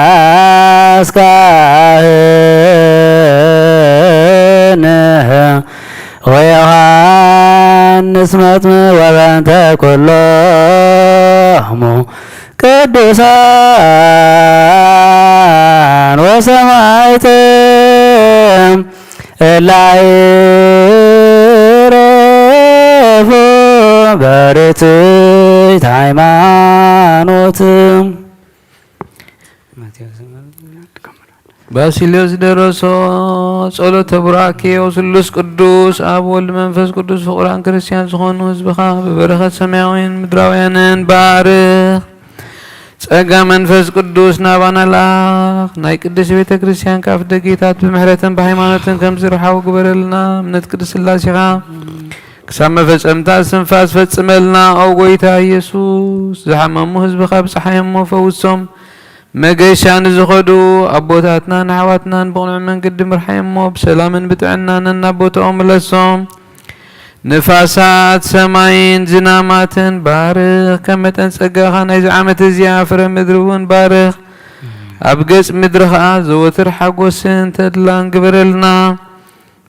ዘካርያስ ካህን ወዮሐንስ መጥምቅ ወበእንተ ኩሎሙ ቅዱሳን ወሰማዕት እለ ይረፉ በርትዕት ሃይማኖት። ባሲልዮስ ደረሶ። ጸሎተ ቡራኬ ወስሉስ ቅዱስ ኣብ ወልድ መንፈስ ቅዱስ ፍቑራን ክርስቲያን ዝኾኑ ህዝብኻ ብበረኸት ሰማያውያን ምድራውያንን ባርኽ። ጸጋ መንፈስ ቅዱስ ናባና ለኣኽ። ናይ ቅድስት ቤተ ክርስቲያን ካፍ ደጌታት ብምሕረትን ብሃይማኖትን ከም ዝርሓው ግበረልና። እምነት ቅድስት ሥላሴኻ ክሳብ መፈጸምታ እስትንፋስ ፈጽመልና። ኦ ጐይታ ኢየሱስ፣ ዝሓመሙ ህዝብኻ ብጽሓይ እሞ ፈውሶም። መገሻ ንዝኸዱ ኣቦታትናን ኣሕዋትናን ብቕኑዕ መንገዲ ምርሓይ እሞ ብሰላምን ብጥዕናን ናብ ቦታኦም ምለሶም። ንፋሳት ሰማይን ዝናማትን ባርኽ፣ ከም መጠን ጸጋኻ ናይዚ ዓመት እዚኣ ፍረ ምድሪ እውን ባርኽ። ኣብ ገጽ ምድሪ ኸኣ ዘወትር ሓጎስን ተድላን ግበረልና።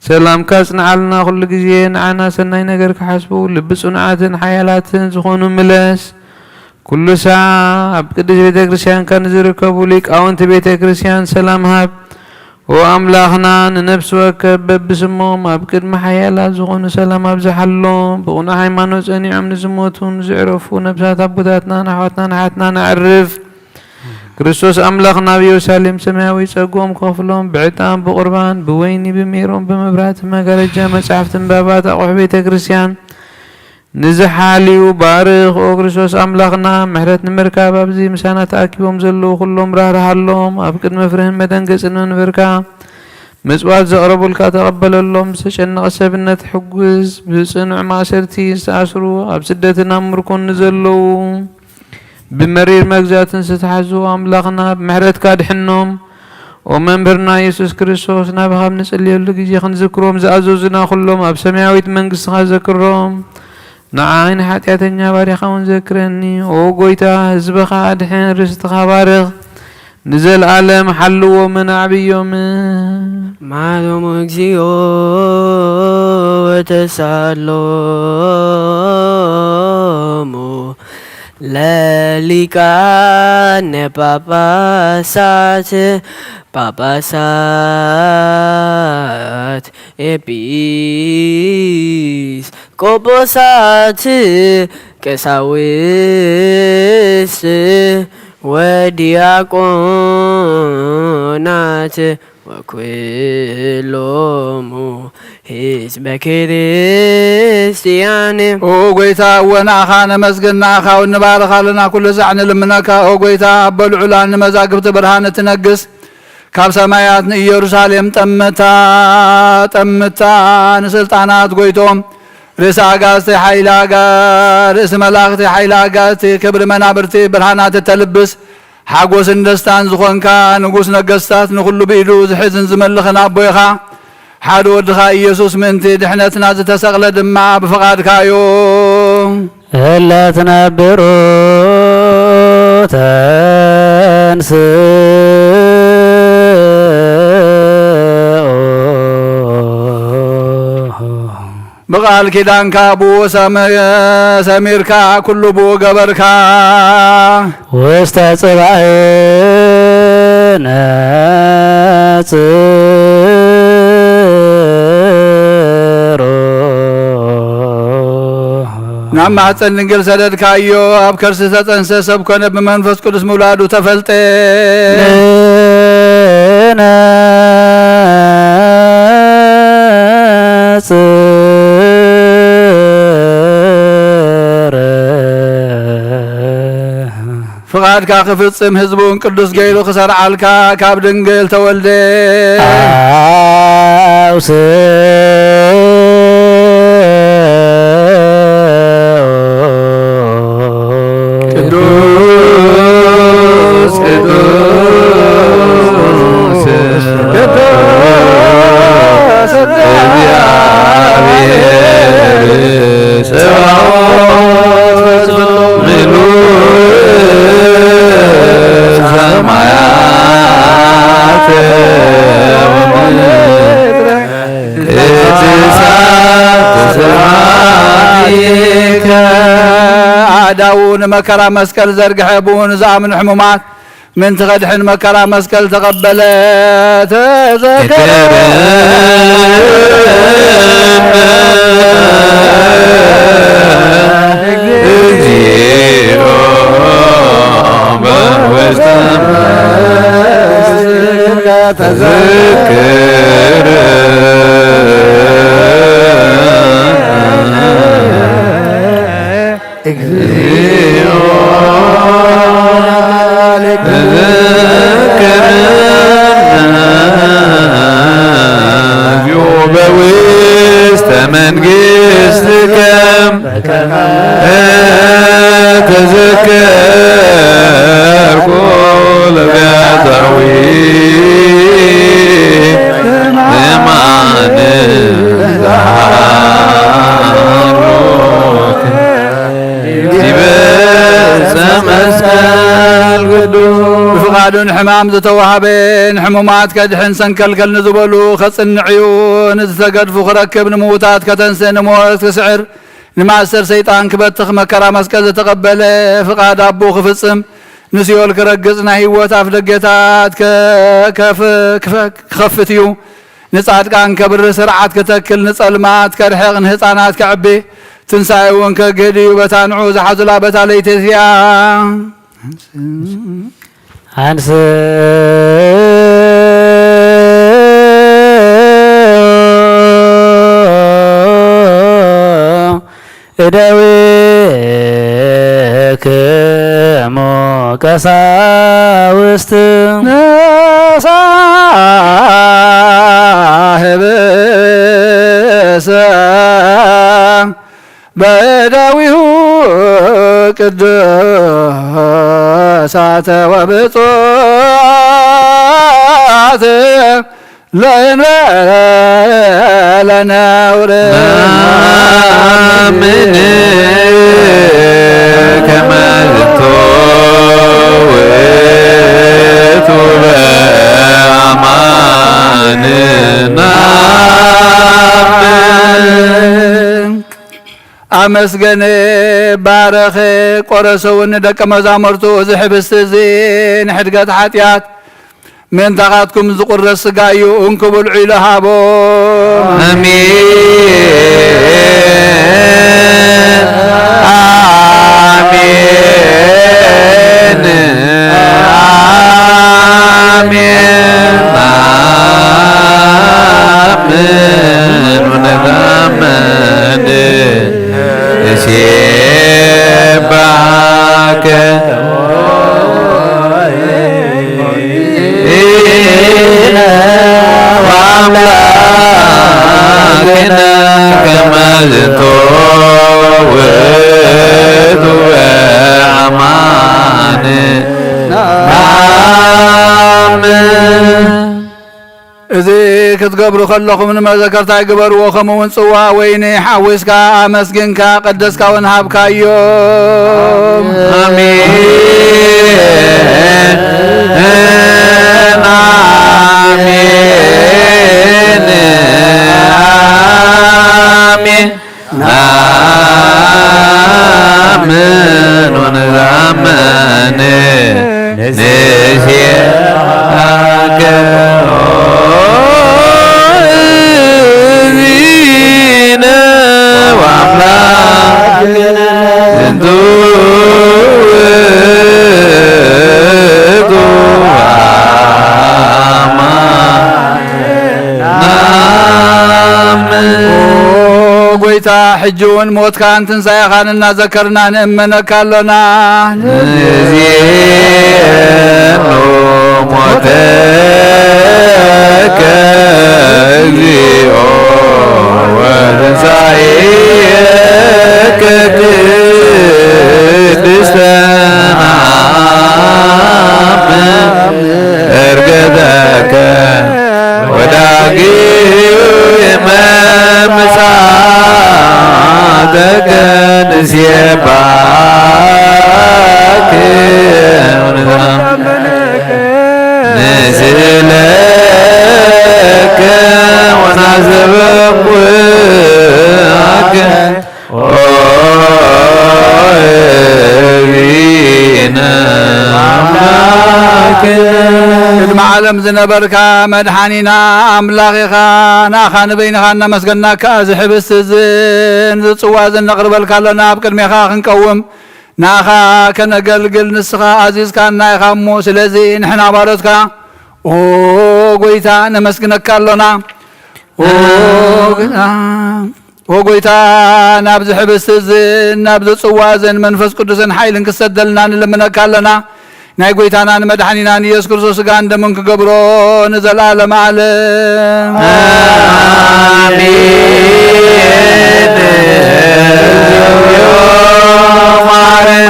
ሰላምካ ጽንዓልና፣ ኩሉ ግዜ ንዓና ሰናይ ነገር ክሓስቡ ልቢ ጽኑዓትን ሓያላትን ዝኾኑ ምለስ። ኩሉ ሳዕ ኣብ ቅድስት ቤተ ክርስቲያንካ ንዝርከቡ ሊቃውንቲ ቤተ ክርስቲያን ሰላም ሃብ። ኦ ኣምላኽና፣ ንነፍሲ ወከፍ በብስሞም ኣብ ቅድሚ ሓያላት ዝኾኑ ሰላም ኣብዝሓሎም። ብቕኑዕ ሃይማኖት ጸኒዖም ንዝሞቱ ንዝዕረፉ ነብሳት ኣቦታትናን ኣሕዋትናን ኣሓትናን ኣዕርፍ። ክርስቶስ ኣምላኽ ናብ ኢየሩሳሌም ሰማያዊ ጸግኦም ከኽፍሎም ብዕጣን ብቑርባን ብወይኒ ብሜሮን ብመብራህቲ መጋረጃ መጻሕፍቲ ንባባት ኣቑሑ ቤተ ክርስቲያን ንዝሓልዩ ባርኽ። ኦ ክርስቶስ ኣምላኽና፣ ምሕረት ንምርካብ ኣብዚ ምሳና ተኣኪቦም ዘለዉ ኩሎም ራህርሃሎም። ኣብ ቅድሚ ፍርህን መደንገጽን መንበርካ ምጽዋት ዘቕረቡልካ ተቐበለሎም። ዝተጨነቐ ሰብነት ሕጉዝ። ብጽኑዕ ማእሰርቲ ዝተኣስሩ፣ ኣብ ስደትን ኣብ ምርኮን ንዘለዉ ብመሪር መግዛእትን ዝተታሕዙ ኣምላኽና ብምሕረትካ ድሕኖም። ኦ መምህርና ኢየሱስ ክርስቶስ፣ ናባኻ ኣብ ንጽልየሉ ግዜ ክንዝክሮም ዝኣዘዙና ኩሎም ኣብ ሰማያዊት መንግስትኻ ዘክሮም። ንዓይ ንሓጢኣተኛ ባሪኻ እውን ዘክረኒ። ኦ ጎይታ፣ ህዝብኻ ኣድሕን፣ ርስትኻ ባርኽ፣ ንዘለኣለም ሓልዎምን ኣዕብዮምን። ማሮም እግዚኦ ወተሳሎሙ ለሊቃነ ጳጳሳት፣ ጳጳሳት፣ ኤጲስ ቆጶሳት፣ ቀሳውስት ወዲያቆናት ወኩሎሙ ህዝበ ክርስቲያን። ኦ ጎይታ፣ እወ ንኣኻ ነመስግን፣ ንኣኻ እውን ንባርኽ ኣለና። ኩሉ ሳዕ ንልምነካ። ኦ ጎይታ፣ ኣቦ ልዑላን ንመዛግብቲ ብርሃን እትነግስ፣ ካብ ሰማያት ንኢየሩሳሌም ጠምታ ጠምታ ንስልጣናት ጎይቶም፣ ርእሲ ኣጋዝቲ ሓይሊ ኣጋ-፣ ርእሲ መላእኽቲ ሓይሊ ኣጋዝቲ፣ ክብሪ መናብርቲ ብርሃናት እተልብስ፣ ሓጎስን ደስታን ዝኾንካ ንጉስ ነገስታት፣ ንኹሉ ብኢዱ ዝሕዝን ዝመልኽን ኣቦ ኢኻ። ሓደ ወድኻ ኢየሱስ ምእንቲ ድሕነትና ዝተሰቕለ ድማ ብፍቓድካ እዩ። እለ ትነብሩ ተንስኡ። ብቓል ኪዳንካ ብኡ ሰመ-፣ ሰሚርካ፣ ኩሉ ብኡ ገበርካ። ውስተ ጽባእ ነጽሩ። ናብ ማህፀን ድንግል ሰደድካዮ፣ ኣብ ከርሲ ተፀንሰ፣ ሰብ ኮነ፣ ብመንፈስ ቅዱስ ምውላዱ ተፈልጠ። ንነጽር። ፍቓድካ ክፍጽም፣ ህዝቡን ቅዱስ ገይሩ ክሰርዓልካ፣ ካብ ድንግል ተወልደ። ኣውስኡ። ቅዱስ፣ ቅዱስ፣ ቅዱስ፣ እግዚአብሔር ጸባኦት፣ ምሉእ ሰማያት ወምድር ቅድሳት ስብሐቲከ። ኣእዳዉ ንመከራ መስቀል ዘርግሐ፣ ብኡ ንዝኣምኑ ሕሙማት ምእንቲ ኸድሕን መከራ መስቀል ተቐበለ። ተዘከረ። እግዚኦ በውስተ መንግሥትከ ተዘከረ። እግዚኦ ተዘከረነ። እግዚኦ በውስተ መንግሥትከ ተዘከርኩ ለገ ሕማም ዝተዋህበ፣ ንሕሙማት ከድሕን ሰንከልከል ንዝበሉ ከጽንዕ እዩ። ንዝተገድፉ ክረክብ፣ ንምዉታት ከተንስእ፣ ንሞት ክስዕር፣ ንማእሰር ሰይጣን ክበትኽ፣ መከራ መስቀል ዝተቐበለ፣ ፍቓድ ኣቦ ክፍጽም፣ ንሲኦል ክረግጽ፣ ናይ ህይወት ኣፍ ደገታት ከ-፣ ከፍ-፣ ክፈ-፣ ክኸፍት እዩ። ንጻድቃን ከብርህ፣ ስርዓት ክተክል፣ ንጸልማት ከርሕቕ፣ ንህጻናት ከዕቢ፣ ትንሳኤ እውን ከግህድ እዩ። በታ ንዑ ዝሓዙላ በታ ለይቲ እዚኣ ኣንስ እደዊክሙ ቀሳውስት ነሳህብሰ በእደዊሁ ቅዱሳተ ወብፁዓት ለእንበለ ነውር። ናምን ከመ ዝንቱ ውእቱ በአማን ናምን። ኣመስገነ፣ ባረኸ፣ ቆረሰ እውን ንደቀ መዛሙርቱ፣ እዚ ሕብስቲ እዚ ንሕድገት ሓጢኣት ምእንታኻትኩም ዝቁረስ ስጋ እዩ፣ እንኩ ብልዑ ኢሉ ሃቦም። ኣሜን፣ ኣሜን፣ ኣሜን። ንኣምን ወነተኣምን ንሴብሐከ ወአምላክነ ከመ ዝንቱ ውእቱ በአማን ናምን። እዚ ክትገብሩ ከለኹም ንመዘከርታይ ግበርዎ። ከምኡ እውን ጽዋ ወይኒ ሓዊስካ ኣመስጊንካ ቀደስካ እውን ሃብካዮም። ኣሜን፣ ኣሜን፣ ኣሜን። ናምን ወንዛምን ንሴብሐከ እግዚእነ ወአምላክነ ዝንቱ ውእቱ አማን። ናምን። ኦ ጎይታ፣ ሕጂ እውን ሞትካን ትንሳኤኻን እናዘከርና ንእመነካ ኣሎና። ንዜኑ ሞተከ እግዚኦ ወትንሳኤከ ቅድስተ ናምን። እርገተከ ወዳግመ ምጽኣተከ ንሴባክ ወንዘምረከ ንስእለከ ወናዘበኩከ። ኦ እግዚእነ ኣምላክነ። ቅድሚ ዓለም ዝነበርካ መድሓኒና ኣምላኽ ኢኻ። ንኣኻ ንበይንኻ እናመስገናካ፣ እዚ ሕብስቲ እዝን ዝጽዋ እዝን ነቕርበልካ ኣሎና። ኣብ ቅድሜኻ ክንቀውም፣ ንኣኻ ከነገልግል ንስኻ ኣዚዝካና ኢኻ እሞ፣ ስለዚ ንሕና ባሮትካ፣ ኦ ጎይታ፣ ነመስግነካ ኣሎና። ኦ ጎይታ፣ ኦ ጎይታ፣ ናብዚ ሕብስቲ እዝን ናብዚ ጽዋ እዝን መንፈስ ቅዱስን ሓይልን ክሰደልና ንልምነካ ኣለና። ናይ ጎይታናን መድሓኒናን ኢየሱስ ክርስቶስ ስጋን ደምን ክገብሮ ንዘለኣለመ ዓለም። ኣሜን። መሓረነ።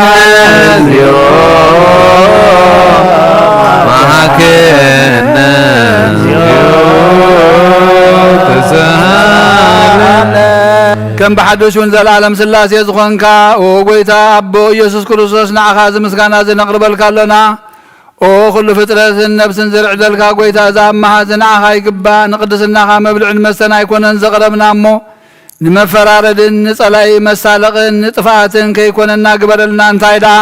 ከም ብሓድሽ እውን ዘለኣለም ስላሴ ዝኾንካ፣ ኦ ጎይታ ኣቦ ኢየሱስ ክርስቶስ፣ ንዓኻ እዚ ምስጋና እዚ ነቕርበልካ ኣሎና። ኦ ኩሉ ፍጥረትን ነብስን ዝርዕደልካ ጐይታ፣ እዛ እማኻ እዚ ንዓኻ ይግባእ። ንቅድስናኻ መብልዕን መስተን ኣይኮነን ዘቕረብና እሞ፣ ንመፈራረድን ንጸላኢ መሳለቕን ንጥፍኣትን ከይኮነና ግበረልና። እንታይ ደኣ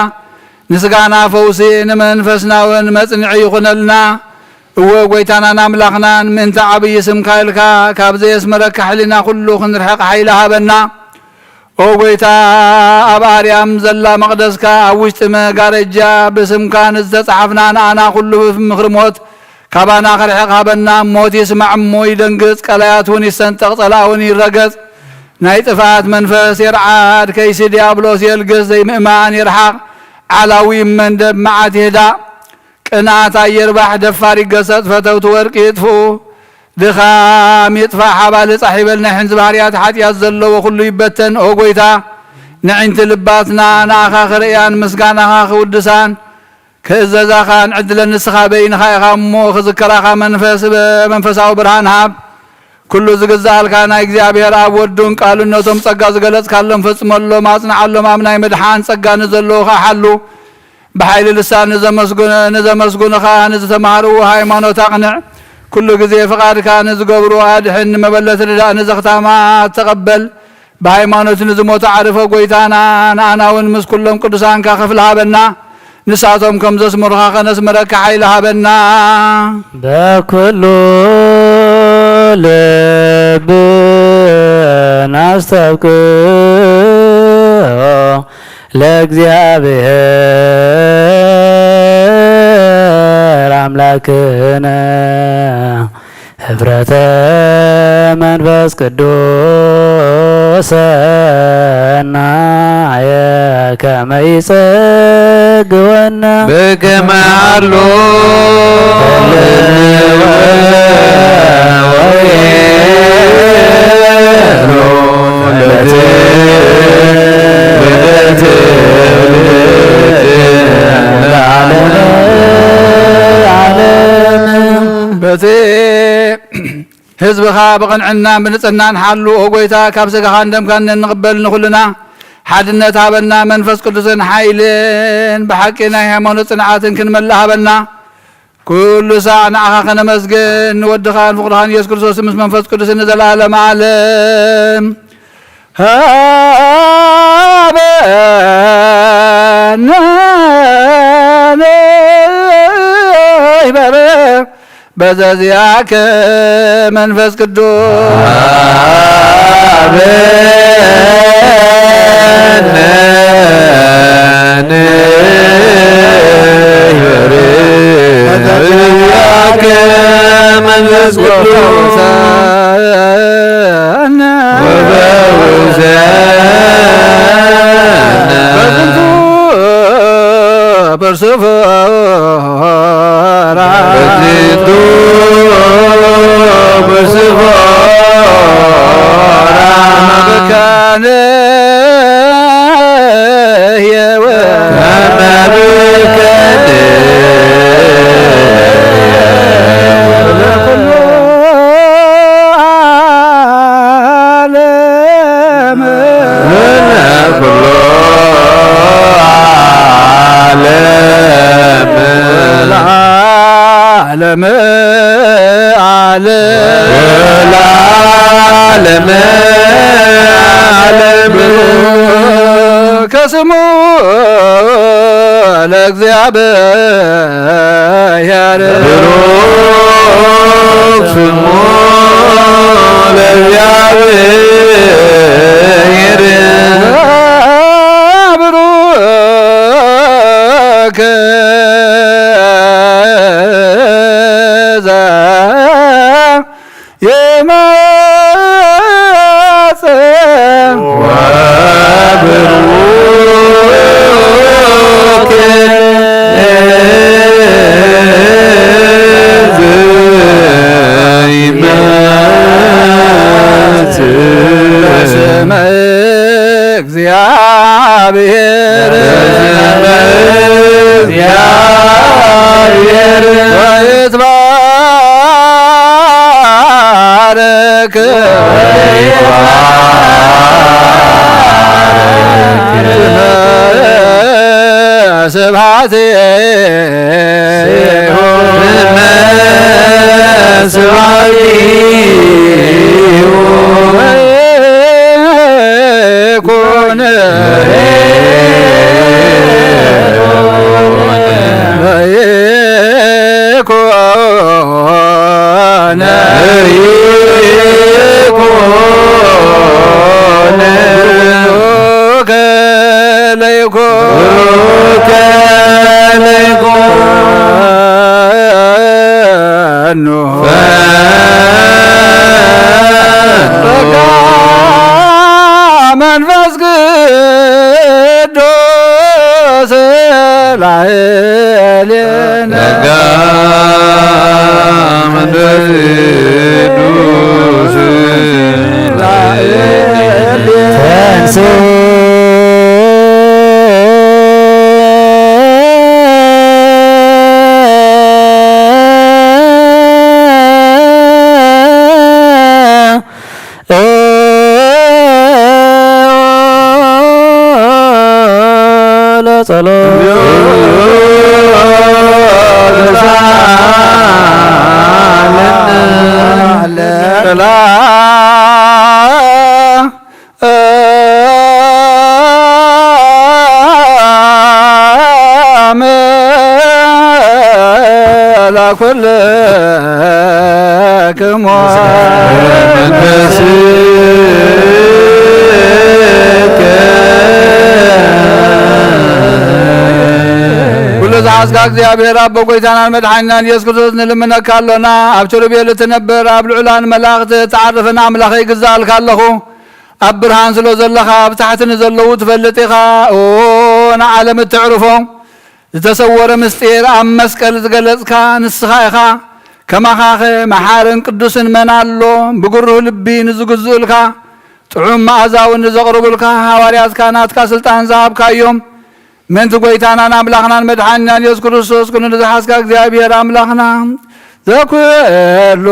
ንስጋና ፈውሲ፣ ንመንፈስና እውን መጽንዒ ይኹነልና። እወ ጐይታናን ኣምላኽናን፣ ምእንቲ ዓብዪ ስምካ ኢልካ፣ ካብ ዘየስመረካ ሕሊና ኩሉ ክንርሕቕ ሓይሊ ሃበና። ኦ ጐይታ፣ ኣብ ኣርያም ዘላ መቕደስካ፣ ኣብ ውሽጢ መጋረጃ ብስምካ ንዝተጻሓፍና ንኣና ኩሉ ብምኽሪ ሞት ካባና ክርሕቕ ሃበና። ሞት ይስማዕ እሞ ይደንግጽ፣ ቀላያት እውን ይሰንጠቕ፣ ጸላእ እውን ይረገጽ። ናይ ጥፍኣት መንፈስ የርዓድ፣ ከይሲ ዲያብሎስ የልግስ፣ ዘይምእማን ይርሓቕ፣ ዓላዊ ይመንደብ፣ መዓት ይህዳእ። ቅንኣት ኣይርባሕ፣ ደፋር ይገሰጽ፣ ፈተውቲ ወርቂ ይጥፍኡ። ድኻም ይጥፋእ፣ ሓባል ጻሕ ይበል፣ ናይ ሕንዚ ባህርያት ሓጢኣት ዘለዎ ኩሉ ይበተን። ኦ ጐይታ፣ ንዕንቲ ልባትና ንኣኻ ክርእያን ምስጋናኻ ክውድሳን ክእዘዛኻ ንዕድለን። ንስኻ በይንኻ ኢኻ እሞ ክዝከራኻ መንፈስ፣ መንፈሳዊ ብርሃን ሃብ። ኩሉ ዝግዝኣልካ ናይ እግዚኣብሔር ኣብ ወዱን ቃሉን ነቶም ጸጋ ዝገለጽካሎም ፈጽመሎም፣ ኣጽንዓሎም። ኣብ ናይ ምድሓን ጸጋ ንዘለዉ ከኣ ሓሉ። ብሓይሊ ልሳን ንዘመስጉን-፣ ንዘመስጉንኻ ንዝተማህርዎ ሃይማኖት ኣቕንዕ። ኩሉ ግዜ ፍቓድካ ንዝገብሩ ኣድሕን፣ ንመበለት ርዳእ፣ ንዘኽታማት ተቐበል። ብሃይማኖት ንዝሞቱ ዓርፎ ጐይታና፣ ንኣና እውን ምስ ኩሎም ቅዱሳንካ ክፍሊ ሃበና። ንሳቶም ከም ዘስመሩኻ ከነስምረካ ሓይሊ ሃበና። በኩሉ ልብና ኣስተብቅዖ ለእግዚኣብሔር ኣምላክነ ህብረተ መንፈስ ቅዱስ ሰናየ ከመ ይጸግወና። በከመ ኣሎ በቲ ህዝብኻ ብቕንዕናን ብንጽህናን ሓሉ። ኦ ጐይታ፣ ካብ ስጋኻን ደምካን እንቕበል ንኹልና ሓድነት ሃበና፣ መንፈስ ቅዱስን ሓይልን ብሓቂ ናይ ሃይማኖት ጽንዓትን ክንመልእ ሃበና። ኩሉ ሳዕ ንዓኻ ከነመስግን፣ ንወድኻን ፍቑርኻን ኢየሱስ ክርስቶስ ምስ መንፈስ ቅዱስ ንዘለዓለመ ዓለም። ሃበነ ይበረ በዘዚኣከ መንፈስ ቅዱስ። ሃበነ ይበረ በዘዚኣከ መንፈስ ቅዱስ። ወፈውሰነ በዝንቱ በርሱ ፎራ። በዝንቱ በርሱ ፎራ። መብከነ የወ መብከነ ለኩሉ ዓለም ኩሎ ዓለም ለዓለመ ዓለም ለዓለመ ዓለም ከስሙ ለእግዚኣብሔር ብሩክ ስሙ ለእግዚኣብሔር ብሩክ ዘ ይመጽእ ወብሩክ ዘይመጽእ በስመ እግዚአብሔር በስመ እግዚአብሔር ወይትባረክ ስብሐት ለይኮነ፣ ለይኮነ፣ ለይኮነ፣ ለይኮነ፣ ጸጋ መንፈስ ቅዱስ ላዕሌነ። ጸጋ መንፈስ ቅዱስ ላዕሌነ። ተንሥእ ለጸሎት ኩሉ ዝሓዝካ እግዚኣብሔር ኣቦ ጎይታናን መድሓኒናን የሱስ ክርስቶስ ንልምነካ ኣሎና። ኣብ ኪሩቤል እትነብር ኣብ ልዑላን መላእኽቲ እትዓርፍን ኣምላኸይ ይግዛእልካ ኣለኹ። ኣብ ብርሃን ስለ ዘለኻ ኣብ ታሕቲ ንዘለዉ ትፈልጥ ኢኻ። ኦ ንዓለም እተዕርፎ ዝተሰወረ ምስጢር ኣብ መስቀል ዝገለጽካ ንስኻ ኢኻ። ከማኻኸ መሓርን ቅዱስን መን ኣሎ? ብግሩህ ልቢ ንዝግዝኡልካ ጥዑም መኣዛ እውን ንዘቕርቡልካ ሃዋርያትካ ናትካ ስልጣን ዝሃብካዮም ምእንቲ ጐይታናን ኣምላኽናን መድሓኒናን የሱስ ክርስቶስ ኩሉ ንዝሓዝካ እግዚኣብሔር ኣምላኽና ዘኩሉ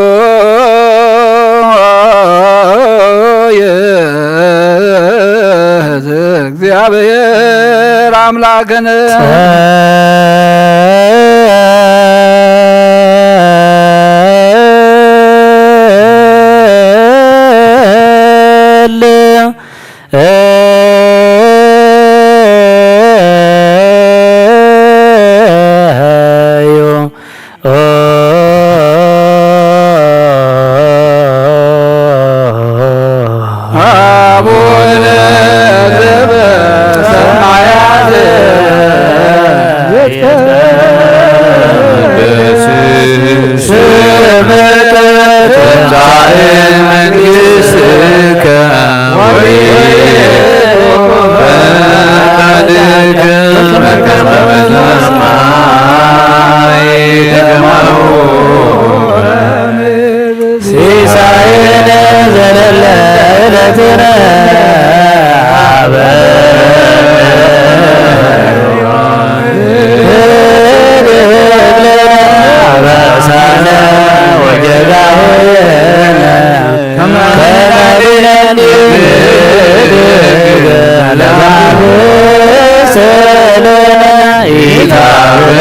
ይእዝ እግዚኣብሔር ኣምላኽን ጸልዩ አቡነ ዘበሰማያት ይትቀደስ ስምከ ትምጻእ መንግሥትከ ወይኩን ፈቃድከ በከመ በሰማይ ከማሁ በምድር። ሲሳየነ ዘለለ ዕለትነ ሀበነ ዮም። ህድግ ለነ አበሳነ ወጌጋየነ ከመ ንሕነኒ ንህድግ ለነ አበሳነ ኢታብአነ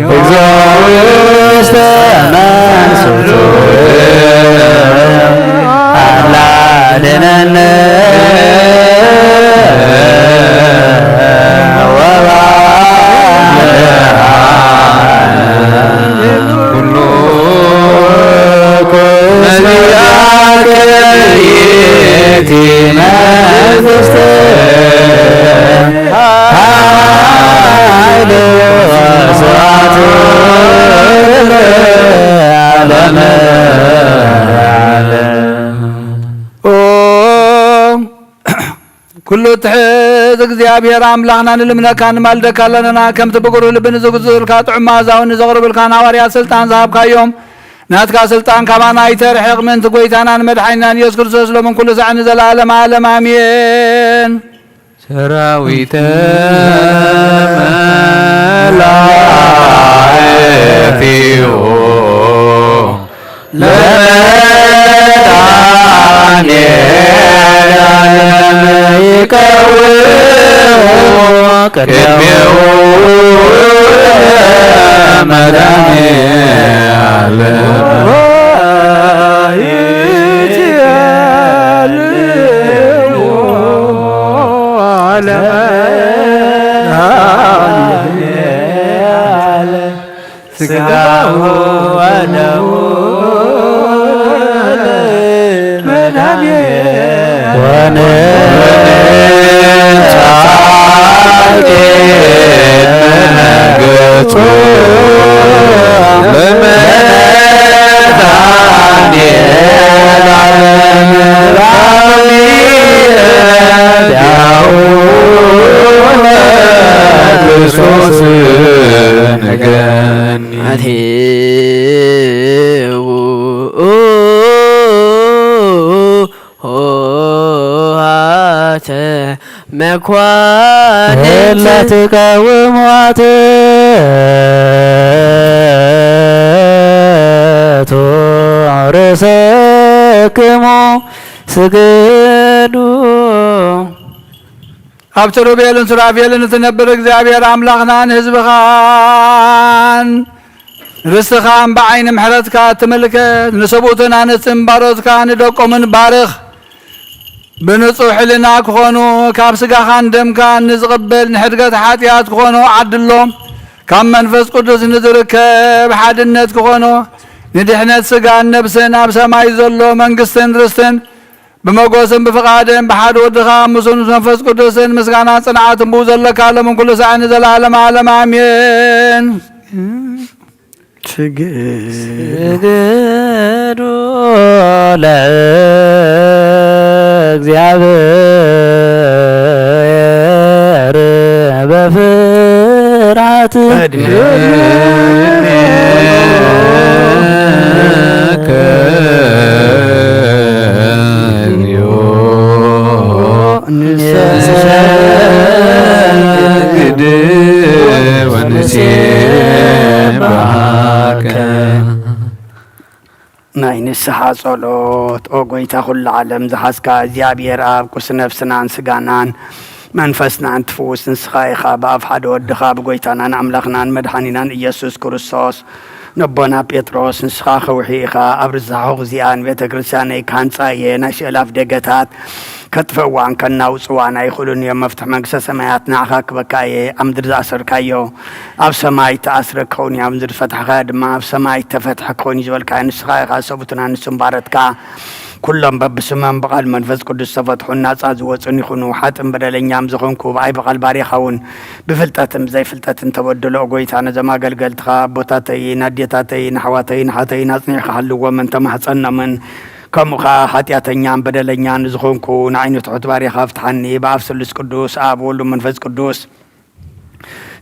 እግዚኦ ውስተ መንሱት አላ አድነነ ወባልዓነ ኩሉ ነቢያከ ይእቲ መንግሥት ኃይል ወስብሐት ለዓለመ ዓለም። ኦ ኩሉ እትሕዝ እግዚኣብሔር ኣምላኽና ንልምነካ ንማልደካ ኣለና። ከምቲ ብግሩህ ልቢ ንዝግዝኡልካ ጥዑም መኣዛውን ንዘቕርቡልካን ሃዋርያት ስልጣን ዝሃብካዮም ናትካ ስልጣን ካባና ኣይተርሕቕ ምእንቲ ጐይታናን መድሓኒናን ኢየሱስ ክርስቶስ ሎምን ኩሉ ሳዕ ንዘለዓለም ዓለም ኣሜን። ሰራዊተ መላእክቲሁ ለመድኃኔዓለም ይቀውሙ ቅድሜሁ መድኃኔዓለም። ሥጋሁ ወደሙ ለመድኃኒነ ወንንሳፌ መገጹ ለመድኃኒነ ለዓለመ ዓለሚነ ዲያሁ ክርስቶስ ንገኒ። አትዩ ሆሃተ መኳንንት እለ ትቃወሙ አትቱ ርእሰክሙ ስግዱ። ኣብ ኪሩቤልን ሱራፌልን እትነብር እግዚኣብሔር ኣምላኽናን ህዝብኻን ርስትኻን ብዓይኒ ምሕረትካ እትምልከት፣ ንሰብኡትን ኣንስትን ባሮትካ ንደቆምን ባርኽ። ብንጹሕ ሕልና ክኾኑ፣ ካብ ስጋኻን ደምካን ንዝቕበል ንሕድገት ሓጢኣት ክኾኑ ዓድሎም። ካብ መንፈስ ቅዱስ ንዝርከብ ሓድነት ክኾኑ፣ ንድሕነት ስጋን ነብስን ኣብ ሰማይ ዘሎ መንግስትን ርስትን ብመጎስን ብፍቓድን ብሓደ ወድኻ ምስኡ ምስ መንፈስ ቅዱስን ምስጋናን ጽንዓትን ብኡ ዘለካ ሎምን ኩሉ ሳዕ ንዘለዓለም ዓለም ኣሜን። ስግዱ ለእግዚአብሔር በፍርሃት። ቅድሜከ ንሰግድ ወንሴብሐከ። ናይ ንስሓ ጸሎት። ኦ ጐይታ ኹሉ ዓለም ዝሓዝካ እግዚኣብሔር ኣብ፣ ቁስ ነፍስናን ስጋናን መንፈስናን ትፍውስ ንስኻ ኢኻ። ብኣፍ ሓደ ወድኻ ብጐይታናን ኣምላኽናን መድሓኒናን ኢየሱስ ክርስቶስ ነቦና ጴጥሮስ፣ ንስኻ ከውሒ ኢኻ፣ ኣብ ርዛሖ እዚኣ ንቤተ ክርስቲያነይ ክሃንጻ እየ፣ ናይ ስእላፍ ደገታት ከጥፍእዋን ከናውጽዋን ኣይኽእሉን እዮም። መፍትሕ መንግስተ ሰማያት ንዓኻ ክበካ እየ። ኣብ ምድሪ ዝኣሰርካዮ ኣብ ሰማይ ተኣስረ ክኸውን እዩ፣ ኣብ ምድሪ ዝፈትሕካዮ ድማ ኣብ ሰማይ ተፈትሐ ክኸውን እዩ ዝበልካዮ ንስኻ ኢኻ። ሰብኡትን ኣንስትን ባረትካ ኩሎም በብስሞም ብቓል መንፈስ ቅዱስ ዝተፈትሑን ናጻ ዝወጹን ይኹኑ። ሓጥን በደለኛም ዝኾንኩ ብኣይ ብቓል ባርያኻ እውን ብፍልጠትን ብዘይፍልጠትን ተበድሎ። ጐይታ ነዞም ኣገልገልትኻ ኣቦታተይን ኣዴታተይን ኣሕዋተይን ኣሓተይን ኣጽኒዕካ ሃልዎምን ተማሕጸኖምን። ከምኡ ኸኣ ሓጢኣተኛን በደለኛን ዝኾንኩ ንዓይ ንትሑት ባርያኻ ፍትሓኒ። ብኣብ ስሉስ ቅዱስ ኣብ ወሉ መንፈስ ቅዱስ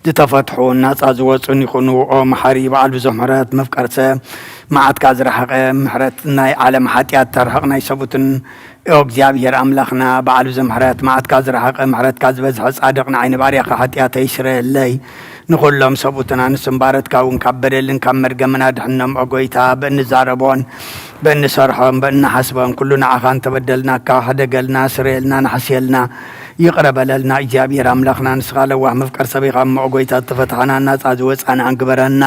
ዝተፈትሑን ናጻ ዝወጹን ይኹኑ። ኦ መሓሪ በዓል ብዙሕ ምሕረት፣ መፍቀርሰ መዓትካ ዝረሓቐ፣ ምሕረት ናይ ዓለም ሓጢኣት ተርሕቕ ናይ ሰቡትን። ኦ እግዚኣብሔር ኣምላኽና በዓል ብዙሕ ምሕረት፣ መዓትካ ዝረሓቐ፣ ምሕረትካ ዝበዝሐ ጻድቕ ንዓይ ንባርያኻ ሓጢኣተይ ስረየለይ። ንኹሎም ሰብኡትን ኣንስትን ባረትካ እውን ካብ በደልን ካብ መርገምን ኣድሕኖም። ኦ ጐይታ፣ ብእንዛረቦን ብእንሰርሖን ብእንሓስቦን ኩሉ ንዓኻ እንተበደልናካ ሕደገልና፣ ስረየልና፣ ንሓስየልና፣ ይቕረ በለልና። እግዚኣብሔር ኣምላኽና ንስኻ ለዋህ መፍቀር ሰብ ኢኻ እሞ፣ ኦ ጐይታ፣ ዝተፈትሓና ናጻ ዝወጻና ግበረና።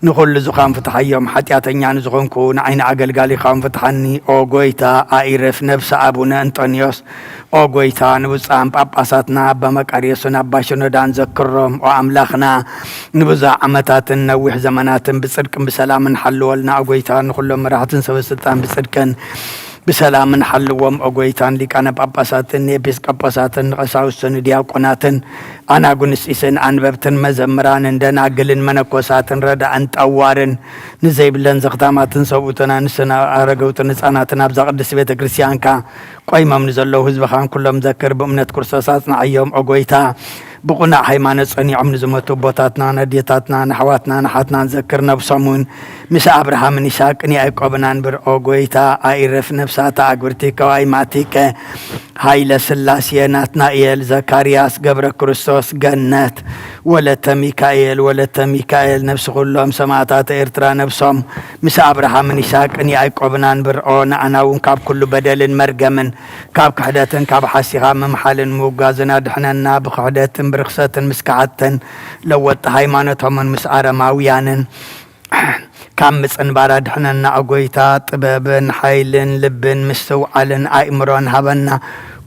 ንኹሉ ዝኻን ፍትሓዮም፣ ሓጢኣተኛ ንዝኾንኩ ንዓይ ንኣገልጋሊኻ እውን ፍትሓኒ። ኦ ጐይታ፣ ኣይርፍ ነብሲ ኣቡነ እንጦንዮስ። ኦ ጐይታ፣ ንብፁዓን ጳጳሳትና ኣባ መቃርዮስን ኣባ ሽኖዳን ዘክሮም። ኦ ኣምላኽና፣ ንብዙሕ ዓመታትን ነዊሕ ዘመናትን ብጽድቅን ብሰላምን ሓልወልና። ኦ ጐይታ፣ ንኹሎም መራሕትን ሰበ ስልጣን ብጽድቅን ብሰላምን ሓልዎም። ኦ ጐይታ፣ ንሊቃነ ጳጳሳትን ንኤጲስቆጶሳትን ንቐሳውስትን ንዲያቆናትን ኣናጉንስጢስን ኣንበብትን መዘምራንን ደናግልን መነኮሳትን ረዳእን ጠዋርን ንዘይብለን ዘኽታማትን ሰብኡትን ኣንስትን ኣረገውትን ህጻናትን ኣብዛ ቅድስቲ ቤተ ክርስቲያንካ ቆይሞም ንዘለዉ ህዝብኻን ኩሎም ዘክር። ብእምነት ክርስቶስ ኣጽንዓዮም። ኦ ጐይታ፣ ብቕኑዕ ሃይማኖት ጸኒዖም ንዝሞቱ ኣቦታትናን ኣዴታትናን ኣሕዋትናን ኣሓትናን ዘክር። ነብሶም እውን ምስ ኣብርሃምን ይስሐቅን ያዕቆብን ኣንብር። ኦ ጐይታ፣ ኣይርፍ ነብሳት ኣግብርቲከ ወኣይማቲከ፣ ሃይለ ስላሴ፣ ናትናኤል፣ ዘካርያስ፣ ገብረ ክርስቶስ፣ ገነት፣ ወለተ ሚካኤል፣ ወለተ ሚካኤል፣ ነብሲ ኩሎም ሰማእታት ኤርትራ ነብሶም ምስ ኣብርሃምን ይስሐቅን ያዕቆብን ኣንብር። ኦ ንኣና እውን ካብ ኩሉ በደልን መርገምን ካብ ክሕደትን ካብ ሓሲኻ ምምሓልን ምውጋዝን ኣድሕነና። ብክሕደትን ብርኽሰትን ምስ ከሓድትን ለወጥቲ ሃይማኖቶምን ምስ ኣረማውያንን ካብ ምጽንባር ኣድሕነና። ኦ ጐይታ፣ ጥበብን ሓይልን ልብን ምስትውዓልን ኣእምሮን ሃበና።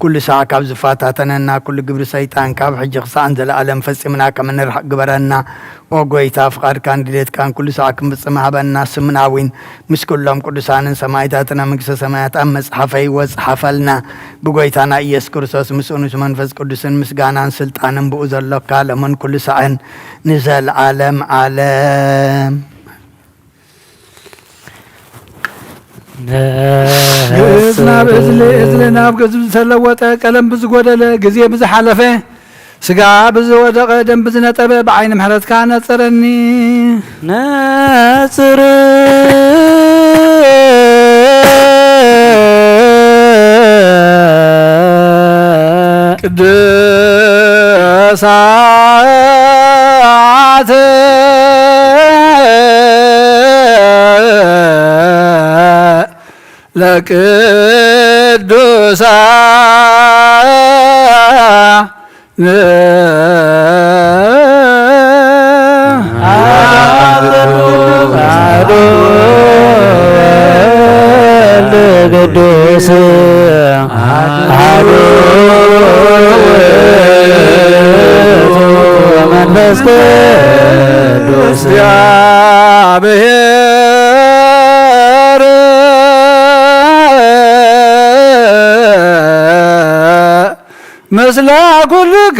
ኩሉ ሳዕ ካብ ዝፈታተነና ኩሉ ግብሪ ሰይጣን ካብ ሕጂ ክሳዕ ንዘለኣለም ፈጺምና ከም እንርሕቕ ግበረና። ኦ ጎይታ፣ ፍቓድካን ድሌትካን ኩሉ ሳዕ ክንፍጽም ሃበና። ስምና እውን ምስ ኩሎም ቅዱሳንን ሰማዕታትን ኣብ መንግስተ ሰማያት ኣብ መጽሓፈ ህይወት ጸሓፈልና። ብጎይታና ኢየሱስ ክርስቶስ ምስኡ ምስ መንፈስ ቅዱስን ምስጋናን ስልጣንን ብኡ ዘሎካ ለምን ኩሉ ሳዕን ንዘለዓለም ዓለም። ግእዝ ናብ እዝሊ፣ እዝሊ ናብ ግእዝ ብዝተለወጠ፣ ቀለም ብዝጎደለ፣ ግዜ ብዝሓለፈ፣ ስጋ ብዝወደቐ፣ ደም ብዝነጠበ፣ ብዓይኒ ምሕረትካ ነጽረኒ። ነጽር ቅዱሳት ለቅዱሳን ቅዱስ አሐዱ ውእቱ መንፈስ ቅዱስ። እግዚአብሔር ምስለ ኩልክሙ።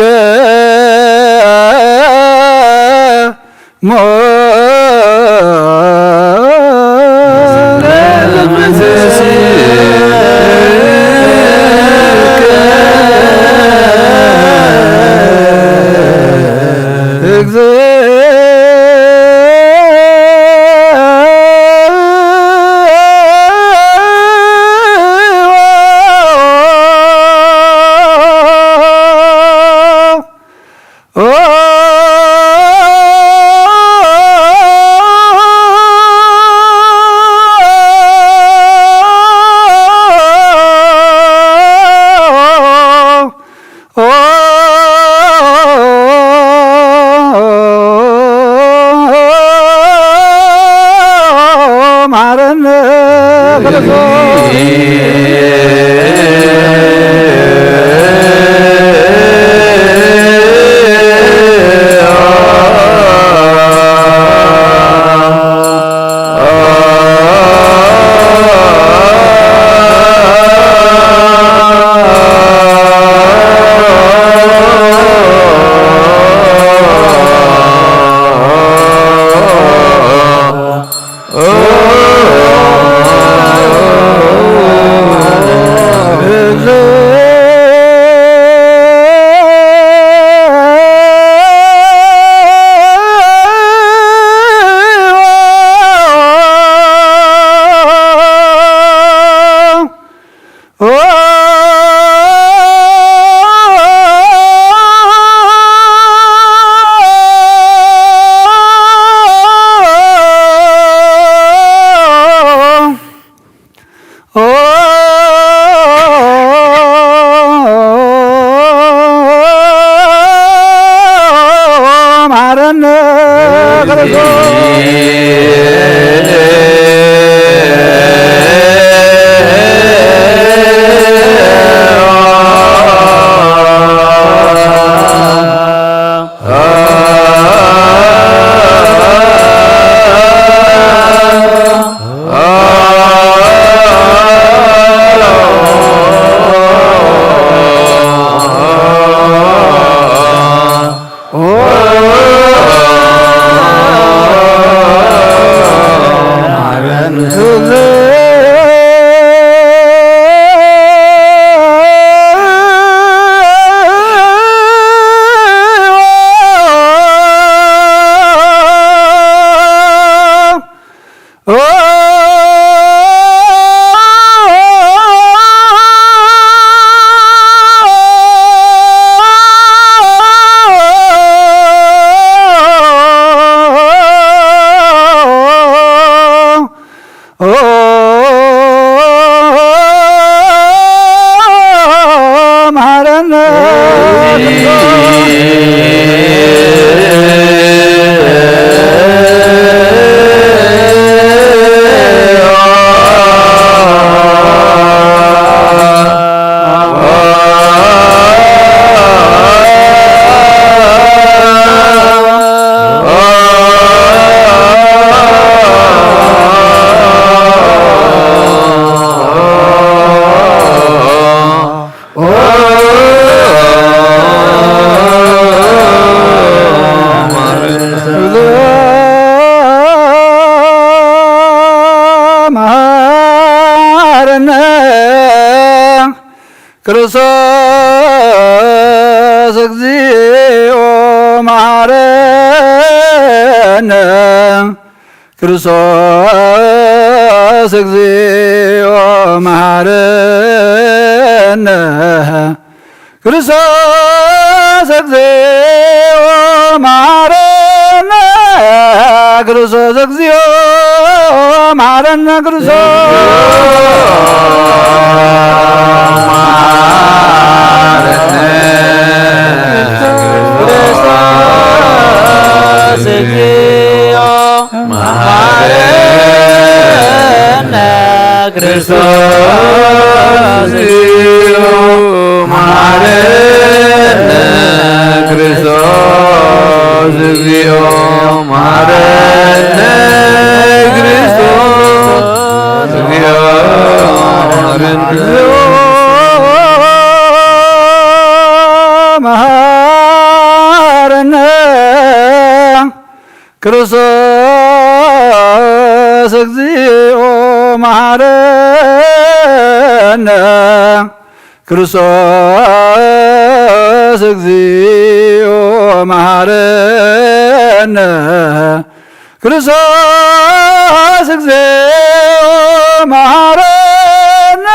መሐረነ ክርስቶስ። መሐረነ ክርስቶስ። መሐረነ ክርስቶስ እግዚኦ መሐረነ። ክርስቶስ እግዚኦ መሐረነ። ክርስቶስ እግዚኦ መሐረነ። ክርስቶስ እግዚኦ መሐረነ። ክርስቶስ መሐረነ። ክርስቶስ እግዚኦ መሐረነ። ክርስቶስ እግዚኦ መሐረነ። ክርስቶስ እግዚኦ መሐረነ። መሐረነ። ክርስቶስ እግዚኦ መሐረነ። ክርስቶስ እግዚኦ መሐረነ። ክርስቶስ እግዚኦ መሐረነ።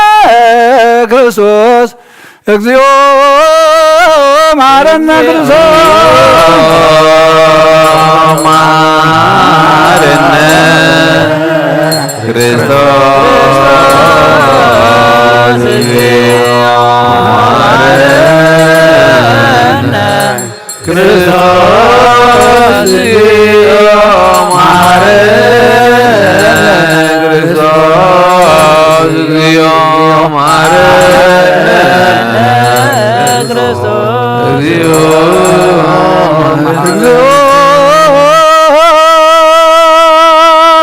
ክርስቶስ እግዚኦ መሐረነ። ክርስቶስ መሐረነ። ክርስቶስ እግዚኦ መሐረነ። ክርስቶስ እግዚኦ መሐረነ። ክርስቶስ እግዚኦ መሐረነ። ክርስቶስ እግዚኦ መሐረነ።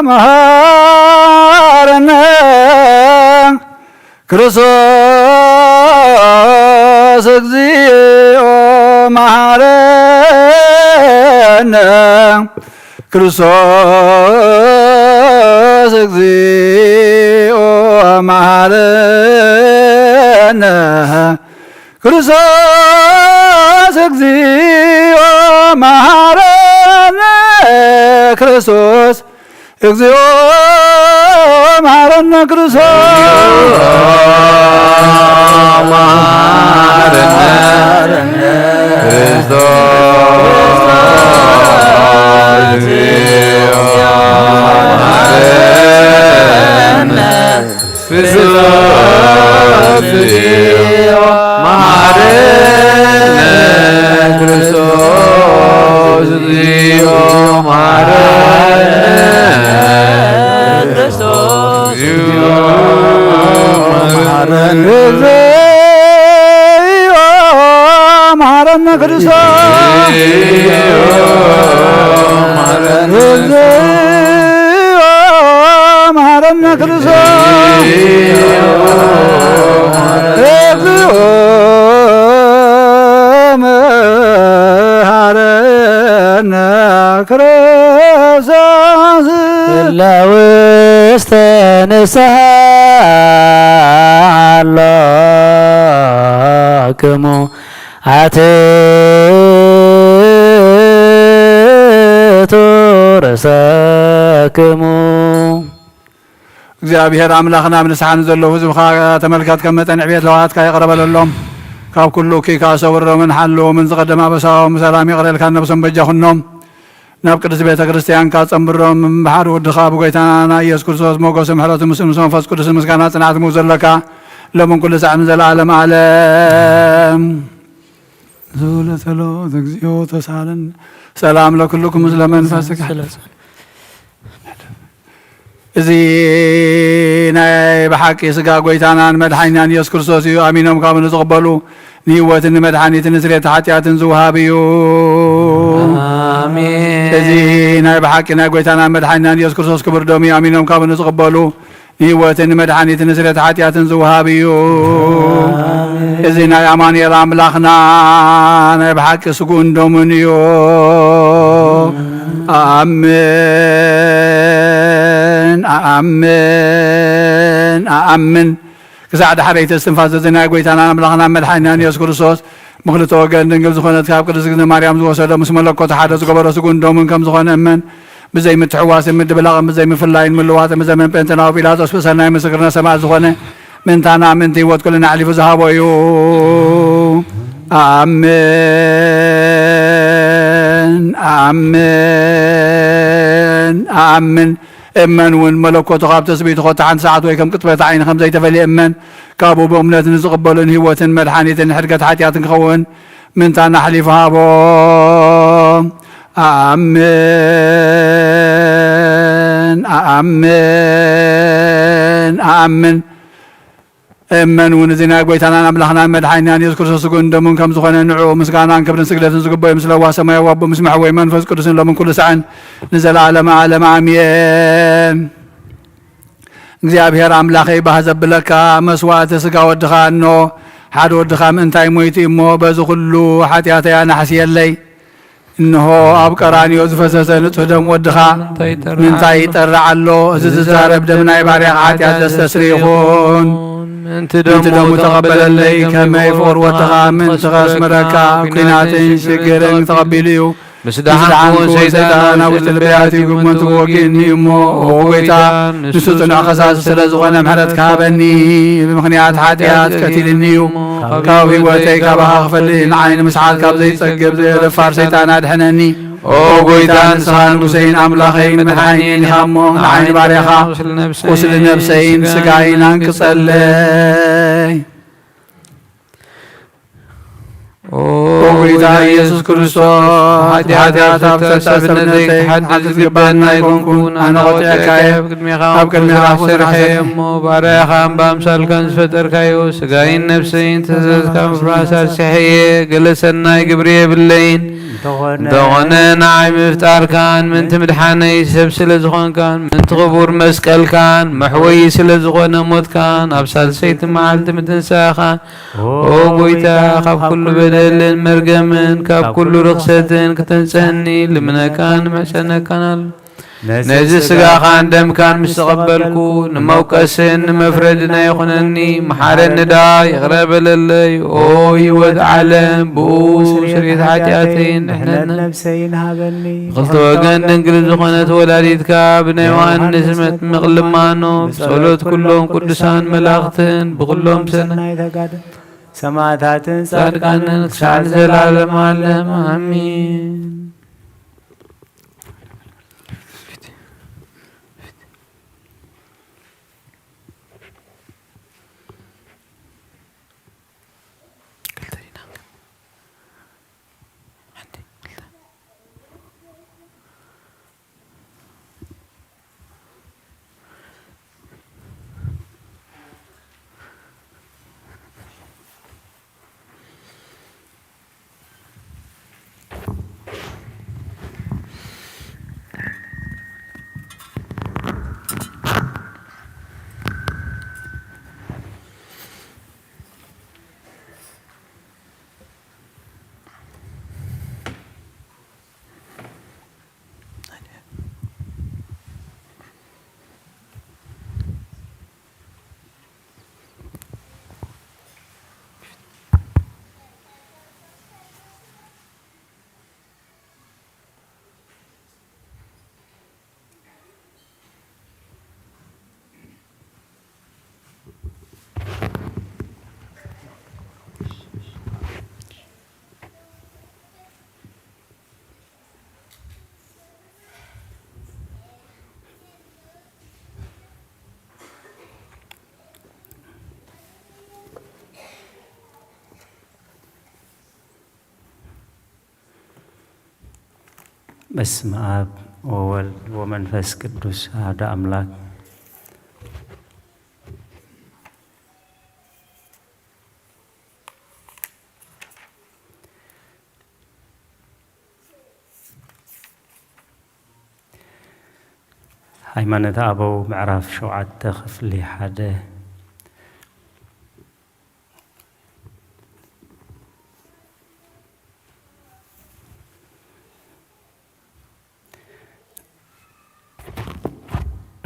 መሐረነ። ክርስቶስ እግዚኦ መሐረነ። ክርስቶስ እግዚኦ መሐረነ። ክርስቶስ እግዚኦ መሐረነ። ክርስቶስ እግዚኦ መሐረነ። ክርስቶስ መሐረነ። ክርስቶስ እግዚኦ መሐረነ። ክርስቶስ እግዚኦ መሐረነ። ክርስቶስ እግዚኦ መሐረነ። ክርስቶስ እግዚኦ መሐረነ። እግዚኦ መሐረነ። ክርስቶስ እግዚኦ መሐረነ። መሐረነ። ክርስቶስ እግዚኦ መሐረነ። ክርስቶስ እለ ውስተ ንስሐ አሎክሙ አትቱ ርእሰክሙ። እግዚኣብሔር ኣምላኽና፣ ኣብ ንስሓ ንዘለዉ ህዝብኻ ተመልከት፣ ከም መጠን ዕቤት ለዋሃትካ ይቕረ በለሎም። ካብ ኩሉ እኩይ ከኣ ሰውሮምን ሓልዎምን፣ ዝቐደመ ኣበሳኦም ብሰላም ይቕረ ኢልካ ነብሶም በጃ ኩኖም። ናብ ቅድስት ቤተ ክርስቲያንካ ጸንብሮም፣ እምብሓር ወድኻ ብጎይታና ኢየሱስ ክርስቶስ ሞገስ ምሕረቱ ምስ ምስ መንፈስ ቅዱስ ምስጋና ጽንዓት ምው ዘለካ ሎምን ኩሉ ሳዕ ንዘለዓለም ዓለም። ዝብለ ጸሎት። እግዚኦ ተሳለን። ሰላም ለኩልኩም ምስለ መንፈስከ። እዚ ናይ ብሓቂ ስጋ ጎይታናን መድሓኒናን ኢየሱስ ክርስቶስ እዩ። ኣሚኖም ካብ ንዝቕበሉ ንህይወትን ንመድሓኒትን ንስርየት ሓጢኣትን ዝውሃብ እዩ። ኣሜን። እዚ ናይ ብሓቂ ናይ ጎይታናን መድሓኒናን ኢየሱስ ክርስቶስ ክቡር ደም እዩ። ኣሚኖም ካብ ንዝቕበሉ ንህይወትን ንመድሓኒትን ንስርየት ሓጢኣትን ዝውሃብ እዩ። ኣሜን። እዚ ናይ ኣማኑኤል ኣምላኽና ናይ ብሓቂ ስግኡን ደሙን እዩ። ኣኣምን፣ ኣኣምን፣ ኣኣምን። ክሳዕ ዳሕረይቲ እስትንፋስ እዚ ናይ ጐይታናን ኣምላኽናን መድሓኒናን የሱስ ክርስቶስ ብኽልተ ወገን ድንግል ዝኾነት ካብ ቅድስት እግዝእትነ ማርያም ዝወሰዶ ምስ መለኮቱ ሓደ ዝገበሮ ስግኡን ደሙን ከም ዝኾነ እመን። ብዘይ ምትሕዋስን ምድብላቕን ብዘይ ምፍላይን ምልዋጥን ብዘመን ጴንጤናዊ ጲላጦስ ብሰናይ ምስክርነት ሰማዕት ዝኾነ ምእንታና ምእንቲ ህይወት ኩልና ኣሕሊፉ ዝሃቦ እዩ። ኣሜን፣ ኣሜን፣ ኣሜን። እመን እውን መለኮቱ ካብ ትስብእቱ ኮታ ሓንቲ ሰዓት ወይ ከም ቅጥበት ዓይኒ ከም ዘይተፈልየ እመን። ካብኡ ብእምነት ንዝቕበሉን ህይወትን መድሓኒትን ሕድገት ሓጢኣትን ክኸውን ምእንታና ኣሕሊፉ ሃቦ። ኣሜን፣ ኣሜን፣ ኣሜን። እመን እውን እዚ ናይ ጐይታናን ኣምላኽናን መድሓኒናን የሱስ ክርስቶስ ስግኡን ደሙን ከም ዝኾነ ንዕኡ ምስጋናን ክብርን ስግደትን ዝግበኦ እዩ። ምስ ለዋህ ሰማያዊ ኣቦ ምስ መሕወይ መንፈስ ቅዱስን ሎምን ኩሉ ሳዕን ንዘለዓለመ ዓለም ኣሜን። እግዚኣብሔር ኣምላኸይ ባህ ዘብለካ መስዋእቲ ስጋ ወድኻ እኖ ሓደ ወድኻ ምእንታይ ሞይቱ እሞ በዚ ኩሉ ሓጢኣተይ ኣናሕስየለይ። እንሆ ኣብ ቀራንዮ ዝፈሰሰ ንጹሕ ደም ወድኻ ምንታይ ይጠርዕ ኣሎ? እዚ ዝዛረብ ደም ናይ ባርያኻ ሓጢኣት ዘስተስሪ ይኹን። ምእንቲ ደሙ ተቐበለለይ፣ ከመይ ፍቑር ወድኻ ምእንቲ ከስምረካ ኣብ ኲናትን ሽግርን ተቐቢሉ እዩ። ምስ ደሓንኩ ሰይጣን ኣብ ውሽጢ ልበይ ኣትዩ ግመቱ ወጊእኒ እሞ፣ ኦ ጐይታ፣ ንሱ ጽኑዕ ከሳሲ ስለ ዝኾነ ምሕረትካ ሃበኒ። ብምኽንያት ሓጢኣት ቀቲልኒ እዩ። ካብ ህይወተይ ካባኻ ክፈልይ ንዓይ ንምስሓት ካብ ዘይጸግብ ዘየደፋር ሰይጣን ኣድሕነኒ። ኦ ጐይታ፣ ንስኻ ንጉሰይን ኣምላኸይን መድሓኒየይን ኢኻ እሞ፣ ንዓይ ንባርያኻ ቁስሊ ነብሰይን ስጋይን ኣንቅጸለይ። ኦ ጐይታ ኢየሱስ ክርስቶስ፣ ብሓጢኣተይ ኣብ ዝተሳሰብነተይ ክሓድግ ዝግባኣኒ ኣይኮንኩን። ኣነ ቐጢዐካየ፣ ኣብ ቅድሜኻ ኣብ ቅድሜኻ ክፉእ ስራሕ ክፉእ ስራሕ ስርሐ እየ። እሞ፣ ባርያኻ ብኣምሳልካን ዝፈጠርካዮ፣ ስጋይን ነፍሰይን ተዘዝካ ምፍራስ ኣስሐየ። ገለ ሰናይ ግብሪ የብለይን። እንተኾነ፣ እንተኾነ ንዓይ ምፍጣርካን ምእንቲ ምድሓነይ ሰብ ስለ ዝኾንካን ምእንቲ ክቡር መስቀልካን መሕወዪ ስለ ዝኾነ ሞትካን ኣብ ሳልሰይቲ መዓልቲ ምትንሳእኻን ኦ ጐይታ፣ ካብ ኩሉ በደልን መርገምን ካብ ኩሉ ርኽሰትን ክተንጽህኒ ልምነካን እምሕጸነካን ኣሎ። ነዚ ስጋኻን ደምካን ምስ ተቐበልኩ፣ ንመውቀስን ንመፍረድን ኣይኹነኒ። መሓረኒ ደኣ፣ ይቕረ በለለይ። ኦ ህይወት ዓለም፣ ብኡ ስርየት ሓጢኣተይን ድሕነት ነፍሰይን ሃበኒ። ብኽልተ ወገን ድንግል ዝኾነት ወላዲትካ፣ ብናይ ዮሃንስ መጥምቕ ልማኖ፣ ብጸሎት ኩሎም ቅዱሳን መላእኽትን፣ ብኹሎም ሰናይ ተጋደ ሰማዕታትን ጻድቃንን ክሳዕ ንዘላለም ዓለም ኣሜን። በስመ አብ ወወልድ ወመንፈስ ቅዱስ አሐዱ አምላክ። ሃይማኖተ ኣበው ምዕራፍ ሸውዓተ ክፍሊ ሓደ።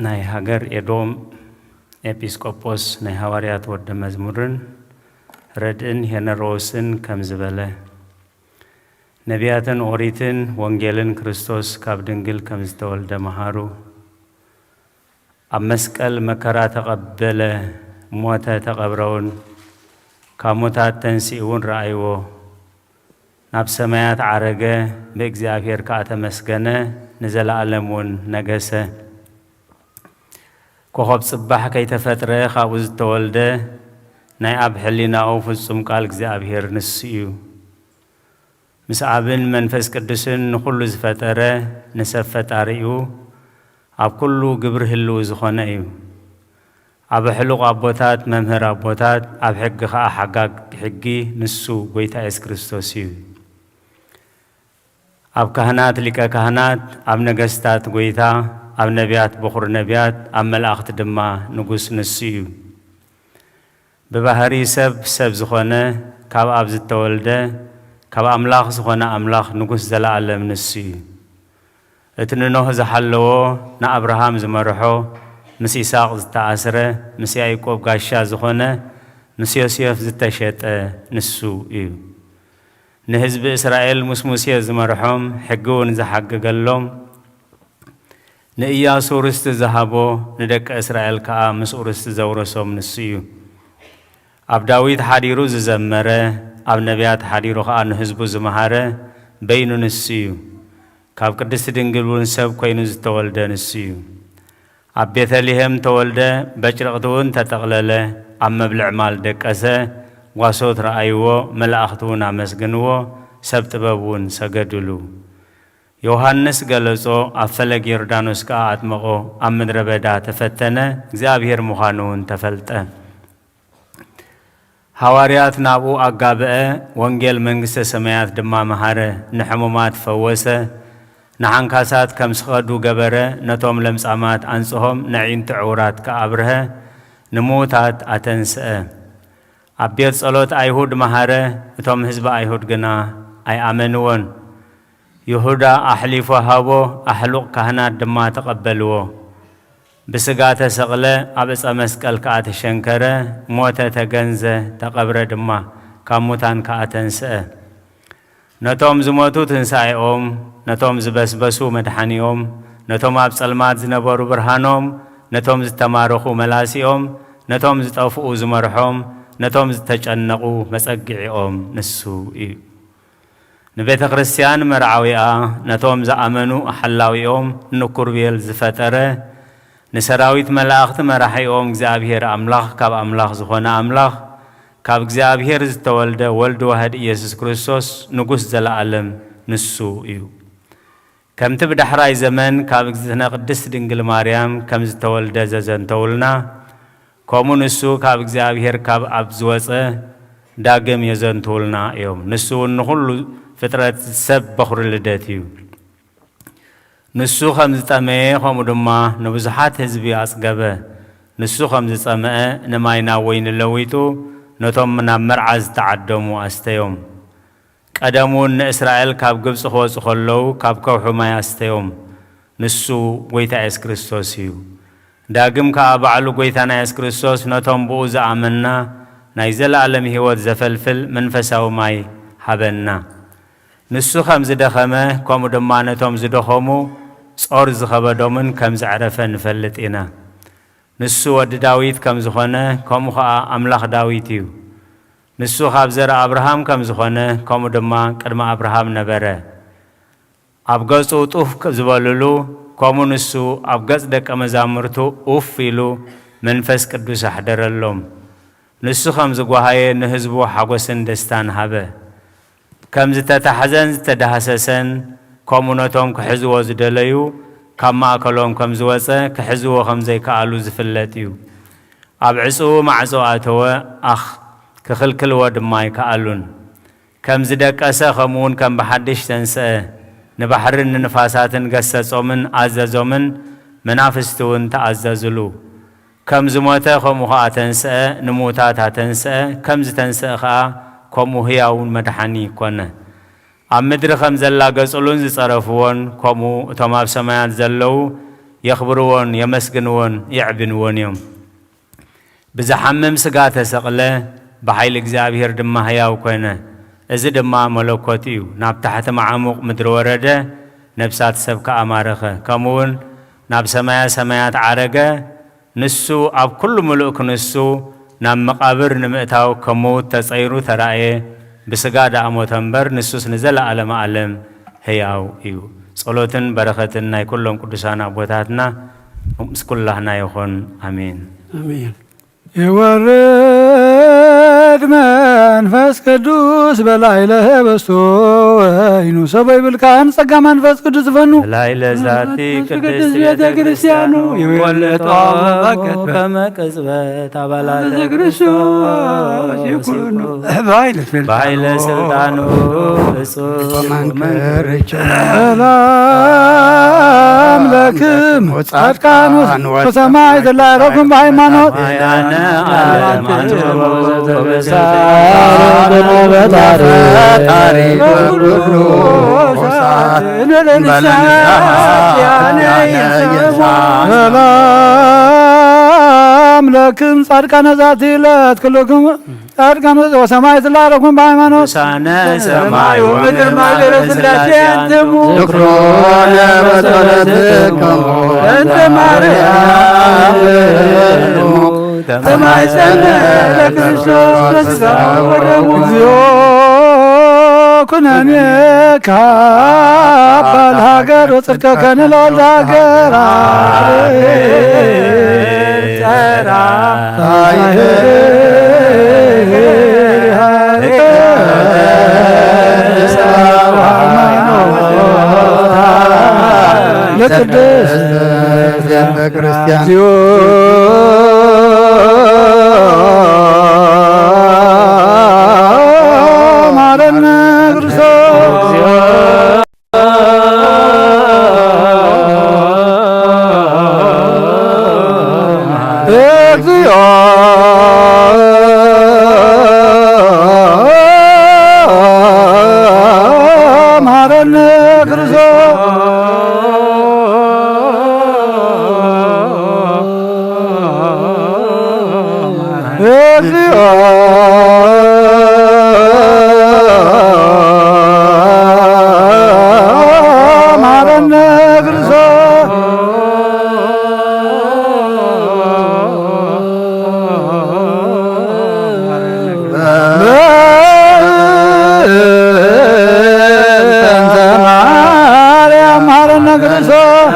ናይ ሃገር ኤዶም ኤጲስቆጶስ ናይ ሃዋርያት ወዲ መዝሙርን ረድእን ሄነሮስን ከምዚ በለ። ነቢያትን ኦሪትን ወንጌልን ክርስቶስ ካብ ድንግል ከም ዝተወልደ መሃሩ። ኣብ መስቀል መከራ ተቐበለ፣ ሞተ፣ ተቐብረውን ካብ ሙታት ተንሲኡ እውን ረኣይዎ። ናብ ሰማያት ዓረገ፣ ብእግዚኣብሔር ከኣ ተመስገነ፣ ንዘለኣለም እውን ነገሰ። ኮኸብ ጽባሕ ከይተፈጥረ ካብኡ ዝተወልደ ናይ ኣብ ሕሊናኡ ፍጹም ቃል እግዚኣብሔር ንሱ እዩ። ምስ ኣብን መንፈስ ቅዱስን ንኹሉ ዝፈጠረ ንሰብ ፈጣሪኡ ኣብ ኩሉ ግብሪ ህልው ዝኾነ እዩ። ኣብ ኣሕሉቕ ኣቦታት መምህር ኣቦታት ኣብ ሕጊ ኸኣ ሓጋግ ሕጊ ንሱ ጎይታ የሱስ ክርስቶስ እዩ። ኣብ ካህናት ሊቀ ካህናት ኣብ ነገስታት ጎይታ ኣብ ነቢያት በኹሪ ነቢያት ኣብ መላእኽቲ ድማ ንጉስ ንሱ እዩ። ብባህሪ ሰብ ሰብ ዝኾነ ካብ ኣብ ዝተወልደ ካብ ኣምላኽ ዝኾነ ኣምላኽ ንጉስ ዘለኣለም ንሱ እዩ። እቲ ንኖህ ዝሓለዎ ንኣብርሃም ዝመርሖ ምስ ይስሐቅ ዝተኣስረ ምስ ያዕቆብ ጋሻ ዝኾነ ምስ ዮሴፍ ዝተሸጠ ንሱ እዩ። ንህዝቢ እስራኤል ምስ ሙሴ ዝመርሖም ሕጊ እውን ዝሓገገሎም ንእያሱ ርስቲ ዝሃቦ ንደቂ እስራኤል ከኣ ምስኡ ርስቲ ዘውረሶም ንሱ እዩ። ኣብ ዳዊት ሓዲሩ ዝዘመረ ኣብ ነቢያት ሓዲሩ ከኣ ንህዝቡ ዝመሃረ በይኑ ንሱ እዩ። ካብ ቅድስቲ ድንግል እውን ሰብ ኮይኑ ዝተወልደ ንሱ እዩ። ኣብ ቤተልሔም ተወልደ፣ በጭርቕቲ እውን ተጠቕለለ፣ ኣብ መብልዕ ማል ደቀሰ፣ ጓሶት ረኣይዎ፣ መላእኽቲ እውን ኣመስግንዎ፣ ሰብ ጥበብ እውን ሰገድሉ። ዮሃንስ ገለጾ፣ ኣብ ፈለግ ዮርዳኖስ ከኣ ኣጥመቖ፣ ኣብ ምድረ በዳ ተፈተነ፣ እግዚኣብሔር ምዃኑ እውን ተፈልጠ። ሃዋርያት ናብኡ ኣጋብአ፣ ወንጌል መንግስተ ሰማያት ድማ መሃረ፣ ንሕሙማት ፈወሰ፣ ንሓንካሳት ከም ዝኸዱ ገበረ፣ ነቶም ለምጻማት ኣንጽሆም፣ ነዒንቲ ዕውራት ከኣ ኣብርሀ፣ ንምዉታት ኣተንስአ። ኣብ ቤት ጸሎት ኣይሁድ መሃረ፣ እቶም ህዝቢ ኣይሁድ ግና ኣይኣመንዎን። ይሁዳ ኣሕሊፉ ሃቦ፣ ኣሕሉቕ ካህናት ድማ ተቐበልዎ። ብስጋ ተሰቕለ፣ ኣብ ዕጸ መስቀል ከኣ ተሸንከረ፣ ሞተ፣ ተገንዘ፣ ተቐብረ ድማ፣ ካብ ሙታን ከኣ ተንስአ። ነቶም ዝሞቱ ትንሳኤኦም፣ ነቶም ዝበስበሱ መድሓኒኦም፣ ነቶም ኣብ ጸልማት ዝነበሩ ብርሃኖም፣ ነቶም ዝተማረኹ መላሲኦም፣ ነቶም ዝጠፍኡ ዝመርሖም፣ ነቶም ዝተጨነቑ መጸግዒኦም ንሱ እዩ። ንቤተ ክርስቲያን መርዓዊኣ፣ ነቶም ዝኣመኑ ሓላዊኦም፣ ንኩርቤል ዝፈጠረ፣ ንሰራዊት መላእኽቲ መራሒኦም እግዚኣብሔር ኣምላኽ ካብ ኣምላኽ ዝኾነ ኣምላኽ፣ ካብ እግዚኣብሔር ዝተወልደ ወልድ ዋህድ ኢየሱስ ክርስቶስ ንጉስ ዘለኣለም ንሱ እዩ። ከምቲ ብዳሕራይ ዘመን ካብ እግዝእትነ ቅድስት ድንግል ማርያም ከም ዝተወልደ ዘዘንተውልና፣ ከምኡ ንሱ ካብ እግዚኣብሔር ካብ ኣብ ዝወጸ ዳግም የዘንትውልና እዮም። ንሱ እውን ንኹሉ ፍጥረት ሰብ በኹሪ ልደት እዩ። ንሱ ከም ዝጠመየ ከምኡ ድማ ንብዙሓት ህዝቢ ኣጽገበ። ንሱ ከም ዝጸምአ ንማይ ናብ ወይኒ ለዊጡ ነቶም ናብ መርዓ ዝተዓደሙ ኣስተዮም። ቀደም እውን ንእስራኤል ካብ ግብጺ ክወጹ ከለዉ ካብ ከውሒ ማይ ኣስተዮም። ንሱ ጎይታ የሱስ ክርስቶስ እዩ። ዳግም ከኣ ባዕሉ ጎይታና የሱስ ክርስቶስ ነቶም ብኡ ዝኣመንና ናይ ዘለኣለም ህይወት ዘፈልፍል መንፈሳዊ ማይ ሃበና። ንሱ ከም ዝደኸመ ከምኡ ድማ ነቶም ዝደኸሙ ጾር ዝኸበዶምን ከም ዘዕረፈ ንፈልጥ ኢና። ንሱ ወዲ ዳዊት ከም ዝኾነ ከምኡ ኸኣ ኣምላኽ ዳዊት እዩ። ንሱ ካብ ዘርኢ ኣብርሃም ከም ዝኾነ ከምኡ ድማ ቅድሚ ኣብርሃም ነበረ። ኣብ ገጹ ጡፍ ዝበልሉ ከምኡ ንሱ ኣብ ገጽ ደቀ መዛሙርቱ ኡፍ ኢሉ መንፈስ ቅዱስ ኣሕደረሎም። ንሱ ከም ዝጓሃየ ንህዝቡ ሓጎስን ደስታን ሃበ። ከም ዝተታሕዘን ዝተዳህሰሰን ከምኡ ነቶም ክሕዝዎ ዝደለዩ ካብ ማእከሎም ከም ዝወጸ ክሕዝዎ ከም ዘይከኣሉ ዝፍለጥ እዩ። ኣብ ዕጽዉ ማዕጾ ኣተወ፣ ኣኽ ክኽልክልዎ ድማ ኣይከኣሉን። ከም ዝደቀሰ ከምኡ እውን ከም ብሓድሽ ተንስአ። ንባሕርን ንንፋሳትን ገሰጾምን ኣዘዞምን መናፍስቲ እውን ተኣዘዝሉ። ከም ዝሞተ ከምኡ ኸኣ ተንስአ፣ ንምዉታት ኣተንስአ፣ ከም ዝተንስአ ኸኣ ከምኡ ህያውን መድሓኒ ኮነ። ኣብ ምድሪ ከም ዘላገጹሉን ዝጸረፍዎን ከምኡ እቶም ኣብ ሰማያት ዘለዉ የኽብርዎን የመስግንዎን የዕብንዎን እዮም። ብዝሓምም ስጋ ተሰቕለ፣ ብሓይሊ እግዚኣብሔር ድማ ህያው ኮነ። እዚ ድማ መለኮት እዩ። ናብ ታሕቲ መዓሙቕ ምድሪ ወረደ፣ ነፍሳት ሰብ ከኣ ማረኸ። ከምኡውን ናብ ሰማያ ሰማያት ዓረገ፣ ንሱ ኣብ ኩሉ ምሉእ ክንሱ ናብ መቓብር ንምእታው ከም ምዉት ተጸይሩ ተራእየ። ብስጋ ደኣ ሞተ እምበር፣ ንሱስ ንዘለኣለመ ዓለም ህያው እዩ። ጸሎትን በረኸትን ናይ ኩሎም ቅዱሳን ኣቦታትና ምስ ኩላህና ይኹን። ኣሜን። ኣሜን። ይወርድ መንፈስ ቅዱስ በላዕለ ህብስቱ ወይኑ። ሰቦ ይብልካ ንጸጋ መንፈስ ቅዱስ ዝፈኑ። በላዕለ ዛቲ ቅድስት ቤተ ክርስቲያኑ ይወለጦ በቅጽበት ከመ ቅጽበት አባላተ ክርስቶስ ይኩኑ። በኃይለ ስልጣኑ። በኃይለ ስልጣኑ እጹብ ወመንክር። ሰላም ለክሙ ጻድቃን ወሰማዕት ላዕለኩም በሃይማኖት። ሰላም ለክም ጻድቃነ ዛቲ ዕለት ኩልክም ጻድቃን ወሰማዕት ላዕለኩም በሃይማኖት። ቅዱሳነ ሰማይ ወምድር ማህደረ ሥላሴ አንትሙ። ዝክሮነ በጸሎትክሙ እንተ ማርያም ተማይጸነ ለክርስቶስ በስጋ ወደሙ። እግዚኦ ኩነኔ ካባል ሀገር ወጽድቀከ ንለወልደ ሀገር። ለቅድስት ቤተ ክርስቲያን። ማረነ ክርስቶስ። እግዚኦ መሐረነ ክርስቶስ። እግዚኦ መሐረነ ክርስቶስ። በእንተ ማርያም መሐረነ ክርስቶስ።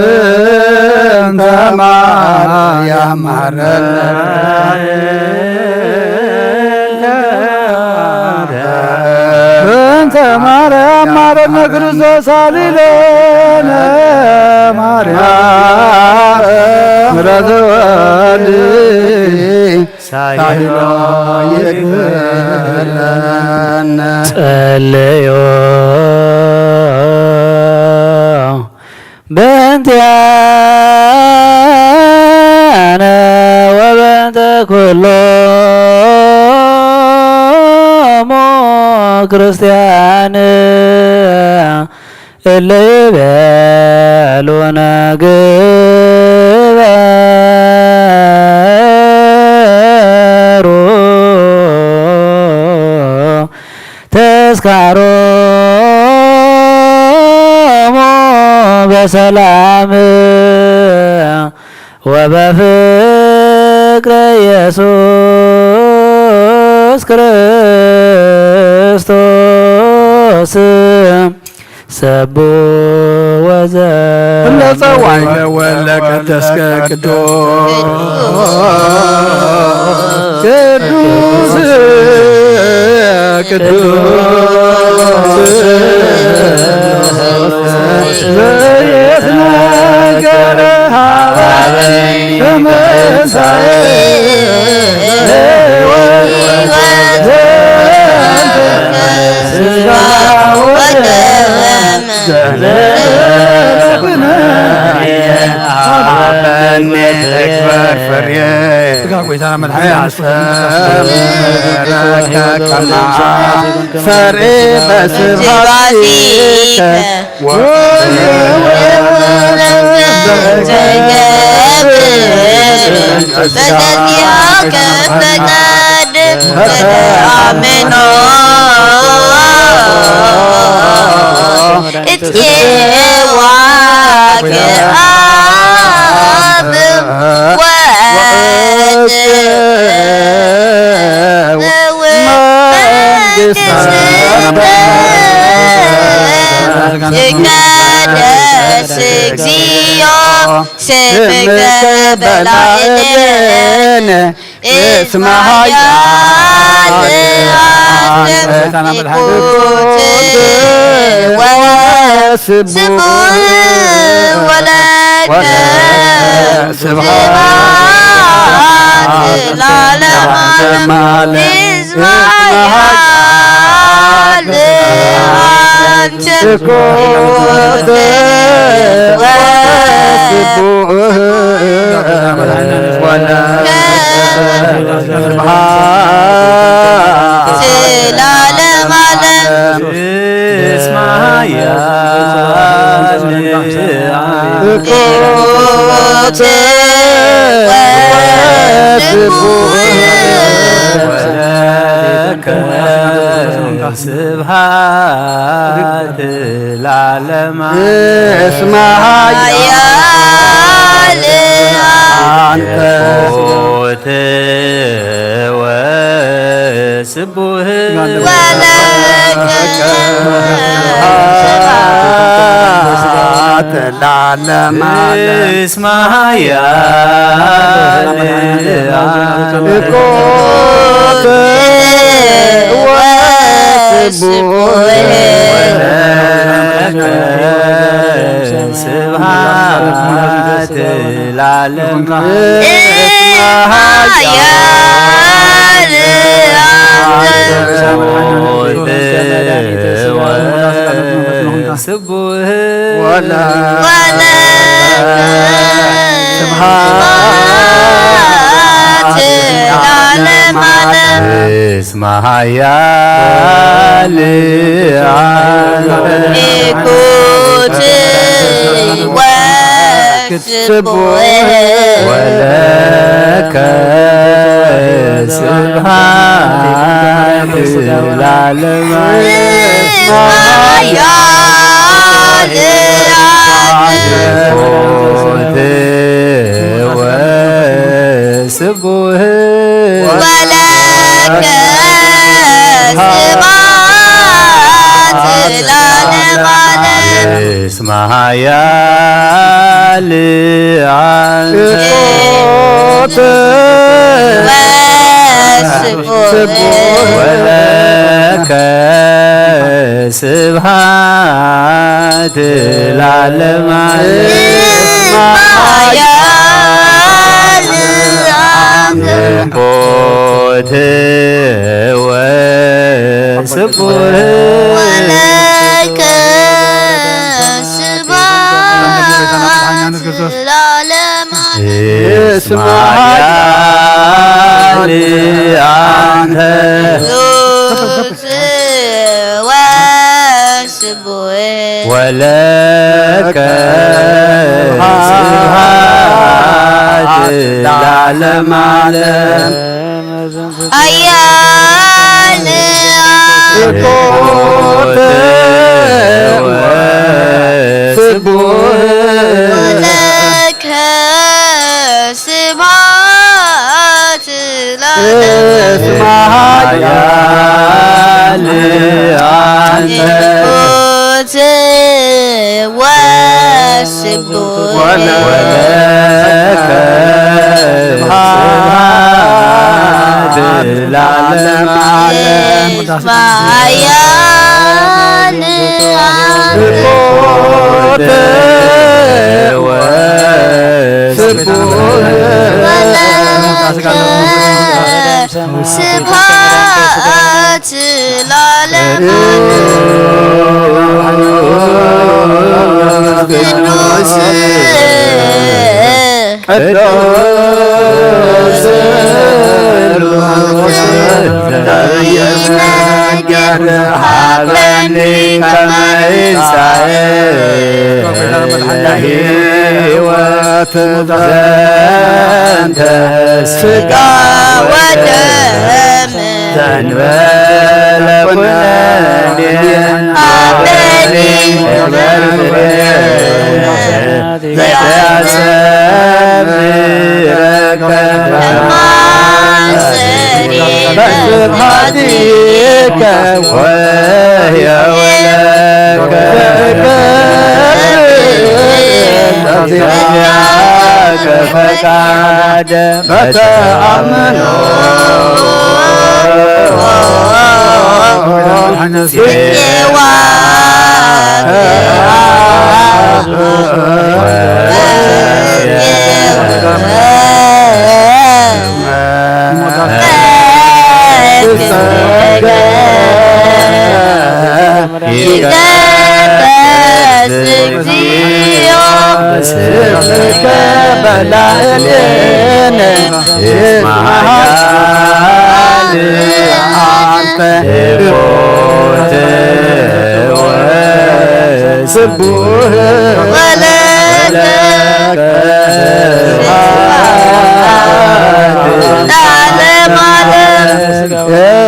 በእንተ ማርያም መሐረነ። በእንተ ማርያም መሐረነ ክርስቶስ። ሳሊ ለነ ማርያም ምሕረተ ወልድ ሳይሎ ይግበረነ። ጸለዮ በእንቲአነ ወበእንተ ኩሎሙ ክርስቲያን እለ ይቤሉነ ግበሩ ተስካሮሙ በሰላም ወበፍቅረ ኢየሱስ ክርስቶስ ሰቡ ወዘ እለ ጸዋዕከ ወለ ቀደስከ ቅዱስ ቅዱስ ቅዱስ ዘይትነገር ሀበ ተመሳኤ ፈሪ በስብሐቲከ ወዘዚአከ ፈቃድ ተአምኖ እትዋከ አብ ወወልድ መንግሥተ ይትቀደስ እግዚኦ ስምከ በላዕሌነ እስመ ኃያል አንተ ኢኮት ወስቡሕ ወለከ ስብሐት ለዓለመ ዓለም። እስመ ኃያል አንተ ኢኮት ወስቡሕ ወለከ ስብሐት ለዓለመ ዓለም። እስመ ኃያል ኢኮት ወስቡሕ ወለከ ስብሐት ለዓለመ እስመ ኃያል አንተ ኢኮት ወስቡሕ ወለከ ስብሐት ለዓለመ ዓለም። እስመ ኃያል ኢኮት ወስቡሕ ወለከ ስብሐት ለዓለመ ዓለም። እስመ ኃያል አንተ ኢኮት ወስቡሕ ወለከ ስብሐት ለዓለመ ዓለም። እስመ ኃያል አንተ ኢኮት ወስቡሕ ወለከ ስብሐት ለዓለመ ዓለም። እስመ ኃያል አንተ ኢኮት ወስቡሕ ወለከ ስብሐት ለዓለመ ዓለም። እስመ ኃያል አንተ ኢኮት ወስቡሕ ወለከ ስብሐት ለዓለመ ዓለም። እስመ ኃያል አንተ ኢኮት ወስቡሕ ወለከ ስብሐት ለዓለመ ዓለም። እስመ ኃያል አንተ ኢኮት ወስቡሕ ወለከ ስብሐት ለዓለመ ዓለም። ኃያል ኢኮት ወስቡሕ ወለከ ስብሐት ለዓለመ ዓለም። እስመ ኃያል አንተ ኢኮት ወስቡሕ ወለከ ስብሐት ለዓለመ ዓለም። እስመ ኃያል አንተ ኢኮት ወስቡሕ ወለከ ስብሐት ለዓለመ ዓለም። ቅዱስ ቅዱስ ሃበኒ ከመ ይሳኤ ለሕይወት ዘንተ ስጋ ወደም ዘንበለ ኩነኔ ሃበኒ ዘያሰምረከ በስብሐቲከ ወየውለከ በዚያከ ፈቃደ በተአምኖ ይትቀደስ እግዚኦ ስምከ በላዕሌነ እስመ ኃያል አንተ። ስቡሕ ወለከ ለዓለመ ዓለም።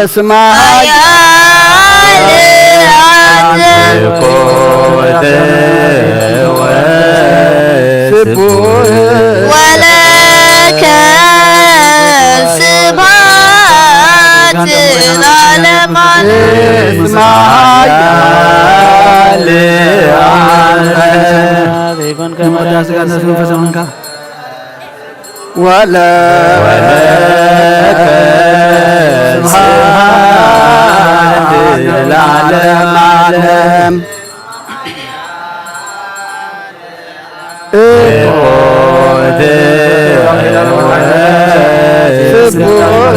እስመ ኃያል አንተ። ስቡሕ ወለከ ስብሐት ለዓለመ ዓለም። እስመ ኃያል አንተ። ወለከ ስብሐት ለዓለመ ዓለም። ስቡሕ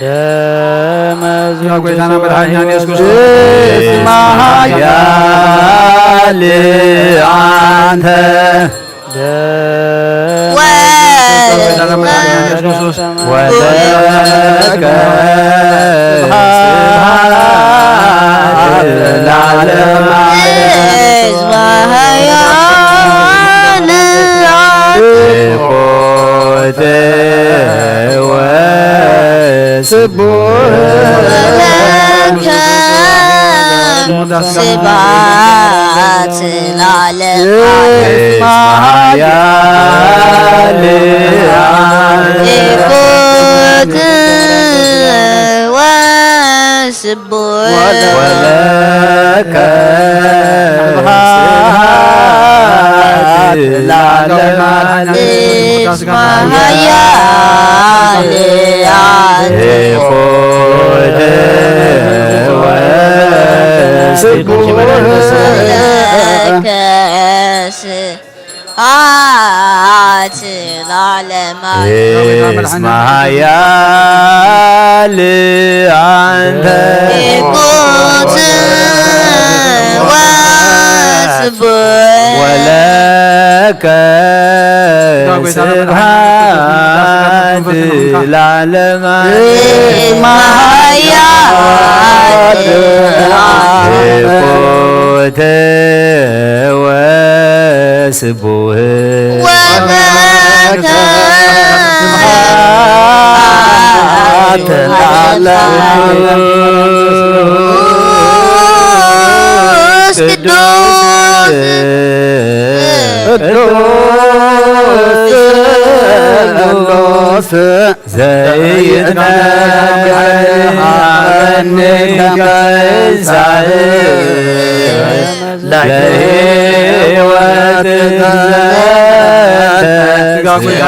ደመ ጌታና መድኃኒታችን ኢየሱስ ክርስቶስ። እስመ ኃያል አንተ። ጌታና መድኃኒታችን ኢየሱስ ክርስቶስ። ወለከ ስብሐት ለዓለመ ዓለም። እስመ ኃያል አንተ። ስቡሕ ለከ ስብሐት ለዓለመ ዓለም። ኃያል ይኩን ወስቡሕ ወለከ ስብሐት ለዓለመ ዓለም። እስመ ኃያል አንተ። ወለከ ስብሐት ለዓለመ ዓለም። እስመ ኃያል አንተ። ይኩን ወስቡሕ ወለከ ስብሐት ለዓለመ ዓለም። እስመ ኃያል አንተ። ይኩን ወስቡሕ ወለከ ስብሐት ለዓለመ ዓለም። ቅዱስ ቅዱስ ቅዱስ ዘይትነገር ሀበኒ ከመ ይሳእ ለሕይወት ዘንተ ስጋ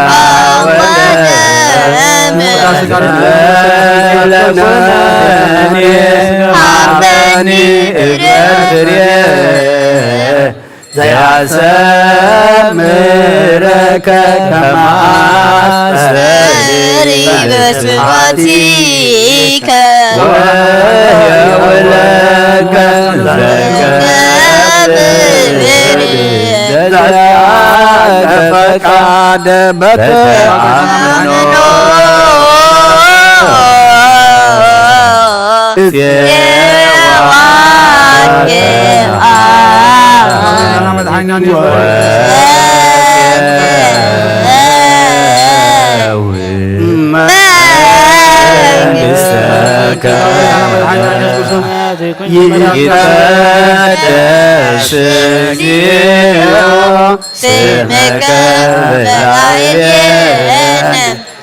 ወደም ለኩነኔ ሀበኒ እግረ ዘያሰምረከ ከመ አስተሪ በስብሐቲከ ወየውለከ ዘገብር ዘያከ ፈቃደ በተአምኖ ጽዮን መንግሥተከ ይትቀደስ እግዚኦ ስምከ በላዕሌነ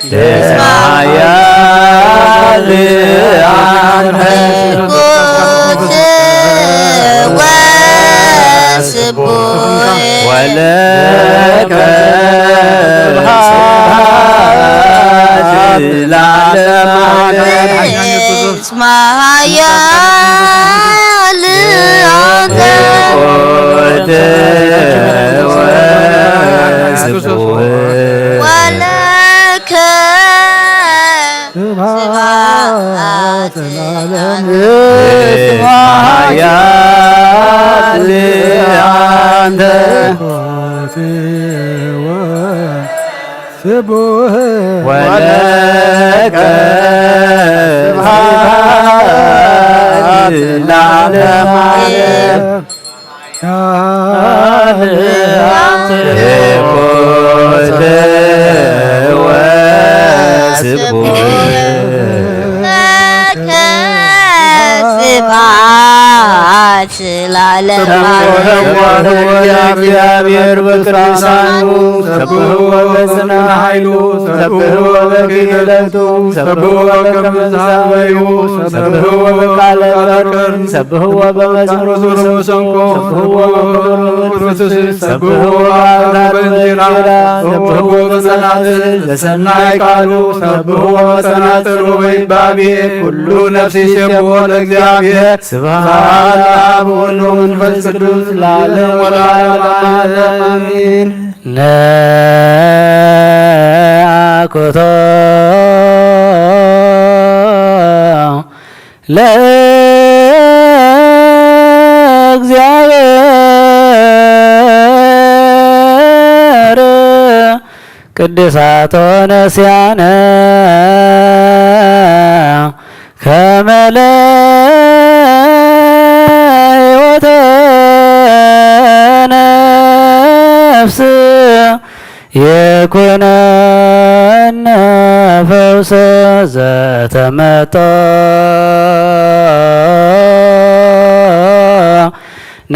እስመ ኃያል አንተ ወስቡሕ ወለከ ስብሐት ለዓለመ ዓለም። እስመ ኃያል አንተ ወስቡሕ ወለከ ስብሐት ለዓለመ ዓለም። እስመ ኃያል አንተ ስቡሕ ወለከ ስብሐት ለዓለመ ዓለም። ስብሐት ለዓለመ ዓለም። እግዚአብሔር በቅዱሳኑ ሰብሕዎ በጽንዕ ኃይሉ ሰብሕዎ በክህለቱ ሰብሕዎ በከመ ዘአበዩ ሰብሕዎ በቃለ በትር ሰብሕዎ በመዝሙር ዘሰንቆ ሰብሕዎ በክብር መንፈስ ሰብሕዎ በአውታር በእንዚራ ሰብሕዎ በጸናጽል በሰናይ ቃሉ ሰብሕዎ በጸናጽል ወበይባቤ ኩሉ ነፍሲ ይሴብሖ ለእግዚአብሔር። ስብሐት ለአብ ወወልድ ወመንፈስ ቅዱስ ለዓለም ወለዓለመ ዓለም አሜን። ነአኩቶ ለእግዚአብሔር ቅድሳቶ ነስያነ ከመ ለሕይወተ ነፍስ ይኩነነ ፈውሰ ዘተመጦ ነ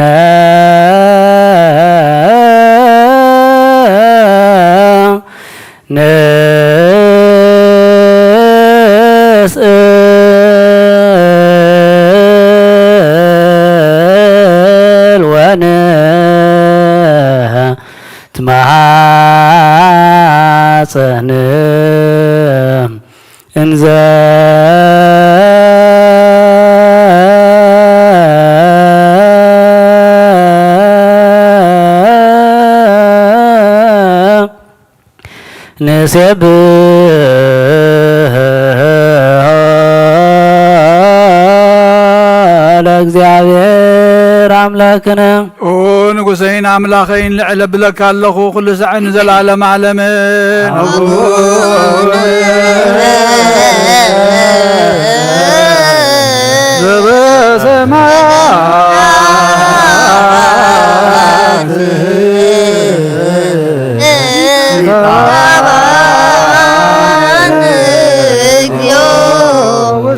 ንስእል ወንትማጸን እንዘ ንሴብሖ ለእግዚአብሔር አምላክነ። ኦ ንጉሰይን ኣምላኸይን፣ ልዕል እብለካ ኣለኹ፣ ኩሉ ሳዕ ንዘለዓለም ዓለምን። ዘበሰማያት ይትባረክ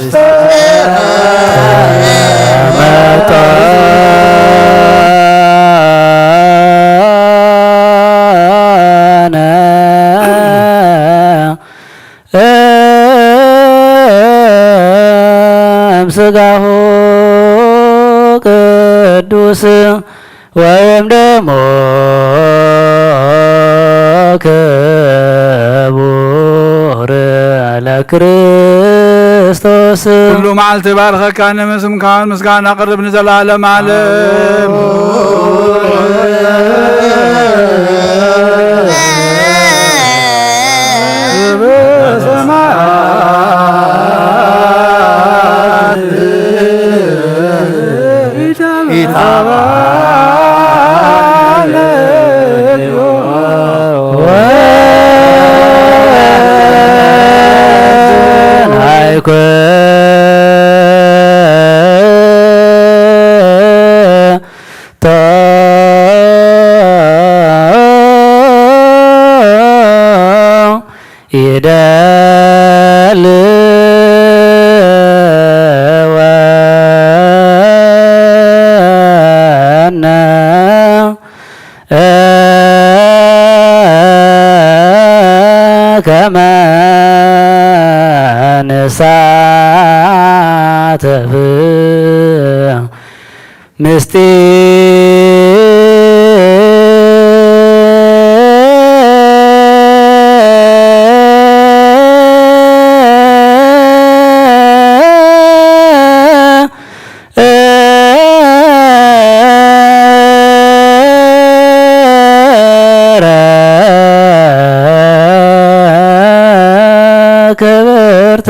ስምከ እምስጋሁ ቅዱስ ወይም ደሞ ክቡር ለክርስቶስ። ኩሉ መዓልቲ ባርኸካ ንምስምካን ምስጋና ቅርብ ንዘለዓለም ዓለም። ከመ ንሳተፍ ምስጢረ ክብርተ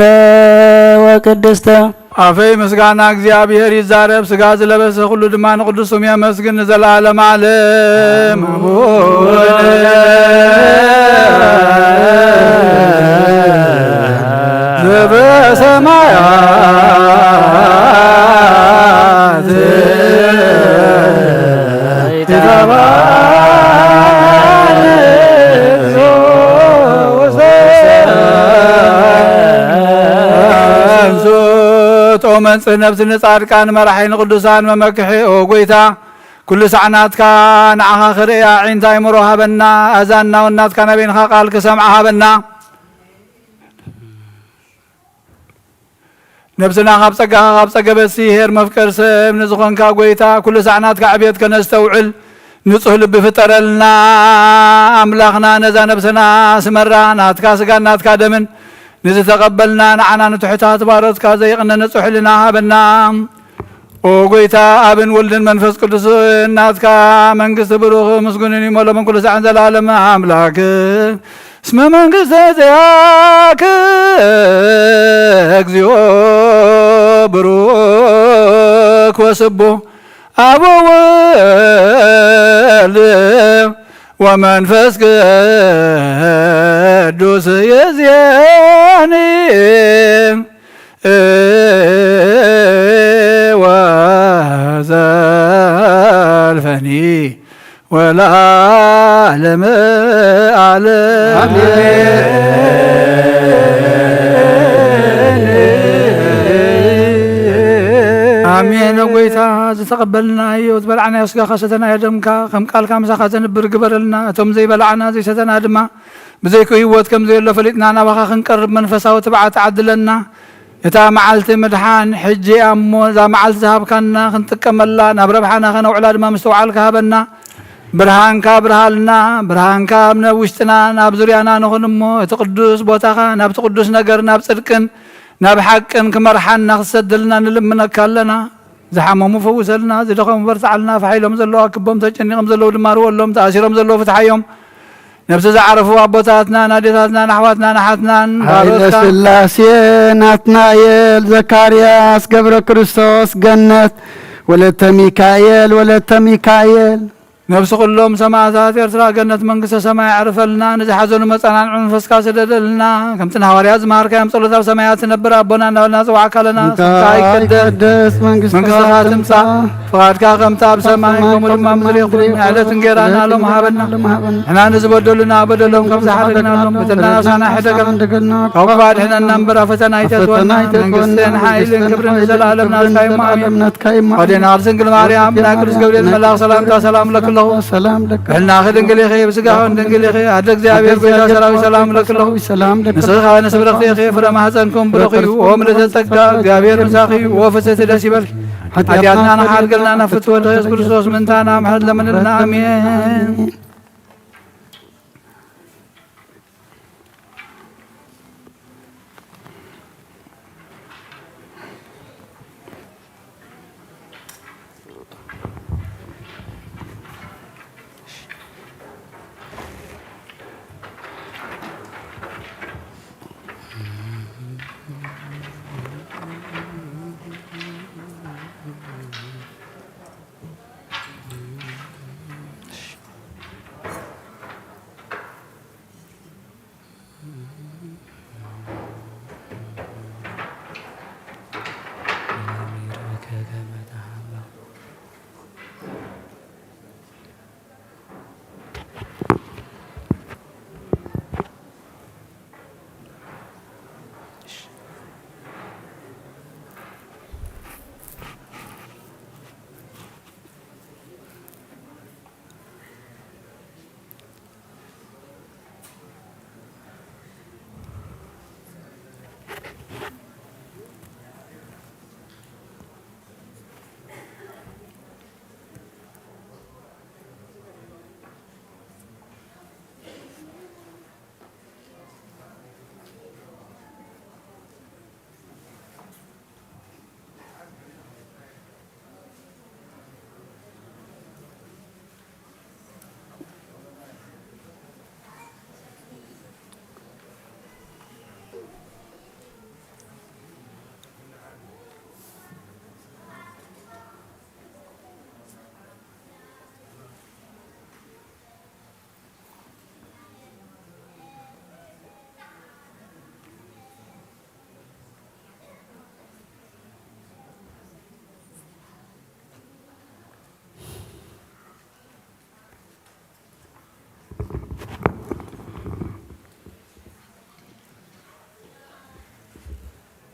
ወቅድስተ። ኣፈይ ምስጋና እግዚኣብሔር ይዛረብ፣ ሥጋ ዝለበሰ ኩሉ ድማ ንቅዱስ ስሙ የመስግን ንዘለዓለመ ዓለም። ዘበሰማያት ይትባረክ ስምከ። ጾመ ጽህ ነፍሲ ንጻድቃን መራሒ ንቅዱሳን መመክሒ ኦ ጎይታ፣ ኩሉ ሳዕ ናትካ ንዓኻ ክርእያ ኣዒንታ ኣይምሮ ሃበና፣ ኣዛን ናውን ናትካ ናበይንኻ ቃል ክሰምዓ ሃበና። ነብስና ካብ ጸጋኻ ካብ ጸገበሲ ኄር መፍቀር ሰብ ንዝኾንካ ጎይታ፣ ኩሉ ሳዕ ናትካ ዕብየት ከነስተውዕል ንጹህ ልቢ ፍጠረልና። ኣምላኽና ነዛ ነብስና ስመራ፣ ናትካ ስጋን ናትካ ደምን ንዝተቐበልና ንዓና ንትሑታት ባሮትካ ዘይቕነ ንጹሕ ሕልና ሃበና። ኦ ጎይታ፣ ኣብን ወልድን መንፈስ ቅዱስን ናትካ መንግስቲ ብሩኽ ምስጉንን እዩ፣ መሎምን ኩሉ ሳዕን ዘላለም ኣምላክ። እስመ መንግስተ ዚአከ እግዚኦ ብሩክ ወስቡሕ፣ አብ ወወልድ ወመንፈስ ቅዱስ ይእዜኒ ወዘልፈኒ ወለዓለመ ዓለም። ኣሜን። ጎይታ ዝተቐበልናዮ ዝበልዓናዮ ስጋኻ ሰተናዮ ደምካ ከም ቃልካ ምሳኻ ዘንብር ግበረልና። እቶም ዘይበላዕና ዘይሰተና ድማ ብዘይኮ ህይወት ከም ዘየሎ ፈሊጥና ናባኻ ክንቀርብ መንፈሳዊ ትብዓት ዓድለና። እታ መዓልቲ ምድሓን ሕጂ እያ እሞ፣ እዛ መዓልቲ ዝሃብካና ክንጥቀመላ፣ ናብ ረብሓና ከነውዕላ ድማ ምስትውዓል ክሃበና። ብርሃንካ ኣብርሃልና፣ ብርሃንካ ኣብ ውሽጥና፣ ናብ ዙርያና ንኹን እሞ፣ እቲ ቅዱስ ቦታኻ ናብቲ ቅዱስ ነገር፣ ናብ ጽድቅን ናብ ሓቅን ክመርሓና ክትሰደልና ንልምነካ ኣለና። ዝሓመሙ ፈውሰልና፣ ዝደኸሙ በርትዓልና፣ ፋሕ ኢሎም ዘለዉ ኣክቦም፣ ተጨኒቖም ዘለዉ ድማ ርወሎም፣ ተኣሲሮም ዘለዉ ፍትሓዮም። ነብሲ ዝዓረፉ ኣቦታትናን ኣዴታትናን ኣሕዋትናን ኣሓትናን ኃይለ ባሮትካ ሥላሴ ናትናኤል ዘካርያስ ገብረ ክርስቶስ ገነት ወለተ ሚካኤል ወለተ ሚካኤል። ነብሲ ኩሎም ሰማእታት ኤርትራ ገነት መንግስተ ሰማይ ኣዕርፈልና፣ ንዝሓዘኑ መጸናንዒ መንፈስካ ስደደልና። ከምቲ ንሃዋርያት ዝመሃርካዮም ጸሎት ኣብ ሰማያት ትነብር ኣቦና እናበልና ንጽውዓካ ኣለና። ስምካ ይቀደስ፣ መንግስትኻ መንግስትኻ ትምጻእ፣ ትምጻእ፣ ፍቓድካ ከምቲ ኣብ ሰማይ ከምኡ ድማ ኣብ ምድሪ ይኹን። ዕለት እንጌራና ሎም ሃበና። ንሕና ንዝበደሉና በደሎም ከም ዝሓደግናሎም፣ በደልና ሕደገልና፣ ካብ ክፉእ ኣድሕነና እምበር ኣብ ፈተና ኣይተእትወና። መንግስትን ሓይልን ክብርን ንዘለኣለም ናትካ እዩ እሞ ኣሜን። ኣዴና ቅድስት ድንግል ማርያም፣ ናይ ቅዱስ ገብርኤል መልኣክ ሰላምታ ሰላም ለክለኹ። ሰላም ለክለኹ። ብሕልናኺ ድንግል ኢኺ፣ ብስጋኺ እውን ድንግል ኢኺ። ኣደ እግዚኣብሔር፣ ኣደ ጎይታ እግዚኣብሔር፣ ሰራዊት ሰላም ለክለኹ። ሰላም ለክለኹ። ንስኺ ከኣ ነስብረኽቲ ኢኺ፣ ፍረ ማህፀንኩም ብሩኽ እዩ። ኦ ምልዕተ ጸጋ፣ እግዚኣብሔር ምሳኺ እዩ። ኦ ፍስሕቲ ደስ ይበልኪ። ሓጢኣትና ንሓድገልና፣ ናብ ፍትወ ወልድኺ የሱስ ክርስቶስ ምእንታና ምሕረት ለምንልና። ኣሜን።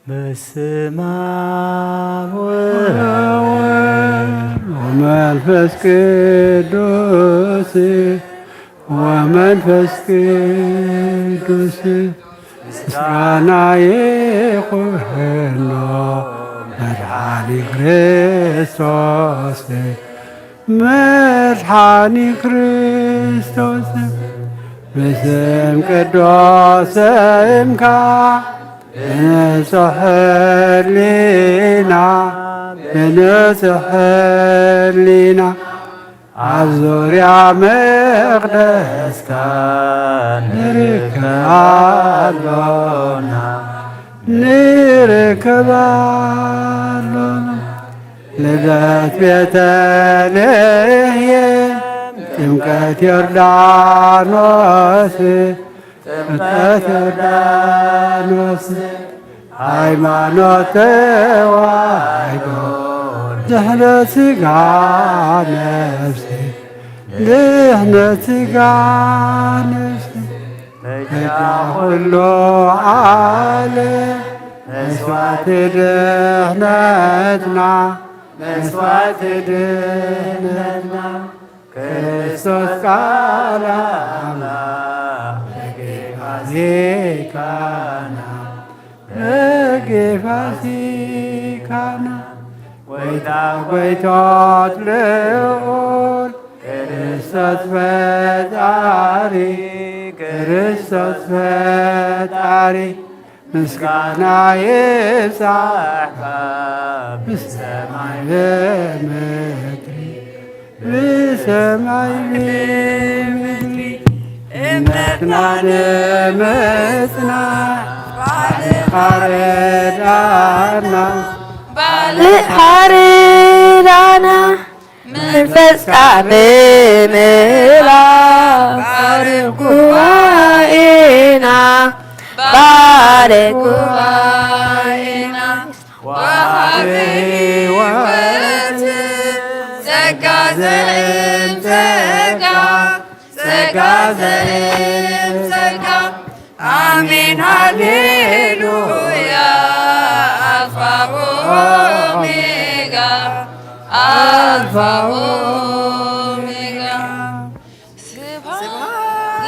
በስመ አብ ወወልድ ወመንፈስ ቅዱስ ወመንፈስ ቅዱስ ምስጋና ይኹኖ መድኃኒ ክርስቶስ፣ መድኃኒ ክርስቶስ። ብስም ቅዱስ ስምካ ብንጹሕ ሕሊና፣ ብንጹሕ ሕሊና ኣብ ዙርያ መቕደስካ ንርከብ ኣሎና፣ ንርከብ ኣሎና። ልደት ቤተልሔም፣ ጥምቀት ዮርዳኖስ፣ ጥምቀት ዮርዳኖስ፣ ሃይማኖት ተዋሕዶ፣ ድሕነት ሥጋ ነፍሲ፣ ድሕነት ሥጋ ነፍሲ፣ በጃ ኩሉ ዓለም መስዋዕቲ ድሕነትና፣ መስዋዕቲ ድሕነትና። ክርስቶስ ቃል ኣምላኽ በጊዕ ፋሲካና፣ በጊዕ ፋሲካና። ጎይታ ጎይቶት ልዑል ክርስቶስ ፈጣሪ፣ ክርስቶስ ፈጣሪ። ምስጋና ይብጻሕካ ብሰማይ ብምድሪ፣ ብሰማይ ብምድሪ። እምነትና ንምጽናዕ ባልኻ ርዳና፣ ባልኻ ርዳና። መንፈስካ ብምልኣት ባርኽ ጉባኤና፣ ባርኽ ጉባኤና። ወሃቢ ሕይወት ጸጋ ዘእም ጸጋ፣ ጸጋ ዘእም ጸጋ። ኣሜን ሃሌሉያ። ኣልፋ ኦሜጋ፣ ኣልፋ ኦሜጋ። ስብሐት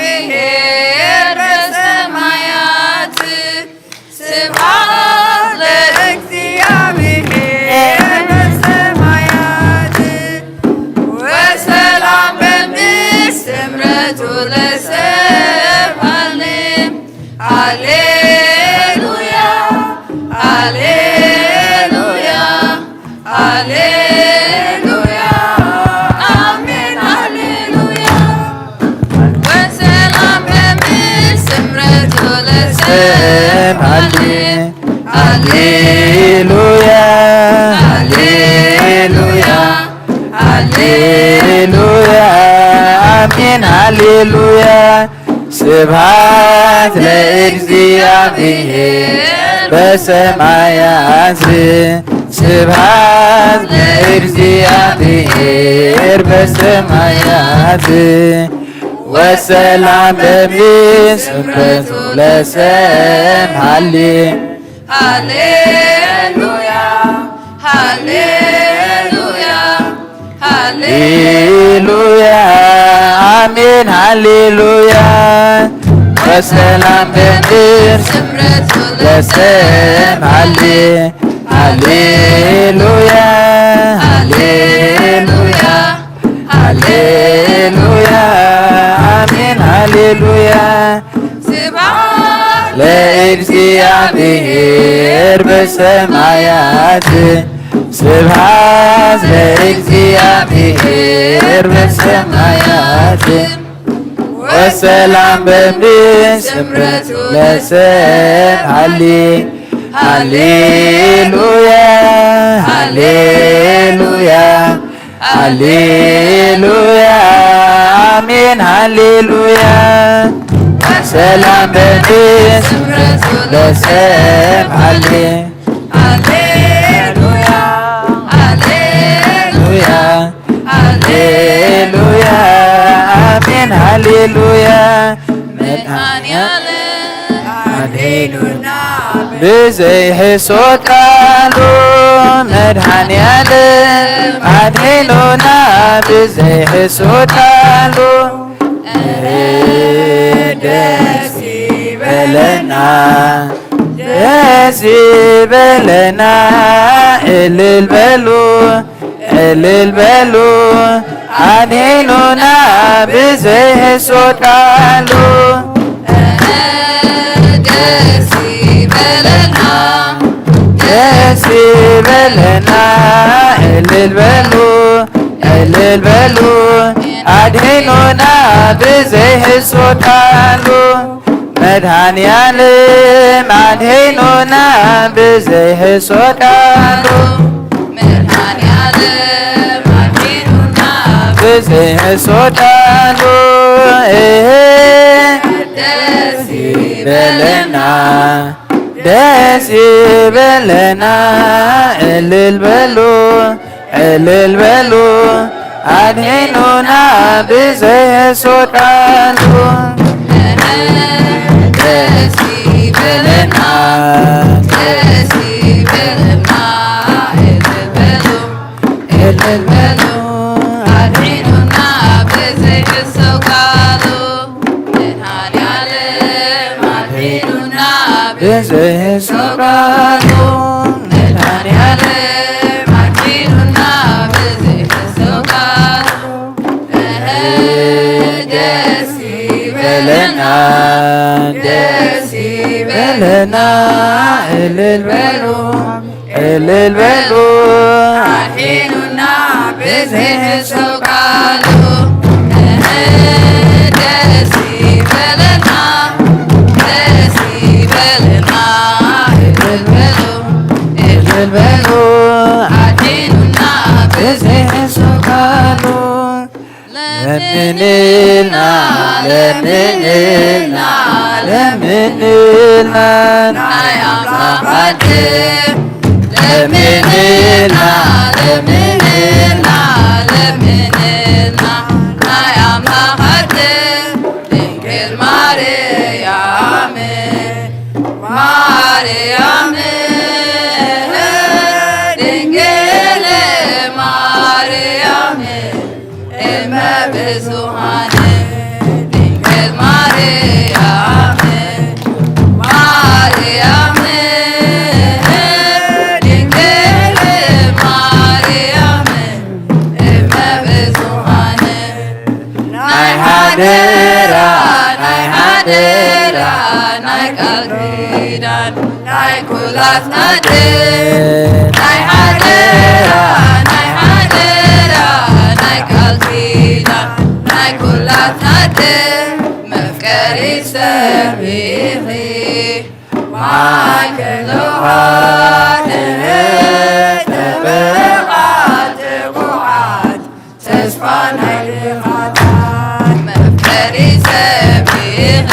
ለእግዚኣብሔር በሰማያት፣ ስብሐት ለእግዚኣብሔር በሰማያት፣ ወሰላም በምድር ስምረቱ ለሰብእ ዓለም። ሃሌሉያ፣ ሃሌሉያ፣ ሃሌሉያ፣ አሜን፣ ሃሌሉያ። ወሰላም በምድር ስምረቱ ለሰብእ ዓለም። ሃሌሉያ፣ ሃሌሉያ፣ ሃሌሉያ፣ አሜን፣ ሃሌሉያ። ስብሐት ለእግዚኣብሔር በሰማያት፣ ስብሐት ለእግዚኣብሔር በሰማያት፣ ወሰላም በምድር ስምረቱ ለሰብእ ዓለም። ሃሌሉያ፣ ሃሌሉያ፣ ሃሌሉያ፣ አሜን፣ ሃሌሉያ። በሰላም በምድር ስምረቱ ለሰብ ሃሌ ሃሌሉያ ሃሌሉያ ሃሌሉያ አሜን ሃሌሉያ ስብሐት ለእግዚአብሔር በሰማያት ስብሐት ለእግዚአብሔር በሰማያት ወሰላም በምድር ስምረቱ ለሰብ ሃሌ ሃሌሉያ ሃሌሉያ ሃሌሉያ አሜን ሃሌሉያ ሰላም በምድር ስምረቱ ለሰብ ሃሌ ሃሌሉያ ሃሌሉያ ሃሌሉያ አሜን ሃሌሉያ መድኃኔዓለም ኣድሒኑና ብዘይ ሕሶት ቃሉ መድኃኔዓለም ኣድሒኑና ብዘይ ሕሶት ቃሉ ደስ ይበለና ደስ ይበለና እልል በሉ እልል በሉ ኣድሒኑና ብዘይ ሕሶት ቃሉ ደስ ይበለና ደስ ይበለና እልል በሉ እልል በሉ ኣድሒኑና ብዘይ ሕሶት ቃሉ መድኃኔዓለም ኣድሒኑና ብዘይ ሕሶት ቃሉ መድኃኔዓለም ኣድሒኑና ብዘይ ሕሶት ቃሉ እህ ደስ ይበለና ደስ ይበለና እልል በሉ እልል በሉ ኣድሒኑና ብዘይ ሕሶት ቃሉ ደስ ይበለና ደስ ይበለና እልል በሉ እልል በሉ ኣድሒኑና ብዘይ ሕሶት ቃሉ መድኃኔዓለም ኣድሒኑና ብዘይ ሕሶት ቃሉ መድኃኔዓለም ኣድሒኑና ብዘይ ሕሶት ቃሉ እህ ደስ ይበለና ደስ ይበለና እልል በሉ እልል በሉ ኣድሒኑና ብዘይ ሕሶት ቃሉ እህ ደስ ይበለና ደስ ይበለና እልል በሉ እልል በሉ ኣድሒኑና ብዘይ ሕሶት ቃሉ ለምንልና ለምንልና ለምንልና ናይ ኣምላኽ ዓዲ ለምንልና ለምንልና ለምንልና ናይ ኣምላኽ ዓዲ ድንግል ማርያም ማርያም ድንግል ማርያም እመ ብዙኃን ድንግል ማርያም ማርያም ድንግል ማርያም እመ ብዙኃን ናይ ሓደራ ናይ ሓደራ ናይ ቃል ኪዳን ናይ ኩላትና ዓዲ ናይ ሓደራ ናይ ሓደራ ናይ ቃል ኪዳን ናይ ኩላትና ዓዲ መፍቀሪ ሰብ ኢኺ ማእከል ለውሃት ጠበቓ ትጉሃት ተስፋ ናይ ድኻታት መፍቀሪ ሰብ ኢኺ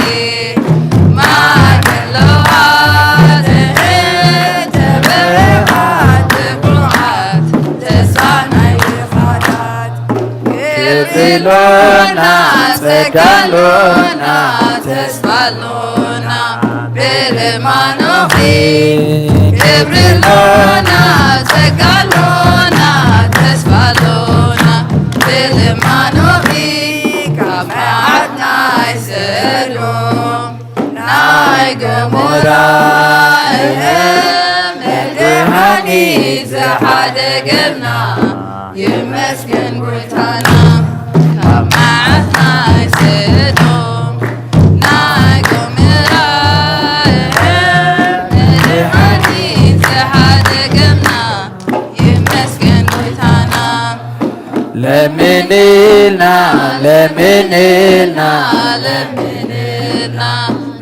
ማእከል ለውሃት ጠበቓ ትጉሃት ተስፋ ናይ ድኻታት ክብሪ ሎና ጸጋ ሎና ተስፋ ሎና ብልማኖኺ ክብሪ ሎና ጸጋ ሎና ተስፋ ሎና ብልማኖኺ ካብ መዓት ናይ ሰዶም ገሞራ እህ መድሃኒት ዝሓደገና ይመስገን ጎይታና። ካብ መዓት ናይ ሰዶም ናይ ገሞራ እህ መድሃኒት ዝሓደገና ይመስገን ጎይታና። ለምንልና ለምንልና ለምንልና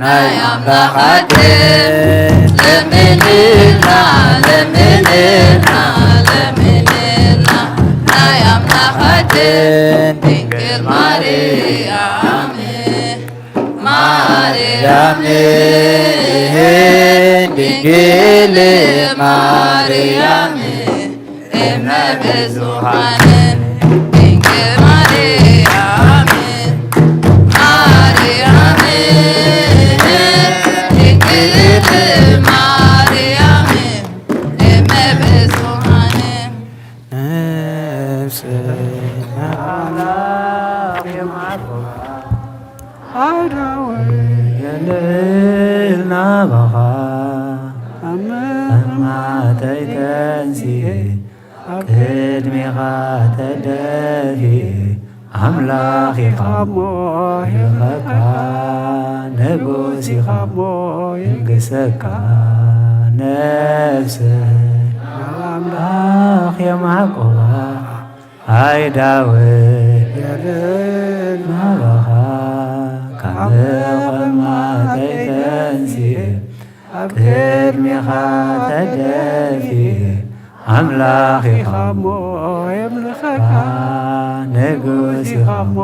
ናይ ኣምላኻችን ለምንልና ለምንልና ለምንልና ናይ ኣምላኻችን ድንግል ማርያም ማርያም ድንግል ማርያም እመ ብዙኃን ድንግል ማርያም ማርያም ድንግል ማርያም እመ ብዙኃን ነፍስና ኣምላኽ የማርዋ ኣዳወ የልዕልና ባኻ ኣመ እማተይ ተንሲኤ ኣብ ቅድሜኻ ተደፊኤ ኣምላኽ ኢኻ እሞ የምልኸካ ንጉስ ኢኻ እሞ የንግሰካ ነፍሰ ኣምላኽ የማቆባ ኣይዳወ የልዕልና ባኻ ካብ መቐማጠይ ተንሲኤ ኣብ ቅድሜኻ ተደፊኤ ኣምላኽ ኢኻ እሞ የምልኸካ ንጉስ ኢኻ እሞ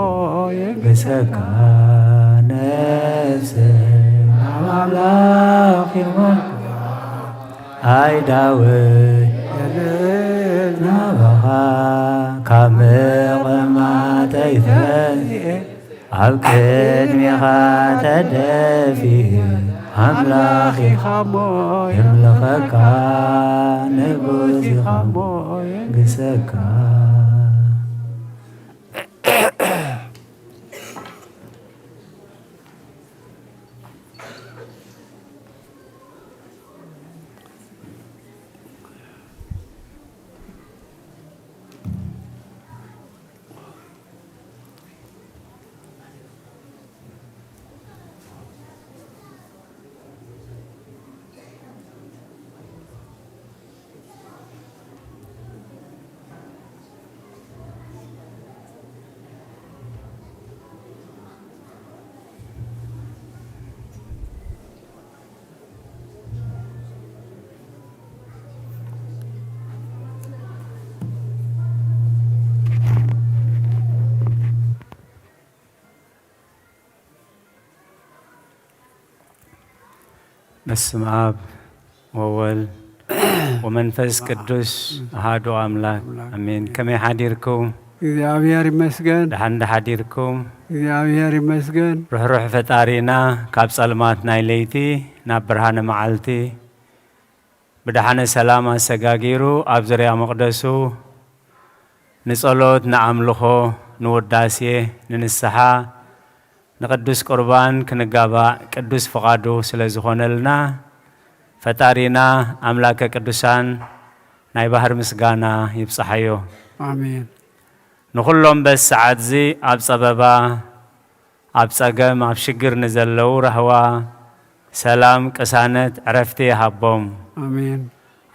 የንግሰካ ነፍሰ ኣምላኽ ኢኻ ኣይዳወ የልዕልና ባኻ ካብ መቐማጠይ ተንሲኤ ኣብ ቅድሜኻ ተደፊኤ ኣምላኽ ኢኻ እሞ የምልኸካ ንጉስ ኢኻ እሞ የንግሰካ። በስመ አብ ወወልድ ወመንፈስ ቅዱስ አሐዱ አምላክ አሜን። ከመይ ሓዲርኩም? እግዚኣብሔር ይመስገን። ደሓን ዶ ሓዲርኩም? እግዚኣብሔር ይመስገን። ርሕሩሕ ፈጣሪና ካብ ጸልማት ናይ ለይቲ ናብ ብርሃነ መዓልቲ ብደሓነ ሰላም ኣሰጋጊሩ ኣብ ዙርያ መቕደሱ ንጸሎት፣ ንኣምልኾ፣ ንውዳሴ፣ ንንስሓ፣ ንቅዱስ ቁርባን ክንጋባእ ቅዱስ ፍቓዱ ስለ ዝኾነልና ፈጣሪና ኣምላከ ቅዱሳን ናይ ባህር ምስጋና ይብጽሓዮ። ኣሜን። ንኹሎም በዚ ሰዓትዚ ኣብ ጸበባ፣ ኣብ ጸገም፣ ኣብ ሽግር ንዘለዉ ራህዋ፣ ሰላም፣ ቅሳነት፣ ዕረፍቲ ይሃቦም። ኣሜን።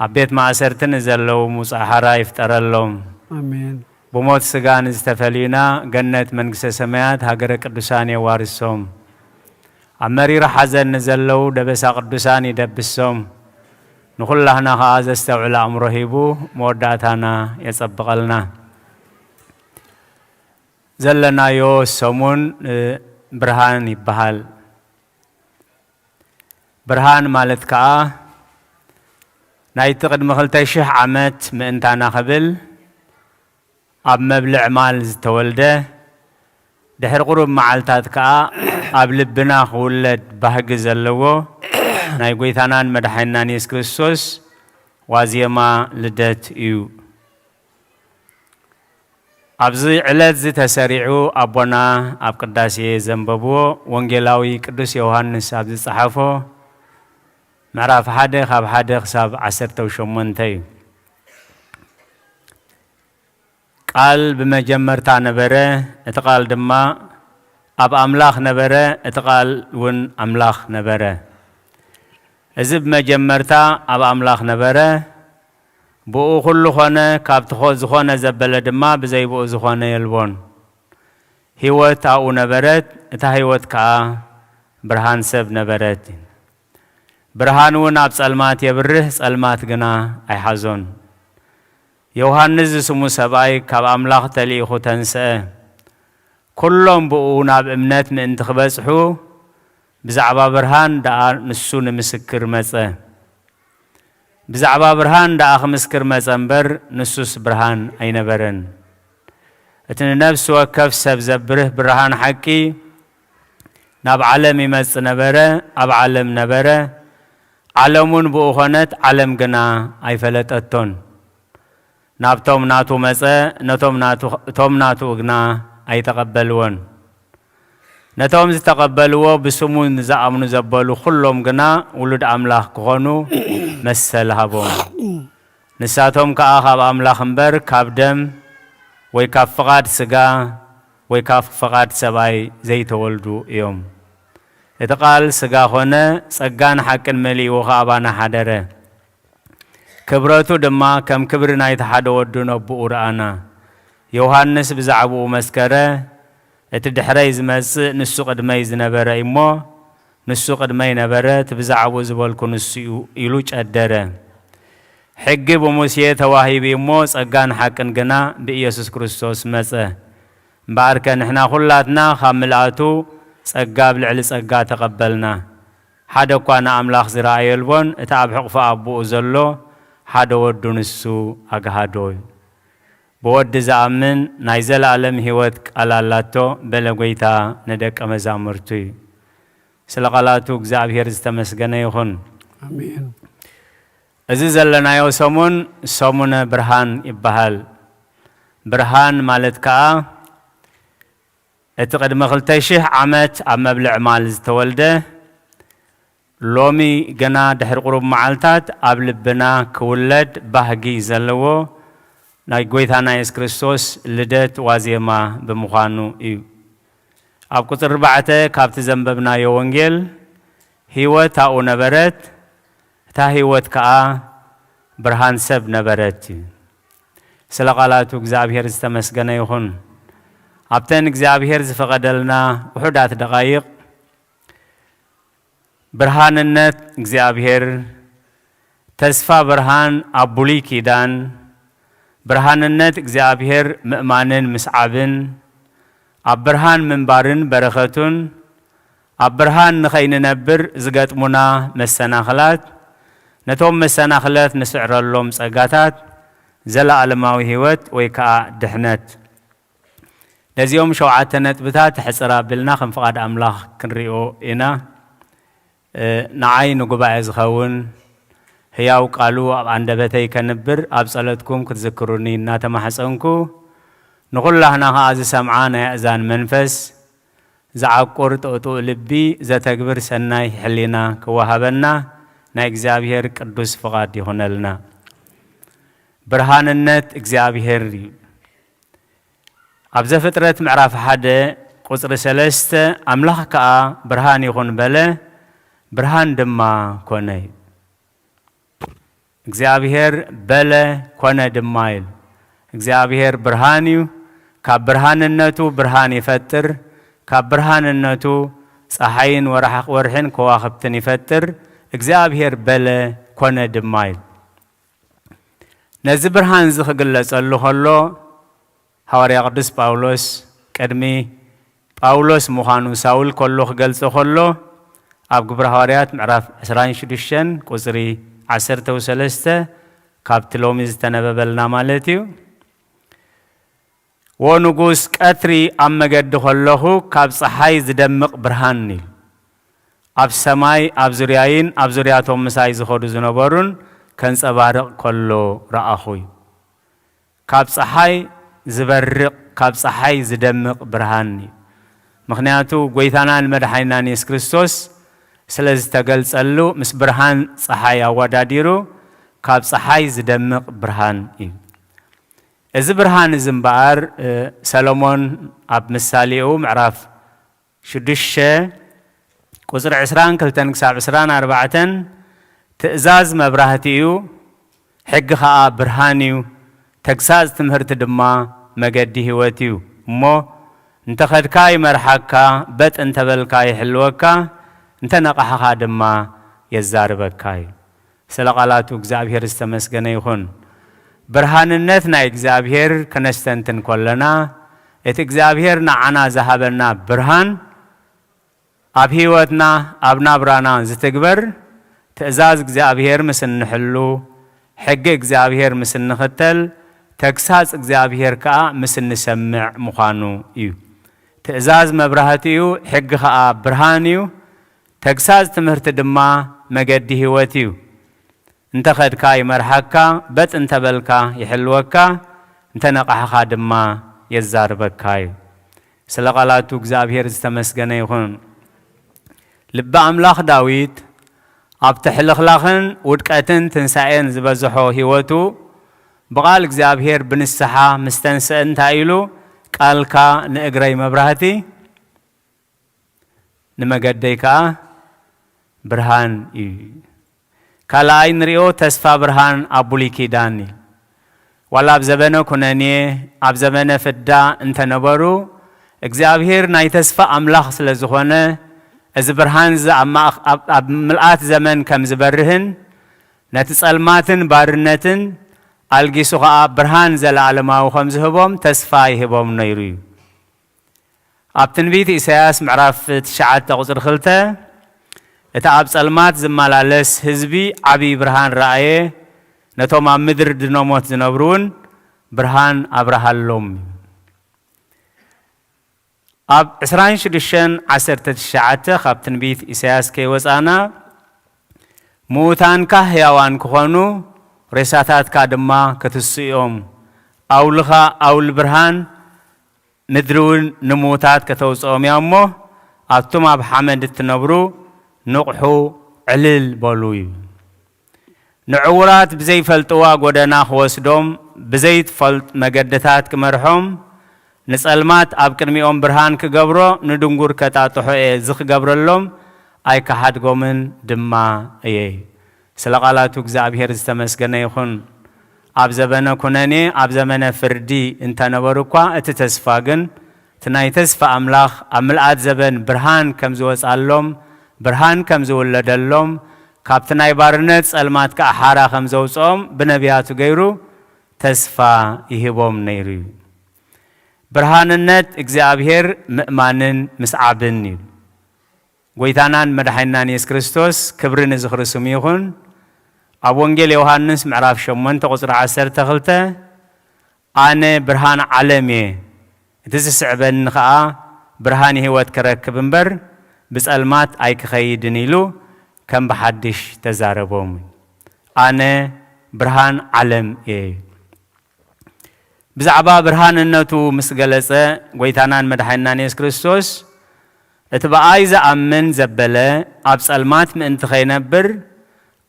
ኣብ ቤት ማእሰርቲ ንዘለዉ ምውጻእ ሓራ ይፍጠረሎም። ኣሜን። ብሞት ስጋ ንዝተፈልዩና ገነት መንግስተ ሰማያት ሃገረ ቅዱሳን የዋርሶም። ኣብ መሪር ሓዘን ንዘለዉ ደበሳ ቅዱሳን ይደብሶም። ንኹላህና ኸኣ ዘስተውዕል ኣእምሮ ሂቡ መወዳእታና የጸብቐልና። ዘለናዮ ሰሙን፣ እ፣ ብርሃን ይበሃል። ብርሃን ማለት ከኣ ናይቲ ቅድሚ ክልተ ሽሕ ዓመት ምእንታና ክብል ኣብ መብልዕ ማል ዝተወልደ፣ ድሕሪ ቁሩብ መዓልታት ከኣ ኣብ ልብና ክውለድ ባህጊ ዘለዎ ናይ ጎይታናን መድሓኒናን የሱስ ክርስቶስ ዋዜማ ልደት እዩ። ኣብዚ ዕለት እዚ ተሰሪዑ ኣቦና ኣብ ቅዳሴ ዘንበብዎ ወንጌላዊ ቅዱስ ዮሃንስ ኣብ ዝጸሓፎ ምዕራፍ ሓደ ካብ ሓደ ክሳብ ዓሰርተ ሸሞንተ እዩ። ቃል ብመጀመርታ ነበረ፣ እቲ ቃል ድማ ኣብ ኣምላኽ ነበረ፣ እቲ ቃል እውን ኣምላኽ ነበረ። እዚ ብመጀመርታ ኣብ ኣምላኽ ነበረ። ብኡ ኩሉ ኾነ፣ ካብቲ ኾ-፣ ዝኾነ ዘበለ ድማ ብዘይ ብኡ ዝኾነ የልቦን። ህይወት ኣብኡ ነበረት፣ እታ ህይወት ከኣ ብርሃን ሰብ ነበረት። ብርሃን እውን ኣብ ጸልማት የብርህ፣ ጸልማት ግና ኣይሓዞን። ዮሃንስ ዝስሙ ሰብኣይ ካብ ኣምላኽ ተልኢኹ ተንስአ። ኩሎም ብኡ ናብ እምነት ምእንቲ ክበጽሑ፣ ብዛዕባ ብርሃን ደኣ ንሱ ንምስክር መጸ። ብዛዕባ ብርሃን ደኣ ክምስክር መጸ እምበር፣ ንሱስ ብርሃን ኣይነበረን። እቲ ንነፍሲ ወከፍ ሰብ ዘብርህ ብርሃን ሓቂ ናብ ዓለም ይመጽእ ነበረ፣ ኣብ ዓለም ነበረ፣ ዓለም እውን ብኡ ኾነት፣ ዓለም ግና ኣይፈለጠቶን። ናብቶም ናቱ መጸ፣ ነቶም ናቱ፣ እቶም ናቱ ግና ኣይተቐበልዎን። ነቶም ዝተቐበልዎ ብስሙ ንዝኣምኑ ዘበሉ ኩሎም ግና ውሉድ ኣምላኽ ክኾኑ መሰል ሃቦም። ንሳቶም ከኣ ካብ ኣምላኽ እምበር ካብ ደም ወይ ካብ ፍቓድ ስጋ ወይ ካብ ፍቓድ ሰብኣይ ዘይተወልዱ እዮም። እቲ ቃል ስጋ ኾነ፣ ጸጋን ሓቅን መሊኡ ከኣ ኣባና ሓደረ። ክብረቱ ድማ ከም ክብሪ ናይቲ ሓደ ወዱ ነብኡ ረኣና። ዮሃንስ ብዛዕባኡ መስከረ፣ እቲ ድሕረይ ዝመጽእ ንሱ ቅድመይ ዝነበረ እሞ፣ ንሱ ቅድመይ ነበረ፣ እቲ ብዛዕባኡ ዝበልኩ ንሱ እዩ ኢሉ ጨደረ። ሕጊ ብሙሴ ተዋሂቡ እሞ፣ ጸጋን ሓቅን ግና ብኢየሱስ ክርስቶስ መጸ። እምበኣርከ ንሕና ኩላትና ካብ ምልኣቱ ጸጋ ኣብ ልዕሊ ጸጋ ተቐበልና። ሓደ እኳ ንኣምላኽ ዝረኣየ የልቦን፣ እቲ ኣብ ሕቑፊ ኣቦኡ ዘሎ ሓደ ወዱ ንሱ ኣግሃዶ እዩ። ብወዲ ዝኣምን ናይ ዘለኣለም ህይወት ቃል ኣላቶ፣ በለ ጐይታ ንደቀ መዛሙርቱ እዩ። ስለ ቃላቱ እግዚኣብሔር ዝተመስገነ ይኹን። ኣሜን። እዚ ዘለናዮ ሰሙን ሰሙነ ብርሃን ይበሃል። ብርሃን ማለት ከኣ እቲ ቅድሚ ክልተ ሽሕ ዓመት ኣብ መብልዕ ማል ዝተወልደ፣ ሎሚ ግና ድሕሪ ቁሩብ መዓልታት ኣብ ልብና ክውለድ ባህጊ ዘለዎ ናይ ጐይታና የሱስ ክርስቶስ ልደት ዋዜማ ብምዃኑ እዩ። ኣብ ቁጽሪ ኣርባዕተ ካብቲ ዘንበብናዮ ወንጌል፣ ህይወት ኣብኡ ነበረት፣ እታ ህይወት ከኣ ብርሃን ሰብ ነበረት እዩ። ስለ ቃላቱ እግዚኣብሔር ዝተመስገነ ይኹን። ኣብተን እግዚኣብሔር ዝፈቐደልና ውሑዳት ደቓይቕ፣ ብርሃንነት እግዚኣብሔር፣ ተስፋ ብርሃን ኣብ ብሉይ ኪዳን፣ ብርሃንነት እግዚኣብሔር ምእማንን ምስዓብን፣ ኣብ ብርሃን ምንባርን በረኸቱን፣ ኣብ ብርሃን ንኸይንነብር ዝገጥሙና መሰናኽላት፣ ነቶም መሰናኽለት ንስዕረሎም ጸጋታት፣ ዘለኣለማዊ ህይወት ወይ ከኣ ድሕነት። ነዚኦም ሸውዓተ ነጥብታት ሕጽር ኣቢልና ከም ፍቓድ ኣምላኽ ክንሪኦ ኢና። እ፣ ንዓይ ንጉባኤ ዝኸውን ህያው ቃሉ ኣብ ኣንደበተይ ከንብር ኣብ ጸሎትኩም ክትዝክሩኒ እናተማሕጸንኩ፣ ንኹላህና ኸኣ ዝሰምዓ ናይ ኣእዛን መንፈስ፣ ዝዓቁር ጥቕጡቕ ልቢ፣ ዘተግብር ሰናይ ሕሊና ክወሃበና ናይ እግዚኣብሔር ቅዱስ ፍቓድ ይኹነልና። ብርሃንነት እግዚኣብሔር እዩ። ኣብ ዘፍጥረት ምዕራፍ ሓደ ቁጽሪ ሰለስተ፣ ኣምላኽ ከኣ ብርሃን ይኹን በለ፣ ብርሃን ድማ ኮነ። እግዚኣብሔር በለ፣ ኮነ ድማ ኢሉ። እግዚኣብሔር ብርሃን እዩ። ካብ ብርሃንነቱ ብርሃን ይፈጥር። ካብ ብርሃንነቱ ጸሓይን ወርሕ-፣ ወርሕን ከዋኽብትን ይፈጥር። እግዚኣብሔር በለ፣ ኮነ ድማ ኢሉ። ነዚ ብርሃን እዚ ክግለጸሉ ከሎ፣ ሃዋርያ ቅዱስ ጳውሎስ ቅድሚ ጳውሎስ ምዃኑ ሳውል ከሎ ክገልጾ ከሎ፣ ኣብ ግብሪ ሃዋርያት ምዕራፍ ዕስራን ሽዱሽተን ቁጽሪ ዓሰርተ ወሰለስተ፣ ካብቲ ሎሚ ዝተነበበልና ማለት እዩ። "ዎ ንጉስ፣ ቀትሪ ኣብ መገዲ ከለኹ ካብ ጸሓይ ዝደምቕ ብርሃን" ኢሉ። ኣብ ሰማይ፣ ኣብ ዙርያይን ኣብ ዙርያቶም ምሳይ ዝኸዱ ዝነበሩን ከንጸባርቕ ከሎ ረኣኹ እዩ። ካብ ጸሓይ ዝበርቕ፣ ካብ ጸሓይ ዝደምቕ ብርሃን እዩ። ምኽንያቱ፣ ጐይታናን መድሓኒናን የሱስ ክርስቶስ ስለ ዝተገልጸሉ፣ ምስ ብርሃን ጸሓይ ኣወዳዲሩ፣ ካብ ጸሓይ ዝደምቕ ብርሃን እዩ። እዚ ብርሃን እዚ እምበኣር፣ እ፣ ሰሎሞን ኣብ ምሳሌኡ ምዕራፍ ሽዱሽተ ቁጽሪ ዕስራን ክልተን ክሳብ ዕስራን ኣርባዕተን፣ "ትእዛዝ መብራህቲ እዩ፣ ሕጊ ኸኣ ብርሃን እዩ፣ ተግሳጽ ትምህርቲ ድማ መገዲ ህይወት እዩ። እሞ እንተ ኸድካ ይመርሓካ፣ በጥ እንተ በልካ ይሕልወካ፣ እንተ ነቓሕኻ ድማ የዛርበካ" እዩ። ስለ ቃላቱ እግዚኣብሔር ዝተመስገነ ይኹን። ብርሃንነት ናይ እግዚኣብሔር ከነስተንትን ከለና፣ እቲ እግዚኣብሔር ንዓና ዝሃበና ብርሃን ኣብ ህይወትና፣ ኣብ ናብራና ዝትግበር፣ ትእዛዝ እግዚኣብሔር ምስ እንሕሉ፣ ሕጊ እግዚኣብሔር ምስ እንኽተል፣ ተግሳጽ እግዚኣብሔር ከኣ ምስ እንሰምዕ ምዃኑ እዩ። ትእዛዝ መብራህቲ እዩ፣ ሕጊ ኸኣ ብርሃን እዩ። ተግሳጽ ትምህርቲ ድማ መገዲ ህይወት እዩ። እንተ ኸድካ ይመርሓካ፣ በጥ እንተ በልካ ይሕልወካ፣ እንተ ነቓሕኻ ድማ የዛርበካ እዩ። ስለ ቃላቱ እግዚኣብሔር ዝተመስገነ ይኹን። ልበ ኣምላኽ ዳዊት ኣብ ትሕልኽላኽን ውድቀትን ትንሳኤን ዝበዝሖ ህይወቱ፣ ብቓል እግዚኣብሔር ብንስሓ ምስ ተንስአ እንታይ ኢሉ? "ቃልካ ንእግረይ መብራህቲ፣ ንመገደይ ከኣ ብርሃን እዩ።" ካልኣይ ንሪኦ ተስፋ ብርሃን ኣብ ብሉይ ኪዳን እዩ። ዋላ ኣብ ዘበነ ኩነኔ፣ ኣብ ዘበነ ፍዳ እንተነበሩ፣ እግዚኣብሔር ናይ ተስፋ ኣምላኽ ስለ ዝኾነ፣ እዚ ብርሃን እዚ ኣብ ማእኽ-፣ ኣብ፣ ኣብ ምልኣት ዘመን ከም ዝበርህን፣ ነቲ ጸልማትን ባርነትን ኣልጊሱ ኸኣ ብርሃን ዘለኣለማዊ ከም ዝህቦም ተስፋ ይህቦም ነይሩ እዩ። ኣብ ትንቢት ኢሳያስ ምዕራፍ ትሽዓተ ቁጽሪ ክልተ፣ "እቲ ኣብ ጸልማት ዝመላለስ ህዝቢ ዓቢ ብርሃን ረኣየ፣ ነቶም ኣብ ምድሪ ድኖሞት ዝነብሩ እውን ብርሃን ኣብርሃሎም" እዩ። ኣብ ዕስራን ሽዱሽተን ዓሰርተ ትሽዓተ ካብ ትንቢት ኢሳያስ ከይወጻና፣ "ምዉታንካ ህያዋን ክኾኑ፣ ሬሳታትካ ድማ ክትስኡ እዮም። ኣውልኻ ኣውል ብርሃን፣ ምድሪ እውን ንምዉታት ከተውጽኦም እያ እሞ፣ ኣቱም ኣብ ሓመድ እትነብሩ፣ ንቕሑ፣ ዕልል በሉ" እዩ። ንዕዉራት ብዘይፈልጥዋ ጐደና ክወስዶም፣ ብዘይትፈልጥ መገድታት ክመርሖም፣ ንጸልማት ኣብ ቅድሚኦም ብርሃን ክገብሮ፣ ንድንጉር ከጣጥሖ እየ፣ እዚ ክገብረሎም ኣይክሓድጎምን ድማ እየ። ስለ ቃላቱ እግዚኣብሔር ዝተመስገነ ይኹን። ኣብ ዘበነ ኩነኔ፣ ኣብ ዘመነ ፍርዲ እንተነበሩ እኳ፣ እቲ ተስፋ ግን፣ እቲ ናይ ተስፋ ኣምላኽ ኣብ ምልኣት ዘበን ብርሃን ከም ዝወጽኣሎም፣ ብርሃን ከም ዝውለደሎም፣ ካብቲ ናይ ባርነት ጸልማት ከኣ ሓራ ከም ዘውጽኦም ብነቢያቱ ገይሩ ተስፋ ይህቦም ነይሩ እዩ። ብርሃንነት እግዚኣብሔር ምእማንን ምስዓብን እዩ። ጎይታናን መድሓኒናን የሱስ ክርስቶስ፣ ክብሪ ንዝኽሪ ስሙ ይኹን። ኣብ ወንጌል ዮሃንስ ምዕራፍ ሸሞንተ ቁጽሪ ዓሰርተ ክልተ፣ "ኣነ ብርሃን ዓለም እየ፣ እቲ ዝስዕበኒ ኸኣ ብርሃን ህይወት ክረክብ እምበር፣ ብጸልማት ኣይክኸይድን" ኢሉ ከም ብሓድሽ ተዛረቦም። "ኣነ ብርሃን ዓለም እየ" ብዛዕባ ብርሃንነቱ ምስ ገለጸ፣ ጎይታናን መድሓኒናን የሱስ ክርስቶስ፣ "እቲ ብኣይ ዝኣምን ዘበለ ኣብ ጸልማት ምእንቲ ኸይነብር፣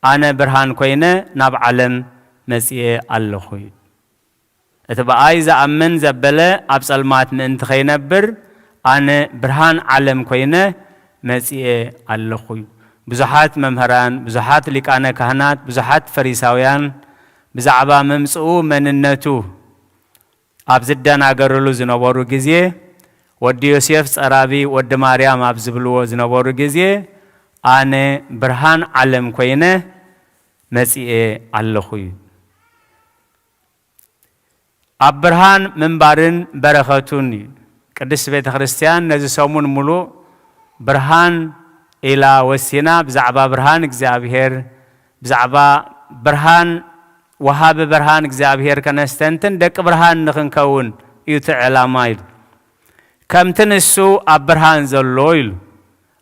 ኣነ ብርሃን ኮይነ ናብ ዓለም መጺኤ ኣለኹ" እዩ። "እቲ ብኣይ ዝኣምን ዘበለ ኣብ ጸልማት ምእንቲ ኸይነብር፣ ኣነ ብርሃን ዓለም ኮይነ መጺኤ ኣለኹ" እዩ። ብዙሓት መምህራን፣ ብዙሓት ሊቃነ ካህናት፣ ብዙሓት ፈሪሳውያን ብዛዕባ ምምጽኡ መንነቱ ኣብ ዝደናገርሉ ዝነበሩ ግዜ፣ ወዲ ዮሴፍ ጸራቢ፣ ወዲ ማርያም ኣብ ዝብልዎ ዝነበሩ ግዜ፣ "ኣነ ብርሃን ዓለም ኮይነ መጺኤ ኣለኹ" እዩ። ኣብ ብርሃን ምንባርን በረኸቱን እዩ። ቅድስት ቤተ ክርስቲያን ነዚ ሰሙን ምሉእ ብርሃን ኢላ ወሲና፣ ብዛዕባ ብርሃን እግዚኣብሔር፣ ብዛዕባ ብርሃን፣ ወሃቢ ብርሃን እግዚኣብሔር ከነስተንትን ደቂ ብርሃን ንኽንከውን እዩ እቲ ዕላማ ኢሉ። ከምቲ ንሱ ኣብ ብርሃን ዘሎ ኢሉ።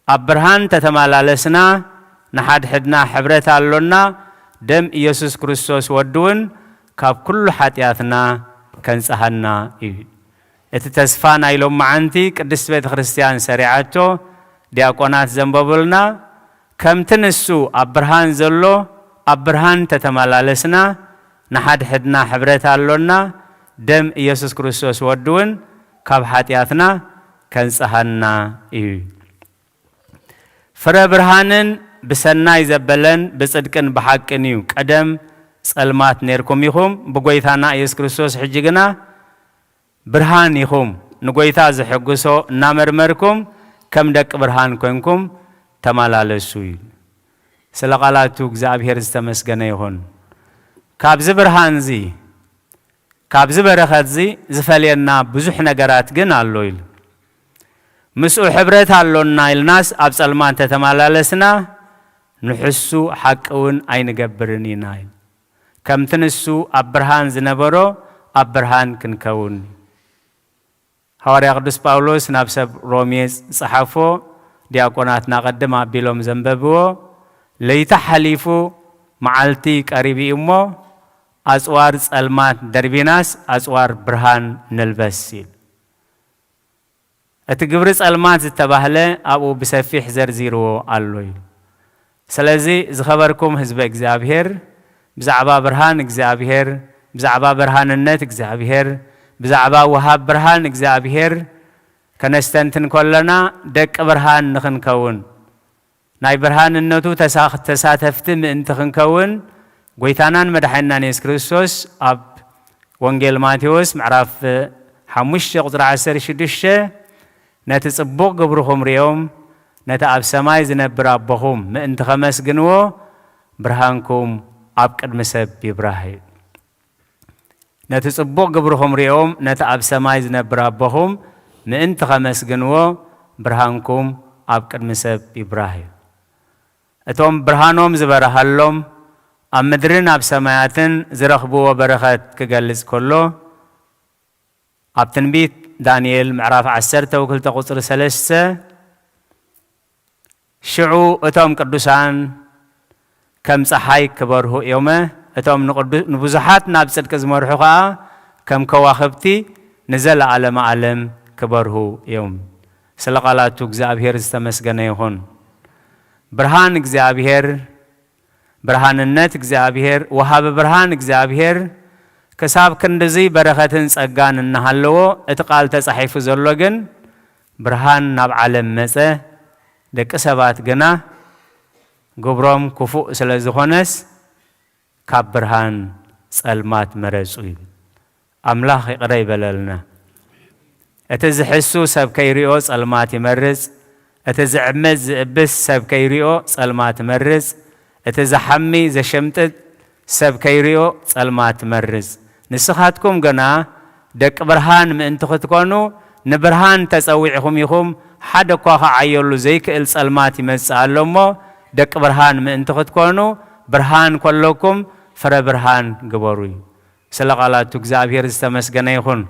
ኣብ ብርሃን ተተመላለስና፣ ንሓድሕድና ሕብረት ኣሎና፣ ደም ኢየሱስ ክርስቶስ ወዲ እውን ካብ ኩሉ ሓጢኣትና ከንጽሃና እዩ። እቲ ተስፋ ናይ ሎመዓንቲ ቅድስት ቤተ ክርስቲያን ሰሪዓቶ፣ ዲያቆናት ዘንበቡልና፣ ከምቲ ንሱ ኣብ ብርሃን ዘሎ ኣብ ብርሃን ተተመላለስና፣ ንሓድሕድና ሕብረት ኣሎና፣ ደም ኢየሱስ ክርስቶስ ወዲ እውን ካብ ሓጢኣትና ከንጽሃና እዩ። ፍረ ብርሃንን ብሰናይ ዘበለን ብጽድቅን ብሓቅን እዩ። ቀደም ጸልማት ኔርኩም ኢኹም፣ ብጎይታና ኢየሱስ ክርስቶስ ሕጂ ግና ብርሃን ኢኹም። ንጎይታ ዝሕግሶ እናመርመርኩም ከም ደቂ ብርሃን ኮንኩም ተመላለሱ እዩ። ስለ ቃላቱ እግዚኣብሔር ዝተመስገነ ይኹን። ካብዚ ብርሃንዚ፣ ካብዚ በረኸትዚ ዝፈልየና ብዙሕ ነገራት ግን ኣሎ ኢሉ። ምስኡ ሕብረት ኣሎና ኢልናስ ኣብ ጸልማት ተተመላለስና ንሕሱ ሓቂ እውን ኣይንገብርን ኢና ኢሉ። ከምቲ ንሱ ኣብ ብርሃን ዝነበሮ ኣብ ብርሃን ክንከውን። ሃዋርያ ቅዱስ ጳውሎስ ናብ ሰብ ሮሜ ዝጸሓፎ ዲያቆናትና ቅድም ኣቢሎም ዘንበብዎ፣ ለይቲ ሓሊፉ መዓልቲ ቀሪቡ እዩ እሞ፣ ኣጽዋር ጸልማት ደርቢናስ ኣጽዋር ብርሃን ንልበስ ኢሉ። እቲ ግብሪ ጸልማት ዝተባህለ ኣብኡ ብሰፊሕ ዘርዚርዎ ኣሎ እዩ። ስለዚ ዝኸበርኩም ህዝበ እግዚኣብሔር፣ ብዛዕባ ብርሃን እግዚኣብሔር፣ ብዛዕባ ብርሃንነት እግዚኣብሔር፣ ብዛዕባ ወሃብ ብርሃን እግዚኣብሔር ከነስተንትን ከለና ደቂ ብርሃን ንኽንከውን፣ ናይ ብርሃንነቱ ተሳ-፣ ተሳተፍቲ ምእንቲ ክንከውን፣ ጎይታናን መድሓኒናን የሱስ ክርስቶስ ኣብ ወንጌል ማቴዎስ ምዕራፍ ሓሙሽተ ቁጽሪ ዓሰርተ ሽዱሽተ፣ "ነቲ ጽቡቕ ግብርኹም ሪኦም፣ ነቲ ኣብ ሰማይ ዝነብር ኣቦኹም ምእንቲ ኸመስግንዎ፣ ብርሃንኩም ኣብ ቅድሚ ሰብ ይብራህ" እዩ። ነቲ ጽቡቕ ግብርኹም ሪኦም፣ ነቲ ኣብ ሰማይ ዝነብር ኣቦኹም ምእንቲ ኸመስግንዎ፣ ብርሃንኩም ኣብ ቅድሚ ሰብ ይብራህ እዩ። እቶም ብርሃኖም ዝበርሃሎም፣ ኣብ ምድርን ኣብ ሰማያትን ዝረኽብዎ በረኸት ክገልጽ ከሎ፣ ኣብ ትንቢት ዳንኤል ምዕራፍ ዓሰርተ ወክልተ ቁጽሪ ሰለስተ፣ "ሽዑ እቶም ቅዱሳን ከም ጸሓይ ክበርሁ እዮመ፣ እቶም ንቅዱ-፣ ንብዙሓት ናብ ጽድቂ ዝመርሑ ኸኣ ከም ከዋኽብቲ ንዘለዓለመ ዓለም ክበርሁ እዮም።" ስለ ቃላቱ እግዚኣብሔር ዝተመስገነ ይኹን። ብርሃን እግዚኣብሔር፣ ብርሃንነት እግዚኣብሔር፣ ወሃቢ ብርሃን እግዚኣብሔር ክሳብ ክንድዚ በረኸትን ጸጋን እናሃለዎ፣ እቲ ቃል ተጻሒፉ ዘሎ ግን፣ "ብርሃን ናብ ዓለም መጸ፣ ደቂ ሰባት ግና ግብሮም ክፉእ ስለ ዝኾነስ፣ ካብ ብርሃን ጸልማት መረጹ" እዩ። ኣምላኽ ይቕረ ይበለልና። እቲ ዝሕሱ ሰብ ከይሪኦ ጸልማት ይመርጽ፣ እቲ ዝዕምጽ ዝእብስ ሰብ ከይሪኦ ጸልማት ይመርጽ፣ እቲ ዝሓሚ ዘሸምጥጥ ሰብ ከይሪኦ ጸልማት ይመርጽ። ንስኻትኩም ግና ደቂ ብርሃን ምእንቲ ክትኮኑ፣ ንብርሃን ተጸዊዕኹም ኢኹም። ሓደ እኳ ክዓየሉ ዘይክእል ጸልማት ይመጽእ ኣሎ እሞ፣ ደቂ ብርሃን ምእንቲ ክትኮኑ፣ ብርሃን ከለኩም ፍረ ብርሃን ግበሩ እዩ። ስለ ቃላቱ እግዚኣብሔር ዝተመስገነ ይኹን።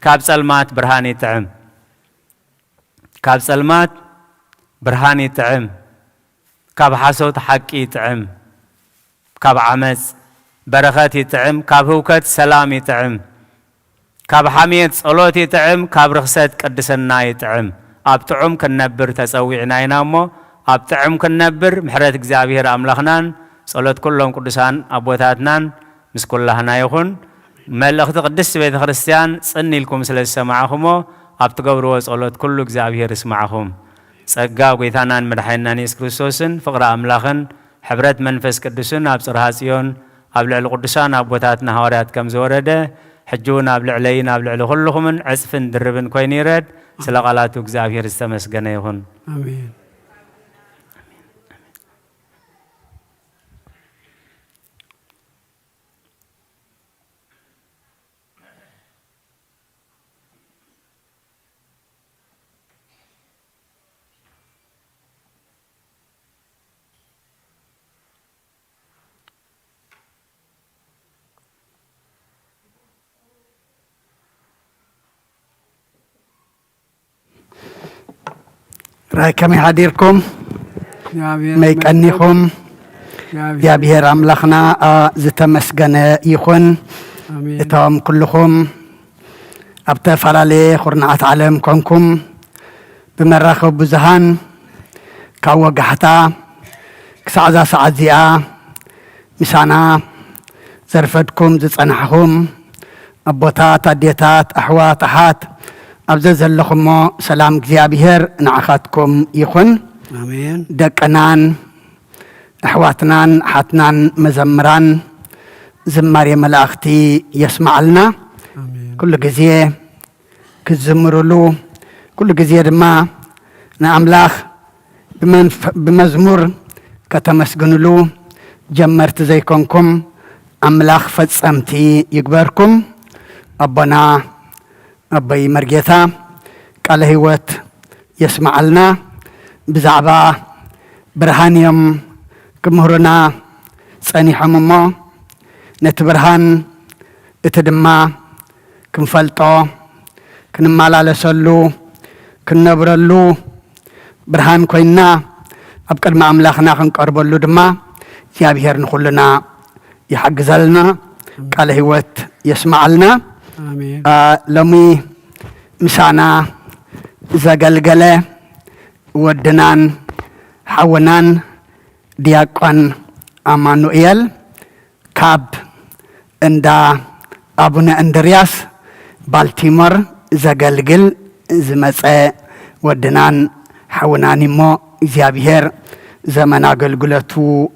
ካብ ጸልማት ብርሃን ይጥዕም። ካብ ጸልማት ብርሃን ይጥዕም። ካብ ሓሶት ሓቂ ይጥዕም። ካብ ዓመጽ በረኸት ይጥዕም። ካብ ህውከት ሰላም ይጥዕም። ካብ ሓሜት ጸሎት ይጥዕም። ካብ ርኽሰት ቅድስና ይጥዕም። ኣብ ጥዑም ክንነብር ተጸዊዕና ኢና እሞ፣ ኣብ ጥዑም ክንነብር ምሕረት እግዚኣብሔር ኣምላኽናን ጸሎት ኩሎም ቅዱሳን ኣቦታትናን ምስ ኩላህና ይኹን። መልእኽቲ ቅድስቲ ቤተ ክርስቲያን ጽን ኢልኩም ስለ ዝሰማዕኹሞ፣ ኣብ ትገብርዎ ጸሎት ኩሉ እግዚኣብሔር ይስማዕኹም። ጸጋ ጐይታናን መድሓኒናን የሱስ ክርስቶስን ፍቕሪ ኣምላኽን ሕብረት መንፈስ ቅዱስን ኣብ ጽርሃ ጽዮን ኣብ ልዕሊ ቅዱሳን ኣቦታትና ሃዋርያት ከም ዝወረደ፣ ሕጂ እውን ኣብ ልዕለይን ኣብ ልዕሊ ኩልኹምን ዕጽፍን ድርብን ኮይኑ ይረድ። ስለ ቃላቱ እግዚኣብሔር ዝተመስገነ ይኹን። ኣሜን። ራይ ከመይ ሓዲርኩም? እግዚኣብሔር መይ ይመስገን። ቀኒኹም? እግዚኣብሔር እግዚኣብሔር ኣምላኽና፣ ኣ፣ ዝተመስገነ ይኹን። ኣሜን። እቶም ኩልኹም ኣብ ተፈላለየ ኩርናዓት ዓለም ኮንኩም ብመራኸቢ ብዙሃን ካብ ወጋሕታ፣ ክሳዕ እዛ ሰዓት እዚኣ ምሳና ዘርፈድኩም ዝጸናሕኹም ኣቦታት፣ ኣዴታት፣ ኣሕዋት፣ ኣሓት፣ ኣብ ዘዘለኹሞ ሰላም እግዚኣብሔር ንዓኻትኩም ይኹን። ኣሜን። ደቅናን ኣሕዋትናን ኣሓትናን መዘምራን ዝማሬ መላእኽቲ የስምዓልና። ኣሜን። ኩሉ ግዜ ክትዝምሩሉ፣ ኩሉ ግዜ ድማ ንኣምላኽ ብመንፍ-፣ ብመዝሙር ከተመስግኑሉ ጀመርቲ ዘይኮንኩም፣ ኣምላኽ ፈጸምቲ ይግበርኩም። ኣቦና ኣቦይ መርጌታ ቃለ ህይወት የስምዓልና። ብዛዕባ ብርሃን እዮም ክምህሩና ጸኒሖም እሞ፣ ነቲ ብርሃን፣ እቲ ድማ ክንፈልጦ፣ ክንመላለሰሉ፣ ክንነብረሉ ብርሃን ኮይንና ኣብ ቅድሚ ኣምላኽና ክንቀርበሉ ድማ እግዚኣብሔር ንኹልና ይሓግዘልና፣ ቃለ ህይወት የስምዓልና። ኣሜን። አ፣ ሎሚ ምሳና ዘገልገለ ወድናን ሓውናን ዲያቆን ኣማኑኤል ካብ እንዳ ኣቡነ እንድርያስ ባልቲሞር ዘገልግል ዝመጸ ወድናን ሓውናን እሞ እግዚኣብሔር ዘመን ኣገልግሎቱ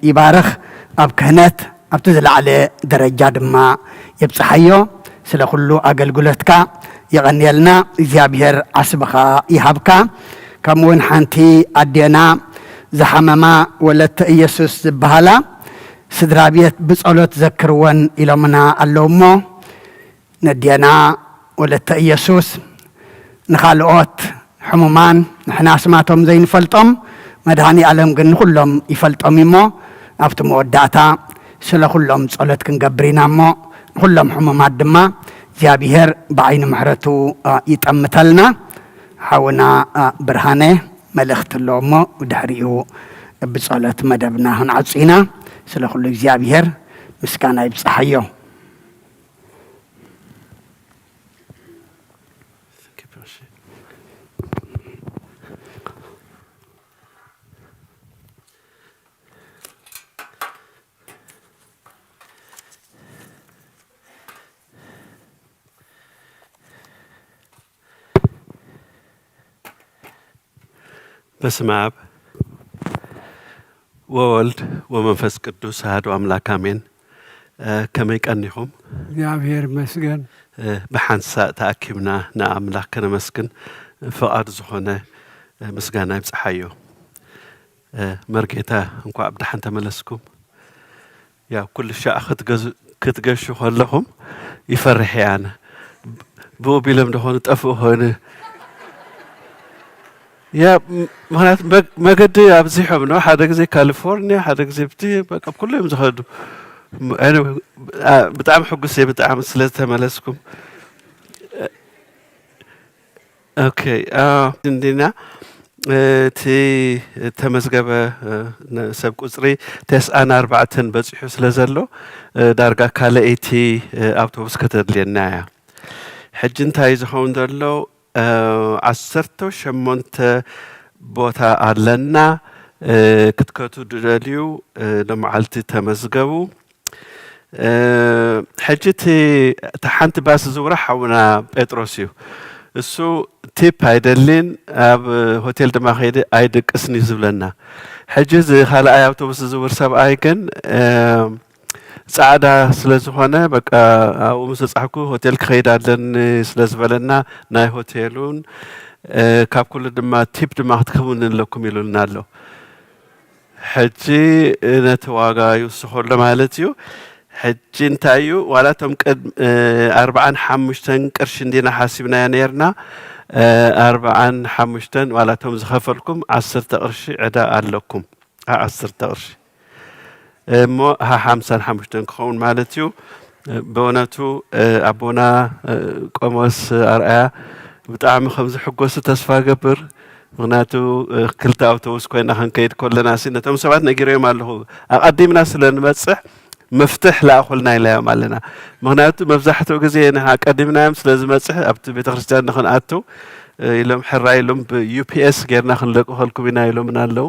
ይባርኽ። ኣብ ክህነት ኣብቲ ዝለዓለ ደረጃ ድማ የብጽሓዮ። ስለ ኩሉ ኣገልግሎትካ የቐንየልና፣ እግዚኣብሔር ዓስብኻ ይሃብካ። ከምኡ እውን ሓንቲ ኣዴና ዝሓመማ ወለተ ኢየሱስ ዝበሃላ ስድራ ቤት ብጸሎት ዘክርወን ኢሎምና ኣለዉ እሞ፣ ነዴና ወለተ ኢየሱስ ንኻልኦት ሕሙማን ንሕና ስማቶም ዘይንፈልጦም፣ መድኃኔ ዓለም ግን ንኹሎም ይፈልጦም እሞ፣ ኣብቲ መወዳእታ ስለ ኩሎም ጸሎት ክንገብር ኢና እሞ፣ ንኹሎም ሕሙማት ድማ እግዚኣብሔር ብዓይኒ ምሕረቱ፣ አ፣ ይጠምተልና። ሓውና፣ አ፣ ብርሃነ መልእኽቲ ኣሎ እሞ፣ ብድሕሪኡ ብጸሎት መደብና ክንዓጹ ኢና። ስለ ኩሉ እግዚኣብሔር ምስጋና ይብጽሓዮ። በስመ አብ ወወልድ ወመንፈስ ቅዱስ አሐዱ አምላክ አሜን። እ፣ ከመይ ቀኒኹም? እግዚኣብሔር ይመስገን። እ፣ ብሓንሳእ ተኣኪብና ንኣምላኽ ከነመስግን ፍቓድ ዝኾነ፣ እ፣ ምስጋና ይብጽሓዮ። እ፣ መርጌታ እንኳዕ ብደሓን ተመለስኩም። ያው ኩሉ ሻዕ ክትገዙ-፣ ክትገሹ ከለኹም ይፈርሕ እየ ኣነ። ብኡ ቢሎም ደኾኑ ጠፍኡ ኾይኑ። ያ፣ ም-፣ ምኽንያቱ መግ-፣ መገዲ ኣብዚሖም ነው። ሓደ ግዜ ካሊፎርኒያ፣ ሓደ ግዜ ብቲ፣ በቃ ኩሉ እዮም ዝኸዱ። ም-፣ anyway፣ አ፣ ብጣዕሚ ሕጉስ እየ፣ ብጣዕሚ ስለ ዝተመለስኩም። ኦኬ፣ አ፣ እንዲና፣ እቲ ተመዝገበ፣ እ፣ ነ-፣ ሰብ ቁጽሪ ተስዓን ኣርባዕተን በጺሑ ስለ ዘሎ፣ እ፣ ዳርጋ ካልኣይቲ፣ እ፣ ኣውቶቡስ ከተድልየና እያ። ሕጂ እንታይ ዝኸውን ዘሎ፣ እ፣ ዓሰርተ ሸሞንተ ቦታ ኣለና። እ፣ ክትከቱ ድደልዩ፣ እ፣ ሎመዓልቲ ተመዝገቡ። እ፣ ሕጂ እቲ፣ እታ ሓንቲ ባስ ዝዝውራ ሓውና ጴጥሮስ እዩ። እሱ ቲፕ ኣይደልን፣ ኣብ ሆቴል ድማ ከይደ ኣይድቅስን እዩ ዝብለና። ሕጂ እዚ ካልኣይ ኣውቶቡስ ዝዝውር ሰብኣይ ግን፣ እ፣ ጻዕዳ ስለ ዝኾነ፣ በቃ ኣብኡ ምስ በጻሕኩ ሆቴል ክኸይድ ኣለኒ ስለ ዝበለና፣ ናይ ሆቴሉን፣ እ፣ ካብ ኩሉ ድማ ቲፕ ድማ ክትህቡኒ ኣለኩም ኢሉና ኣሎ። ሕጂ ነቲ ዋጋ ይውስኾ ኣሎ ማለት እዩ። ሕጂ እንታይ እዩ፣ ዋላ እቶም ቅድ-፣ እ፣ ኣርብዓን ሓሙሽተን ቅርሺ እንዲና ሓሲብናዮ ነይርና። እ፣ ኣርብዓን ሓሙሽተን ዋላ እቶም ዝኸፈልኩም ዓሰርተ ቅርሺ ዕዳ ኣለኩም። ዓ-፣ ዓሰርተ ቅርሺ። እሞ ሃ-፣ ሓምሳን ሓሙሽተን ክኸውን ማለት እዩ። ብእውነቱ፣ እ፣ ኣቦና፣ እ፣ ቆሞስ ኣርኣያ ብጣዕሚ ከም ዝሕጎሱ ተስፋ እገብር። ምኽንያቱ፣ እ፣ ክልተ ኣውቶቡስ ኮይና ክንከይድ ከለና ሲ ነቶም ሰባት ነጊረዮም ኣለኹ። ኣቐዲምና ስለ ንበጽሕ መፍትሕ ለኣኹልና ኢለዮም ኣለና። ምኽንያቱ መብዛሕትኡ ግዜ ንሕና ኣቀዲምናዮም ስለ ዝመጽሕ ኣብቲ ቤተክርስትያን ንኽንኣቱ፣ እ፣ ኢሎም ሕራይ ኢሎም ብ-፣ ዩ ፒ ኤስ ጌርና ክንለቅኸልኩም ኢና ኢሎምና ኣለዉ።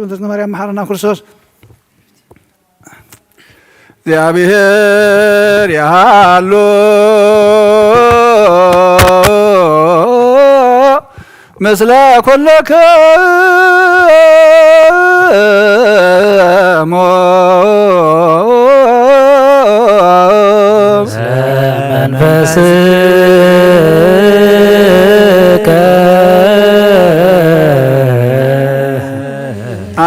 በእንተ ማርያም መሓረና ክርስቶስ። እግዚኣብሔር ይሃሉ ምስለ ኩልክሙ። መንፈስከ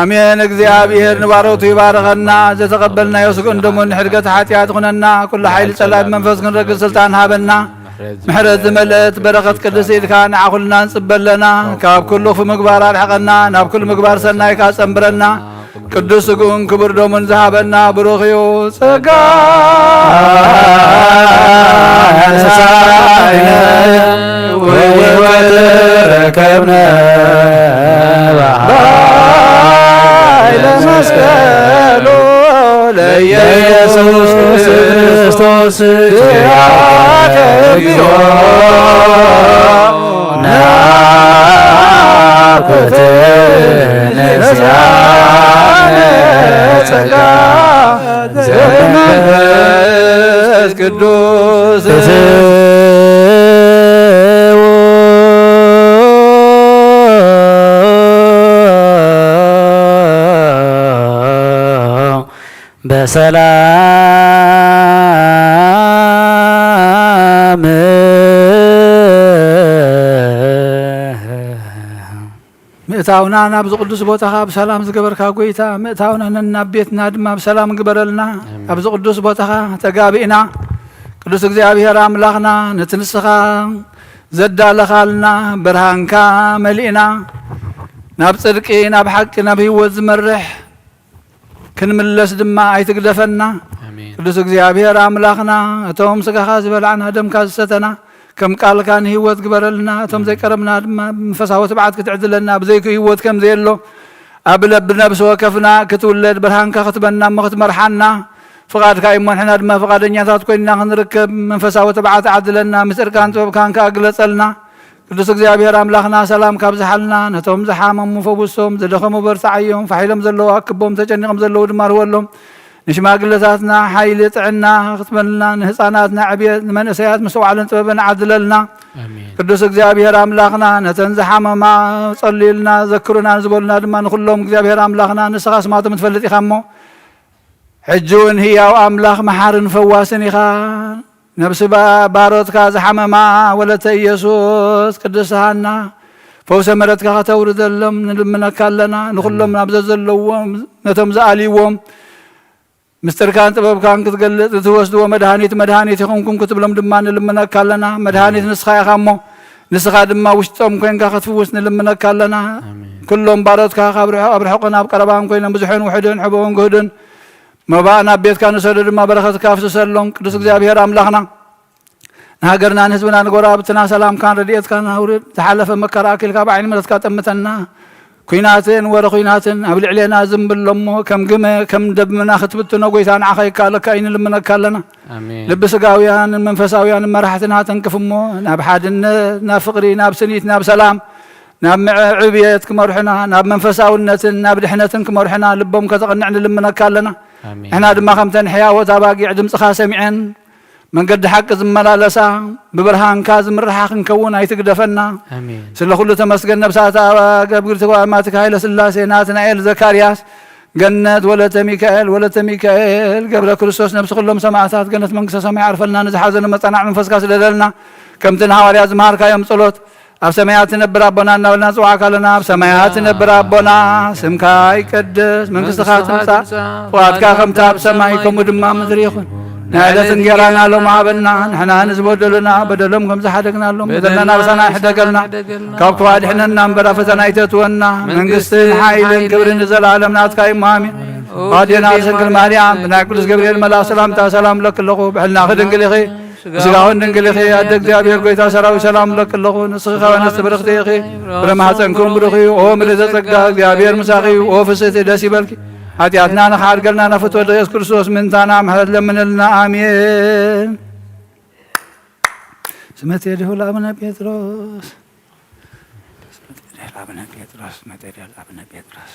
ኣሜን። እግዚኣብሔር ንባሮቱ ይባርኸና። ዘተቐበልናዮ ስግኡን ደሙን ንሕድገት ሓጢኣት ይኹነና። ኩሉ ሓይሊ ጸላኢ ብመንፈስ ክንረግጽ ስልጣን ሃበና። ምሕረት ዝመልአት በረኸት ቅድስቲ ኢድካ ንዓ ኩልና ንጽበ ኣለና። ካብ ኩሉ ክፉእ ምግባር ኣርሕቐና፣ ናብ ኩሉ ምግባር ሰናይ ከኣ ጸንብረና። ቅዱስ ስግኡን ክቡር ደሙን ዝሃበና ብሩኽ እዩ። ጸጋ ነሳእነ ወሕይወት ረከብነ በኃይለ መስቀሉ ለኢየሱስ ክርስቶስ ኪያከ እግዚኦ ናኩትነ ዚአነ ጸጋ ዘመንፈስ ቅዱስ በሰላም ምእታውና ናብዚ ቅዱስ ቦታኻ ብሰላም ዝገበርካ ጎይታ፣ ምእታውና ነናብ ቤትና ድማ ብሰላም ግበረልና። ኣሜን። ኣብዚ ቅዱስ ቦታኻ ተጋቢእና፣ ቅዱስ እግዚኣብሔር ኣምላኽና፣ ነቲ ንስኻ ዘዳለኻልና ብርሃንካ መሊእና፣ ናብ ጽድቂ፣ ናብ ሓቂ፣ ናብ ህይወት ዝመርሕ ክንምለስ ድማ ኣይትግደፈና። ኣሜን። ቅዱስ እግዚኣብሔር ኣምላኽና፣ እቶም ስጋኻ ዝበላዕና ደምካ ዝሰተና ከም ቃልካ ንህይወት ግበረልና። እቶም ኣሜን። ዘይቀረብና ድማ መንፈሳዊ ትብዓት ክትዕድለና፣ ብዘይኩ ህይወት ከም ዘየሎ ኣብ ለብ ነብሲ ወከፍና ክትውለድ ብርሃንካ ክትበና እሞ ክትመርሓና ፍቓድካ እዩ እሞ ንሕና ድማ ፍቓደኛታት ኮይንና ክንርከብ መንፈሳዊ ትብዓት ዓድለና። ምስ ጽድቃን ጥበብካን ከኣ ግለጸልና። ቅዱስ እግዚኣብሔር ኣምላኽና ሰላም ካብዝሓልና፣ ነቶም ዝሓመሙ ፈውሶም፣ ዝደኸሙ በርትዓዮም፣ ፋሕ ኢሎም ዘለዉ ኣክቦም፣ ተጨኒቖም ዘለዉ ድማ ርወሎም። ንሽማግለታትና ሓይሊ ጥዕና ክትበልና፣ ንህፃናትና ዕብየት፣ ንመንእሰያት ምስትውዓልን ጥበብን ዓድለልና። ኣሜን። ቅዱስ እግዚኣብሔር ኣምላኽና ነተን ዝሓመማ ጸልዩልና፣ ዘክሩና ንዝበሉና ድማ ንኹሎም እግዚኣብሔር ኣምላኽና ንስኻ ስማቶም ትፈልጥ ኢኻ እሞ፣ ሕጂ እውን ህያው ኣምላኽ መሓርን ፈዋስን ኢኻ። ነብሲ ባ-፣ ባሮትካ ዝሓመማ ወለተ ኢየሱስ ቅድስቲ ሃና ፈውሰ ምሕረትካ ከተውርደሎም ንልምነካ ኣለና። ንኹሎም ናብ ዘዘለዎም ነቶም ዝኣልይዎም ምስጢርካን ጥበብካን ክትገልጽ ንትወስድዎ መድሃኒት መድሃኒት ይኹንኩም ክትብሎም ድማ ንልምነካ ኣለና። መድሃኒት ንስኻ ኢኻ እሞ ንስኻ ድማ ውሽጦም ኮይንካ ክትፍውስ ንልምነካ ኣለና። ኣሜን። ኩሎም ባሮትካ ካብ ርሑ-፣ ኣብ ርሑቕን ኣብ ቀረባን ኮይኖም ብዙሕን ውሑድን ሕቡእን ግህዱን መባእ ናብ ቤትካ ንሰዶ ድማ በረኸትካ ኣፍስሰሎም። ቅዱስ እግዚኣብሔር ኣምላኽና ንሃገርና ንህዝብና ንጎረባብትና ሰላምካን ረድኤትካን ኣውርድ። ዝሓለፈ መከራ ኣኪልካ ብዓይኒ ምሕረትካ ጠምተና። ኲናትን ወረ ኲናትን ኣብ ልዕሌና ዝም ብሎ እሞ ከም ግመ ከም ደመና ክትብትኖ ጎይታ ንዓኻ ይከኣለካ እዩ ንልምነካ ኣለና። ኣሜን። ልቢ ስጋውያንን መንፈሳውያንን መራሕትና ተንክፍ እሞ ናብ ሓድነት፣ ናብ ፍቕሪ፣ ናብ ስኒት፣ ናብ ሰላም፣ ናብ ምዕ-፣ ዕብየት ክመርሑና፣ ናብ መንፈሳውነትን ናብ ድሕነትን ክመርሑና ልቦም ከተቕንዕ ንልምነካ ኣለና። ኣሜን። ንሕና ድማ ከምተን ሕያዎት ኣባጊዕ ድምፅኻ ሰሚዐን መንገዲ ሓቂ ዝመላለሳ ብብርሃንካ ዝምርሓ ክንከውን ኣይትግደፈና። ኣሜን። ስለ ኩሉ ተመስገን። ነብሳት ኣገብግርቲ ኣማትካ ሃይለ ስላሴ፣ ናትናኤል፣ ዘካርያስ፣ ገነት፣ ወለተ ሚካኤል፣ ወለተ ሚካኤል፣ ገብረ ክርስቶስ፣ ነብሲ ኩሎም ሰማዕታት ገነት መንግስተ ሰማይ ዓርፈልና። ንዝሓዘኑ መጸናዕ መንፈስካ ስደደልና። ከምቲ ንሃዋርያት ዝመሃርካዮም ጸሎት ኣብ ሰማያት ትነብር ኣቦና እናበልና ንጽዋዕካ ኣለና። ኣብ ሰማያት ትነብር ኣቦና፣ ስምካ ይቀደስ፣ መንግስትኻ ትምጻእ፣ ፍቓድካ ከምታ ኣብ ሰማይ ከምኡ ድማ ምድሪ ይኹን። ናይ ዕለት እንጌራና ሎም ሃበና፣ ንሕና ንዝበደሉና በደሎም ከም ዝሓደግናሎም በደልና ኣበሳና ይሕደገልና፣ ካብ ክፉእ ኣድሕነና እምበር ኣብ ፈተና ኣይተእትወና፣ መንግስትን ሓይልን ክብርን ንዘለኣለም ናትካ እዩ እሞ ኣሜን። ኣዴና ድንግል ማርያም ብናይ ቅዱስ ገብርኤል መልኣኽ ሰላምታ ሰላም እብለኪ ኣለኹ፣ ብሕልናኺ ድንግል ኢኺ፣ ብስጋኽን ድንግል ኢኺ፣ ኣደ እግዚኣብሔር ጎይታ ሰራዊት ሰላም እብለኪ ኣለኹ። ንስኺ ከኣ ኣንስቲ ብርኽቲ ኢኺ፣ ፍረ ማሕፀንክን ብሩኽ እዩ። ኦ ምልዕተ ጸጋ እግዚኣብሔር ምሳኺ እዩ። ኦ ፍስሕቲ ደስ ይበልኪ። ሓጢኣትና ንኽሓድገልና ናብ ፍትወት ኢየሱስ ክርስቶስ ምእንታና ምሕረት ለምንልና። ኣሜን። ስመ ቴዲሁ ለአቡነ ጴጥሮስ፣ ስመ ቴዲሁ ለአቡነ ጴጥሮስ፣ ስመ ቴዲሁ ለአቡነ ጴጥሮስ።